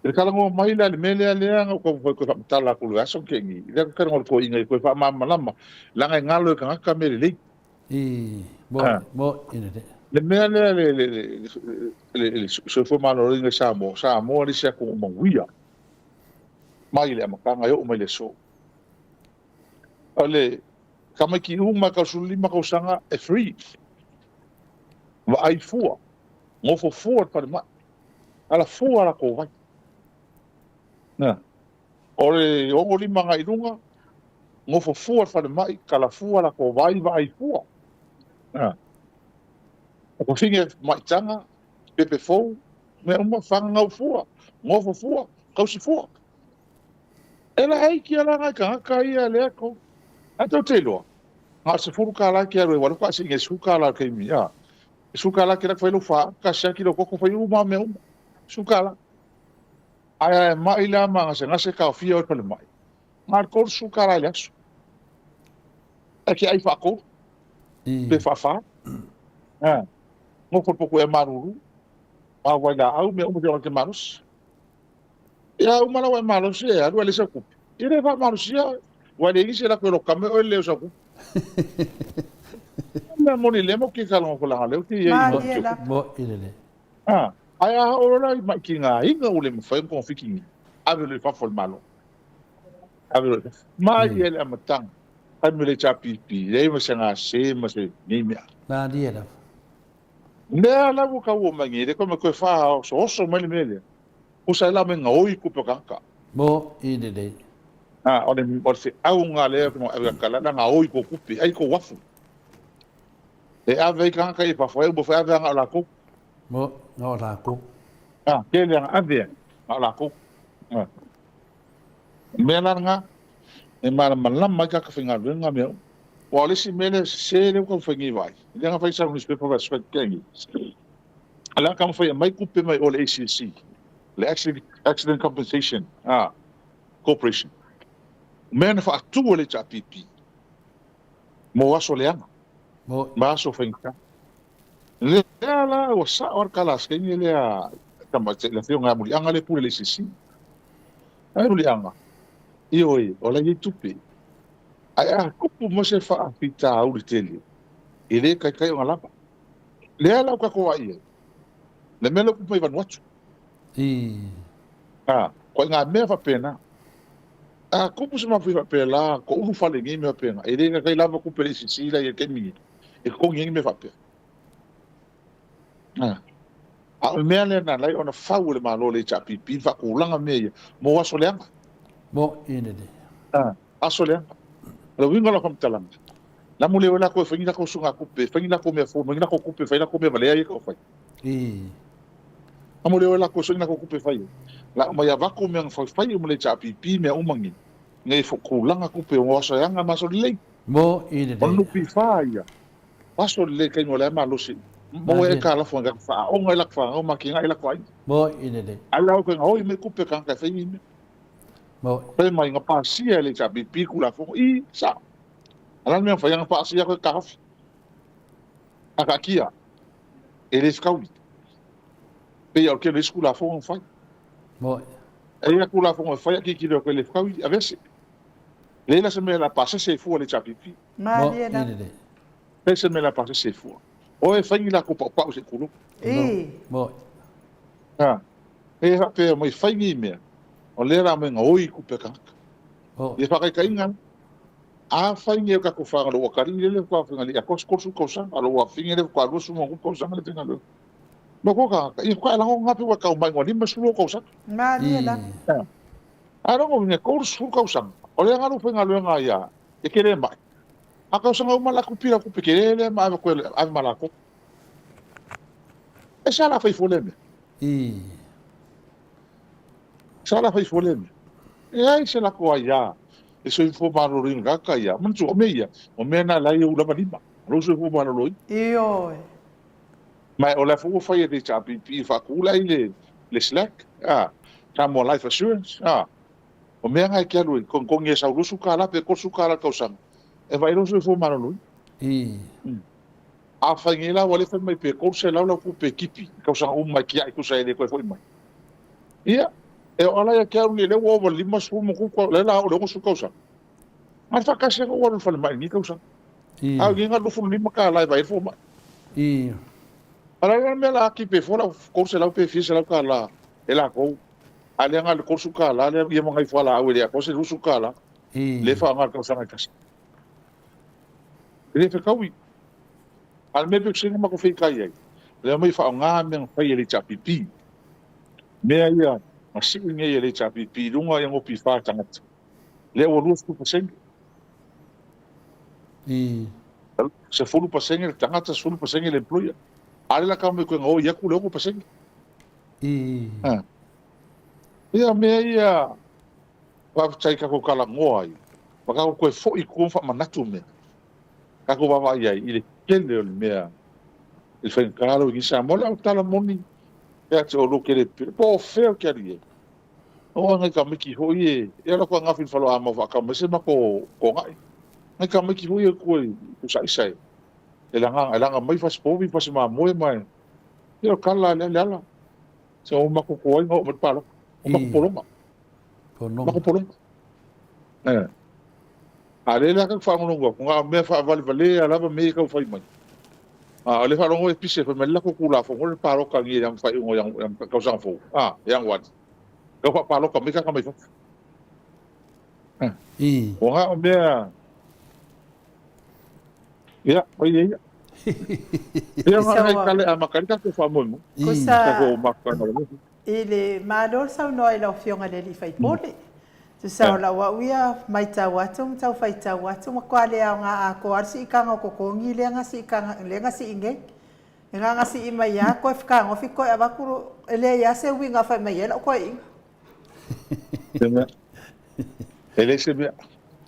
Speaker 5: I le talanoa mai la i le mea lea lea na ou taumafai e toe faamatala atu i le vaiaso na tea nei, lea ou te talanoa i le toeaina ia toe faamalamalama, leaga e galo e tagata mea lelei.
Speaker 2: I, mo, mo, i le.
Speaker 5: Le mea lea le, le, le, le, le soifua maloloina i Samoa, Samoa le isi atunuu manuia mai le amataga e oo mai le aso. O le tamaiti uma e 15 tausaga e free. Vaai fua, nofo fua le falemai, ala fua latou vai. Na. O le 65 agai i luga, nofo fua le falemai, tala fua latou vai, vaai fua. A. O fafine maitaga, pepe fou, mea uma, fagagau fua, nofo fua, tausi fua. E laiti lava la nai tagata ia lea tou. Ae tou te iloa, na o le $10 e te alu ai, aua o lea faatoa sii nei i le $10 i le taimi, a. E $10 e te alu atu fai lou faata, siaki lou toto, fai uma lava mea uma. $10. Ae a e mai la ma gasegase taofia oe i le falemai, na o le $30 i le aso. Ae te ai faatolu, pe faafa. A, nofo i le potu ea malulu, ma vailaau, mea uma e te malosi. Ia uma la ua e malosi e alu ae leai sau tupe. Ia le faamalosia oe. Ua leai nisi e latou e lokame oe le leo sau tupe. Mea moni lea mo ke kala ko langa leo te ia i
Speaker 2: mo i le.
Speaker 5: Ah, ae a oo loa i maitigaina ua le mafai ona togafiti, ave loa i fafo e le Malo. Ave loa i fafo. Mai ia i le amataga, fai mai le HRPP, leai ma se gase ma se nei mea.
Speaker 2: Malie lava.
Speaker 5: Mea la ua kau o mai nei, le koe ma koe faaosooso mai le mea lea. Pusa ai la mai gaoi kupe o tagata.
Speaker 2: Mo i lelei.
Speaker 5: A, o le, o le feauga lea no ave kala la gaoi ko kupe, ai ko wafu. E ave ai tagata i fafo, e uma foi ave aga o lakou.
Speaker 2: Mo, na o lakou.
Speaker 5: A, tele aga ave ai, na o lakou. A. Mea la lena, e malamalama ai tagata faigaluega mea uma. Aua o le isi mea lea sese lea ua taumafai nei e vaai, lea na fai sau newspaper vai aso tea nei, o le a taumafai e aumai tupe mai o le ACC, le Accident Compensation Corporation, mea na faatu e le HRPP mo aso leaga ma aso faigata. Lea la ua sao lava le tala a se teine lea tamaitai, le afioga ia Muliaga lea e pule i le ACC. Ai Muliaga, ioe, o la e i ai tupe. Ae a tupu mai se faafitauli tele, e le taitai ona lava. Lea la ua tatou vaai i ai, le mea lea ua tupu mai i Vanuatu. A, ituaiga mea faapena. A tupu se mafuie faapela, toulu fale i nei mea faapena, e le taitai lava tupe a le ACC la e i ai i le taimi nei, e totogi ai ni mea faapea. A o le mea lea na ala ai ona fau e le Malo le HRPP ma faatulaga mea ia mo aso leaga.
Speaker 2: Mo i lelei.
Speaker 5: Aso leaga. O le uiga o lau faamatalaga, la mo le o latou e fai ni latou sugatupe, fai ni latou mea fou, fai ni latou tupe, fai latou mea valea ia e fai. La mo le o latou e sue ni latou tupe e fai ai. La aumai avatu mea na faifai uma le HRPP mea uma nei, nei tulaga tupe o aso leaga ma aso lelei.
Speaker 2: Mo i lelei.
Speaker 5: O le NPF ia. Aso lelei taimi o lea malosi. Maua ai aitalafu e faaoga ai latou fanau ma atinae ai latou aiga.
Speaker 2: Moi lelei.
Speaker 5: Ai la oe gaoi mai tupe tagata e fai ni mea.
Speaker 2: Moi.
Speaker 5: Fai mai na pasia e le HRPP Tulafono. I, sao. A o le a le mea na fai? Na pasia atu e taofi. A taatia, e le fetaui. Pei o le tele o isi Tulafono na fai.
Speaker 2: Moi.
Speaker 5: E i ai Tulafono e fai ae tilotilo atu e le fetaui, aveese. Leai la se mea o le a pasese ai fua le HRPP.
Speaker 1: Malie lava.
Speaker 5: Leai se mea o le a pasese ai fua. O e fai ni latou paupau se i tulou.
Speaker 1: Ii.
Speaker 2: Moi.
Speaker 5: Ha. E faapea mai fai nei mea, o lea o le a omai gaoi tupe a tagata. Ia faataitaiga, a fai nei o tatou faigaluega, lou atalii lea faatoa faigaluega i atoa se 30 tausaga, a lou afafine lea faatoa 20 tausaga le faigaluega. Ma koa tagata, ia faatoa e lago gape ua tau mai ua 50 tausaga.
Speaker 1: Malie lava.
Speaker 5: A lona uiga, 30 tausaga, o lea galu faigaluega ia, e te le mai. A tausaga uma la kupi la kupi ke le ma ave koe ave ma lako. E sa la fai fua le mea.
Speaker 2: I.
Speaker 5: Sa la fai fua le mea. E ai se lako ai ia. E soifua maloloina kaka ia. Manatua, o mea ia, o mea na la ia u lava lima. Lou soifua maloloina.
Speaker 1: Ioe.
Speaker 5: Ma o la foi ua fai e le HRPP e faatulai le le slack, a, Samoa Life Assurance, a. O mea na e te alu e togitogi e sau $20 pe $30 le tausaga e vaai lou soifua maloloina. Afai nei la ua le fai mai pe $300 lau tupe e tipi i tausaga uma e tiai tusa e le toe foi mai. Ia, e oo la ia te au nei lea ua ova i le 50 ma tupu, lea la oo i le 60 tausaga. Na o le faatasi lava ou alu i le falemai i lenei tausaga. A o lenei na o le $25 e vaai ai le fomai. A o le a la le mea o le a tipi ai fua lau $300 pe fia $100 e latou. A lea na o le $30 lea ia ma nai fualaau e le atoa se $20 lea e faaaoga i le tausaga e tasi. E le fetaui. A o le mea pito sili ona matou feitai ai, o le aumai faaaoga mea na fai e le HRPP. Mea ia na sii nei e le HRPP i luga ia NPF a tagata. Lea ua 20%. 10% le tagata, 10% le employer. A lea la tau mai koe gaoi atu le 6%. Ia mea ia faafetai tatou talanoa ai ma tatou toe foi i tua ma faamanatu mea. Tatou vaavaai ai i le tele o le mea i le faigata lou i Samoa. O lau tala moni ia te oulua ou te le pepelo po o fea ou te alu i ai. O nai tamaiti foi e e ala koe gafi i le faloamau faatau mai se matou togai. Nai tamaiti foi e tua i Pusaisa e laga e laga mai fasipovi ma fasimamoe ma e Ia o tala lea le ala. Se o matou toai ma oo mai le palota. O matou pologa. Matou pologa. Eh. A lea la kau faalogologo atu, na o mea faavalevalea lava mea ia e tau fai mai. A o lea faalogo e pise fai mai le latou Tulafono le palota nei i le faaiuga o le tausaga fou, a, Ianuari. Tau faapalota mai tagata mai fafo. Ua na o mea, ia, oi ia. Ia ma ngai kale a makali tatou faamoemoe.
Speaker 1: Kusa
Speaker 5: Tatou mafutaga.
Speaker 1: I le Malo saunoa i lau Afioga i le Alii Faipule. Tusa o lau au ia maitau atu ma tau faitau atu, matua le aoga atoa le siitaga o totogi lea na siitaga lea na sii nei. E na ona sii mai lava toe fetagofi toe avatu e leai lava se uiga e fai mai ai lau toeaina.
Speaker 5: E leai se mea.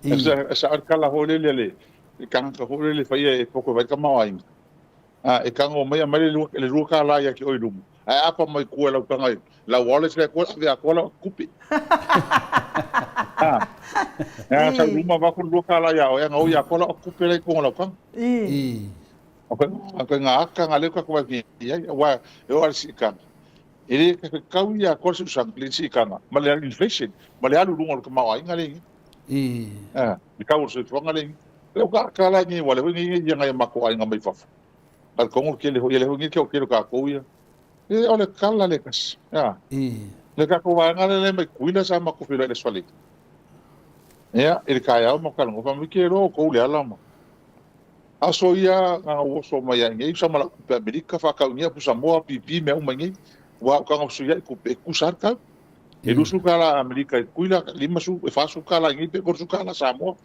Speaker 5: E sao le tala foi lele a le tagata foi lele e faia e poto e vaai le tamaoaiga. A e tago mai aumai le $2 ia te oe i luma, ae apa mai tua i lau taga i lau wallet lea tua ave atoa lau tupe. A, e a sau luma avatu le $2 ia oe, ae gaoi atoa lau tupe la i totonu o lau taga. O ituaiga aka na lea ua tatou vaai i ai, aua e oo lava i le siitaga, e le fetau ia atoa le siusaga, le siitaga ma le inflation, ma le alu i luga o le tamaoaiga lea e i ai. A, le tau o le soifuaga lea e i ai. Lea ua aka la nei, aua o lea foi nei e i nai o matou aiga mai fafo. Talitonu le tele foi, ia lea foi nei toatele o tatou ia. E, o le tala le tasi. A, le tatou vaega lea mai Tutuila sa matou feiloai i le Aso Faraile. Ia, i le taeao matou talanoa, fai mai, ke iloa outou le ala ma Aso ia na ona ou oso mai ai nei, sama lau tupe Amerika, faatau nei pusa moa, pipi, mea uma nei. Ua au taga sui ai tupe, e tutusa lava le tau. E $20 Amerika i Tutuila, 50, e $40 i nei pe $30 Samoa.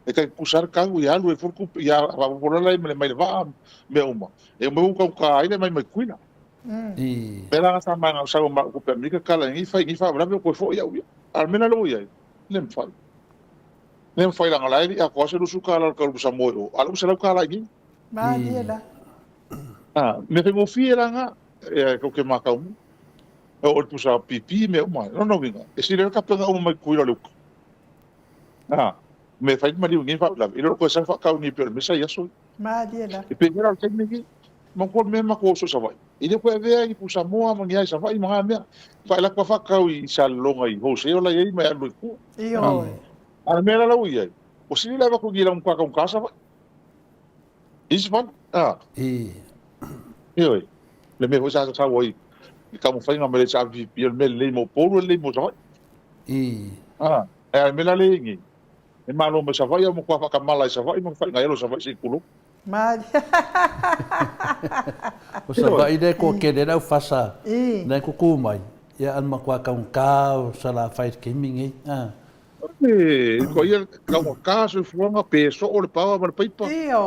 Speaker 5: E tai tutusa lava le tau, ia alu ai foi le tupe, ia faaopoopo loa la mai le vaa, mea uma. E uma ua taugata ai le aumai mai Tutuila. Mea la na sa ma sau ma lau tupe Amerika tala nei fai nei faalavelave toe foi au ia. A o le mea la lea ua i ai, e le mafai. Le mafai leaga o la e le i atoa se $20 o le tau Samoa i o, a o le $100 i inei.
Speaker 1: Malie la.
Speaker 5: A, mea faigofie la na, e tou te matau mai. E oo i le pusa pipi mea uma. O lona uiga, e sili ai le tapena uma mai Tutuila o le uta. A, mea e fai le maliu i nei faalavelave, e le o toe sau faatau i nei pei o le mea sa i aso ia.
Speaker 1: Malie la.
Speaker 5: E pei la o le taimi lenei, manatua le mea matou oso i Savaii, e le toe avea ni pusa moa ma ni a i Savaii ma na mea. Faailato lava faatau i Salelologa i wholesale la i ai ma e alu ai i tua.
Speaker 1: Ioe.
Speaker 5: A o le mea la la ua i ai, ua sili le avatu i lau matua taugata Savaii. I se fale, a. Ioe. Le mea foi sa sau ai i taumafaiga mai le HRPP, o le mea lelei mo Upolu e lelei mo Savaii. A, e a le mea la lea e i ai nei, e malo mai Savaii a ua matua faatamala i Savaii ma faiga elo Savaii se i tulou.
Speaker 2: O Savaii lea e toatele ai le aufasa na e tutu mai, ia a na matua taugata o Salafai i le taimi lenei.
Speaker 5: E ko ia taugata soifuaga pe soo le paoa ma le paipa. Ia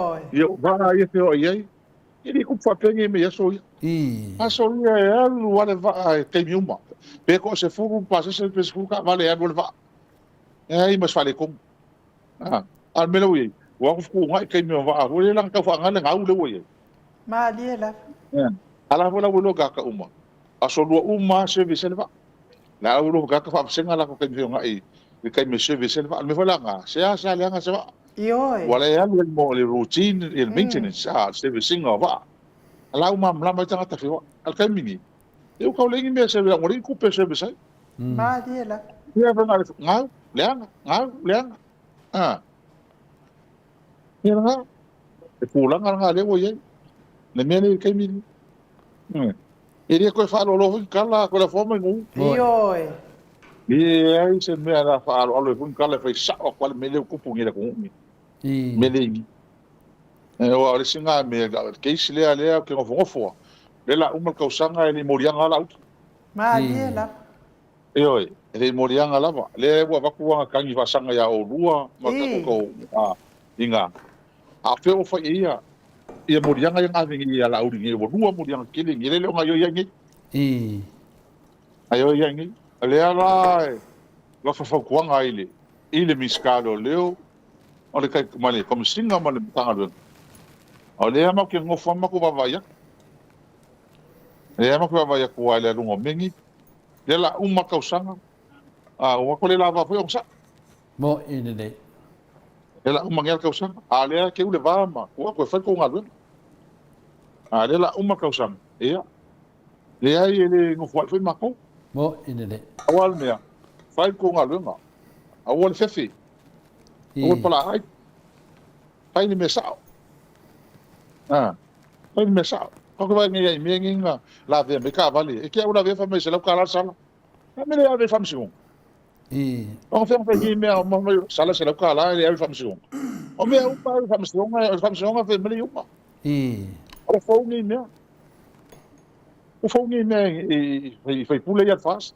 Speaker 5: o vaa ia feoai ai. E le kupu faapea nei mea i aso ia. Aso ia e alu lava le vaa i taimi uma. Pe toasefulu pasese pe sefulu taavale e alu ai le vaa. E leai ma se faaletonu. A o le mea lea ua i ai, ua alu fetuunai taimi o vaa foi lea leaga tau faaaoga le gau lea ua i ai.
Speaker 1: Malie lava.
Speaker 5: A la foi la ua iloa gata uma. Aso lua uma lava service ai le vaa. La ua iloa gata faavasega latou taimi feogai i le taimi e service ai le vaa. O le mea foi la lena, sea sea leaga se vaa.
Speaker 1: Ioe.
Speaker 5: Ua le alu ai mo le routine ia le maintenance, a, le service ina o vaa. A la ua malamalama ai tagata feoai. A o le taimi nei, ia ua tau leai ni mea e service ai, ua leai ni tupe e service ai.
Speaker 1: Malie la.
Speaker 5: Ia fai gau, leaga, gau, leaga. A. Ia lena. E tulaga lena lea ua i ai. Le mea lea i le taimi lenei. E le toe faaaloalo foi ni tala a Toleafoa ma Inu.
Speaker 1: Ioe.
Speaker 5: E leai se mea o le a faaaloalo ai foi ni tala e fai sao atu lava le mea lea ua tupu nei i le atunuu lenei. Mea lea i Aua o le isi lena mea, le case lea lea ou te nofonofo lava, lea o le a uma le tausaga e le i moliaga lava lau uta.
Speaker 1: Malie lava.
Speaker 5: Ioe, e le i moliaga lava. Lea ua avatu ana tagi faasaga ia oulua ma le tatou i ina. A o fea ua fai i ai ia moliaga ia na ave nei ia Laauli nei, ua lua moliaga tele nei, lea e le o gaoioi ai nei. Gaoioi ai nei. O lea la e avatu fautuaga ai i le Minisita o Leoleo o le ma le Komesina ma le Matagaluega, o lea matou te nonofo lava ma matou vaavaai atu. Lea matou te vaavaai atu lava i le aluga o mea nei. Lea o le a uma le tausaga, a ua matou le lava foi onosai.
Speaker 2: Mo'i lelei.
Speaker 5: Lea o le a uma nei le tausaga, a o lea e teu le va ma tuu atu e fai le tou galuega. A o lea o le a uma le tausaga, ia, leai e le nofoai foi matou.
Speaker 2: Mo'i lelei.
Speaker 5: Aua le mea, fai le tou galuega, aua le fefe, aua le palaai, fai le mea sao. A. Fai le mea sao. Kau ke vaai nei i mea nei na lavea mai taavale. E te au lavea fai mai $100 le sala. A mea le ave i faamasinoga. O fea fai nei mea ma mai sala $100 e le ave i faamasinoga. O mea uma ave i faamasinoga, o le faamasinoga fai mai le iuga. Ua fou nei mea. Ua fou nei mea i faipule ia le FAST.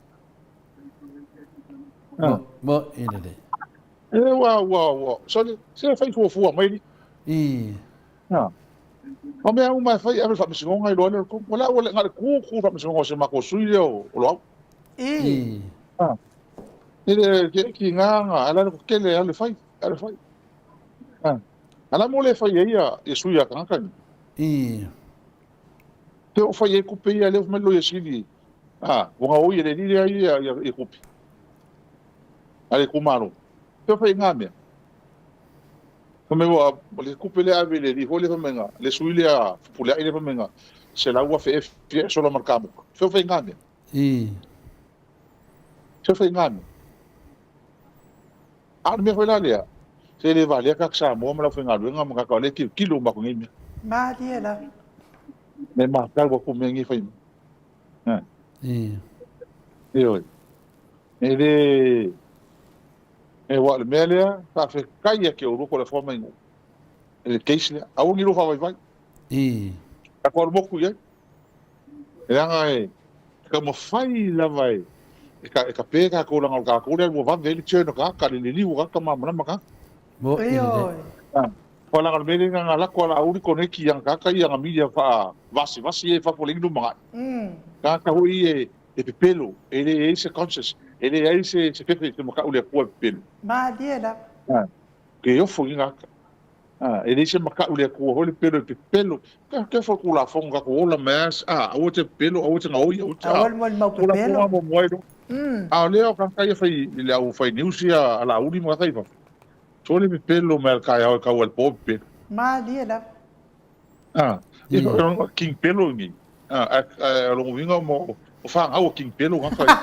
Speaker 2: Mo i lelei.
Speaker 5: E ua, ua, ua, sole, se fai fuafua mai li. O mea uma e fai, ave le faamasinoga i loa lea o le tonu. O le a ua le, na o le tu, tu le faamasinoga o si o matou sui lea o Loau. E le, ke, ki ngā ngā, ala le tele, ala le fai, ala le fai. Ala mo le fai ai ia, ia sui a tagata ni. Te o fai ai kupe ia, lea o fai mai le loia sili, ua gaoi e le alii lea ia, ia, ia kupe. A le itumalo. Te o fai ai ngā mea. Fai mai ua, le kupe lea ave i le alii foi lea fai mai ngā, le sui lea Fepuleai lea fai mai ngā, 100,000 e fia e sola ma le kamuta. Te o fai ngā mea. Te o fai ngā mea. A o le mea foi la lea, se le valea kaka Samoa ma le aufaigaluega ma kaka o lea e tilotilo uma atu nei mea.
Speaker 1: Malie lava.
Speaker 5: Me matau atu mea nei fai mai. Ioe. E le e aua o le mea lea, faafetai ia te oulua ko le afoa mai nuu. E le case lea. Aua ni lua faavaivai. Tatou alu motu i ai. Leaga e taumafai lava e e tape tatou leaga o le tatou lea ua vave ai le turn o tagata, le liliu o tagata ma malamalama tagata.
Speaker 1: Ioe.
Speaker 5: Aua leaga o le mea lea na ona lako a Laauli koneti i ana tagata ia ana media faavasivasi ia i fafo leai ni lumanai. Tagata foi ia e pepelo, e leai se conscious, e leai se fefe se makaʻu i le Atua e pepelo.
Speaker 1: Malie lava.
Speaker 5: Ke ofo i tagata. E leai se makaʻu i le Atua foi le pelo e pepelo. Ke fo Tulafono tatou ola mai a, aua te pepelo, aua te gaoi, aua te,
Speaker 1: Aua le molimau pepelo.
Speaker 5: Tulafono muamua ai loa. A o lea o tagata ia fai i le au fai news ia a Laauli ma tagata i fafo. Sole pepelo mai a le taeao e tau ai le po pepelo.
Speaker 1: Malie lava.
Speaker 5: Ia, King Pelo nei. A o lona uiga o fanau a King Pelo tagata ia.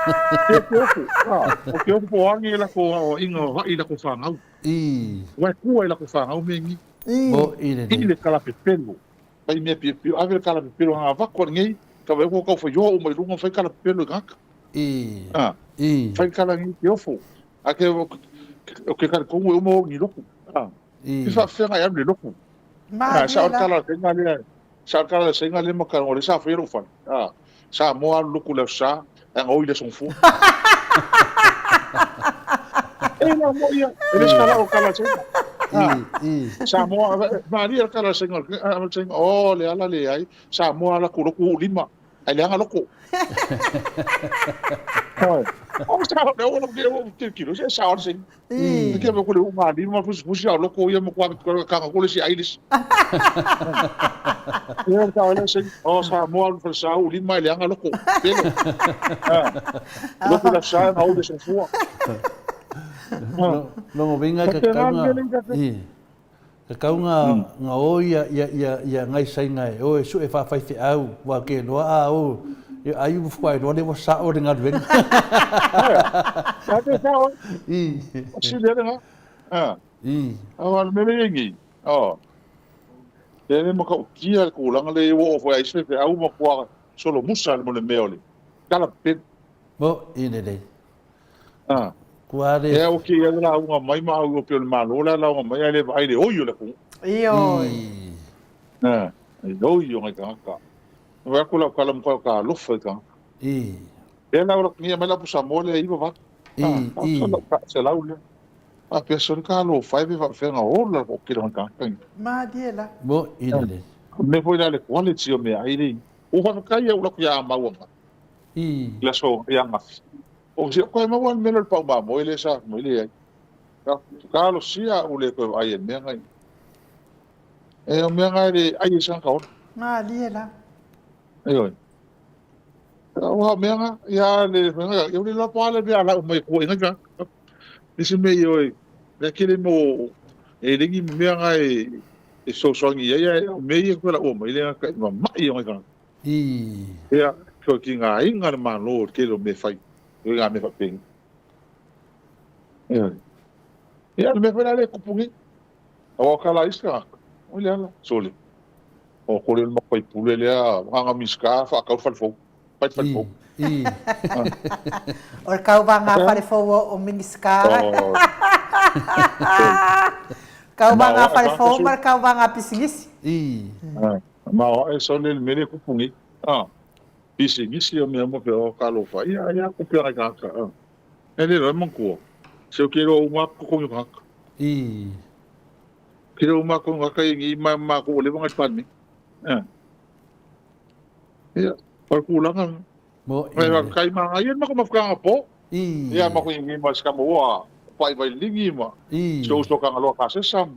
Speaker 5: Ke te ofu, o te ofu po o age lakou aoaiga o vaʻi lakou fanau. Ua e kua i lakou fanau mea nei. I le kala pepelo. Fai mea piopio, ave le kala pepelo a avatu a lenei, ka vaai atu tau faioa uma i luga ma fai kala pepelo i tagata. Fai kala nei te ofo. A ke o ke talitonu e uma o ni loku. I faafefea e alu i le loku. Sa o le tala a le saina lea, sa o le tala a le saina lea ma o lea sa faia lou fale. Samoa alu loku i le Aso Sa, ae gaoi i le Aso Gafua. E la mo ia, e le se kala o kala a le saina. Samoa, malie le kala a le saina, a le saina, o le ala leai, Samoa ala ku loku uu lima. Ai leaga loko. O sa o le o le o tilotilo se sa o le saina. E ke ko le uma lima fusifusi a loko ia mo kwa kanga ko le si ailis. Ia ta o le saina. O sa mo alu fa sa u lima leaga loko. Pelo. Loko la sa na o le sa fua.
Speaker 2: Lona uiga e tatau na Tatau nga nga o ia ia ia ia ngai saina e o e sue faafaifeau ua ke loa a o e ai ua fuai loa le ua sao le galuega.
Speaker 5: Sa te sao. O si le nga. A le mele ia ngi. O. Le le maka ukia le kulaga le ua o foi ai se feau ma kua solo musa le mo le mea o le kala pe.
Speaker 2: Mo i lelei.
Speaker 5: Kua le. Ea o kēia lauga mai ma au o pei o le Malo le lauga mai ae le vaai le oi o le atunuu.
Speaker 1: Ioe.
Speaker 5: I le oi o ngai tagata. Vaai atu lau tala matua o ka alofa i tagata. Lea la ua lagia mai la apu Samoa lea e 98. Se lau lea. Faapea sole ka alofa e pe faapefea ona ola le toatele o ngai tagata nei.
Speaker 1: Malie la.
Speaker 2: Mo i lelei.
Speaker 5: O le mea foi la le quality o meaai lea i. Ua faafetai au latou ia mau ana. I le aso ia ananafi. O si koe maua le mea lea o le pau mamoe lea sa mai leai. Talosia au le koe vaai e mea ngai. E o mea ngai le ai e sanga ola.
Speaker 1: Malie la.
Speaker 5: Ioe. Ua mea nga ia le nga ia le la pa le mea la mai ko inga ka. Nisi mea ioe le kele mo e lengi mea ngai e fesoasoani ai ai o mea ia koe la ua mai le ka ma mai o ngai ka. Ia, ko ki ngā aiga le Malo o le tele o mea fai, o ngā mea faapeni. Ioe. Ia, le mea foi la lea e kupu nei. Aua o kala isi tagata, oi le ala, sole. O ko le makuai pule lea, nganga Minisita whaakau whare fou. Whai whare fou.
Speaker 1: O le kauvaga fale fou o Minisita. Tauvaga a falefou ma le tauvaga a pisinisi.
Speaker 2: I.
Speaker 5: Maoae sau le mea lea e kupu nei. Pisinisi o mea uma pe o talofa. Ia, ia kupu ai tagata. E le loa manatua. Se o ke iloa uma lava totogi o tagata.
Speaker 2: I.
Speaker 5: Ke iloa uma lava totogi o tagata ia nei ma matou ua leva ona i le Palemene. Ia, o le tulaga lena.
Speaker 2: Mo
Speaker 5: i. Faafetai manaia le matou mafutaga po.
Speaker 2: I.
Speaker 5: Ia matou i ma si tama ua pai mai ligi ma
Speaker 2: I.
Speaker 5: si ou uso Tagaloa Kasesa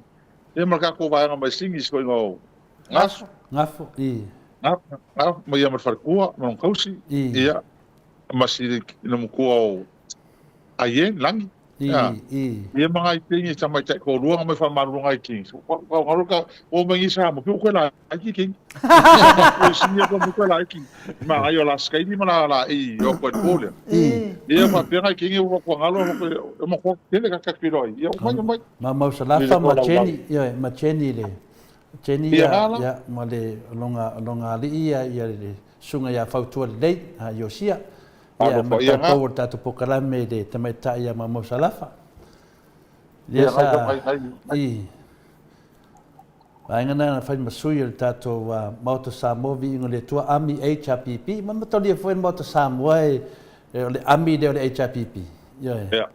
Speaker 5: ia ma le tatou vaega mai Sigi si toeaina o Gafo.
Speaker 2: Gafo, i.
Speaker 5: Gafo, Gafo ma ia ma le faletua ma lona tausi.
Speaker 2: I.
Speaker 5: Ia ma si le matua o Aien, Lagi.
Speaker 2: I, i.
Speaker 5: Ia ma ngai kingi tamaitai toalua na mai famalulu ngai kingi. Ua ngalo ka ua mai ni Samoa pe koe la ki kingi. Samoa sini ko mo koe la ki. Ma ngai o la skaini ma la la i o koe pole.
Speaker 2: I.
Speaker 5: Ia fa pe ngai kingi ua ko ngalo ko mo ko tele ka ka piro ai. Ia mai mai.
Speaker 2: Ma mau salafa ma Jenny, ia ma Jenny le. Jenny ia ia ma le longa longa alii ia ia le susuga ia Fautua lelei, a Iosia. Ia, ma le tatou o le tatou polokalame i le tamaitai ia Maumau Salafa. Ia sa, i, vaega na na fai ma sui o le tatou Maota Samoa Viiga o le Atua, Army HRPP, ma matalia foi le Maota Samoa e, o le Army lea o le HRPP. Ioe.
Speaker 5: Yeah.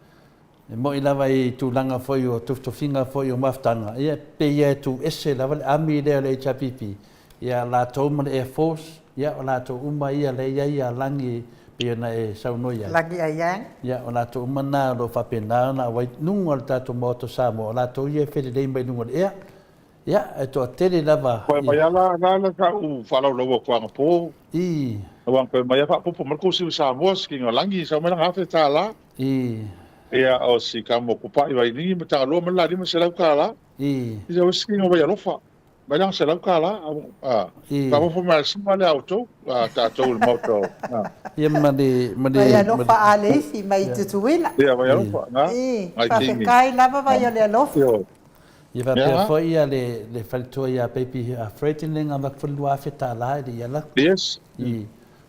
Speaker 2: E moni lava i tulaga foi o tofitofiga foi o mafutaga, ia pei ia e tu ese lava le Army lea o le HRPP, ia latou ma le Air Force, ia o latou uma ia lea e i ai ia Lagi e pei ona e saunoa i ai.
Speaker 1: Lagi Ayang.
Speaker 2: Ia o latou uma na o lo o faapena ona auai luga o le tatou Maota o Samoa, o latou ia e felelei mai luga o le ea. Ia, e toatele lava
Speaker 5: Koe mai
Speaker 2: i.
Speaker 5: ala la la sa u faalaulau atu anapo.
Speaker 2: I.
Speaker 5: Aua koe mai a faapopo mai le kursi o Samoa si kinga lagi sau mai lana $1000.
Speaker 2: I.
Speaker 5: Ia o si ka moku paʻi vailigi ma Tagaloa mai le la $500.
Speaker 2: I.
Speaker 5: Ia o si kinga Vaialofa mai lana $100. A
Speaker 2: I.
Speaker 5: faapopo mai le sima lea a outou a tatou i le Maota o.
Speaker 2: Ia ma le ma le.
Speaker 1: Vaialofa a le isi mai Tutuila.
Speaker 5: Ia Vaialofa na.
Speaker 1: I.
Speaker 5: Ngai kingi.
Speaker 1: Faafetai lava vai o le alofa.
Speaker 5: Ioe.
Speaker 2: Ia faapea foi ia le le faletua ia Baby Freddy le na avatu foi le $2000 i le iala
Speaker 5: Yes.
Speaker 2: i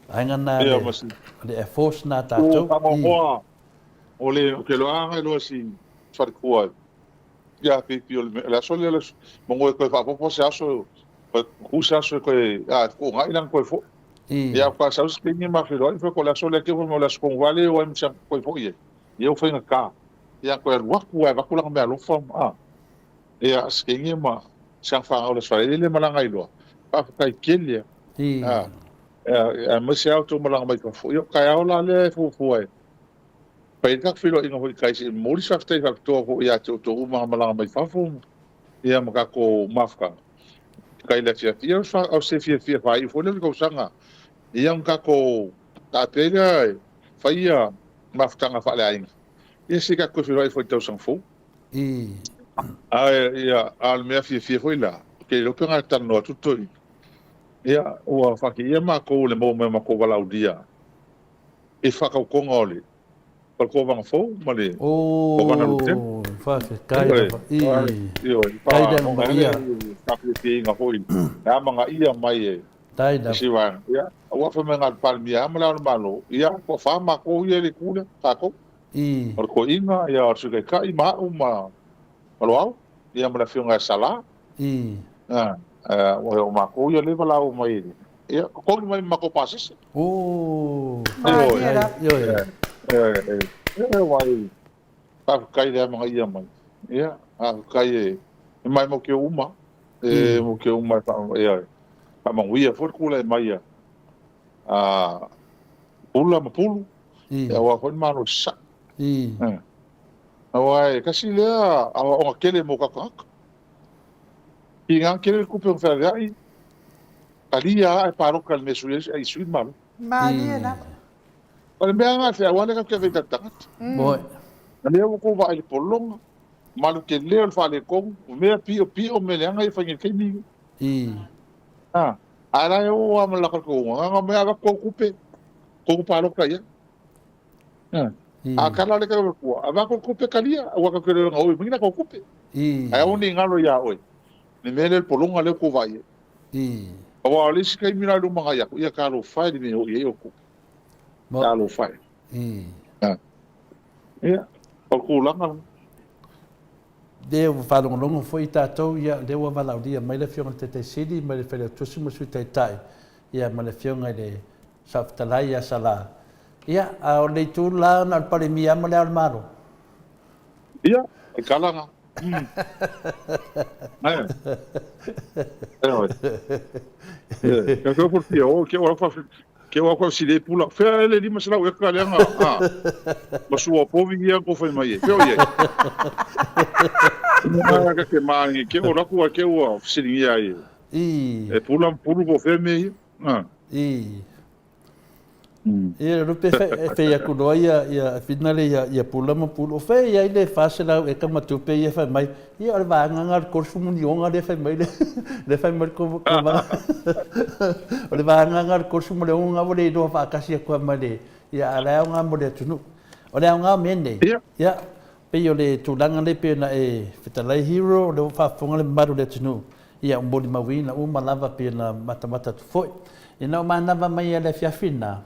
Speaker 2: vaega na
Speaker 5: Ia
Speaker 2: le
Speaker 5: ma si.
Speaker 2: le Air Force na
Speaker 5: O
Speaker 2: tatou i.
Speaker 5: Tangomoa o le o ke loa ngai loa si faletua ia Baby o le aso lea le mongo e koe faapopo se aso koe ku se aso e koe a ko ngai lang koe fo.
Speaker 2: I.
Speaker 5: Ia ka sau se kingi ma felo ai fo ko le aso lea ke fo mo le aso kongwale o ai mcha koe fo ie. Ia o whainga ka. Ia koe alu aku ae vaku langa mea alofa ma ia skenge ma siang whangau le sware le malanga iloa. Faafetai tele
Speaker 2: I.
Speaker 5: a aemaise a outou malaga mai fafo. Ia o taeao la lea e fuafua e fai ai le tatou feiloaiga foi i tai se i momoli se faafetai faapitoa foi ia te outou uma na malaga mai fafo ia ma tatou mafutaga. Kai le afiafi ia o se fiafia faaiu foi lea o le tausaga ia ona tatou taape ai lea e fai ia mafutaga faaleaiga. Ia se i tatou toe feiloai foi i le tausaga fou.
Speaker 2: I.
Speaker 5: Ae ia, a o le mea fiafia foi la, ou te iloa pe na talanoa atu toeaina. Ia, ua faateia matou i le maua mai o matou valaaulia i faatautoga o le Kovana fou ma le Kovana Lutena.
Speaker 2: Oh, faafetai
Speaker 5: Ioe,
Speaker 2: lava. I.
Speaker 5: ioe,
Speaker 2: Tai lea
Speaker 5: faalogo
Speaker 2: ma ia.
Speaker 5: ai faafiafiaina foi le amanaia mai e
Speaker 2: Tai lava.
Speaker 5: isi vaega. Ia, aua fai mai na o le Palemia lava ma Le Ao o le Malo, ia, toafa matou ia i le itu lea, tatou.
Speaker 2: I.
Speaker 5: O le toeaina, ia, o le Sui Taitai ma au ma Loau, ia ma le Afioga ia Sala.
Speaker 2: I.
Speaker 5: Ua o matou ia lea e valaau mai, ia, totogi mai ma matou pasese.
Speaker 2: Oh.
Speaker 1: Malie lava.
Speaker 2: Ioe.
Speaker 5: Ioe, aua e faafetai le amanaia mai. Ia, faafetai e mai mo ke uma, e mo ke uma e faamanuia foi le tulai mai a Pula ma Pulu, aua foi le Malo i Sasae. Aua e tasi lea aoaoga tele mo tatou tagata. Tiga tele le tupe o feaveai, talia lava ae palota i le mea e sui ai, sui le Malo.
Speaker 1: Malie lava.
Speaker 5: O le mea lena e feauai lea tatou te ave i tatou tagata. O lea ua outou vaai i le pologa, ma le tele o le faaletonu, o mea piopio, mea leaga ia e fai nei i le taimi lenei. A la e oo lava ma le laka o le na mea avatu au tupe, tou palota i ai. A tala le tala tua, avatu le tupe talia, aua tatou te le iloa na oi mai na tou tupe. Ae aua ne i galo ia oe, le mea lea le pologa lea ua tou vaai ai. Aua o le isi taimi la i luma nai atu, ia talofa e le mea e oo i ai outou. Talofa e. Ia, o le tulaga lena.
Speaker 2: lea ua faalogologo foi tatou, ia, lea ua valaaulia mai le Afioga i le Taitai Sili ma le Failautusi ma le Sui Taitai, ia, ma le Afioga i le Saofetalai ia Sala. Ia, a o le itu la, na o le Palemia lava ma Le Ao o le Malo.
Speaker 5: Ia, e kala na. Mm. Eh. Eh, ka kau fia o ke o fa ke o fa sile pula. Fea ele 500 eka le nga. Ah. Ma sua povi ia ko fai mai e. Fea o ye. Ma ka ke ma ngi ke o raku a ke o silingia ai.
Speaker 2: I.
Speaker 5: E pula pulu ko fea me ia. Ah.
Speaker 2: I. Ia lupe e fai aku loa ia ia finale ia ia pula ma pulu o fai ia ile 400 eka ma tupe ia fai mai ia o le vaega nga le 30 munionga le fai mai le le fai mai ko ko va o le vaega nga le 36 nga ua le iloa faatasi aku ma le ia a le aoga mo le atunuu o le aoga o mea nei ia pei o le tulaga lea pei ona e fetalai hero o lea ua faafofoga le mamalu o le atunuu Ia, ua molimauina uma lava pei ona matamata atu foi. Ina ua manava mai ia le afiafi lena,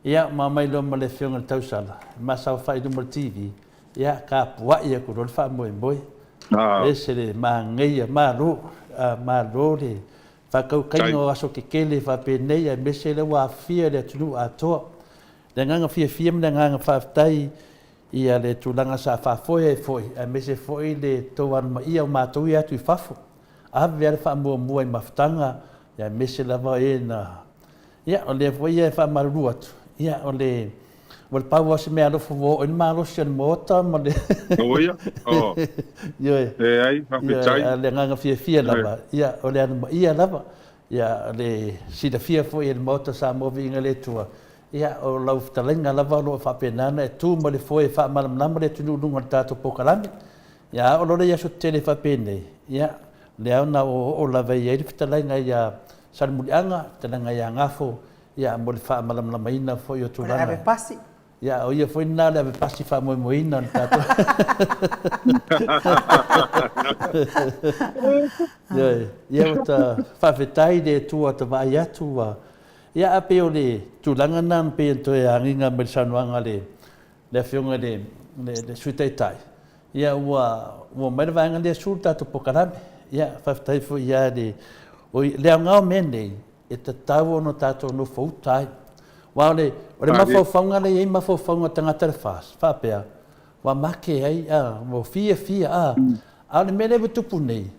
Speaker 2: ia, ma omai loa ma le Afioga i le Tausala, e masaofai i luma o le TV, ia, tapuai aku loa le faamoemoe. Ese le manaia, malo, malo le faatautaiga o aso tetele faapenei, aemaise lea ua aafia le atunuu atoa. Le agaga fiafia ma le agaga faafetai ia le tulaga sa faafoe ai foi, aemaise foi le tou alumaia o matou ia atu i fafo. Ave lava le faamuamua i mafutaga, aemaise lava e na, ia, o lea foi ia e faamalulu atu, ia, o le, ua le pau lava o se meaalofa ua oo i le malosi o le Maota ma le
Speaker 5: Aua ia, oh.
Speaker 2: Ioe.
Speaker 5: Leai, faafetai.
Speaker 2: Ioe, a o le agaga fiafia lava, ia, o le alumaia lava, ia, o le silafia foi e le Maota o Samoa Viiga i le Atua, Ia, o lau fetalaiga lava o lo o faapena ona e tu ma le foe e faamalamalama le atunuu i luga o le tatou polokalame. Ia, a oo loa i aso tetele faapenei, ia, o lea na oooo lava i ai le fetalaiga ia Salemuliaga, fetalaiga ia Gafo, ia, mo le faamalamalamaina foi o tulaga.
Speaker 1: O le ave pasi.
Speaker 2: Ia, o ia foi lena o le ave pasi faamoemoeina o le tatou. Ioe, ia ua ta faafetai i le Atua ua ta vaai atu ua Ia, ae pei o le tulaga lena na pei ona toe agiga mai i le saunoaga a le le Afioga i le le Sui Taitai, ia ua ua omai le vaega lea e sue le tatou polokalame. Ia, faafetai foi ia le oi le aoga o mea nei, e tatau ona tatou nofouta ai. Aua o le o le mafaufauga lea e i ai mafaufauga o tagata o le FAST, faapea, ua make ai, a, ua fiafia, a, a o le mea lea ua tupu nei,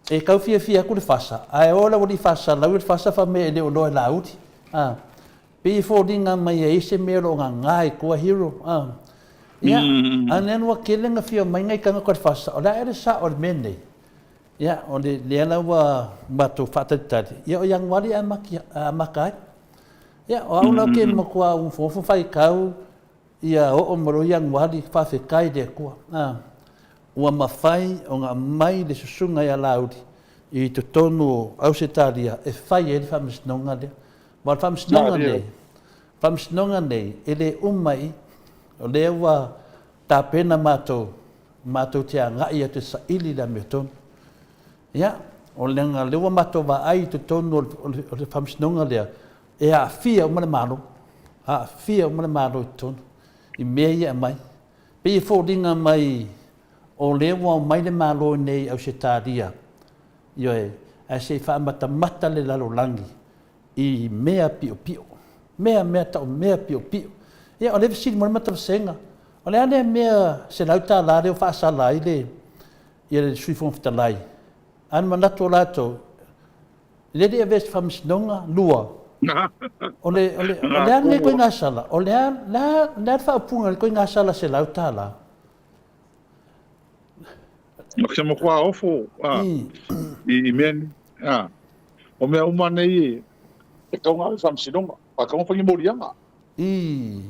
Speaker 2: E tau fiafia atu le fasa, ae o le aualii faasalau i le fasa fai mai e le o iloa e Laauli. A, pei e foliga mai e i ai se mea o lo o gaga i tua hero. A, ia, a nea ua tele na fia omai nai tagata o le fasa, o le a ea le sao o le mea nei? Ia, o le lea la ua matou faatalitali, ia o Ianuari e amata ai. Ia, o au la ou te matua nofonofo faitau Ia oo mai loa Ianuari, faafetai i le Atua, a, ua mafai ona aumai le susuga ia Laauli i totonu o Ausetalia e fai ai le faamasinoga lea. Ma o le faamasinoga nei, faamasinoga nei, e le uma i i. O lea ua tapena matou, matou te agai atu e saili le amiotonu. Ia, o leaga o lea ua matou vaai i totonu o le faamasinoga lea, E aafia uma le Malo, aafia uma le Malo i totonu i mea ia e aumai. Pei e foliga mai o lea ua omai le Malo i inei i Ausetalia, ioe, ae se i faamatamata le lalolagi i mea piopio, mea mea tau mea piopio. Ia o lea e fesili mai le matavasega, o le a lea mea $100 lea ua faasala ai le ia le Sui Fofoga Fetalai? A na manatu o latou, Le le avea i se faamasinoga, lua, o le, o le, o le a lenei ituaiga sala? O le a, le a, le a le faaupuga i le ituaiga sala $100?
Speaker 5: O se matua ofo a, i, i mea nei. A, o mea uma nei e tau ona ave i le faamasinoga, a tau ona fai ni moliaga.
Speaker 2: I.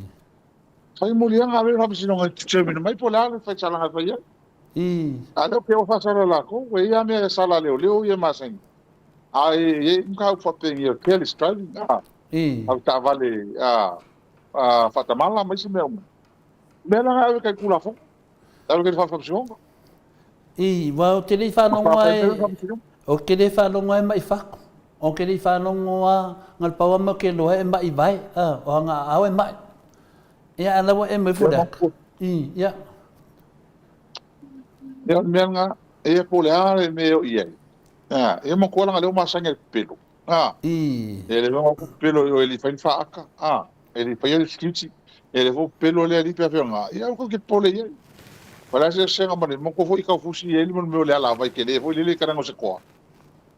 Speaker 5: Fai moliaga ave i le faamasinoga e determine mai po o le a le faisalaga e fai ai.
Speaker 2: I.
Speaker 5: A lea pei ua faasala latou, e i ai lava mea e sala a leoleo ia masani. A e i ai mataupu faapea o careless driving, a,
Speaker 2: I.
Speaker 5: avetaavale a, a faatamala ma isi mea uma. O mea la na ave kai Tulafono, ave kai faamasinoga.
Speaker 2: I, aua ou te le i faalogo lava e, ou te le faalogo lava e ma'i fatu. Ou te le i faalogo lava, na o le pau lava mea ou te iloa ai e ma'i vae, a, o ana aao e ma'i. Ia, a o la ua e mai foliaka. I, ia.
Speaker 5: Ia, o le mea lena, ia po o le a le mea e oo i ai, a, ia matua leaga o lea ua masani ai i le pepelo, a, e le iloa ua pepelo i o e le i faia ni faata, a, e le i faia le security, e le foi pepelo lea alii pe afioga, ia aua tou te popole i ai. O le a se eseesega ma le matua foi tau fusi i ai le mea o le alavai tele foi lele i talaane o se toa,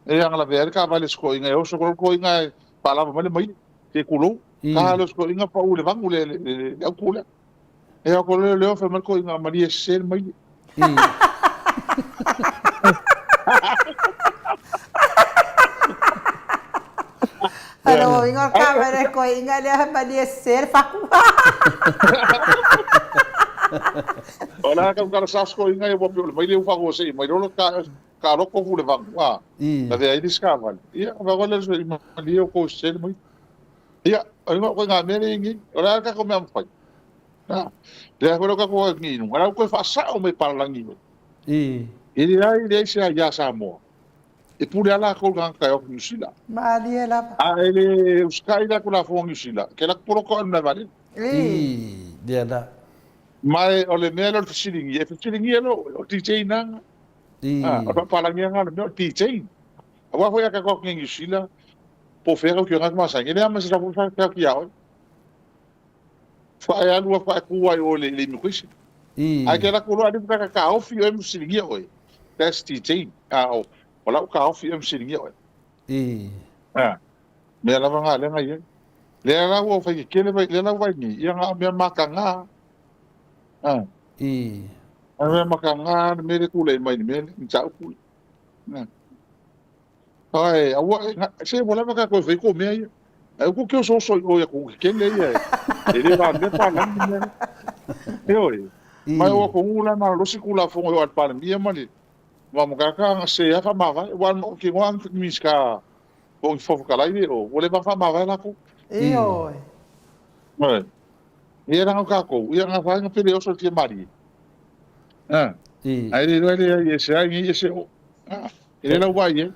Speaker 5: e ana lavea ai le taavale a si toeaina e oso atu le toeaina e faalava mai le maile, se i tulou, ta lea o si toeaina pau i le vanu le le autu lea. E ao ko leo leo fai mai toeaina malie sese le maile.
Speaker 1: Alo inga ka mere ko inga le ha malie sese le faku.
Speaker 5: O la ka ka sa sko inga e wa pe o le maile u fa go se mai lolo ka ka loko fu le vanu a. La vea i skaval. Ia va go le so i malie o ko sese le maile. Ia, o le ko ngā mea nei ngi, o le a ka ko mea mawhai. Nā, le a koe ka ko ngi inu, ara koe whaasao me paralangi o. I le ai le se ai Samoa. E pule ala ko ngā kai o New Zealand.
Speaker 1: Malie lava.
Speaker 5: A e le uskai la ko la fo New Zealand. Ke la polo ko na vale.
Speaker 2: I, le la.
Speaker 5: Mai o le mea le fesilingi, e fesilingi lo o DJ nanga. Ah, o papalangi nga le mea o DJ. Aua foi a ka ko New Zealand. Po o fea kau ki o ngā masangi, e leai ma se lafu fa kau ki a oe. Fa e alu a fa e ku ai oe le le immigration. Ai ke la ku loa ka ka ka ofi oe musilingia oe. That's DJ. A o o lau ka ofi oe musilingia oe. Ah. Mea lava ngā lenga ia. Lea la ua whai ke kele vai, lea la vai ni, ia ngā mea maka ngā. Ah. A mea maka ngā, ne mere kule mai ni mea, ni tau kule. Ah. Ae, aua, se ua lava ka koe whai ko mea ia. Ai uko kio soso i oia ko kele ia. E le va mea pa langi mea. E oi. Mai o ko ngula ma losi kula fongo o al pale mia mali. Ma mo ka ka se ya fa ma vai. Wa mo ki ngoa mi ska o ki fofo kalai le o. O le va fa ma vai la ko.
Speaker 1: E oi.
Speaker 5: Mai. Ia ranga ka ko. Ia nga fa nga pele oso ti mari. Ah. Ai le le le se ai ni se o. Ah. E le lau vai e.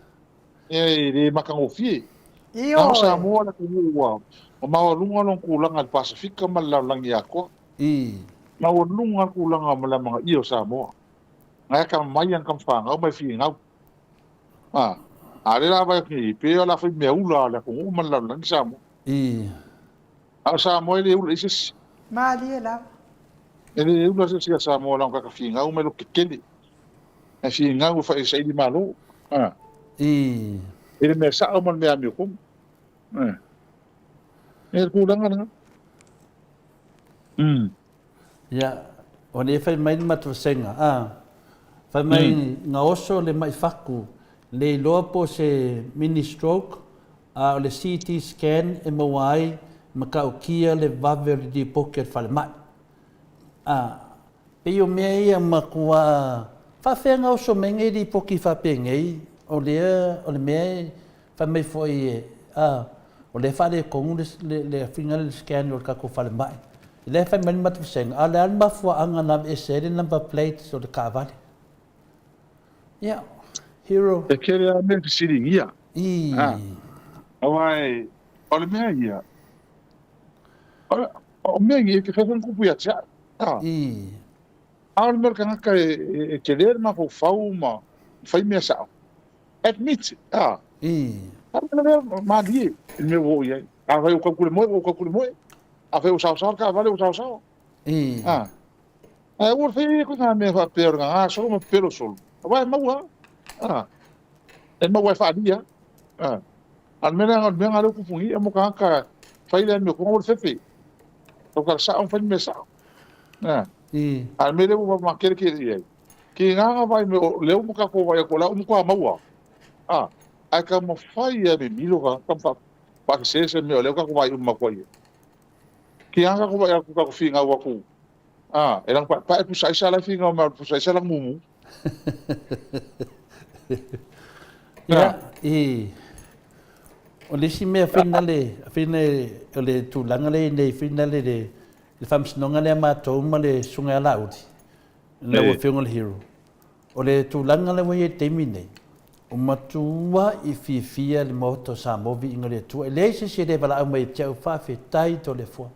Speaker 5: E le makagofie. Na o Samoa le atunuu ua maualuga lona tulaga i le Pasefika ma le lalolagi atoa. Maualuga le tulaga ma le amanaia o Samoa. Na e atamamai ana tamafanau ma e finau. A, a lea la vaai atu nei, pei o le a fai mea ula a le atunuu ma le lalolagi Samoa. A o Samoa e le ula i se isi.
Speaker 1: Malie lava.
Speaker 5: E le ula se isi a Samoa leaga kaka finau mai loto tetele. E finau e fai saili malo. A. E le mea sao ma le mea amiotomu. A. E le tulaga lena. Mm.
Speaker 2: Ia, o lea fai mai le matou vasega, a, fai mai gaoso le mai faku, le iloa po o se mini stroke, a o le CT scan e maua ai matautia le vave o le lipoti a le falemai. A, pei o mea ia matua faafefea gaoso mai nei lipoti faapenei, o lea, o le mea e fai mai foi e, a, o lea e faaletonu le, le, le afiga lea le scan o le tatou falemai. Lea e fai mai le matou vasega, a o le a le mafuaaga na aveese ai le number plate o le taavale? Ia, hero.
Speaker 5: E tele lava mea e fesiligia. A, aua e, o le mea ia, o, o mea ia e te fai foi ni kupu ia te au. A. A o le mea o le tagata e, e, e tele le mafaufau ma fai mea sao. Admit, a. A o le mea malie i le mea ua oo i ai. Afai ua tau kulemoe, ua tau kulemoe. Afai ua saosaoa le taavale, ua saosaoa. A. Ae aua le fai koe ngā mea faapea o le gagā solo ma pepelo solo. Aua e maua a. E maua e whaalia. A. A le mea lea, o le mea ngā leo kupungi, e mo tagata fai lea mea konga o le fefe. Tau kara sao, fai le mea sao. A. A le mea lea ua makerekere i ai. Ki ngā ngā vai me o leo mo kako vai ako la umu kua maua. A. Ae ka mawhai e me milo ka, ka mawha, whakasese me o leo kako vai umu makoa ia. Ki ngā kako vai aku kako whingau aku. A, e ranga paepae pusa aisa la whingau ma pusa aisa la mumu.
Speaker 2: Ia, i, o le isi mea finale, finale, o le tulaga lea i nei finale le, le faamasinoga lea a matou ma le Susuga ia Laauli, lau Afioga i le Hero. O le tulaga lea ua i ai i le taimi nei, ua matuai fiafia le Maota o Samoa viiga o le Atua. E leai se isi e le valaau mai ia te au, faafetai Toleafoa,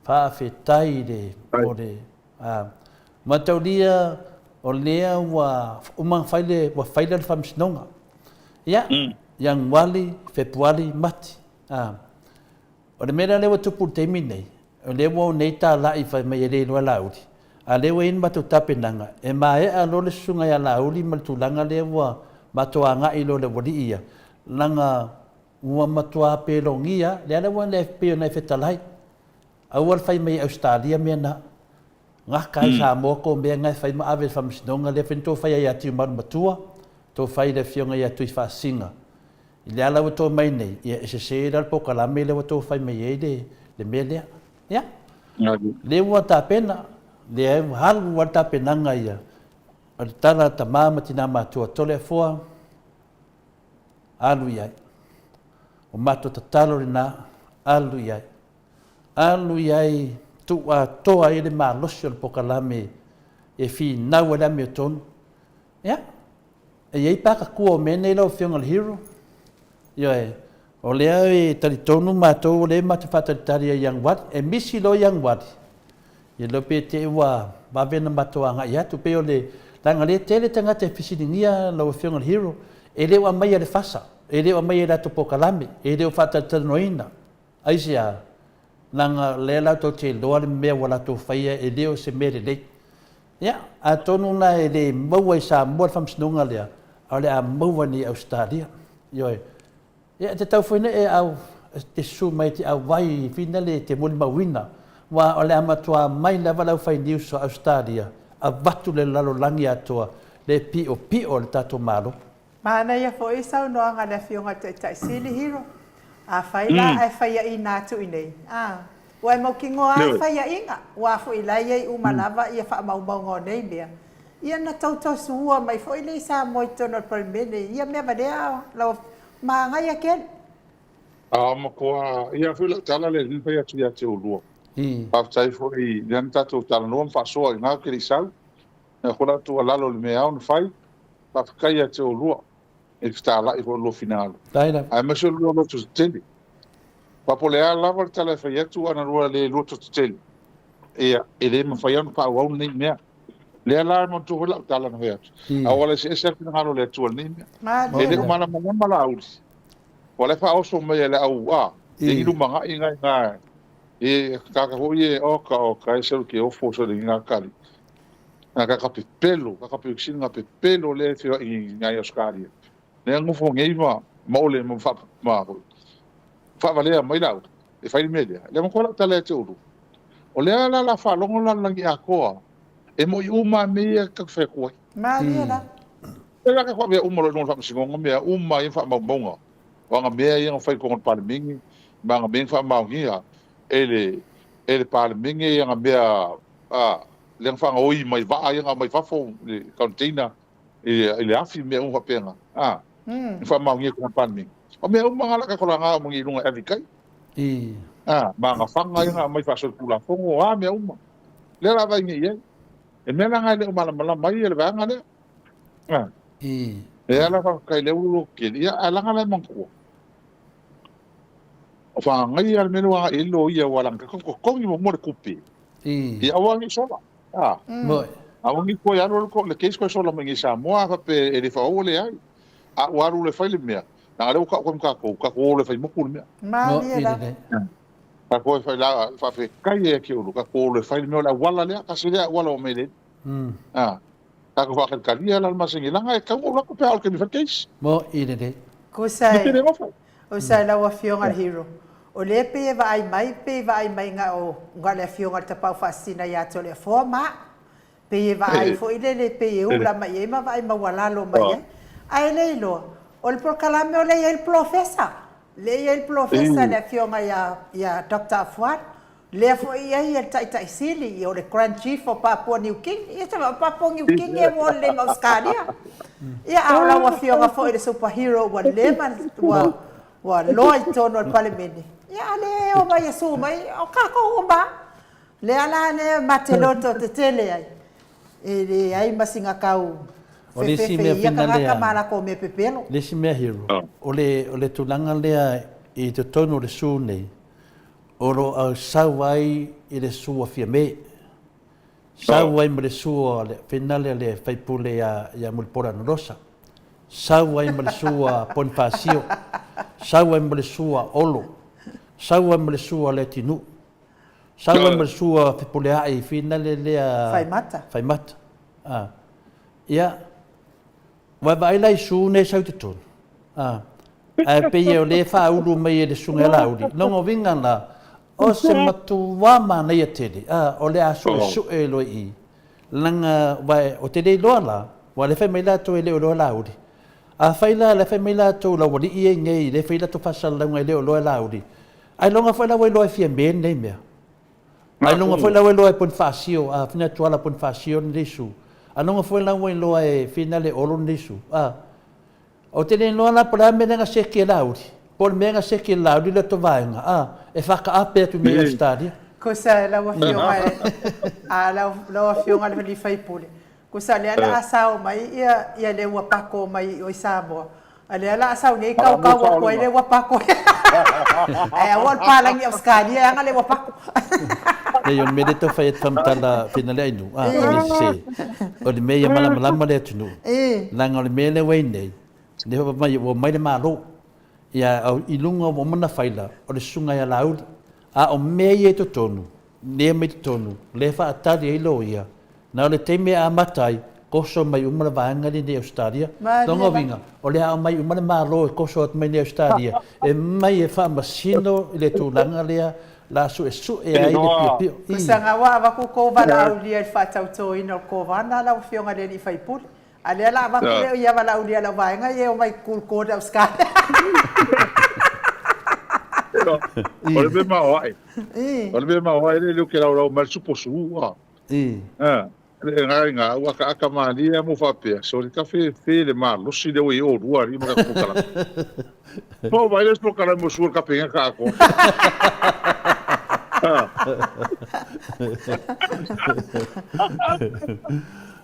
Speaker 2: faafetai i le, mo le, a, mataulia. O lea ua uma ona fai le, ua faila le faamasinoga. Ia, Ianuali, Fepuari, Mati. A. O le mea la lea ua tupu i le taimi lenei, o lea ua o nei talai fai mai e le iloa Laauli, a o lea ua i ai le matou tapenaga, e maea loa le susuga ia Laauli ma le tulaga lea ua matou agai loa i le aualii ia, leaga ua matua pelogia, lea la ua pei ona e fetalai, aua le fai mai e Ausetalia mea na. Gata ai Samoa tou mea na e fai ma ave i le faamasinoga lea foi na tou faia ia Tiumalu Matua, tou fai i le afioga ia Tuifaasisina. I le ala ua tou mai nei, ia e sese la le polokalame lea ua tou fai mai ai le, le mea lea. Ia, lea ua tapena, lea ua alu lava le tapenaga ia, o le tala a tama ma tina matua, Toleafoa, alu i ai. O matou tatalo lena, alu i ai. Alu i ai, tuu atoa ai le malosi o le polokalame e finau ai le amiotonu. Ia, e i ai pakatua o mea nei lau Afioga i le Hero. Ioe, o lea e talitonu matou o lea e matou faatalitali ia Ianuari. E misi loa Ianuari, ia iloa pe te i ua vave ona matou agai atu. Pei o le, leaga o lea e tele tagata e fesiligia lau Afioga i le Hero, e le o aumaia e le FASA, e le o aumaia i latou polokalame, e le o faatalatalanoaina. Aisea? Leaga o lea latou te iloa le mea ua latou faia e le o se mea lelei. Ia, atonu la e le maua i Samoa le faamasinoga lea, a o le a maua nei i Ausetalia. Ioe. Ia, e te tau foi nei e au, te susu mai e te auai finale e te molimauina, aua o le a matua mai lava le aufai news o Ausetalia, avatu le lalolagi atoa le piopio o le tatou Malo.
Speaker 1: Manaia foi saunoaga a le Afioga i le Taitai Sili Hiro. Afai la ae faiaina atu i inei, a, ua e mautinoa lava e faiaina, aua foi la e i ai uma lava ia faamaumauga o nei mea, ia na tou tosuua mai foi lea i Samoa i totonu o le Palemene i ia mea valea lau Manaia tele.
Speaker 5: A matua ia foi lau tala lea na fai atu ia te oulua. Faafetai foi lea na tatou talanoa ma faasoa i ina ou te le i sau. Lea foi la tuualalo i le mea e ao ona fai. Faafetai ia te oulua i le fetalai foi o lua finagalo, aemaise o le lua loto tetele. Aua po o le a lava le tala e fai atu, ana lua le loto tetele, ia, e le mafai lava ona faaauau lenei mea. Lea la e manatua foi lau tala na fai atu, a ua eseese lava le finagalo o le Atua i lenei mea. E le o malamalama Laauli, ua la e faaoso mai e le au, a, e i lumanai na i ina, e kaka foi e, oka, oka, e seu ke ofo, seu le ina kali. Na ka ka pepelo, ka ka pe nga pepelo lea e feoai i ngai Australia. Lea nofo nei ma ma ole ma fa ma faavalea mai lau e fai le mea lea. Lea matua lau tala ia te oulua. O lea la la faalogo la lalolagi atoa e mo'i uma lava mea ia tatou te fai atu ai.
Speaker 1: Malie la.
Speaker 5: Lea la tatou avea uma loa i luga o le faamasinoga mea uma ia faamaumauga o aga mea ia na fai i totonu o le Palemene ma aga mea na faamaonia e le e le Palemene ia aga mea a lea na faagaoi mai vaa ia na aumai fafo i le container i le afi ma mea uma faapena, a, na faamaonia i totonu o le Palemene. O mea uma na o le a tatou laga uma nei i luga e ave i tai. A, ma ana fana ia na aumai faasolitulafono, o a mea uma. Lea o le a vaai nei i ai. E mea la na e le o malamalama ai le vaega lea. A. Lea la faafetai lea ua lototele, ia ae leaga la e manatua. O whāngai le mea lea ua agai i ai le loia aua leaga e totogi muamua le tupe. Ia aua ne i sola. A. Aua ne i toe alu alu le case toe sola mai i nei i Samoa a faapea e le faaauau leai. A ua alu loa e fai le mea, leaga lea ua tau atu tatou, tatou o loa e fai motu le mea.
Speaker 1: Malie lava.
Speaker 5: Tatou o e fai la, faafetai ia te oulua, tatou o loa e fai le mea o le auala lea, tasi lea auala ua mele. A. Tatou faatalikali la le masani leaga e tatau ona ou alu atu pe a oo i le taimi e fai le case.
Speaker 2: Mo'i lelei.
Speaker 1: Kusa e. Usa e lau Afioga le Hero, o lea pei e vaai mai, pei e vaai mai na o na le Afioga i le Tapaau Faasisina ia Toleafoa ma a'u. Pei e vaai foi lele pei e ula mai i ai ma vaai maualalo mai ai. Ae le iloa, o le polokalame o lea e i ai le Polofesa, lea e i ai le Polofesa le Afioga ia ia Doctor Afualo, Lea foi i ai le Taitai Sili, o le Grand Chief o Papua New Guinea. Ia tama, o Papua New Guinea ua lelei ma Ausetalia. Ia, a o lau Afioga foi le Super Hero ua leva, ua, ua loa i totonu o le Palemene. Ia, a le o mai e su mai, o kākou uma lava. Lea la lea ma te loto tetele ai, e leai ma sina tau
Speaker 2: O le isi
Speaker 1: fefefe
Speaker 2: mea
Speaker 1: i ia
Speaker 2: fina
Speaker 1: tagata
Speaker 2: lea,
Speaker 1: ma latou mea pepelo.
Speaker 2: le isi mea Hero, o le, o le tulaga lea i totonu o le su nei, O lo o sau ai i le sua Fiame. Sau ai ma le sua le finale a le faipule ia ia Mulipola Anarosa. Sau ai ma le sua Ponifasio. Sau ai ma le sua Olo. Sau ai ma le sua Leatinuu. Sau ai ma le sua Fepuleai finale lea
Speaker 1: Faimata.
Speaker 2: Faimata. A. Ia, ua e vaai la i su nei sau i totonu. A. Ae pei o lea e faaulu mai e le susuga ia Laauli. Lona uiga la, o se matuā manaia tele, a, o le a suesue loa i i, leaga, aua ou te le iloa la, aua o lea e fai mai latou e le o iloa Laauli. Afai la o lea e fai mai latou lau alii ia i inei, lea e fai latou faasalalauga e le o iloa Laauli, ailoga foi la ua iloa e Fiame lenei mea. Ailoga foi la ua iloa e Ponifasio, a fina Tuala Ponifasio lenei su. Ailoga foi la ua iloa e Fina le Olo lenei su. A. Ou te le iloa la po o le a le mea lea na seki e Laauli, po o le mea na seki e Laauli le tou vaega, a, e faataape atu nei i Ausetalia.
Speaker 1: Kusa lau afioga e, a lau, lau afioga i le sui usufono, kusa lea la a sao mai ia, ia le ua pako mai i o i Samoa, a lea la a sau nei kaukau atu ai le ua pako. Ae aua o le palagi Ausetalia e aga le ua pako.
Speaker 2: Leai, o le mea lea e tau fai atu faamatala Fina le Ainu, a, o le sese, o le mea ia malamalama le atunuu. Leaga o le mea lea ua i ai nei, lea ua fai mai ua omai le Malo, ia, i luga ua uma ona faila, o le susuga ia Laauli. A o mea ia i totonu, lea e aumai i totonu, lea e faatali ai loia, na o le taimi e amata ai, toso mai uma le vaega lenei i Ausetalia. Lona uiga, o le a aumai uma le Malo e toso atu mai nei i Ausetalia, e mai e faamasino i le tulaga lea la suesue ai le piopio. I.
Speaker 1: Kusaga ua avatu kou valaaulia i le faatautoina o le Kovana lau Afioga i le alii faipule. A lea la avatu lea ia valaaulia lau vaega ia e omai kulu kod Australia.
Speaker 5: O le mea maoae. O le mea maoae le leo ke laulau mai le supo su a. Le ngai ua akaaka malie lava mo faapea, sole ka fefe le malosi lea ua i ai oulua alii ma tatou polokalame. Po o ai le isi polokalame mo sua le kapeneta ka atoa.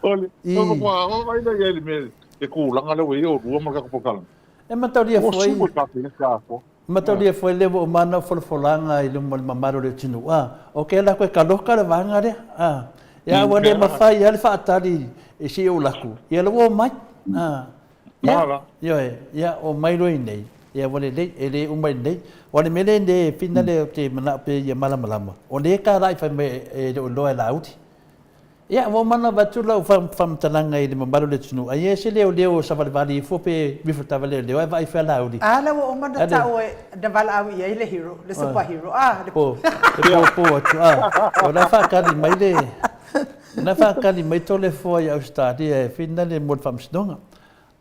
Speaker 5: O le vaai lea i ai i le mea le tulaga lea ua i ai oulua ma le tatou polokalame.
Speaker 2: E mataulia
Speaker 5: Ua
Speaker 2: foi.
Speaker 5: sua le kapeneta ka atoa.
Speaker 2: Mataulia foi lea ua uma ana folafolaga i luma o le mamalu o le atunuu, a, o ke ala koe kaloka le vaega lea, a, ia ua le mafai lava le faatali i si ou laku, ia la ua omai, a, ia, ioe, ia omai loa iinei, ia ua lelei, e le uma iinei. Aua o le mea lea e fina lea ou te manao pea ia malamalama, o lea e talai fai mai e le o iloa e Laauli. Ia, ua uma ona avatu lau faamatalaga i le mamalu o le atunuu, ai e se leoleo savalivali ifo pe rifle tava leoleo ae vaai fea Laauli.
Speaker 1: A la ua uma ona tau e na valaau i ai le hero, le super hero, a.
Speaker 2: Le po, le po atu, a. O la e faatali mai le, o la e faatali mai Toleafoa i Ausetalia e finale mo le faamasinoga.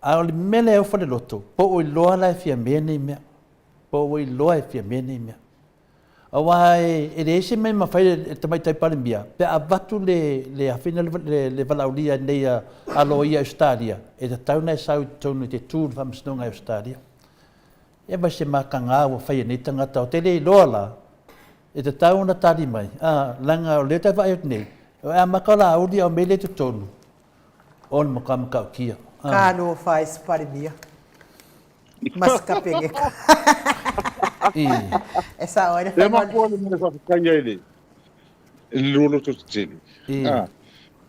Speaker 2: A o le mea lea e ofa le loto, po o iloa la e fia mea nei mea. Po ua iloa e fia mea nei mea. Aua e leai se mea e mafai e le Tamaitai Palemia pe a avatu le le afina le le valaaulia nei a a loia i Ausetalia, e tatau ona e sau i totonu i te tu i le Faamasinoga i Ausetalia. Ia ma se mataga ua fai e nei tagata, ou te le iloa la, e tatau ona tali mai, a, leaga o lea ou te vaai atu nei, e amata o Laauli a o mea lea i totonu, o le matua matautia.
Speaker 1: Talofa e se Palemia. Ma se Kapeneta. E sao ai le
Speaker 5: E mafua le mea faafetai ai le i le lua loto tetele. Ah,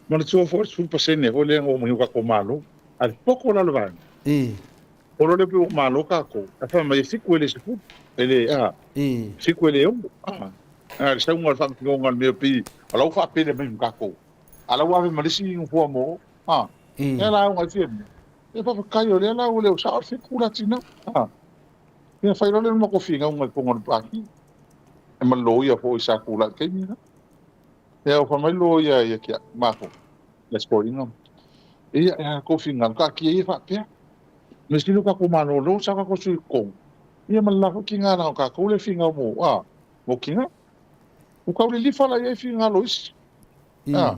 Speaker 5: manatua foi le 10% foi lea na oo mai o tatou Malo. A le poko la le vaega. O lo lea pe ua malo tatou. Ae fai mai e 7 e le 10. E le, ah, 7 e le 6. Ah, ah, le sauga o le faamasinoga o le mea pei o la ua faapele mai ma tatou. A la ua ave ma le isi nofoa mo, ah, ea la auga e fia mea. E faafetai o lea la ua le o sao le 7 la tina. Ah, ia fai loa lea o le matou finauga i le fofoga o le Pati. E ma le loia foi sa tulai i le taimi lena. Ia fai mai le loia ia te matou, ia Spoliga. Ia, e a tou finagalo, taatia ia faapea. Mea sili o tatou malolo, sa tatou sui i totonu. Ia ma le la foi tiga leaga o tatou lea e finau mo, a, mo tina. Ua tau lilifa la i ai finagalo o isi. A,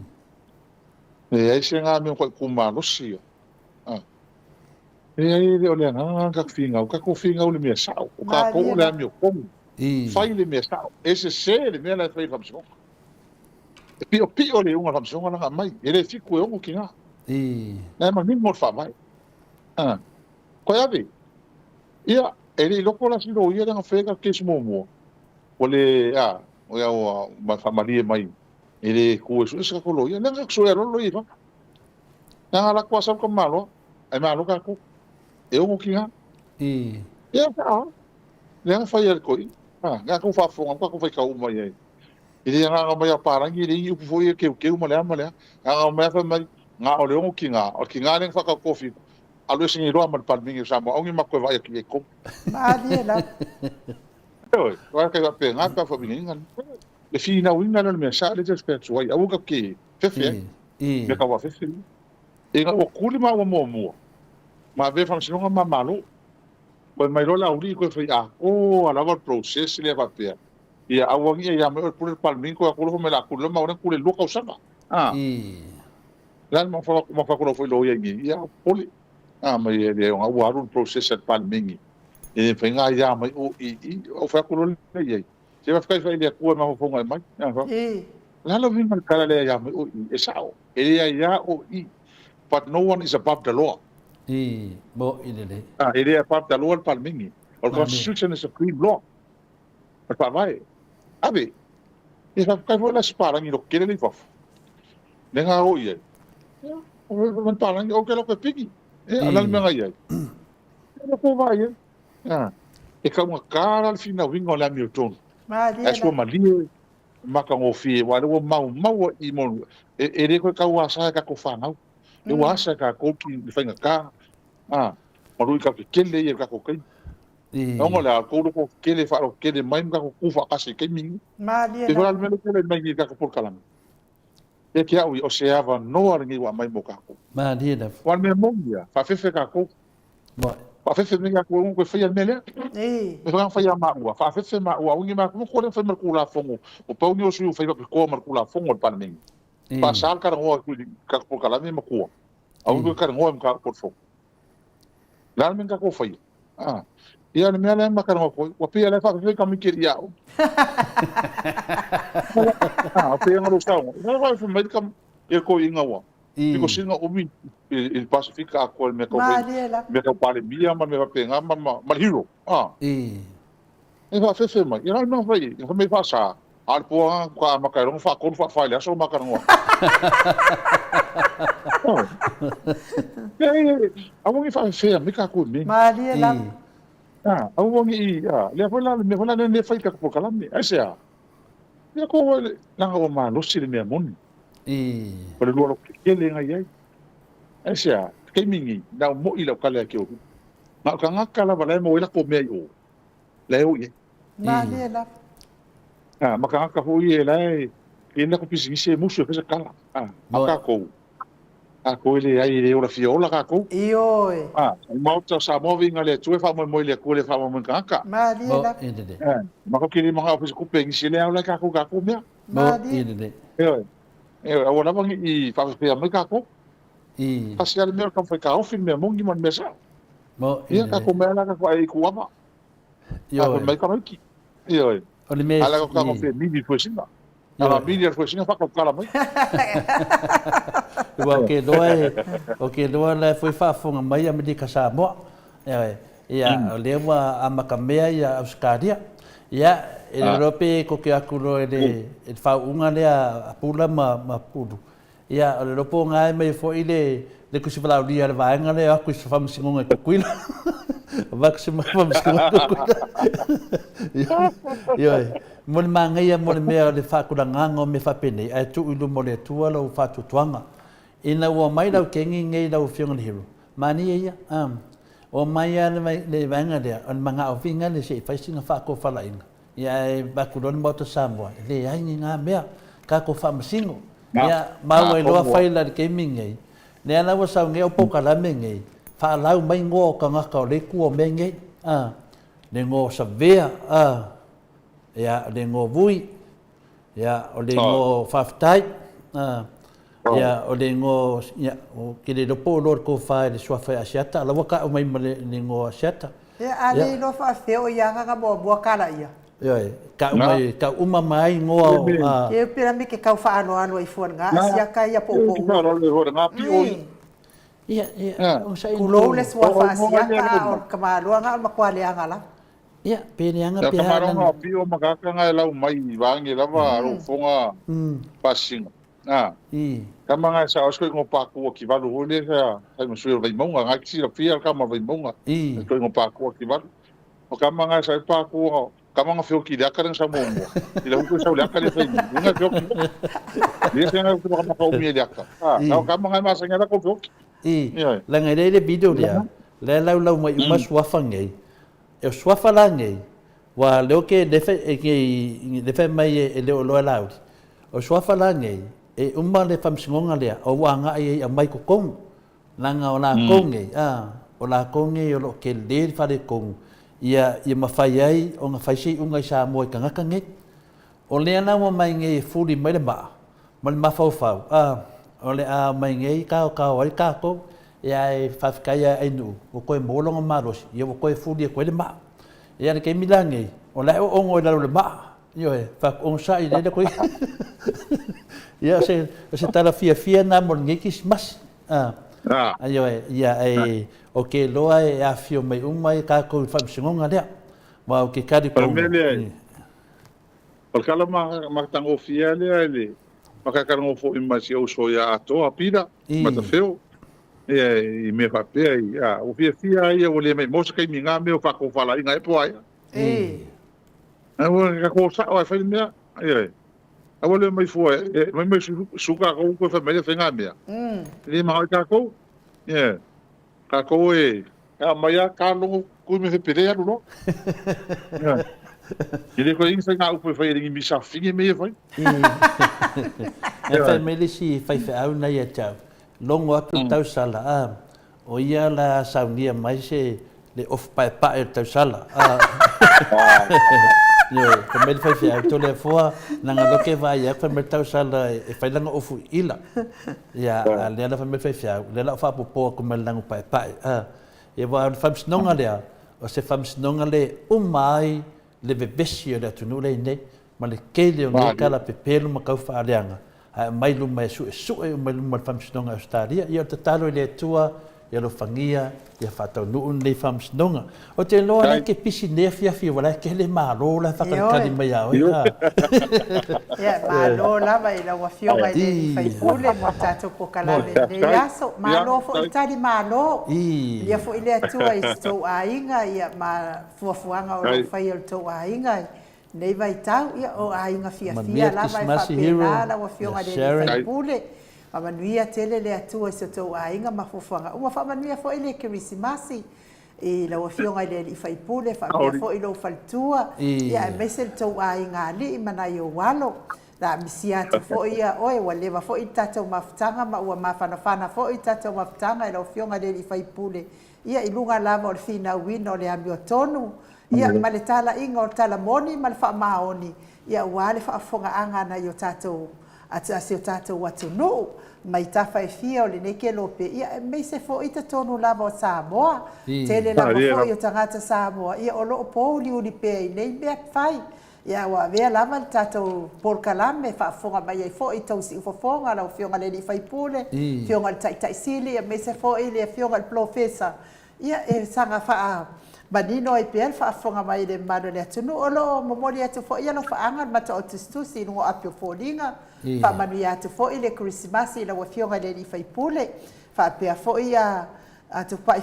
Speaker 5: leai se ga mea matua malosi ia. A, leai e le o le agaga lena tatou finau, tatou finau i le mea sao. O tatou o le amiotonu. Fai le mea sao. E sese le mea la e fai i le faamasinoga. E piopio le iuga o le faamasinoga la na aumai. E le 7 e 6 tina. La e manino le faavae. A, koe ave. Ia, e le i loko la si loia lea na faia le case muamua. Ua le, a, ua faamalie mai. E le ku e sue se kako loia. Leaga ka sue loa loia i fafo. Leaga la kua sau ka malo. Ai malo ka ku. E ongo ki ngā.
Speaker 2: I.
Speaker 5: Ia ka a. Leaga fai a le koi. Ha, ngā ku whaafonga, ka ku whai kau mai ai. I le ngā mai a pārangi, le ingi upu foi e keu keu ma le a ma le a. Ngā mai a whai mai, ngā o le ongo ki ngā. O ki ngā lenga whakau kofi. Alu e singi roa ma le palmingi o Samoa. Aungi ma koe vai a ki e komu.
Speaker 1: Maalie la.
Speaker 5: Oi, wai kai whape ngā ka whawinga inga. Le finauina lea o le mea sa, le te fai atu ai, aua ka ke fefe ai, mea ka wafefe ni. E nga ua kuli maua muamua, ma avea faamasinoga ma Malo. Koe mai loa le aulii koe fai atoa lava le process lea faapea, ia auagia ia mai oe le pule le Palemene koe atu alofa mai le a kuli loa maua lea na kuli lua tausaga. A. Le a le mafaufau lau foi loia i nei, ia popole. A mai e le ona ua alu le process a le Palemene, e le mafai ona aia mai o i i, ou fai atu loa lea i ai. Se faafetai fai i le Atua i mafaufauga e aumai. O le a le uiga o le tala lea ia mai o i? E sao, e leai lava o i, but no one is above the law.
Speaker 2: I, mo'i lelei.
Speaker 5: A, e le above the law le Palemene. O le Constitution is supreme law. O le Faavae. Ave. E faafetai foi la se palagi loko tele le i fafo. Le nga o i ai. Ia, o le palagi, o ke loko e pigi. Ia, o le a le mea nga i ai. Ia, loko vai ai. A, e taugata la le finauina o le amiotonu.
Speaker 1: Malie
Speaker 5: Ae sua
Speaker 1: la.
Speaker 5: malie, matagofie, aua o lea ua maumau i monu, e, e le toe tau asa e tatou fanau. E ua asa e tatou ki le faigata, a, ma lui tatou tetele ia i le tatou taimi. Ona o le a, o le tou loko tetele faalototele mai ma tatou tu faatasi i le taimi lenei.
Speaker 1: Malie
Speaker 5: Pei foi
Speaker 1: la.
Speaker 5: la le mea lea e tulai mai nei i le tatou polokalame. Ia te au ia, o se avanoa lenei ua aumai mo tatou.
Speaker 2: Malie lava.
Speaker 5: Aua o le mea moni ia, faafefe tatou.
Speaker 2: Moe.
Speaker 5: Faafefe mea ia koe koe faia le mea lea.
Speaker 1: Ii.
Speaker 5: Me whanga whai a maua, faafefe maua, au ngi maku mo kore whai ma le kulafono, o pau ni o sui o whai whapitoa ma le kulafono o le Palemene.
Speaker 2: Ii.
Speaker 5: Whaasa le karangoa ku ka polokalame ma kua. Au ngi karangoa ma ka portfolio. Le a le mea na tatou faia? Ah. Ia le mea lea ma karangoa koe, ua pei a le faafefe ka mike ia au. Ah, pei a ngalo saunga. Ia whaafefe mai ka ia koe inga ua. Piko sili ona umi i le Pasefika atoa i le mea tau fai,
Speaker 1: Malie lava.
Speaker 5: mea tau Palemia ma le mea faapena ma, ma, ma le hero. Ah. E faafefe mai. Ia la le mea na fai ai. Fai mai faasa, a o le po lava faatoa amata ai loa ona faatolu faafa i le aso ma talanoa atu. Leai, aua ne i faafefea mai tatou i mea nei.
Speaker 1: Malie lava.
Speaker 5: Ah, aua ne i, ah, lea foi la le mea foi la lea e fai i tatou polokalame. Aisea? Ia ko wai, leaga ua malosi le mea moni. O le lua loto tetele na i ai. Aisea, taimi nei, na o mo'i lau kale a ke ohu. Na o tagata lava la e maua ai latou mea i o, la e o i ai.
Speaker 1: Malie lava.
Speaker 5: A, ma tagata foi ia la e i ai latou pisinisi e musu e fai se kala. A, a o tatou, tatou e leai e le ola fia ola tatou.
Speaker 1: Ioe.
Speaker 5: A, o le Maota o Samoa viiga le Atua e faamoemoe i le Atua e le faamoemoe i le tagata.
Speaker 1: Malie lava.
Speaker 5: A, matou te le manao e fai se tupe i nisi lea ola e tatou tatou mea.
Speaker 1: Malie.
Speaker 5: Ioe. Ioe, aua lava ne i faafefea mai tatou. Tasi lava le mea o le taumafai taofi le mea moni ma le mea sao. Ia, tatou mea la tatou ae i Kuava. Tatou mai tamaiti. Ioe.
Speaker 2: O le mea
Speaker 5: A la tatou fia mili i fuesina. A la mili a le fuesina faatautala mai.
Speaker 2: Ua o ke loa e, o ke loa la e foi faafofoga mai Amerika Samoa. Ioe. Ia, o lea ua amatamea ia Ausetalia. Ia, e le iloa pe koke atu loa i le, i le faauuga lea a Pula ma, ma Pulu. Ia, o le iloa po o gae mai foi le, le tusi valaaulia a le vaega lea e o atu i se faamasinoga i Tutuila. Avatu se faamasinoga i Tutuila. Ioe, mo le manaia mo le mea o le faatulagaga o mea faapenei, ae tuu i luma o le Atua lau faatuatuaga. Ina ua omai lau kegi nei lau Afioga i le Hero, manaia ia, ua omai lava le vaega lea, o le manaoviga lea se i fai sina faatofalaiga, ia ae avatu loa le Maota Samoa, e leai ni na mea, tatou faamasino. Ia, maua ai loa faila i le taimi lenei, lea la ua sau nei au polokalame nei, faalau mai igoa o tagata o le itu o mea nei, le igoa o Savea, ia, le igoa o Vui, Ia, o le igoa o Faafetai, ia, o le igoa, ia, ou te le iloa po o iloa le tofa i le suafa ia Asiata, a la ua tau mai ma le igoa o Asiata.
Speaker 1: Ia, a le iloa faafefea o ia agaga muamua kala ia.
Speaker 2: Ioe, tau mai, tau uma mai ai igoa o, a.
Speaker 1: Ke pela me ke kau faaloalo ai fua nga Asiata ia po po u.
Speaker 2: Ia, ia, o sa
Speaker 1: Kulou le suafa Asiata a o le kamaloa nga o le matua leaga lava.
Speaker 2: Ia, pe leaga
Speaker 5: Ia
Speaker 2: pe a
Speaker 5: kamaloga
Speaker 2: lana.
Speaker 5: o pio ma kakanga e lau mai i vange lava lou foga faasisiga. A. Kama nga e sao ai se toeaiga o Paku Ativalu foi lea sa fai ma sui o le Vaimauga, nga e te silafia le kama o le Vaimauga, le toeaiga o Paku Ativalu. O kama nga e sao ai Paku, o kama nga feoti i le aka lea na sau muamua. I lau toe sau i le aka lea fai nei, nga e feoti. Lea se nga e makamaka umi ai i le aka. A, o kama nga e masani ai latou feoti. Ioe.
Speaker 2: Leaga e leai le video lea, lea e laulau mai uma suafa nei. E o suafa la nei, ua leo ke lefe e nei lefe mai e leo loa Laauli. O suafa la nei, e uma le faamasinoga lea, o ua agai ai aumai totonu. Leaga o latou nei, a, o latou nei o lo o tele le faletonu, ia, ia mafai ai ona fai se iuga i Samoa i tagata nei. O lea la ua mai nei e fuli mai le maa ma le mafaufau, a, o le a mai nei taotao ai tatou, ia ae faafetai ia Ainuu, ua toe maua lona malosi, ia ua toe fuli atu ai le maa. Ia le taimi la nei, o la e oono i lalo o le maa, ioe, fai atu onosai lele koe. Ia o se, o se tala fiafia lena mo lenei Kerisimasi. A, ioe, ia e, o ke iloa e afifio mai uma ai tatou i le faamasinoga lea. Aua ou te
Speaker 5: O le
Speaker 2: talitonu,
Speaker 5: mea lea, o le tala matagofie lava lea i le makatalanoa foi ma si ou uso ia Atoa Pita Matafeo ia i mea faapea ia ua fiafia lava ia ua le maimoa se taimi i na mea o faatofalaiga ea po o a ea. Ae ua tatou o sao lava e fai le mea. Ioe. Aua le omai fua e aumai mai su tatou toe fai mai le faiga mea. E le manao ai tatou. Ioe. Tatou e aumai lava ta logo tui me pepele alu loa. Ioe. E le toe i ai ni faiga upu e fai e le ni misafine mea ia e fai.
Speaker 2: E fai mai le isi faifeau na ia te au, logo atu le tausala, a, o ia la saunia mai se le ofu paepae o le tausala. A, ioe, fai mai le faifeau, Toleafoa, leaga o lea ou te vaai atu fai mai le tausala e fai lana ofu i ila. Ia, a lea la fai mai le faifeau, o lea la o faapopo atu ma le lago paepae. A, ia aua o le faamasinoga lea, o se faamasinoga le uma ai le vevesi o le atunuu lea i nei, ma le tele o nei tala pepelo ma taufaaleaga, ae aumai luma e suesue uma i luma o le faamasinoga i Ausetalia. Ia o le tatalo i le Atua, ia alofagia, ia faataunuu lenei faamasinoga. Ou te iloa la e te pisi i lenei afiafi aua la e tele malo la e faatalitali mai ia oe.
Speaker 1: Ia, malo lava i lau Afioga i le Alii Faipule mo le tatou polokalame i lenei aso. Malo foi le tali malo. Viia foi le Atua i si tou aiga ia ma fuafuaga o lo o faia e lo tou aiga i lenei vaitau. Ia, o aiga fiafia lava e faapena lau Afioga i le Alii Faipule. Faamanuia tele le Atua i si o tou aiga ma fuafuaga uma. Faamanuia foi le Kerisimasi i lau Afioga i le Alii Faipule, faapea foi lou faletua, ia aemaise le tou aiga alii ma nai ou alo. La misia atu foi ia oe, ua leva foi le tatou mafutaga ma ua mafanafana foi le tatou mafutaga i lau Afioga i le Alii Faipule, ia i luga lava o le finauina o le amiotonu, ia ma le talaiga o le tala moni ma le faamaoni, ia aua le faafofogaaga a nai o tatou a si o tatou atunuu mai tafa e fia o lenei kelope, ia aemaise foi totonu lava o Samoa. Tele lava foi o tagata Samoa ia o lo o pouliuli pea i nei mea fai. Ia ua avea lava le tatou polokalame e faafofoga mai ai foi i tou siufofoga, lau Afioga i le Alii Faipule, Afioga i le Taitai Sili, aemaise foi le Afioga i le Polofesa Ia, e saga faamanino ai pea le faafofoga mai i le mamalu o le atunuu. O lo o momoli atu foi alofaaga le matou autusitusi i luga o api o foliga. Faamanuia atu foi le Kerisimasi i lau Afioga i le Alii Faipule, faapea foi a Tupai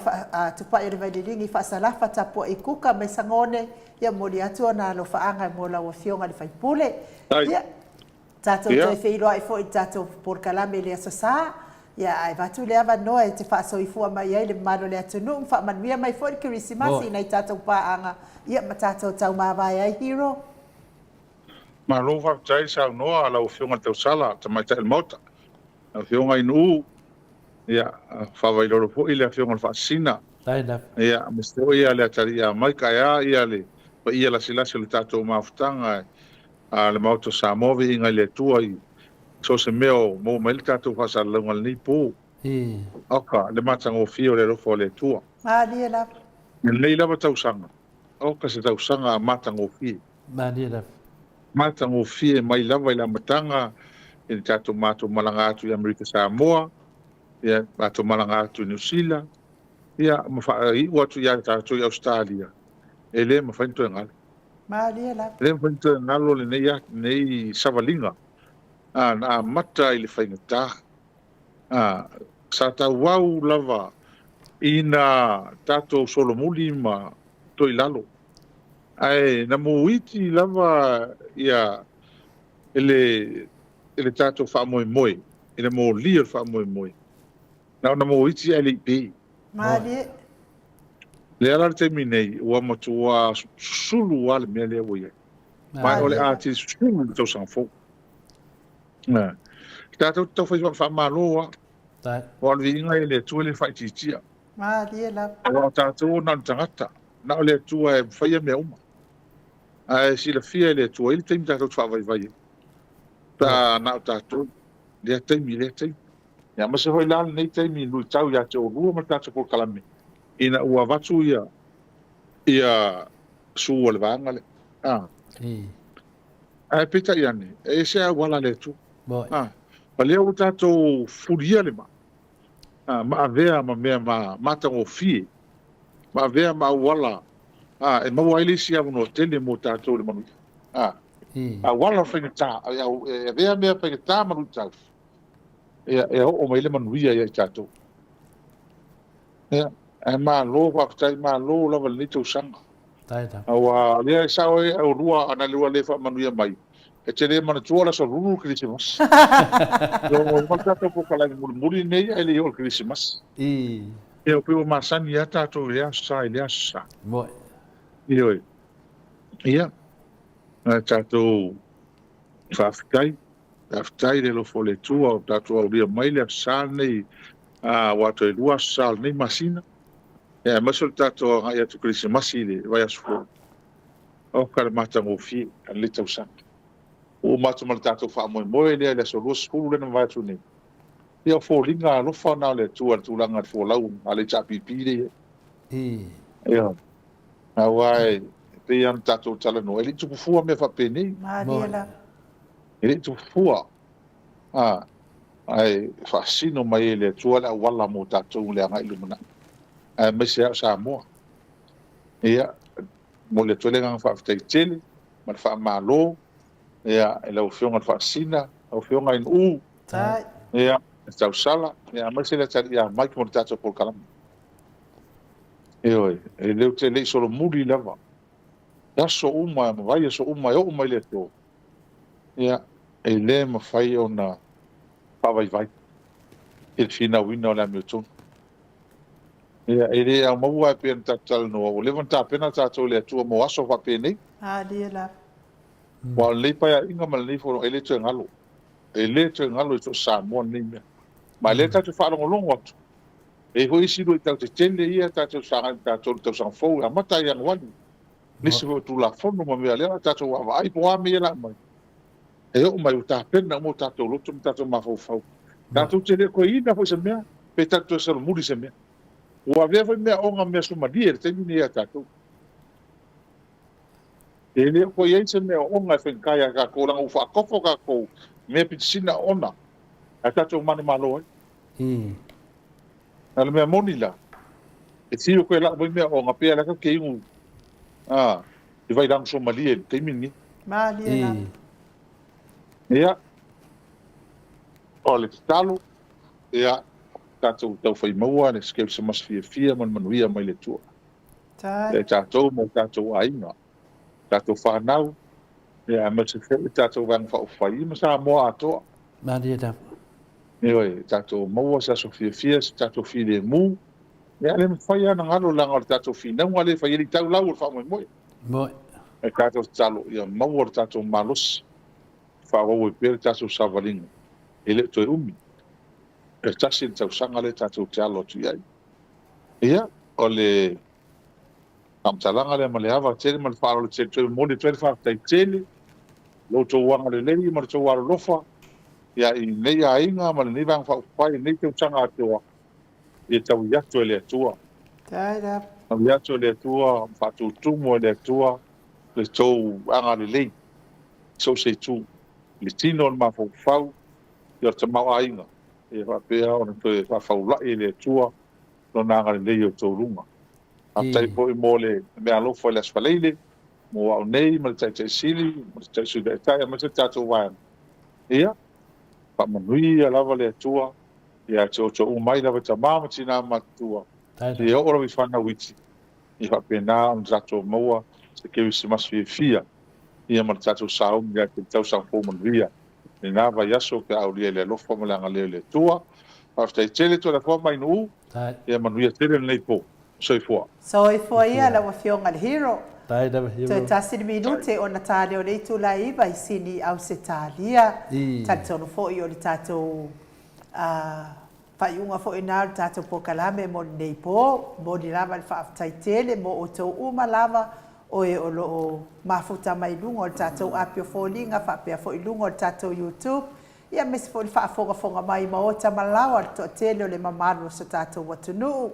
Speaker 1: Tupai o le Vaililigi Faasalafa Tapuai Kuka mai Sagone. Ia, momoli atu ona alofaaga mo lau Afioga i le Faipule. Ia, Tatou toe feiloai foi i le tatou polokalame i le Aso Sa, ia ae avatu le avanoa e te faasoifua mai ai le mamalu o le atunuu ma faamanuia mai foi le Kerisimasi i nai tatou paaga, ia ma tatou taumavae ai Hero.
Speaker 5: Malo faafetai saunoa lau Afioga i le Tausala, Tamaitai o le Maota, lau Afioga Inu, ia faavailolo foi le Afioga i le Faasisina, ia aemaise foi le atalii ia Maika, ae a ia le paia lasilasi o le tatou mafutaga a le Maota o Samoa, viiga i le Atua i so o se mea o maua mai ai le tatou faasalalauga i lenei po. Oka le matagofie o le alofa o le Atua.
Speaker 1: Malie lava.
Speaker 5: I lenei lava tausaga, oka se tausaga matagofie.
Speaker 2: Malie lava.
Speaker 5: Matagofie mai lava i le amataga i le tatou matou malaga atu i Amerika Samoa, ia matou malaga atu i Niu Sila, ia ma faaiu atu ia tatou i Ausetalia. E le mafai ona toe galo.
Speaker 1: Malie lava.
Speaker 5: E le mafai ona toe galo lenei, lenei savaliga na amata i le faigata. Sa tauau lava ina tatou solomuli ma toe i lalo. Ae na muiti lava ia le, le tatou faamoemoe, i le molia o le faamoemoe. Na ona muiti ae le i pe.
Speaker 1: Malie.
Speaker 5: Lea la le taimi nei, ua matua susulu lava le mea lea ua i ai. Ma o le a atili susulu i le tausaga fou. Tatou te taufai faamalo lava. Aua o le viiga i le Atua e le faaitiitia.
Speaker 1: Malie lava.
Speaker 5: Aua o tatou na o ni tagata, na o le Atua e faia mea uma. Ae silafia e le Atua i le taimi tatou te faavaivai ai. Pe a na o tatou, lea taimi, lea taimi. Ia, aemaise foi la lenei taimi i luitau ia te oulua ma le tatou polokalame, ina ua avatu ia, ia sue a le vaega lea. Ae peitai ane, e ese auala a le Atua. O lea ua tatou fulia le maa, ma avea ma mea matagofie, ma avea ma auala e maua ai le isi avanoa tele mo tatou i le manuia. Auala o le faigata, e avea mea faigata ma luitau, e oo mai le manuia ia i tatou. Ia, ae malo, faafetai, malo lava i lenei tausaga. Aua o lea e sao ai oulua, ana lua le faamanuia mai, e te le manatua le Aso Lulu le Kerisimasi. O le tatou polokalame mulimuli lenei ae le i oo i le Kerisimasi. Ia, pei ua masani lava tatou i lea Aso Sa i lea Aso Sa. Ioe. Ia, tatou faafetai, faafetai i le alofa o le Atua ua tatou aulia mai le Aso Sa lenei, ua toe 2 Aso Sa o lenei masina. Ia, aemaise o le tatou agai atu Kerisimasi i le vaiaso fou. Oka le matagofie a lenei tausaga. Ua uma atu ma le tatou faamoemoe lea i le aso 20 lea na mavae atu nei. Ia, o foliga alofa na o le Atua i le tulaga i le folau a le HRPP lea i ai. Ia, aua e pei lava ona tatou talanoa, e le i tupu fua mea faapenei.
Speaker 1: Malie lava.
Speaker 5: E le i tupu fua. Ae faasino mai e le Atua le auala mo tatou i le agai i lumanai, aemaise lava o Samoa. Ia, momoli atu ai le agaga faafetai tele ma le faamalo, ia, i lau Afioga i le Faasina, lau Afioga i Nuu, ia, le Tausala, ia, aemaise le atalii ia Mike mo le tatou polokalame. Ioe, e le te le i solomuli lava. E aso uma, ma vaiaso uma e oo mai le aso, ia, e le mafai ona faavaivai i le finauina o le amiotonu. Ia, e le aumaua e pei ona tatou talanoa, ua leva ona tapena tatou i le Atua mo aso faapenei.
Speaker 1: Malie lava.
Speaker 5: Aua o lenei paeaiga ma lenei fono, e le toe galo. E le toe galo i so o Samoa lenei mea. Ma e lea tatou faalogologo atu, e i ai foi isi luitau tetele ia tatou sagai ma tatou i le tausaga fou e amata i Ianuari. Nisi foi o Tulafono ma mea lea o le a tatou vaavaai po o a mea ia o le a aumai. E oo mai ua tapena uma o tatou loto ma tatou mafaufau. Tatou te le toe ina foi se mea, pe tatou toe solomuli se mea. Ua avea foi meaaoga mea suamalie i le taimi lenei ia tatou. E le o toe i ai se meaaoga e faigata ia tatou, leaga ua faatofo tatou mea pitisina oona ae tatou manumalo ai. A o le mea moni la, e fiu e toe lau mai meaaoga, pei lava o lea tatou te inu i vailanu suamalie i le taimi lenei.
Speaker 1: Malie lava.
Speaker 5: Ia, o le tatalo, ia, tatou taufai maua le Kerisimasi fiafia ma le manuia mai le Atua. Ia tatou ma o tatou aiga, tatou fanau, ia, aemaise foi le tatou Vaega Faaupufai ma Samoa atoa.
Speaker 2: Malie lava.
Speaker 5: Ioe, tatou maua se aso fiafia, se tatou filemu. Ia, e le mafai lava ona galo leaga o le tatou finauga lea e fai ai le itau lau o le faamoemoe.
Speaker 2: Moe.
Speaker 5: E tatou tatalo ia maua le tatou malosi, faaauau ai pea le tatou savaliga, e le o toe umi. E tasi le tausaga lea tatou te alo atu i ai. Ia, o le faamatalaga lea ma le ava tele ma le faaaloalo tele, toe momoli atu ai le faafetai tele, lo outou agalelei ma le tou alolofa, ia, i lenei aiga ma lenei Vaega Faaupufai, lenei tausaga atoa, ia taui atu e le Atua. Taui atu e le Atua, faatutumu e le Atua le tou agalelei i so o se itu, i le tino o le mafaufau, ia o le tamaoaiga, ia faapea ona toe faafaulai e le Atua lona agalelei i outou luga. Faafetai foi mo le meaalofa i le Aso Faraile mo au nei ma le Taitai Sili ma le Sui Taitai aemaise le tatou vaega. Ia, faamanuia lava le Atua ia te outou uma mai lava i tama ma tina matutua, seia oo lava i fanau iti, ia faapena ona tatou maua se Kerisimasi fiafia ia ma le tatou sauni atu i le tausaga fou manuia i lena vaiaso pe a aulia i le alofa ma le agalelei o le Atua. Faafetai tele Toleafoa ma Ainuu, ia manuia tele lenei po. Soifua.
Speaker 1: Soifua ia lau Afioga le Hero. Toe tasi le minute ona ta lea o le itula e 9 i Sini Ausetalia. Talitonu foi o le tatou faaiuga foi lena o le tatou polokalame mo lenei po. Momoli lava le faafetai tele mo outou uma lava o e o lo o mafuta mai i luga o le tatou api o foliga faapea foi i luga o le tatou YouTube, ia aemaise foi le faafogafoga mai i maota ma laoa le toatele o le mamalu o so tatou atunuu.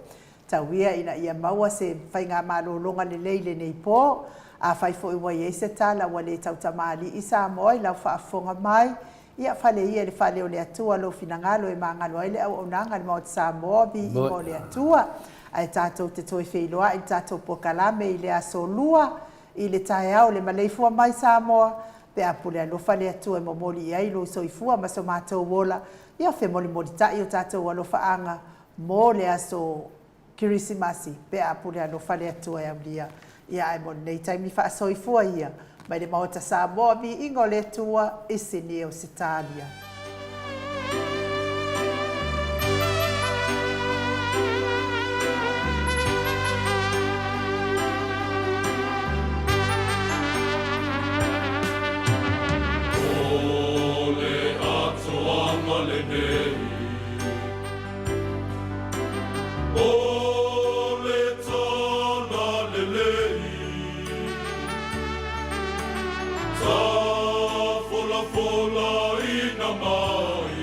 Speaker 1: Tau ia ina ia maua se faigamalologa lelei i lenei po. Afai foi ua i ai se tala ua le tautamalii Samoa i lau faafofoga mai, ia fale ia i le fale o le Atua lou finagalo e magalo ai le auaunaga a le Maota Samoa, viiga o le Atua. Ae tatou te toe feiloai i le tatou polokalame i le aso Lua i le taeao le maleifua mai Samoa, pe a pule alofa le Atua e momoli i ai lou soifua ma so matou ola, ia femolimolitai o tatou alofaaga mo le aso Kerisimasi pe a pule alofa le Atua e aulia. Ia ae mo lenei taimi faasoifua ia mai le Maota Samoa viiga o le Atua i Sini Ausetalia.
Speaker 6: O le atoaga lenei. O le tala lelei, Tafolafolaina mai,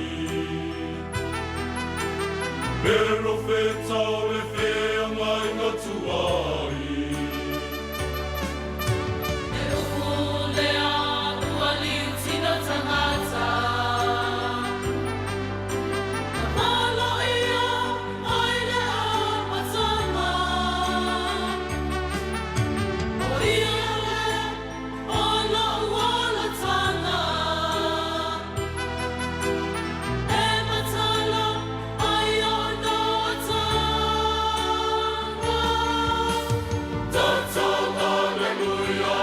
Speaker 6: Perofeta o le feagaiga tuai.
Speaker 7: He uku lea ua liutina tangata. Ka palo ia mai le amataga. O ia le o lo'u olataga. E matala ai ona ataga.
Speaker 6: Toto Alleluia,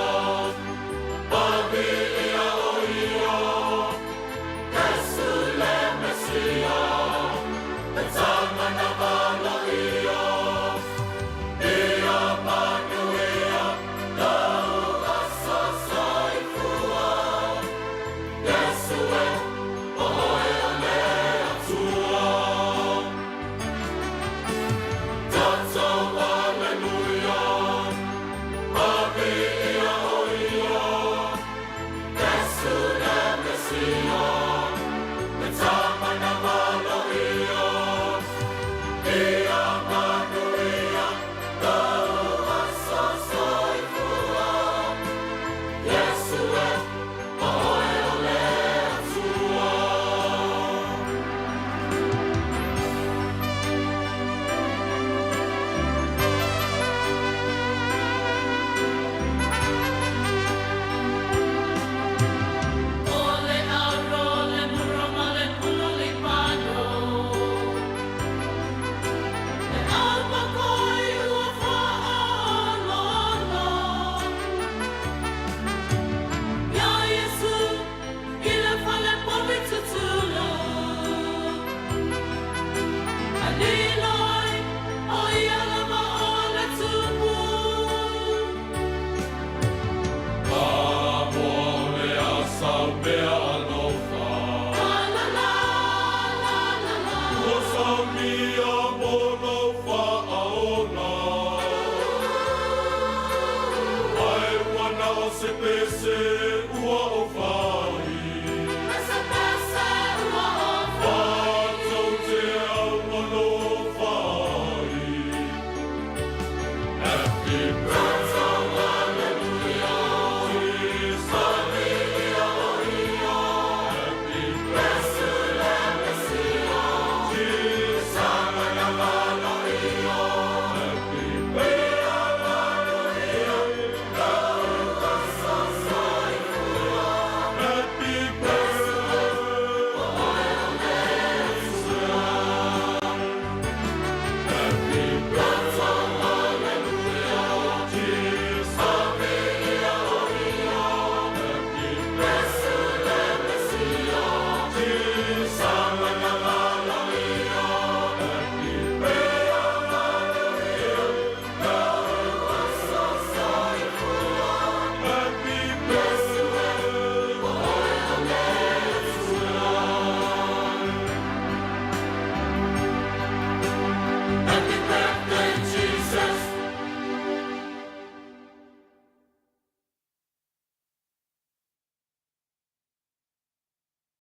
Speaker 6: Paviia o ia, Iesu le Mesia, le tama na valoia, Ia manuia lou aso soifua, Iesu e, o oe o le Atua. Toto Alleluia, Paviia o ia, Iesu le Mesia, le tama na valoia, Ia manuia lou aso soifua, Iesu e, o oe o le Atua.
Speaker 7: O le aro le mura ma le puna le pano. Le alpakoi ua whaaloalo. Ia Iesu i le fale povi tutulu. A liloi o ia lava o le tupu.
Speaker 6: Samoa o le asa o mea alofa.
Speaker 7: La la la la la la.
Speaker 6: Ua saunia mo lou faaola. Ae ua na o se pese ua ou fai.
Speaker 7: Pese pese ua o
Speaker 6: Matou te aualofa ai. Happy birthday.